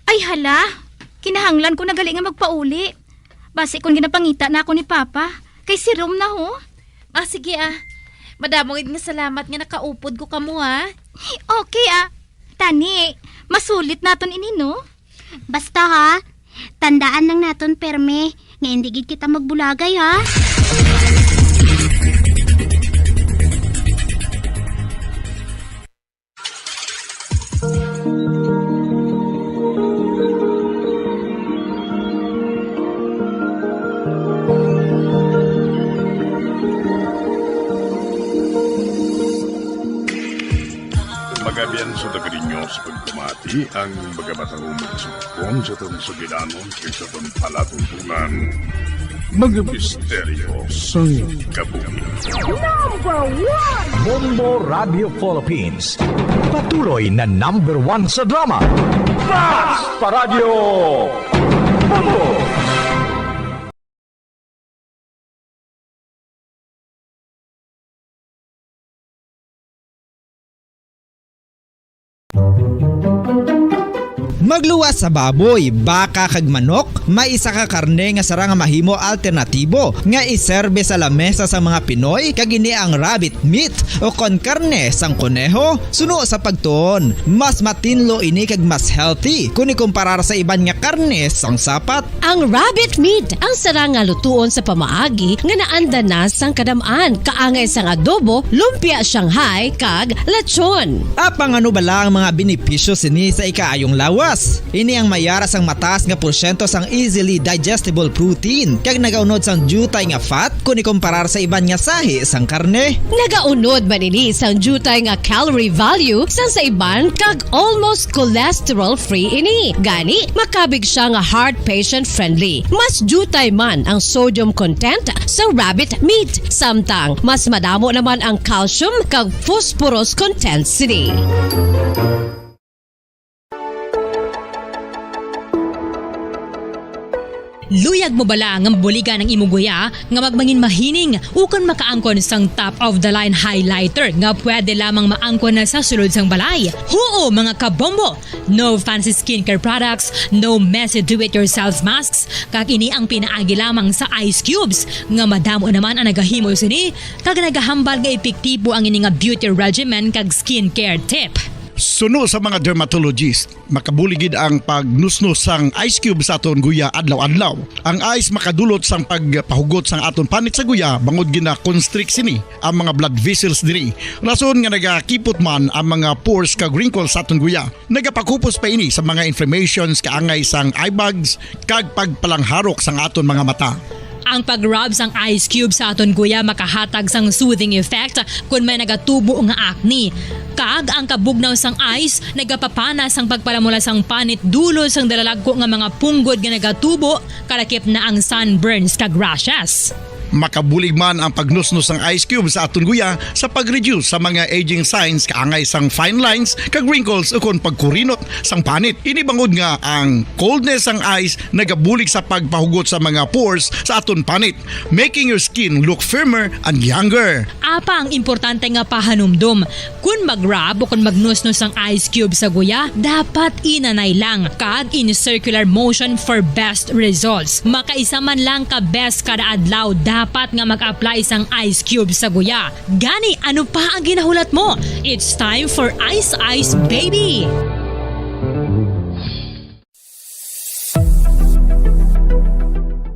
Ay, hala. Kinahanglan ko na gali nga magpauli. Basi kon ginapangita na ako ni Papa, kay si Rom na, ho. Ah, sige, ah. Madamo gid nga salamat nga nakaupod ko kamo, ha. Okay, ah. Tani, masulit naton ini, no? Basta, ha, tandaan lang naton perme nga indi gid kita magbulagay, ha. Magabian sa taga ninyo sa pagpamati ang mga batang umang sugpon sa atong sugilanon kay sa atong palatuntunan. Mga misteryo sang kabuhi. Number one! Bombo Radio Philippines. Patuloy na number one sa drama. Basta Radio Bombo! Magluwas sa baboy, baka, kag manok, may isa ka karne nga sarang nga mahimo alternatibo nga iserbe sa lamesa sang mga Pinoy, kag ini ang rabbit meat o kon karne sang koneho. Suno sa pagtuon, mas matinlo ini kag mas healthy kon ikumparar sa iban nga karne sang sapat. Ang rabbit meat ang sarang nga lutuon sa pamaagi nga naanda na sang kadam-an, kaangay sang adobo, lumpia Shanghai, kag lechon. Apang ano bala ang mga benepisyo sini sa ikaayong lawas? Ini ang mayara sang mataas nga porsyento sang easily digestible protein kag nagaunod sang diutay nga fat kon ikumparar sa iban nga sahi sang karne. Nagaunod man ini sang diutay nga calorie value sang sa iban kag almost cholesterol-free ini. Gani, makabig sia nga heart patient-friendly. Mas diutay man ang sodium content sa rabbit meat, samtang mas madamo naman ang calcium kag phosphorus content sini. Luyag mo bala nga mabuligan ang imo guya nga magmangin mahining ukon makaangkon sang top of the line highlighter nga pwede lamang maangkon na sa sulod sang balay? Huo, mga kabombo! No fancy skincare products, no messy do-it-yourself masks, kag ini ang pinaagi lamang sa ice cubes, nga madamo naman ang nagahimo sini, kag nagahambal nga epektibo ang ini nga beauty regimen kag skincare tip. Suno sa mga dermatologist, makabulig gid ang pagnusnos sang ice cube sa aton guya adlaw-adlaw. Ang ice makadulot sang pagpahugot sang aton panit sa guya, bangod gina-constrict sini ang mga blood vessels diri, rason nga nagakipot man ang mga pores kag wrinkles sa aton guya. Nagapakupos pa ini sa mga inflammations kaangay sang eye bags kag pagpalangharok sang aton mga mata. Ang pag-rub sang ice cube sa aton guya makahatag sang soothing effect kon may nagatubo nga acne. Kag ang kabugnaw sang ice nagapapana sang pagpalamula sang panit dulot sang dalalagko nga mga punggod nga nagatubo, kalakip na ang sunburns kag rashes. Makabulig man ang pagnusnos sang ice cube sa aton guya sa pag-reduce sa mga aging signs kaangay sang fine lines kag wrinkles ukon pagkurinot sang panit. Ini bangod nga ang coldness sang ice nagabulig sa pagpahugot sa mga pores sa aton panit, making your skin look firmer and younger. Apang importante nga pahanumdom, kon mag-rub o kon magnusnos ang ice cube sa guya, dapat inanay lang kag in circular motion for best results. Makaisa man lang ka beses kada adlaw dapat nga mag-apply sang ice cube sa guya. Gani, ano pa ang ginahulat mo? It's time for Ice Ice Baby!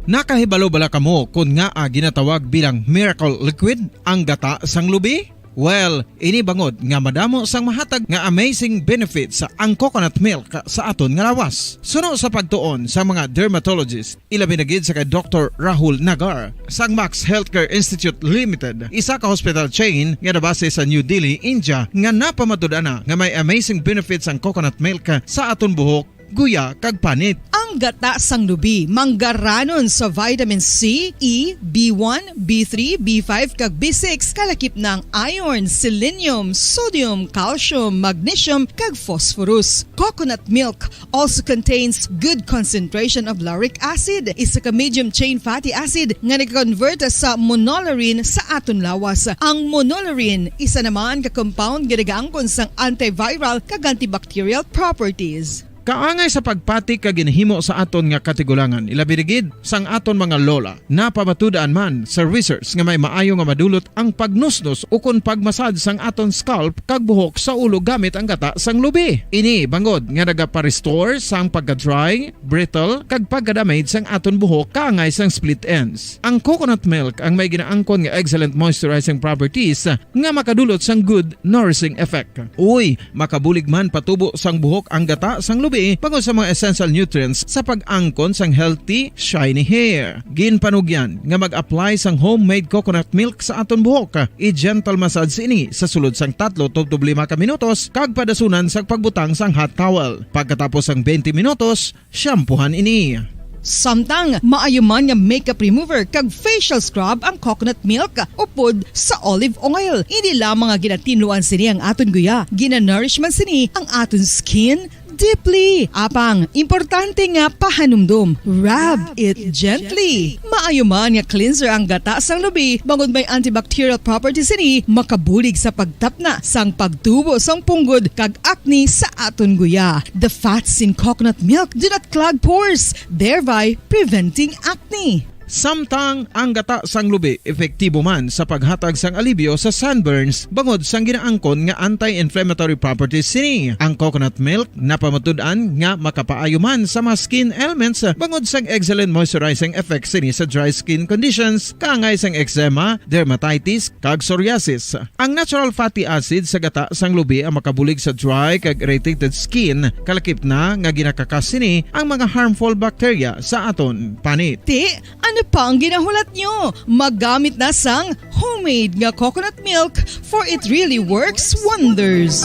Nakahibalo bala kamo kon ngaa ginatawag bilang miracle liquid ang gata sang lubi? Well, ini bangod nga madamo sang mahatag nga amazing benefits ang coconut milk sa aton nga lawas. Suno sa pagtuon sa mga dermatologist, ilabi na gid sa kay Doktor Rahul Nagar sang Max Healthcare Institute Limited, isa ka hospital chain nga nabase sa New Delhi, India, nga napamatud-an na nga may amazing benefits ang coconut milk sa aton buhok, guya, kag panit. Ang gata sang lubi manggaranon sa vitamin C, E, B one, B three, B five, kag B six, kalakip na ang iron, selenium, sodium, calcium, magnesium, kag phosphorus. Coconut milk also contains good concentration of lauric acid, isa ka medium chain fatty acid nga nag-convert sa monolaurin sa aton lawas. Ang monolaurin, isa naman ka compound nga nagaangkon sang antiviral kag antibacterial properties. Kaangay sa pagpati kag ginahimo sa aton nga katigulangan, ilabi na gid sang aton mga lola. Napamatud-an man sa research nga may maayo nga madulot ang pagnusnos ukon pagmasad sang aton scalp kag buhok sa ulo gamit ang gata sang lubi. Ini bangod nga nagapa-restore sang pagka-dry, brittle, kag pagka-damage sang aton buhok kaangay sang split ends. Ang coconut milk ang may ginaangkon nga excellent moisturizing properties nga makadulot sang good nourishing effect. Uy, makabulig man patubo sang buhok ang gata sang lubi bangod sa mga essential nutrients sa pag-angkon sang healthy, shiny hair. Ginpanugyan nga mag-apply sang homemade coconut milk sa aton buhok. I-gentle massage ini sa sulod sang tatlo tubtob lima ka minutos kag padasunan sang pagbutang sang hot towel. Pagkatapos sang twenty minutos, shampoohan ini. Samtang maayo man nga makeup remover kag facial scrub ang coconut milk upod sa olive oil. Hindi lamang nga ginatinluan sini ang aton guya, ginanourish man sini ang aton skin deeply. Apang, importante nga pahanumdom, rub it gently. Maayo man nga cleanser ang gata sang lubi, bangod may antibacterial properties sini, makabulig sa pagtapna sang pagtubo sang punggod kag acne sa aton guya. The fats in coconut milk do not clog pores, thereby preventing acne. Samtang ang gata sang lubi epektibo man sa paghatag sang alibyo sa sunburns bangod sang ginaangkon nga anti-inflammatory properties sini. Ang coconut milk napamatud-an nga makapaayo man sa mga skin ailments bangod sang excellent moisturizing effects sini sa dry skin conditions, kaangay sang eczema, dermatitis, kag psoriasis. Ang natural fatty acid sa gata sang lubi ang makabulig sa dry kag irritated skin, kalakip na nga ginakakas sini ang mga harmful bacteria sa aton panit. Ti, ano pa ang ginahulat nyo? Magamit na sang homemade nga coconut milk, for it really works wonders.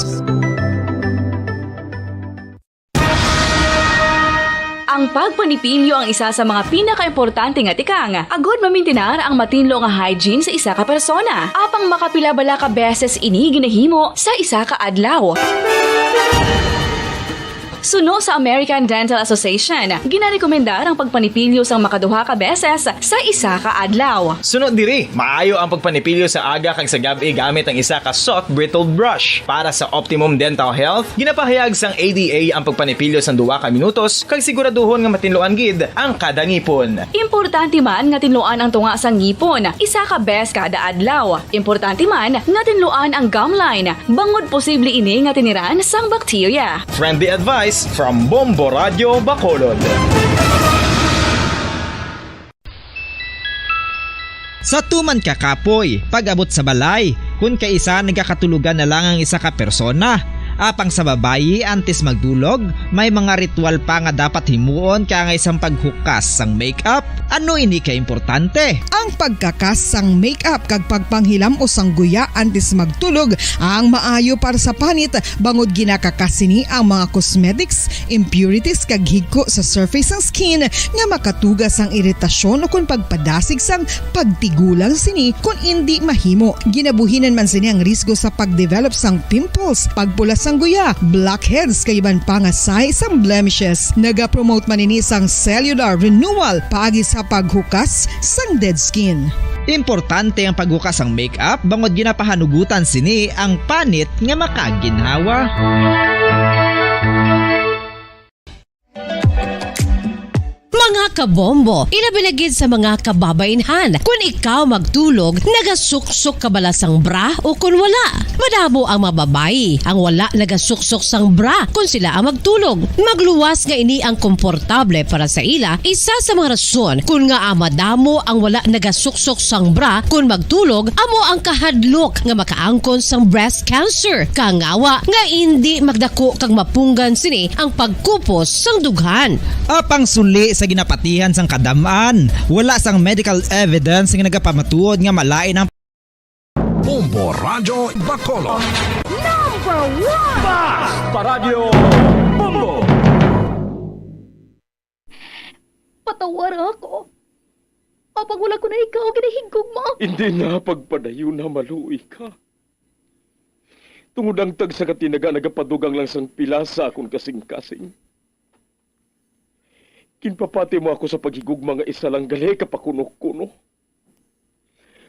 Ang pagpanipilyo ang isa sa mga pinakaimportante nga tikang agod mamintinar ang matinlo nga hygiene sa isa ka persona. Apang makapila bala ka beses ini ginahimo sa isa ka adlaw? Suno sa American Dental Association, ginarekomendar ang pagpanipilyo sang makaduha ka beses sa isa ka adlaw. Suno diri, maayo ang pagpanipilyo sa aga kag sa gab-i gamit ang isa ka soft bristled brush. Para sa optimum dental health, ginapahayag sang A D A ang pagpanipilyo sang duha ka minutos kag siguraduhon nga matinluan gid ang kada ngipon. Importante man nga tinluan ang tunga sang ngipon isa ka bes kada adlaw. Importante man nga tinluan ang gum line, bangod posible ini nga tiniran sang bakterya. Friendly advice from Bombo Radio Bacolod. Sa tuman ka kapoy, pag-abot sa balay, kun kaisa nagakatulogan na lang ang isa ka persona. Apang sa babayi, antes magdulog, may mga ritual pa nga dapat himuon kaangay sang paghukas sang makeup. Ano ini ka importante? Ang pagkakas sang makeup kag pagpanghilam-os sang guya antes magtulog ang maayo para sa panit, bangod ginakakas sini ang mga cosmetics, impurities, kag higko sa surface sang skin nga makatuga sang iritasyon ukon pagpadasig sang pagtigulang sini kon indi mahimo. Ginabuhinan man sini ang risgo sa pagdevelop sang pimples, pagpula sang guya, blackheads, kag iban pa nga sahi sang blemishes. Nagapromote man ini sang cellular renewal paagi sa paghukas sang dead skin. Importante ang paghukas sang makeup bangod ginapahanugutan sini ang panit nga makaginhawa. Mga kabombo, ilabi na gid sa mga kababainhan, kun ikaw magtulog, nagasuksok ka bala sang bra o kun wala? Madamo ang mga babayi ang wala nagasuksok sang bra kun sila ang magtulog. Magluwas nga ini ang komportable para sa ila, isa sa mga rason kun ngaa madamo ang wala nagasuksok sang bra kun magtulog, amo ang kahadlok nga makaangkon sang breast cancer. Kangawa nga indi magdako kag mapunggan sini ang pagkupos sang dughan. Apang suli sa ginapatihan sang kadam-an, wala sang medical evidence nga nagapamatuod nga malain ang Bombo Radyo Bacolod. Number one! Bas! Paradyo Bombo! Patawara ako. Apang wala ko na ikaw ginahigugma. Hindi na pagpadayon na maluoy ka. Tungod ang tagsa ka tinaga nagapadugang lang sang pila sa akon kasing-kasing. Ginpapati mo ako sa paghigugma nga isa lang gali ka pakuno-kuno.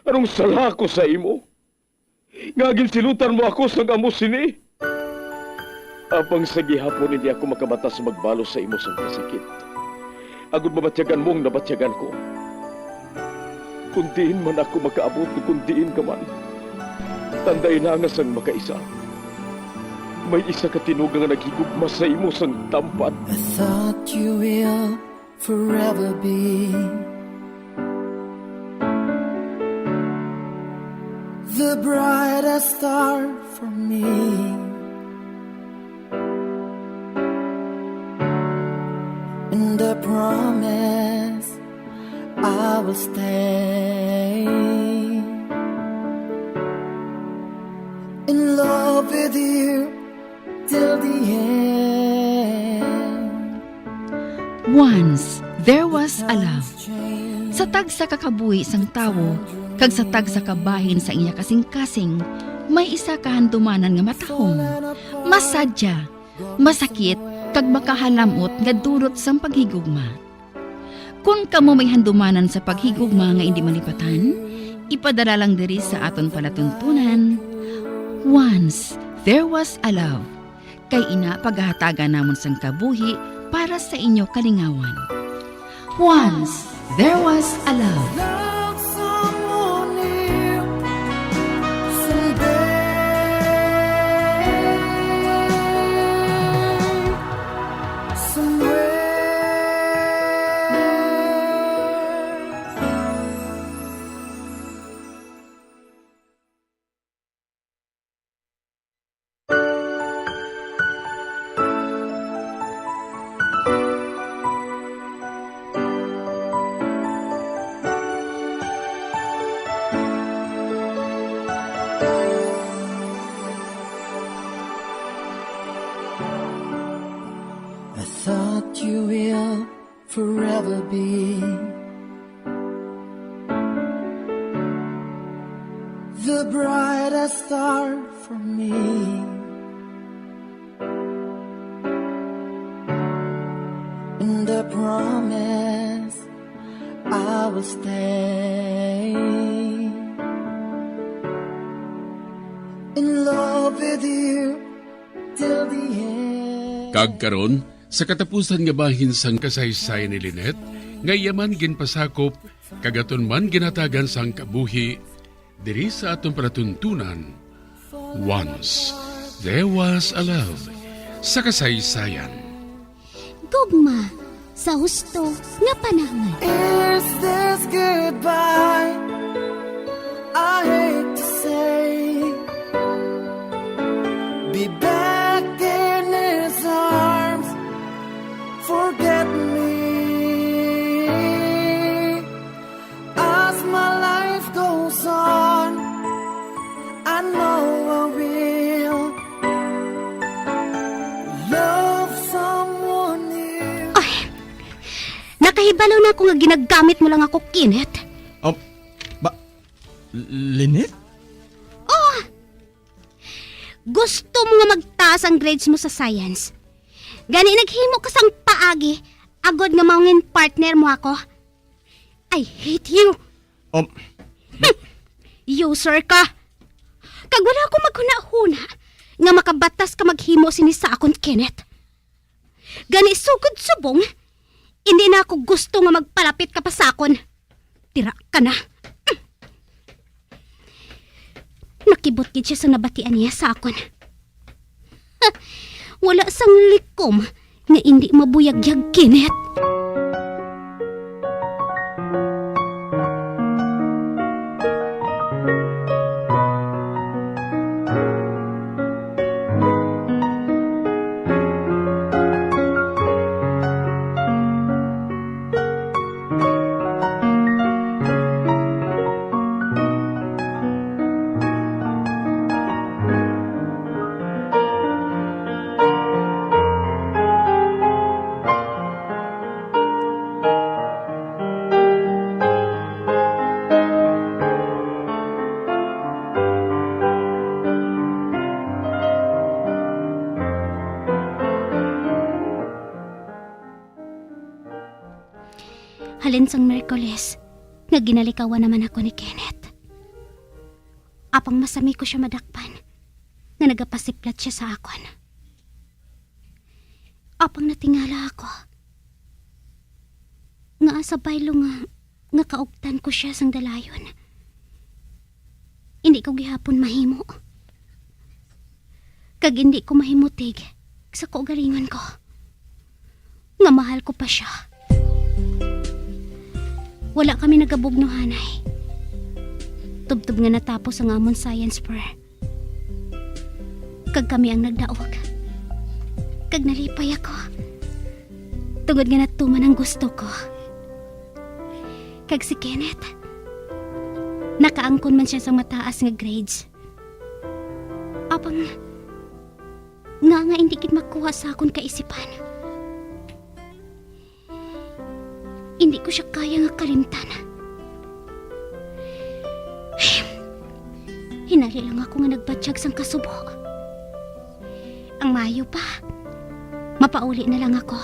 Anong sala ko sa imo? Nga ginsilutan mo ako sang amo sini? Apang sa gihapon hindi ako makabatas magbalos sa imo sang kasakit, agod mabatyagan mo ang nabatyagan ko. Kung diin man ako makaabot, kung diin ka man, tandai na nga sang makaisa, may isa ka tinuga nga naghigugma sa imo sang tampad. I thought you will forever be the brightest star for me, and I promise I will stay in love with you till the end. Once there was a love. Sa tagsa ka kabuhi sang tawo kag sa tagsa ka bahin sa iya kasing-kasing, may isa ka handumanan nga matahom, masadya, masakit, kag makahalam-ot nga dulot sang paghigugma. Kon kamo may handumanan sa paghigugma nga indi malipatan, ipadala lang diri sa aton palatuntunan, Once There Was a Love. Kay ina, pagahatagan namon sang kabuhi para sa inyo kalingawan. Once There Was a Love. Love someone new someday. Somewhere. I thought you will forever be the brightest star for me. And I promise I will stay in love with you till the end. Kag karon, sa katapusan nga bahin sang kasaysayan ni Lynette, nga iya man ginpasakop kag aton man ginhatagan sang kabuhi diri sa aton palatuntunan, Once There Was a Love sa kasaysayan. Gugma sa husto nga panahon. Is this goodbye? I hate to say, be back in his arms. Forget me as my life goes on. I know I will love someone new. Ay, nakahibalo na ako nga ginagamit mo lang ako, Kenneth. Um, ba, Lynette? Oh! Gusto mo nga magtaas ang grades mo sa science. Gani naghimo ka sang paagi, agod nga mangin partner mo ako. I hate you. Um, User ka. Kag wala ako maghunahuna nga makabatas ka maghimo sini sa akon, Kenneth. Gani sugod subong, Indi na ako gusto nga magpalapit ka pa sa akon. Tira ka na. Nakibot gid siya sa nabatian niya sa akon. Wala sang likom nga indi mabuyagyag, Kenneth. Halin sang Miyerkules, nga ginalikawan naman ako ni Kenneth. Apang masami ko siya madakpan nga nagapasiplat siya sa akon. Apang natingala ako nga sa baylo nga, nga kauptan ko siya sang dalayon, indi ko gihapon mahimo. Kag indi ko mahimutig sa kaugalingon ko nga mahal ko pa siya. Wala kami nagabugnuhanay. Tubtob nga natapos ang amon science fair, kag kami ang nagdaog. Kag nalipay ako, tungod nga natuman ang gusto ko. Kag si Kenneth, nakaangkon man siya sang mataas nga grades. Apang nga, nga indi gid makuha sa akon kaisipan. Indi ko siya kaya nga kalimtan. Hinali lang ako nga nagbatyag sang kasubo. Ang maayo pa, mapauli na lang ako,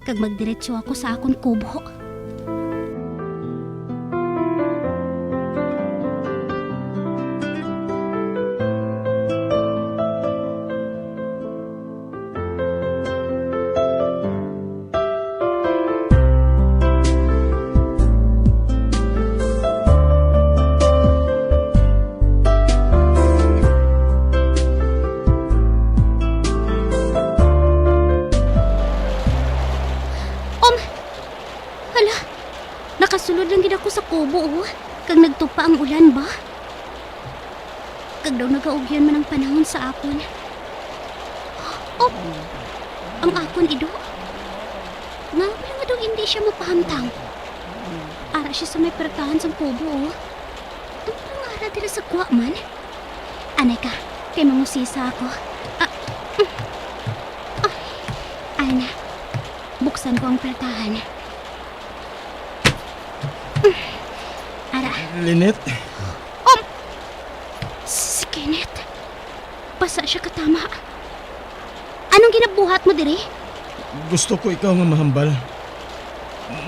kag magdiretso ako sa akon kubo. Um, hala, nakasulod lang gid ako sa kubo, oh, kag nagtupa ang ulan ba. Kag daw nagaugyan man ang panahon sa akon. Oh, ang akon ido. Nga, nga daw hindi siya mapahamtang. Ara siya sa may pertahan sang kubo, oh. Ano nga ara dira sa gwa man? Anay ka, kay mangusisa ako. Ah, mm. Ah, ay na, buksan ko ang pertahan. Ara. Lynette? Um, si Kenneth. Basa siya katama. Anong ginabuhat mo diri? Gusto ko ikaw nga mahambal.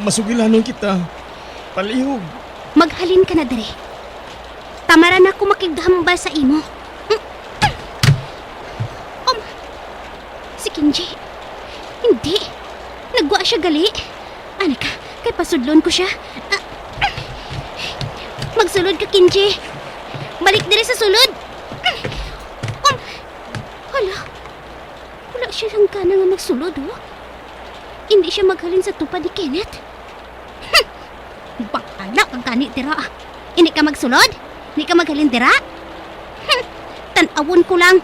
Masugilanon kita. Palihog. Maghalin ka na diri. Tamara na ako makighambal sa imo. Um, si Kenji. Hindi. Nagwa siya gali. Anay ka, kay pasudlon ko siya. Ah, magsulod ka, Kenji. Balik diri sa sulod. Um, hala. Wala siya sang gana nga magsulod, oh. Hindi siya maghalin sa tupad ni Kenneth. Hmm. Bahala ka gani dira. Hindi ka magsulod? Hindi ka maghalin dira? Hmm. Tan-awon ko lang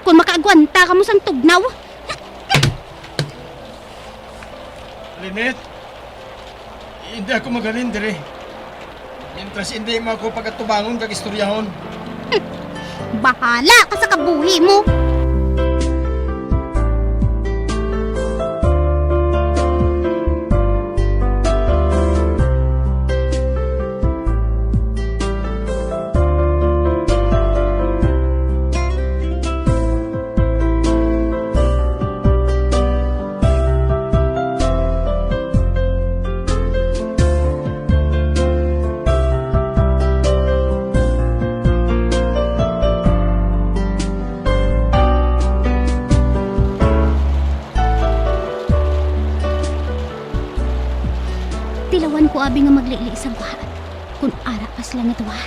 kung makaagwanta ka mo sang tugnaw. Lynette, hindi ako maghalin diri. Mientras hindi mo ako pagatubangon kag istoryahon. Bahala ka sa kabuhi mo. nga maglili sa gwa. Kun ara pa sila nga duha,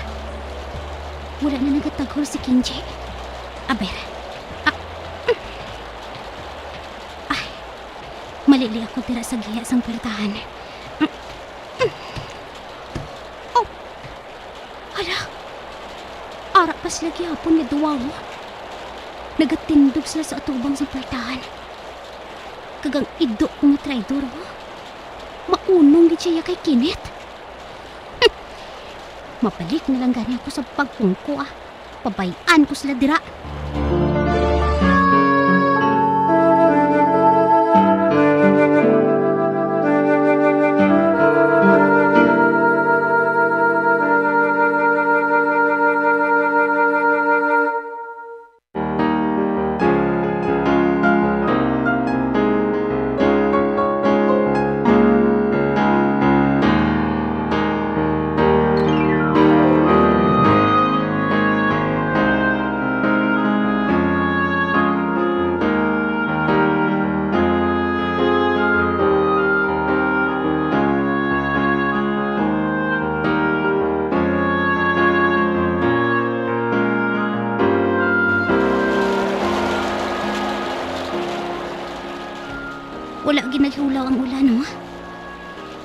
wala na nagataghol si Kinji. Aber. Ah. Ay, malili ako dira sa giya sang puwertahan. Oh, hala. Ara pa sila gihapon nga duwa, oh. Nagatindog sila sa atubang sang puwertahan. Kag ang ido ko nga traidor, oh. Maunong gid siya kay Kenneth. Mabalik na lang gani ako sa pagpungko, ah. Pabay-an ko sila dira. Wala gid naghulaw ang ulan, no?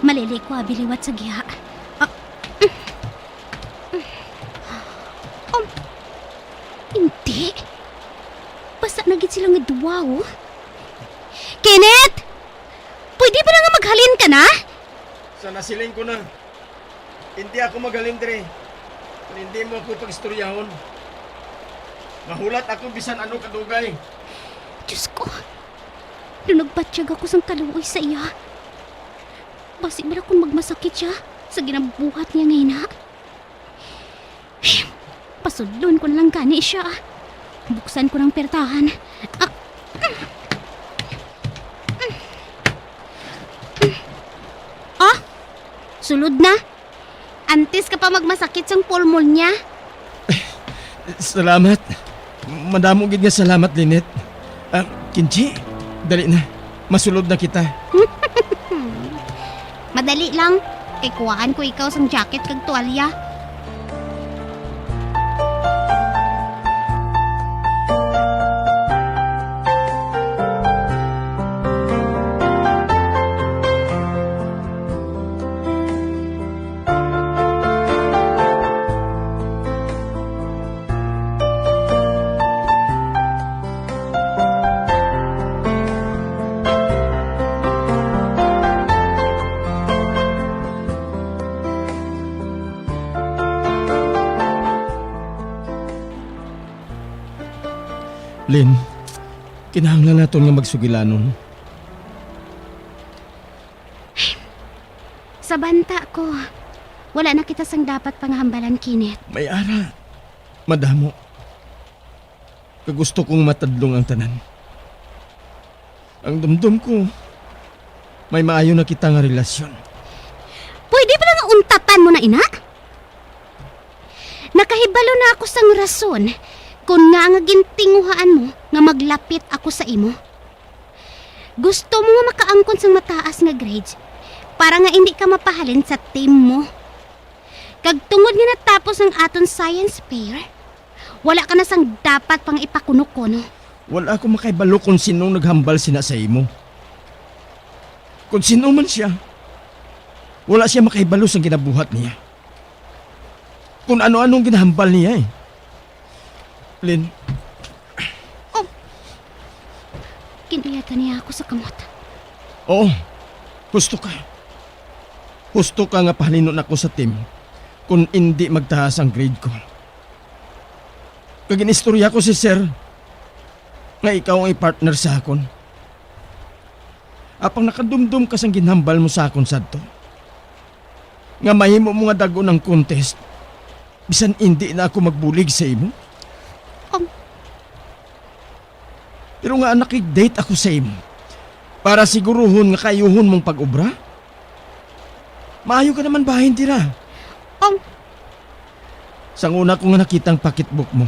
Malili ko abi liwat sa giha. Ah. Um, hindi. Basa na gid sila nga duwa, oh. Kenneth! Pwede ba na nga maghalin ka na? Sa nasiling ko na, hindi ako maghalin diri. Kung hindi mo ako pag-istoryahon, mahulat ako bisan ano kadugay. Diyos ko, nung nagbatyag ako sang kaluoy sa iya, basi bala kung magmasakit siya sa ginabuhat niya ngayon, ha? Pasudlon ko na lang gani siya. Buksan ko ng pertahan. Ah. Ah? Sulod na. Antes ka pa magmasakit sang pulmon niya. Salamat. Madamo gid nga salamat, Lynette. Ah, Kinji, dali na. Masulod na kita. Madali lang. Kay kuhaan ko ikaw sang jacket kag tuwalya. Lynn, kinahanglan naton nga magsugilanon. Sa banta ko, wala na kita sang dapat pangahambalan, Kenneth. May ara, madamo. Kag gusto kong matadlong ang tanan. Ang dumdom ko, may maayo na kita nga relasyon. Pwede bala nga untatan mo na ina? Nakahibalo na ako sang rason kon ngaa nga gintinguhaan mo nga maglapit ako sa imo. Gusto mo nga makaangkon sang mataas nga grades para nga indi ka mapahalin sa team mo. Kag tungod nga natapos ang aton science fair, wala ka na sang dapat pa nga ipakuno-kuno. Wala ako makahibalo kon sinong naghambal sina sa imo. Kon sino man siya, wala siya makahibalo sang ginabuhat niya. Kon ano-ano ang ginahambal niya, eh. Lynn. Oh. Ginuyatan niya ako sa kamot. Oo. Husto ka. Husto ka nga pahalin-on ako sa team kon indi magtaas ang grade ko. Kag ginistorya ko si Sir nga ikaw ang i-partner sa akon. Apang nakadumdom ka sang ginhambal mo sa akon sadto, nga mahimo mo nga dag-on ang contest, bisan indi na ako magbulig sa imo. Ang Pero nga nakig-date ako sa imo para siguruhon nga kaayuhon mong pag-obra. Maayo ka naman bahin dira. Ang Sang una ko nga nakita ang pocketbook mo,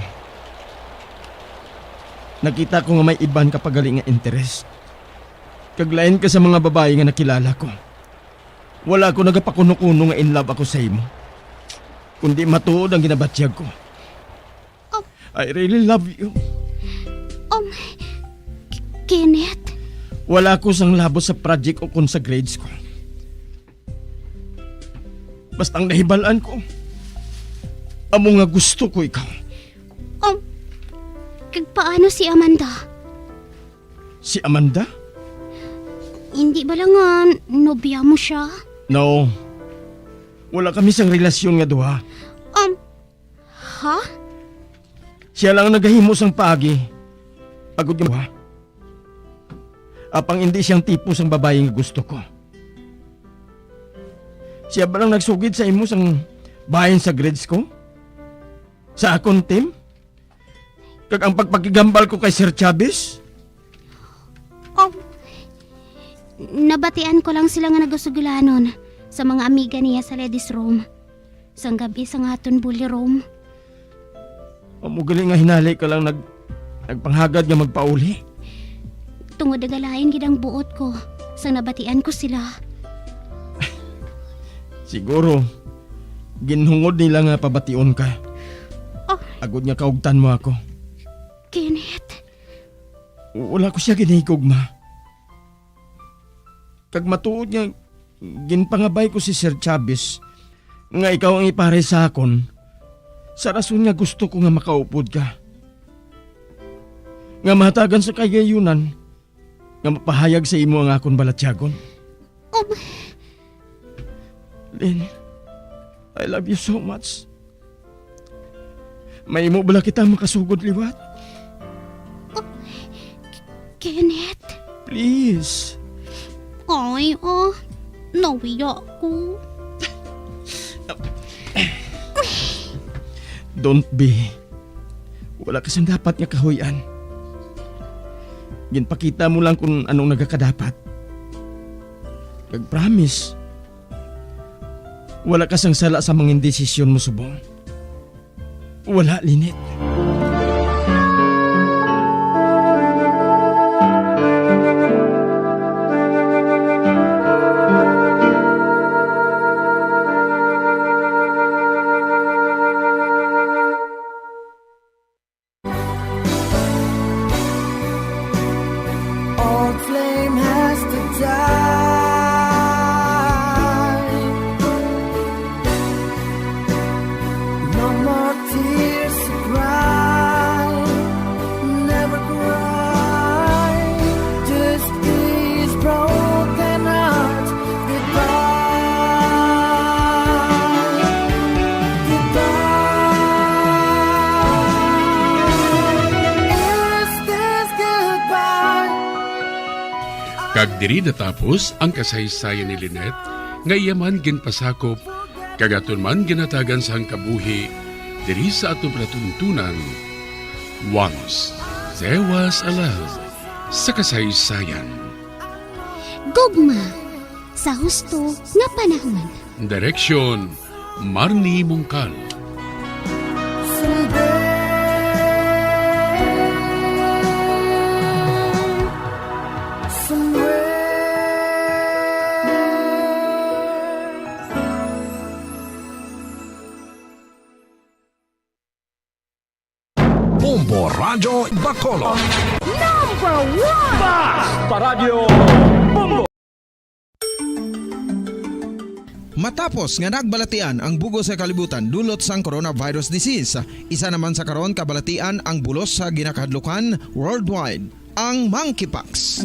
nakita ko nga may iban ka pa gali nga interes, kag lain ka sa mga babayi nga nakilala ko. Wala ko nagapakuno-kuno nga in love ako sa imo, kundi matuod ang ginabatyag ko. Um, I really love you. Um, K-, Kenneth? Wala ko sang labot sa project o kon sa grades ko. Basta ang nahibalaan ko, amo nga gusto ko ikaw. Um, kag paano si Amanda? Si Amanda? Hindi ba lang nga nobya mo siya? No. Wala kami sang relasyon nga duha. Um, ha? Siya lang ang nagahimo sang paagi. Agod nga duha. Apang hindi siyang tipo sang babayi nga gusto ko. Siya ba lang nagsugid sa imo sang bahin sa grades ko? Sa akon team? Kag ang pagpakigambal ko kay Sir Chavez? Oh, nabatian ko lang sila nga nagasugilanon sa mga amiga niya sa ladies room. Sang gab-i sa nga aton bully room. Amo gali nga hinali ka lang nag-, nagpanghagad nga magpauli. Tungod nagalain gid ang buot ko sang nabatian ko sila. Siguro, ginhungod nila nga pabation ka. Oh. Agod nga kaugtan mo ako. Kenneth. Wala ko siya ginahigugma. Kag matuod nga ginpangabay ko si Sir Chavez nga ikaw ang ipares sa akon, sa rason nga gusto ko nga makaupod ka, nga mahatagan sa kahigayunan nga mapahayag sa imo ang akon balatyagon. Um. Lynn, I love you so much. Mahimo bala kita makasugod liwat? Oh, K-, Kenneth? Please. Ay, oh, nawiya ko. Don't be. Wala ka sang dapat nga kahuy-an. Ginpakita mo lang kung anong nagakadapat. Kag promise, wala ka sang sala sa mga desisyon mo subong. Wala, Lynette. Old flame has to die. No more tears to cry. Never cry. Just these broken hearts. Goodbye. Goodbye. Is this goodbye? Kag diri natapos ang kasaysayan ni Lynette, nga iya man ginpasakop kag aton man ginhatagan sang kabuhi diri sa aton palatuntunan. Once there was a love sa kasaysayan. Gugma sa husto nga panahon. Direksyon, Marnie Mongkal. Someday, somewhere. Bombo Radyo Bacolod. Number one! Basta Radyo Bombo! Matapos nga nagbalatian ang bug-os nga kalibutan dulot sang coronavirus disease, isa naman sa karon kabalatian ang bulos sa ginakahadlukan worldwide, ang monkeypox.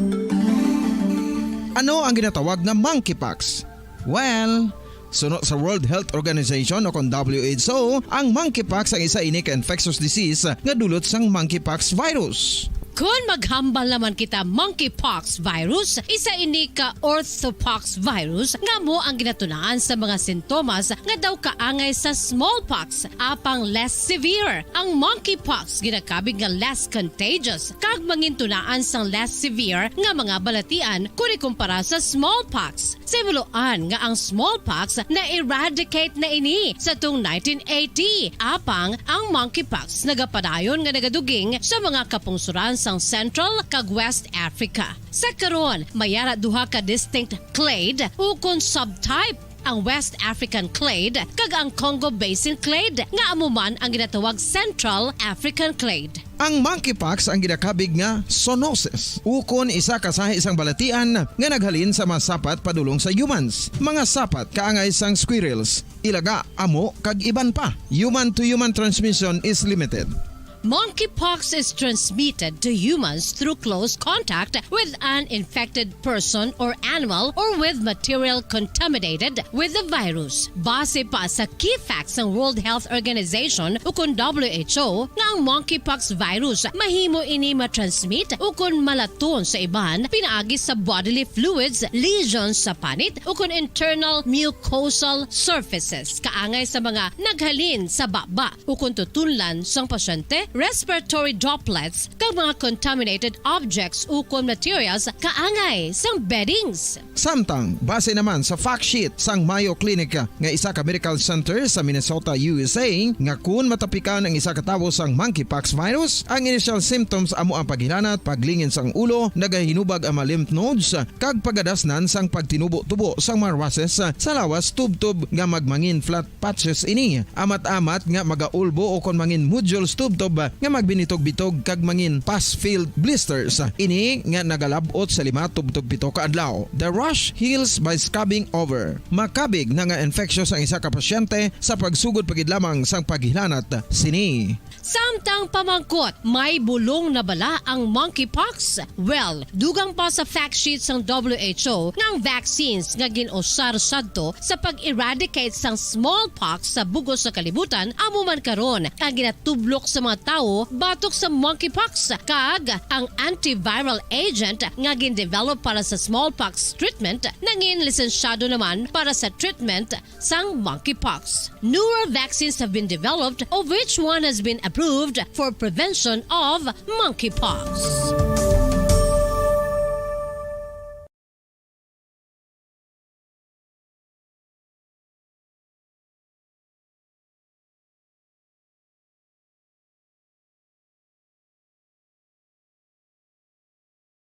Ano ang ginatawag nga monkeypox? Well, suno sa World Health Organization o kon W H O, ang monkeypox ang isa ini ka infectious disease nga dulot sang monkeypox virus. Kon maghambal naman kita monkeypox virus, isa ini ka orthopox virus nga amo ang ginatunaan sa mga sintomas nga daw kaangay sa smallpox, apang less severe. Ang monkeypox ginakabig nga less contagious kag mangintunaan sang less severe nga mga balatian kon ikumpara sa smallpox. Sa himuloan nga ang smallpox na-eradicate na ini sa tuong nineteen eighty, apang ang monkeypox nagapadayon nga nagaduging sa mga kapungsoran sang Central kag West Africa. Sa karon, may ara duha ka distinct clade ukon subtype, ang West African clade kag ang Congo Basin clade, nga amo man ang ginatawag Central African clade. Ang monkeypox ang ginakabig nga zoonosis, ukon isa ka sahi sang balatian nga naghalin sa mga sapat padulong sa humans, mga sapat kaangay sang squirrels, ilaga, amo, kag iban pa. Human-to-human transmission is limited. Monkeypox is transmitted to humans through close contact with an infected person or animal or with material contaminated with the virus. Base pa sa key facts sang World Health Organization ukon W H O, nga ang monkeypox virus mahimo ini matransmit ukon malaton sa iban pinaagi sa bodily fluids, lesions sa panit, ukon internal mucosal surfaces, kaangay sa mga naghalin sa baba ukon tutunlan sang pasyente, respiratory droplets, kag mga contaminated objects ukon materials kaangay sang beddings. Samtang, base naman sa fact sheet sang Mayo Clinic nga isa ka medical center sa Minnesota, U S A, nga kun matapikan ang isa ka tawo sang monkeypox virus, ang initial symptoms amo ang paghilanat, paglingin sang ulo, nagahinubag ang mga lymph nodes, kag pagadasnan sang pagtinubo-tubo sang mga rushes sa lawas tubtob nga magmangin flat patches ini. Amat-amat nga magaulbo ukon mangin nodules tubtob nga magbinitog-bitog kag mangin pus-filled blisters. Ini nga nagalab-ot sa lima tubtob pito ka adlaw. The rash heals by scabbing over. Makabig na nga infectious ang isa ka pasyente sa pagsugod pa gid lamang sang paghilanat sini. Samtang pamangkot, may bulong na bala ang monkeypox? Well, dugang pa sa fact sheet sang W H O nga ang vaccines nga gin-usar sadto sa pag-eradicate sang smallpox sa bug-os nga kalibutan amo man karon ang ginatublok sa mga tawo batok sa monkeypox, kag ang antiviral agent nga gin-develop para sa smallpox treatment nangin lisensyado naman para sa treatment sang monkeypox. Newer vaccines have been developed, of which one has been approved for prevention of monkeypox.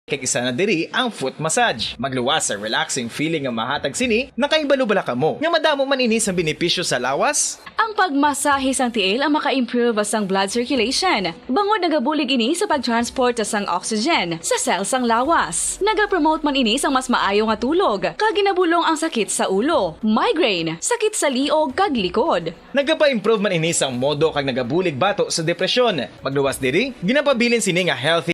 Kag isa na diri ang foot massage. Magluwas sa relaxing feeling nga mahatag sini, nakahibalo bala kamo nga madamo man ini sa benepisyo sa lawas? Ang pagmasahe sang tiil ang maka-improve sang blood circulation, bangod nagabulig ini sa pag-transport sang oxygen sa cell sang lawas. Nagapromote man ini sang mas maayo nga tulog, kag ginabulong ang sakit sa ulo, migraine, sakit sa liog kag likod. Nagapa-improve man ini sang modo kag nagabulig bato sa depresyon. Magluwas diri, ginapabilin sini nga healthy.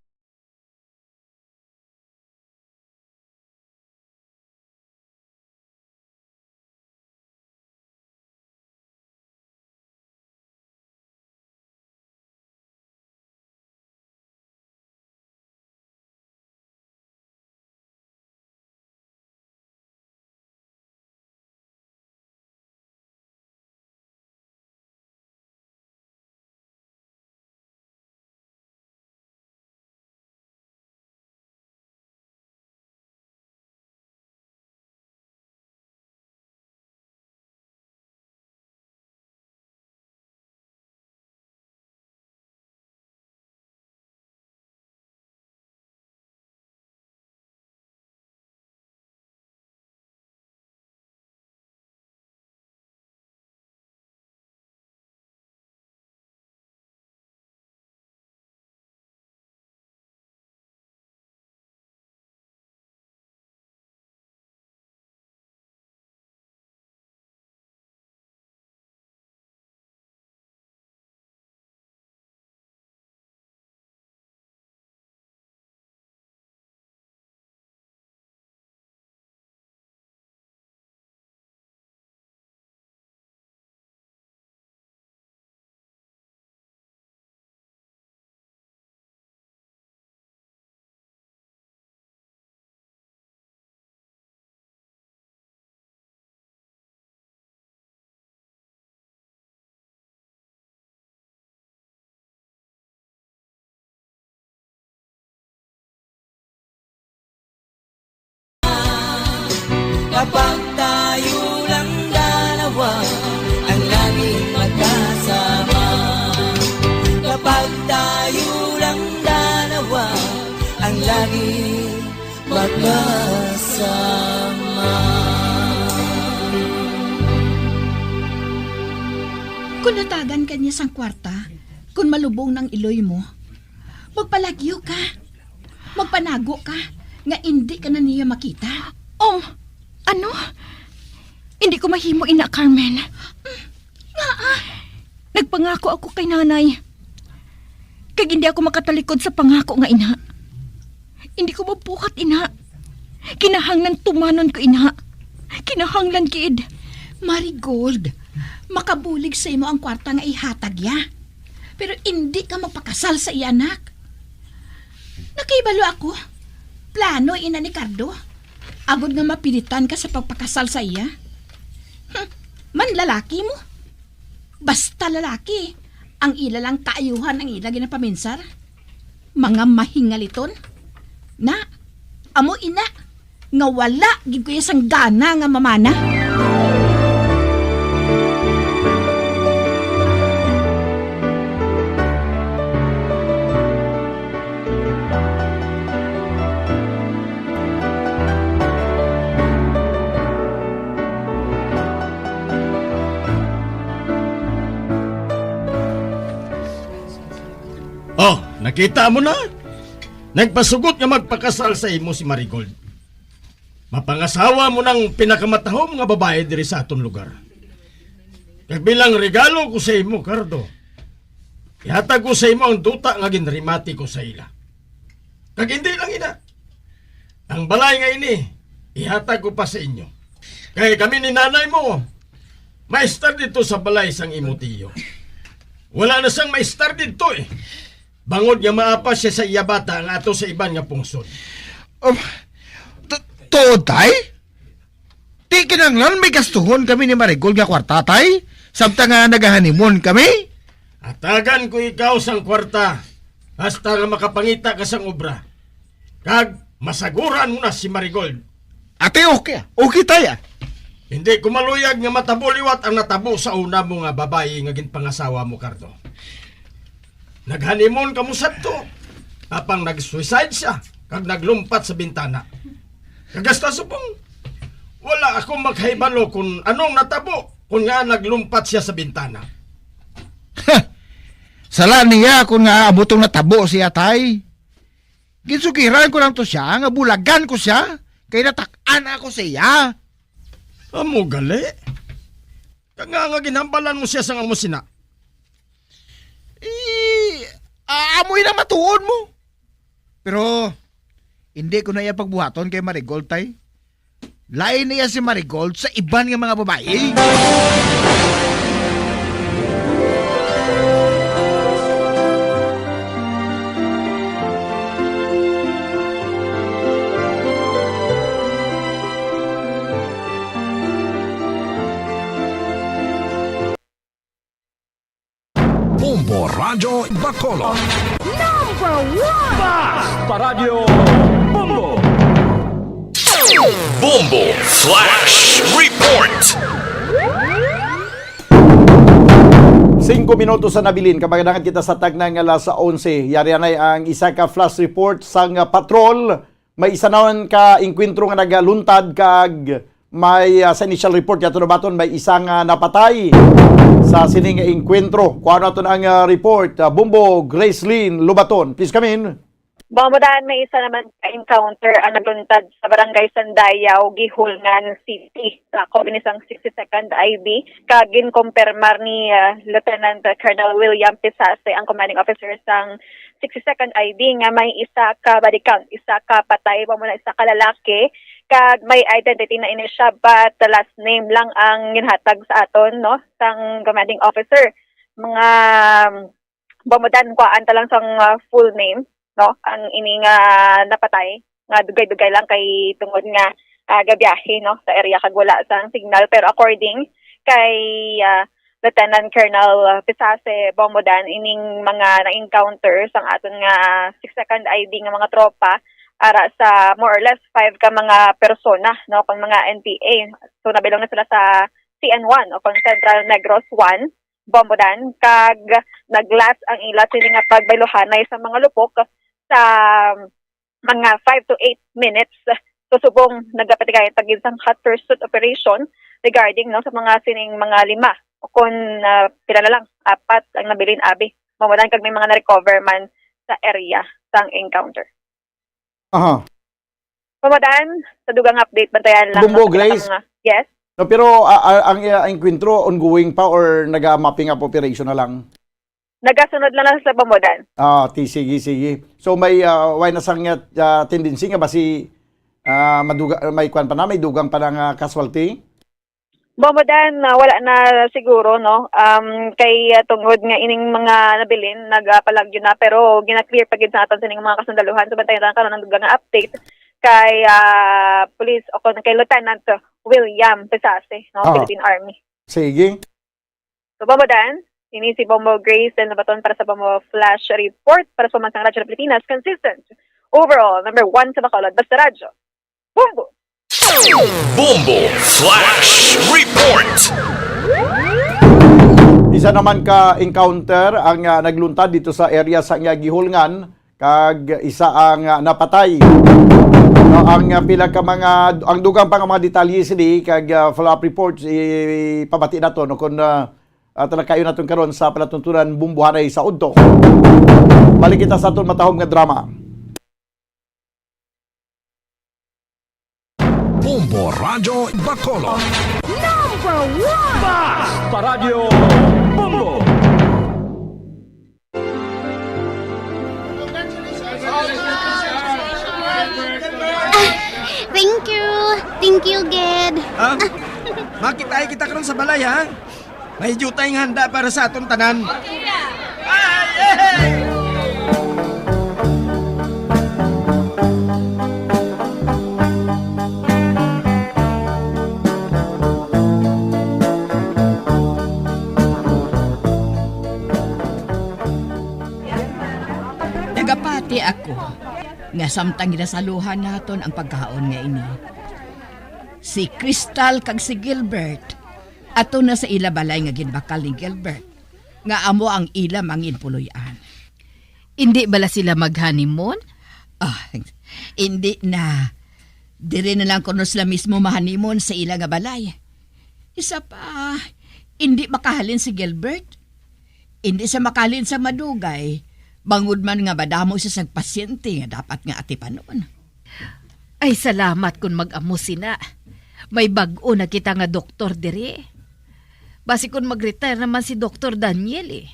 Kapag tayo lang dalawa ang laging magkasama. Kapag tayo lang dalawa Lagi magkasama. Kung natagan ka niya sang kwarta, kung malubong nang iloy mo, magpalagyo ka. Magpanago ka nga indi ka na niya makita. Um, ano? Hindi ko mahimo ina, Carmen. Ngaa? Nagpangako ako kay nanay. Kag hindi ako makatalikod sa pangako nga ina. Hindi ko mabuhat ina. Kinahanglan tumanon ko ina. Kinahanglan gid. Marigold, makabulig sa imo ang kwarta nga ihatag ya. Pero indi ka magpakasal sa iya anak. Nakahibalo ako. Plano ina ni Cardo. Agod nga mapilitan ka sa pagpakasal sa iya. Hmm, man lalaki mo. Basta lalaki, ang ila lang kaayuhan ang ila ginapaminsar. Mga mahingaliton. Na, amo ina, nga wala gid ko sang gana nga mamana. Oh, nakita mo na? Nagpasugot nga magpakasal sa imo si Marigold. Mapangasawa mo nang pinakamatahom nga babayi diri sa aton lugar. Kag bilang regalo ko sa imo, Cardo, ihatag ko sa imo ang duta nga ginrimati ko sa ila. Kag hindi lang ina, ang balay nga ini, ihatag ko pa sa inyo. Kay kami ni nanay mo, maestar dito sa balay sang imo tiyo. Wala na sang maestar dito eh. Bangod nga maapas siya sa iya bata nga ato sa iban nga pungsod. Um, tu-, tuod, tay? Di kinahanglan may gastuhon kami ni Marigol nga kwarta, tay? Samtang nga nagahanimon kami? Hatagan ko ikaw sang kwarta, hasta nga makapangita ka sang obra. Kag masaguran mo na si Marigold. Ate, okay, ah. Okay, tay, ah. Hindi ko maluyag nga matabo liwat ang natabo sa una mo nga babayi nga ginpangasawa mo, Cardo. Naghanimon kamo sadto, apang nag-suicide siya kag naglumpat sa bintana. Kag hasta subong, wala ako makahibalo kung anong natabo kung nga naglumpat siya sa bintana. Sala niya kung nga amo tong natabo siya, tay. Ginsugiran ko lang to siya nga bulagan ko siya, kay natak-an ako sa iya. Amo gali? Kag nga, nga ginhambalan mo siya sang amo sina? Eh, ah, amo ina matuod mo. Pero hindi ko na iya pagbuhaton kay Marigold, tay. Lain niya si Marigold sa iban nga mga babayi. Bombo Radyo Bacolod. Number one! Basta Radyo Bombo! Bombo Flash Report! Singko minutos na nabilin, kamaganangan kita sa tagna nga alas onse. Yari anay ang isa ka flash report sang patrol. May isa naman ka engkwentro nga nagaluntad kag may, ah, sa initial report nga ato nabaton, may isa nga napatay sa sining engkwentro. Kuha naton ang, ah, report. Ah, Bumbo Gracelyn Lubaton, please come in. Bombo Dan, may isa naman ka encounter ang nagluntad sa Barangay Sandayaw, Guihulngan City, sa Covenant sang sixty-second I B, kag ginkumpirmar ni, ah, Lieutenant Colonel William Pisase, ang commanding officer sang sixty-second I D nga may isa ka body count, isa ka patay, wa mo na isa ka lalaki, kag may identity na ini siya, but the last name lang ang ginhatag sa aton, no, sang commanding officer. Mga, um, Bombo Dan, kuhaan ta lang sang, uh, full name, no, ang ining, uh, napatay nga dugay-dugay lang kay tungod nga, ah, gabiyahe, no, sa area kag wala sang signal. Pero according kay, ah, Lieutenant Colonel Pisase Bombo Dan, ining mga na-encounter sang aton nga six second I D nga mga tropa, ara sa more or less five ka mga persona, no, kung mga N P A. So, nabilong na sila sa C N one o kung Central Negros one, Bombo Dan, kag nag-last ang ila sini nga pagbayluhanay sa mga lupok sa mga five to eight minutes. So, subong nagapatigayon pa gid sang hot pursuit operation regarding, no, sa mga sining mga lima o kon, ah, pila na lang, apat ang nabilin abi. Mamudan kag may mga na-recover man sa area sang encounter. Aha. Pamadan, sa dugang update, bantayan lang, Bumbo, no, sa Grace? Mga, yes? No, pero, ah, ah, ang, ah, engkwentro ongoing pa or naga-mapping up operation na lang? Nagasunod lang na sa Bambodan. Ah, ti-, sige, sige. So may, ah, way na sang, ah, tendency nga basi, ah, maduga-, may kwan pa na, may dugang pa na nga casualty? Bambodan, ah, wala na siguro, no? Um, kay, ah, tungod nga ining mga nabilin, nagapalagyo na, pero gina-clear pa gid sa aton sining mga kasundaluhan. So, bantayan lang karon ang dugang nga update kay, ah, Police o kon kay Lieutenant William Pesase, no? Oo. Philippine Army. Sige. So, Bombo Dan, ini si Bombo Grace and Nabaton para sa Bombo Flash Report para sa Pambansang Radyo ng Pilipinas, consistent overall, number one sa Bacolod, basta radyo. Bombo! Bombo Flash Report! Isa naman ka encounter ang, ah, nagluntad dito sa area sa nga gihulngan, kag isa ang, ah, napatay. No, ang, ah, pila ka mga, ang dugang pa nga mga detalye sini kag, ah, follow-up reports ipabati nato, no, kung, ah, ah, talakayon naton karon sa palatuntunan bumbuhanay sa udto. Balik kita sa aton matahom nga drama. Bombo Radyo Bacolod. Number one! Basta Radyo Bombo! Ah, thank you. Thank you, Ged. Ha? Makita kita karon sa balay, ha? May jutay nga handa para sa aton tanan. Nagapati ako nga samtang ginasaluhan naton ang pagkaon nga ini, si Crystal kag si Gilbert ato na sa ila balay nga ginbakal ni Gilbert, nga amo ang ila mangin puloy-an. Indi bala sila mag-honeymoon? Ah, indi na. Diri na lang kuno sila mismo ma-honeymoon sa ila nga balay. Isa pa, indi makahalin si Gilbert. Indi siya makalin sa madugay, bangod man nga madamo siya sang pasyente nga dapat nga atipanon. Ay, salamat kon mag-amo sina. May bag-o na kita nga doktor diri. Basi kon mag-retire naman si Doktor Daniel, eh,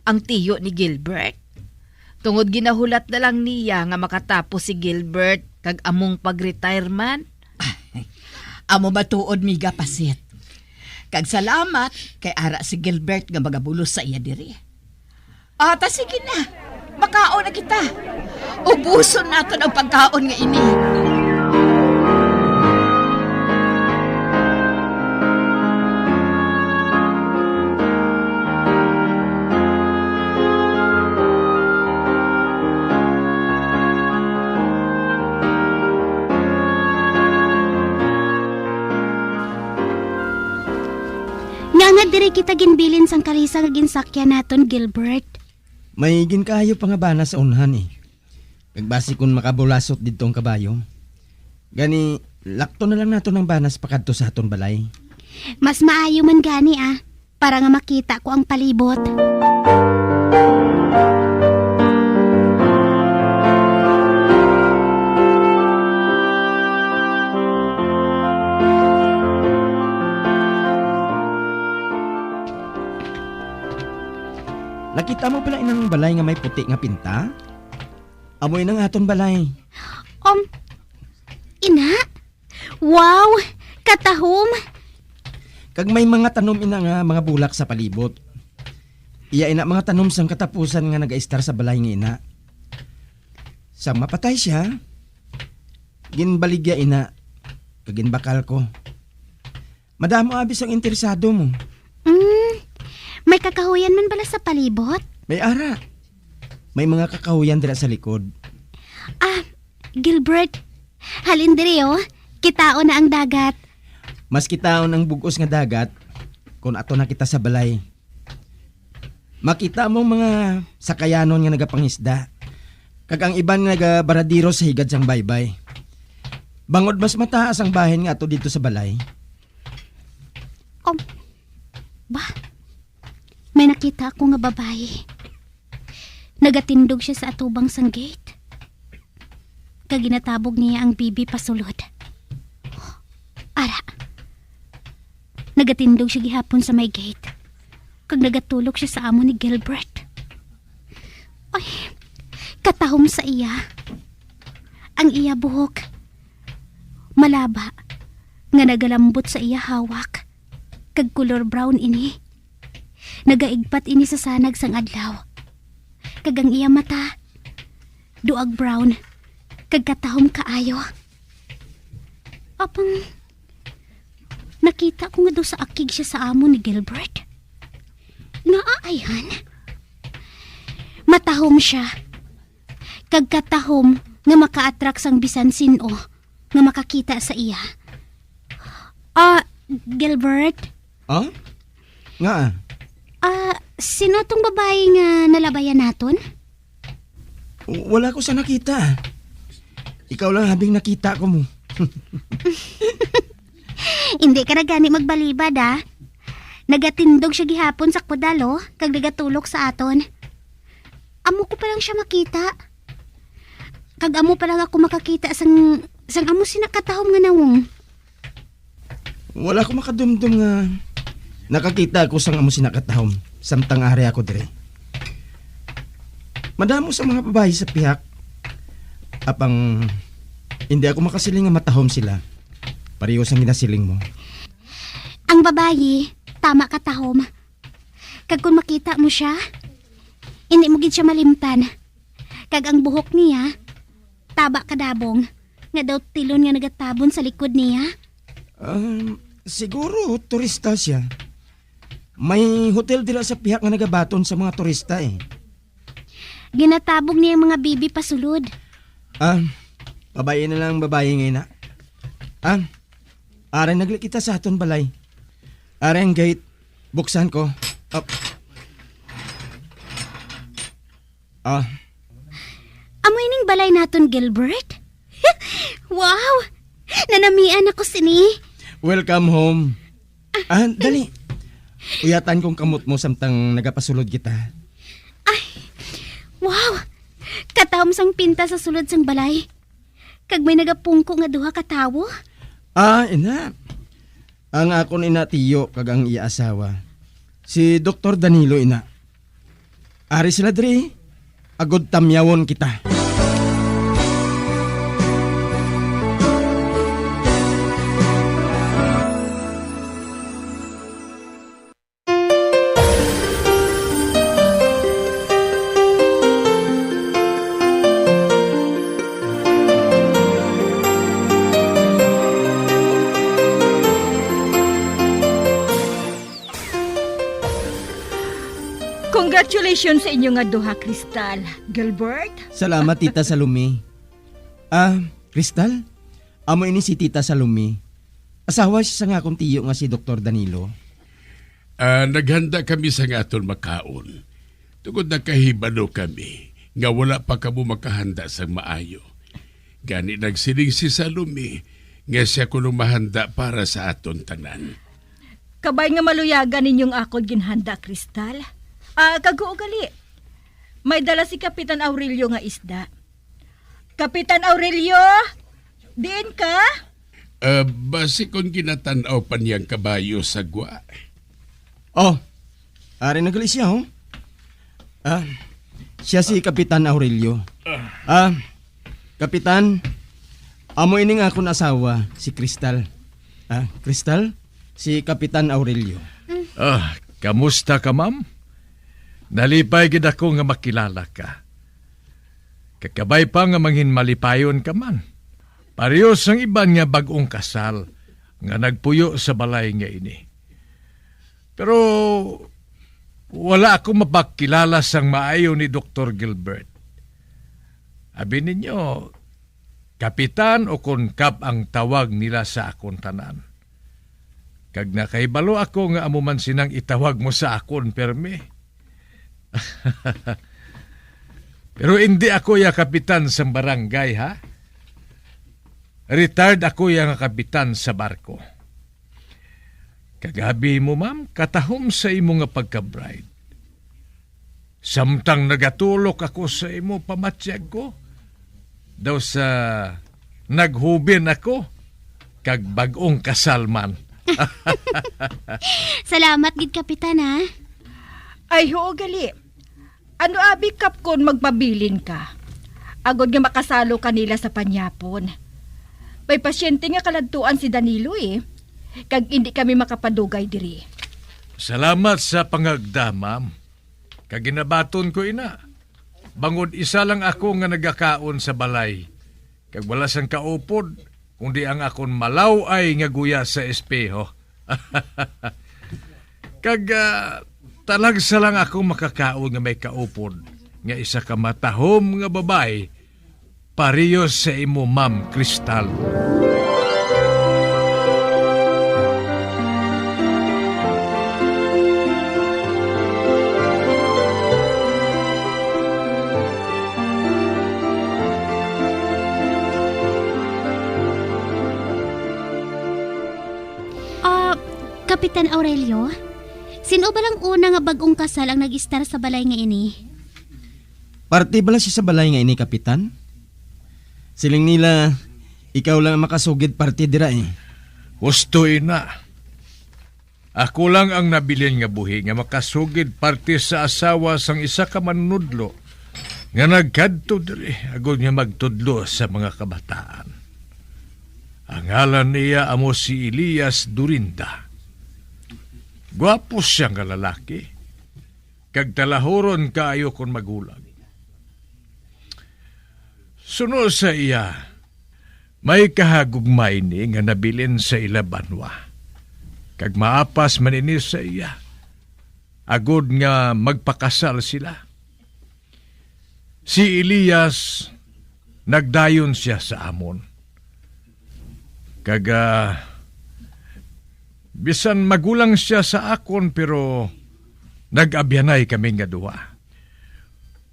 ang tiyo ni Gilbert. Tungod ginahulat na lang niya nga makatapos si Gilbert kag among pag-retirement. Amo ba tuod, Miga Pasit? Kag salamat kay ara si Gilbert nga magabulos sa iya diri. Ah, ta sige na. Makaon na kita. Ubuson naton ang pagkaon nga ini. Ngaa nga diri kita ginbilin sang karisa nga ginsakyan naton, Gilbert? May ginkaayo pa nga bana sa unhan, eh. Kag basi kon makabulasot didto ang kabayo. Gani, lakton na lang naton ang banas pakadto sa aton balay. Mas maayo man gani, ah, para nga makita ko ang palibot. Nakita mo bala inang balay nga may puti nga pinta? Amo inang aton balay. Um, ina? Wow! Katahom! Kag may mga tanom ina nga mga bulak sa palibot. Iya ina mga tanom sang katapusan nga nagaistar sa balay nga ina. Sang mapatay siya, ginbaligya ina, kag ginbakal ko. Madamo abi sang interesado mo. Mm, may kakahuyan man bala sa palibot? May ara. May mga kakahuyan dira sa likod. Ah, Gilbert, halin diri, oh. Kitaon na ang dagat. Mas kitaon ang bug-os nga dagat kon ato na kita sa balay. Makita mo ang mga sakayanon nga nagapangisda. kag ang iban nagabaradero sa higad sang baybay. Bangod mas mataas ang bahin nga ato didto sa balay. Um, ba? May nakita ako nga babayi. Nagatindog siya sa atubang sang gate. Kag ginatabog niya ang bibi pasulod. Ara. Nagatindog siya gihapon sa may gate. Kag nagatulok siya sa amo ni Gilbert. Ay, katahom sa iya. Ang iya buhok, malaba, nga nagalambot sa iya hawak, kag kulor brown ini. Nagaigpat ini sa sanag sang adlaw. Kag ang iya mata, duag brown, kag katahom kaayo. Apang, nakita ko nga daw sa akig siya sa amo ni Gilbert. Ngaa ayhan? Matahom siya. Kag katahom nga maka-attract sang bisan sin-o nga makakita sa iya. Ah, Gilbert? Ah? Nga? Ah, sino tong babayi nga nalabayan naton? W-, wala ko sa nakita. Ikaw lang habing nakita ko mo. Hindi ka na gani magbalibad, ah. Nagatindog siya gihapon sa kudal, oh, kag nagatulok sa aton. Amo ko pa lang siya makita. Kag amo pa lang ako makakita sang, sang amo sina katahom nga nawong. Wala ko makadumdom nga nakakita ako sang amo sina katahom samtang ari ako diri. Madamo sa mga babayi sa pihak. Apang hindi ako makasiling nga matahom sila. Pareho sang ginasiling mo. Ang babayi, tama katahom. Kag kung makita mo siya, hindi mo gid siya malimtan. Kag ang buhok niya, taba kadabong, nga daw tilon nga nagatabon sa likod niya. Um, siguro turista siya. May hotel dira sa pihak nga nagabaton sa mga turista, eh. Ginatabog niya ang mga bibi pasulod. Ah, pabay-i na lang ang babayi nga ina. Ah, aray, nagli kita sa aton balay. Aray ang gate. Buksan ko. Up. Ah. Amo ining balay naton, Gilbert? Wow! Nanamian ako sini. Welcome home. Ah, dali. Uyatan kong kamot mo samtang nagapasulod kita. Ay, wow! Katahom sang pinta sa sulod sang balay. Kag may nagapungko nga duha ka tawo. Ah, ina. Ang akon ina, tiyo, kag ang iya asawa. Si Doktor Danilo, ina. Ari sila diri, agod tamyawon kita. Congratulations sa inyo nga duha, Crystal. Gilbert? Salamat, Tita Salome. Ah, Crystal? Amo ini si Tita Salome. Asawa siya sang akon tiyo nga si Doktor Danilo. Ah, naghanda kami sang aton makaon. Tungod nakahibalo kami nga wala pa kamo makahanda sang maayo. Gani nagsiling si Salome nga siya kuno mahanda para sa aton tanan. Kabay nga maluyagan ninyong akon ginhanda, Crystal. Ah, kag huo gali. May dala si Kapitan Aurelio nga isda. Kapitan Aurelio, diin ka? Ah, basi kon ginatan-aw pa niyang kabayo sa gwa. Oh, ari na gali siya, oh. Ah, siya si Kapitan Aurelio. Ah, Kapitan, amo ining akon asawa, si Crystal. Ah, Crystal, si Kapitan Aurelio. Ah, kamusta ka, ma'am? Nalipay gid ako nga makilala ka. Kakabay pa nga mangin malipayon ka man. Pareho sang iban nga bag-ong kasal nga nagpuyo sa balay nga ini. Pero wala ako mapakilala sang maayo ni Doktor Gilbert. Abi ninyo, Kapitan o kon Kap ang tawag nila sa akon tanan. Kag nakahibalo ako nga amo man sinang itawag mo sa akon, permi. Pero indi ako ya kapitan sang barangay, ha? Retired ako ya nga kapitan sa barko. Kag abi mo, ma'am, katahom sa imo nga pagka-bride. Samtang nagatulok ako sa imo, pamatyag ko, daw sa naghubin ako, kag bag-ong kasal man. Salamat gid, Kapitan, ha? Ay, huo gali. Ano abi, Kap, kon magpabilin ka, agod nga makasalo ka nila sa panyapon? May pasyente nga kaladtuan si Danilo, eh, kag indi kami makapadugay diri. Salamat sa pangagda, ma'am. Kag ginabaton ko ina, bangod isa lang ako nga nagakaon sa balay, kag wala sang kaupod, kundi ang akon malaw-ay nga guya sa espeho. Kag, ah, talagsa lang ako makakaon nga may kaupod, nga isa ka matahom nga babayi, pareho sa imo, Ma'am Cristal. Ah, Kapitan Aurelio, sin-o bala ang una nga bag-ong kasal ang nag-istar sa balay nga ini? Parte bala siya sa balay nga ini, Kapitan? Siling nila, ikaw lang ang makasugid parte dira, eh. Husto ina. Ako lang ang nabilin nga buhi nga makasugid parte sa asawa sang isa ka manunodlo nga nagkadto diri agod nga magtudlo sa mga kabataan. Ang ngalan niya amo si Elias Durinda. Gwapo siya nga lalaki, kag talahuron kaayo kon magulang. Suno sa iya, may kahagugma ini nga nabilin sa ila banwa, kag maapas man ini sa iya, agod nga magpakasal sila. Si Elias, nagdayon siya sa amon. Kag, ah, bisan magulang sia sa akon, pero nag-abyanay kami nga duha.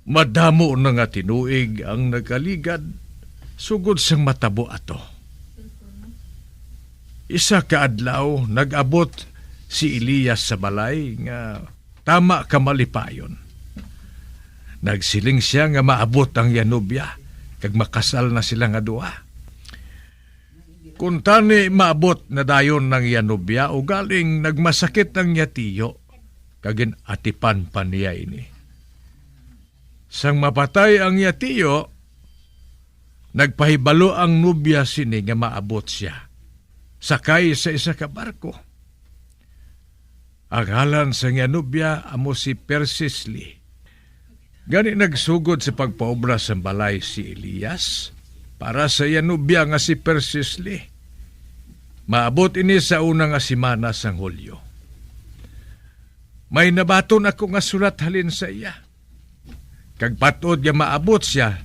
Madamo na nga tinuig ang nakaligad sugod sang matabo ato. Isa ka adlaw, nag-abot si Elias sa balay nga tama ka malipayon. Nagsiling sia nga maabot ang iya nobya kag makasal na sila nga duha. Kuntani maabot na dayon ang iya nobya, ugaling nagmasakit ang iya tiyo, kag gin-atipan pa niya ini. Sang mapatay ang iya tiyo, nagpahibalo ang nobya sini nga maabot sia, sakay sa isa ka barko. Ang ngalan sang iya nobya amo si Persis Lee. Gani nagsugod sa pagpaobra sang balay si Elias para sa iya nobya nga si Persis Lee. Maabot ini sa una nga semana sang Hulyo. May nabaton ako nga sulat halin sa iya, kag patod nga maabot sia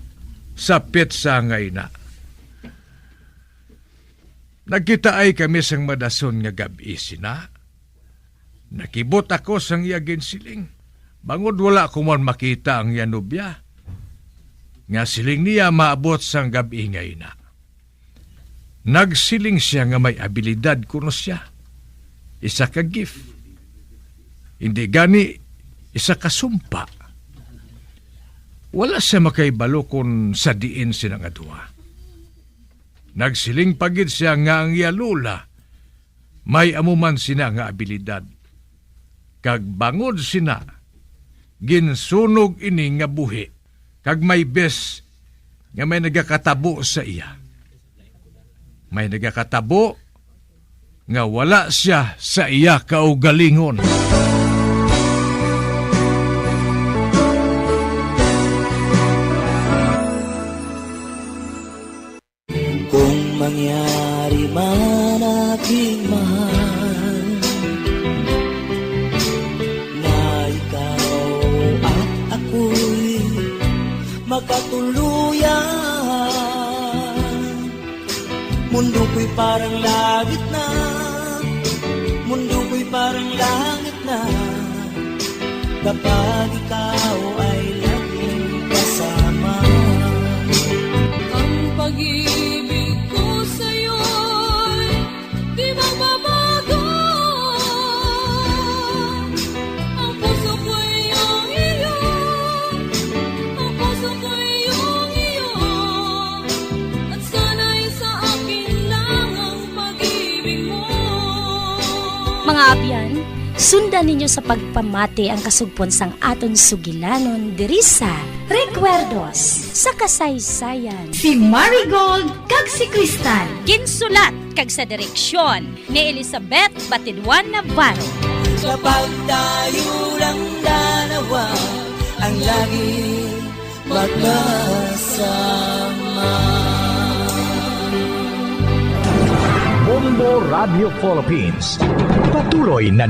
sa petsa nga ina. Nagkitaay kami sang madason nga gab-i sina. Nakibot ako sang iya ginsiling, bangod wala ko man makita ang iya nobya, nga siling niya maabot sang gab-i nga ina. Nagsiling sia nga may abilidad kuno sia, isa ka gift. Hindi gani, isa ka sumpa. Wala sia makahibalo kon sa diin sina nga duha. Nagsiling pa gid sia nga ang iya lola may amo man sina nga abilidad. Kag bangod sina, ginsunog ini nga buhi, kag may bes nga may nagakatabo sa iya. May nagakatabo nga wala sia sa iya kaugalingon. Kung mangyari man, aking mahal, na ikaw at ako'y magkatuluyan, mundo ko'y parang langit na, mundo ko'y parang langit na, kapag ikaw ay laging kasama. Mga abyan, sundan ninyo sa pagpamati ang kasugpon sang aton sugilanon diri sa Recuerdos sa Kasaysayan. Si Marigold kag si Crystal. Ginsulat kag sa direksyon ni Elizabeth Batiduan Navarro. Kapag tayo lang dalawa, ang langit magkasama. Bombo Radio Philippines, patuloy na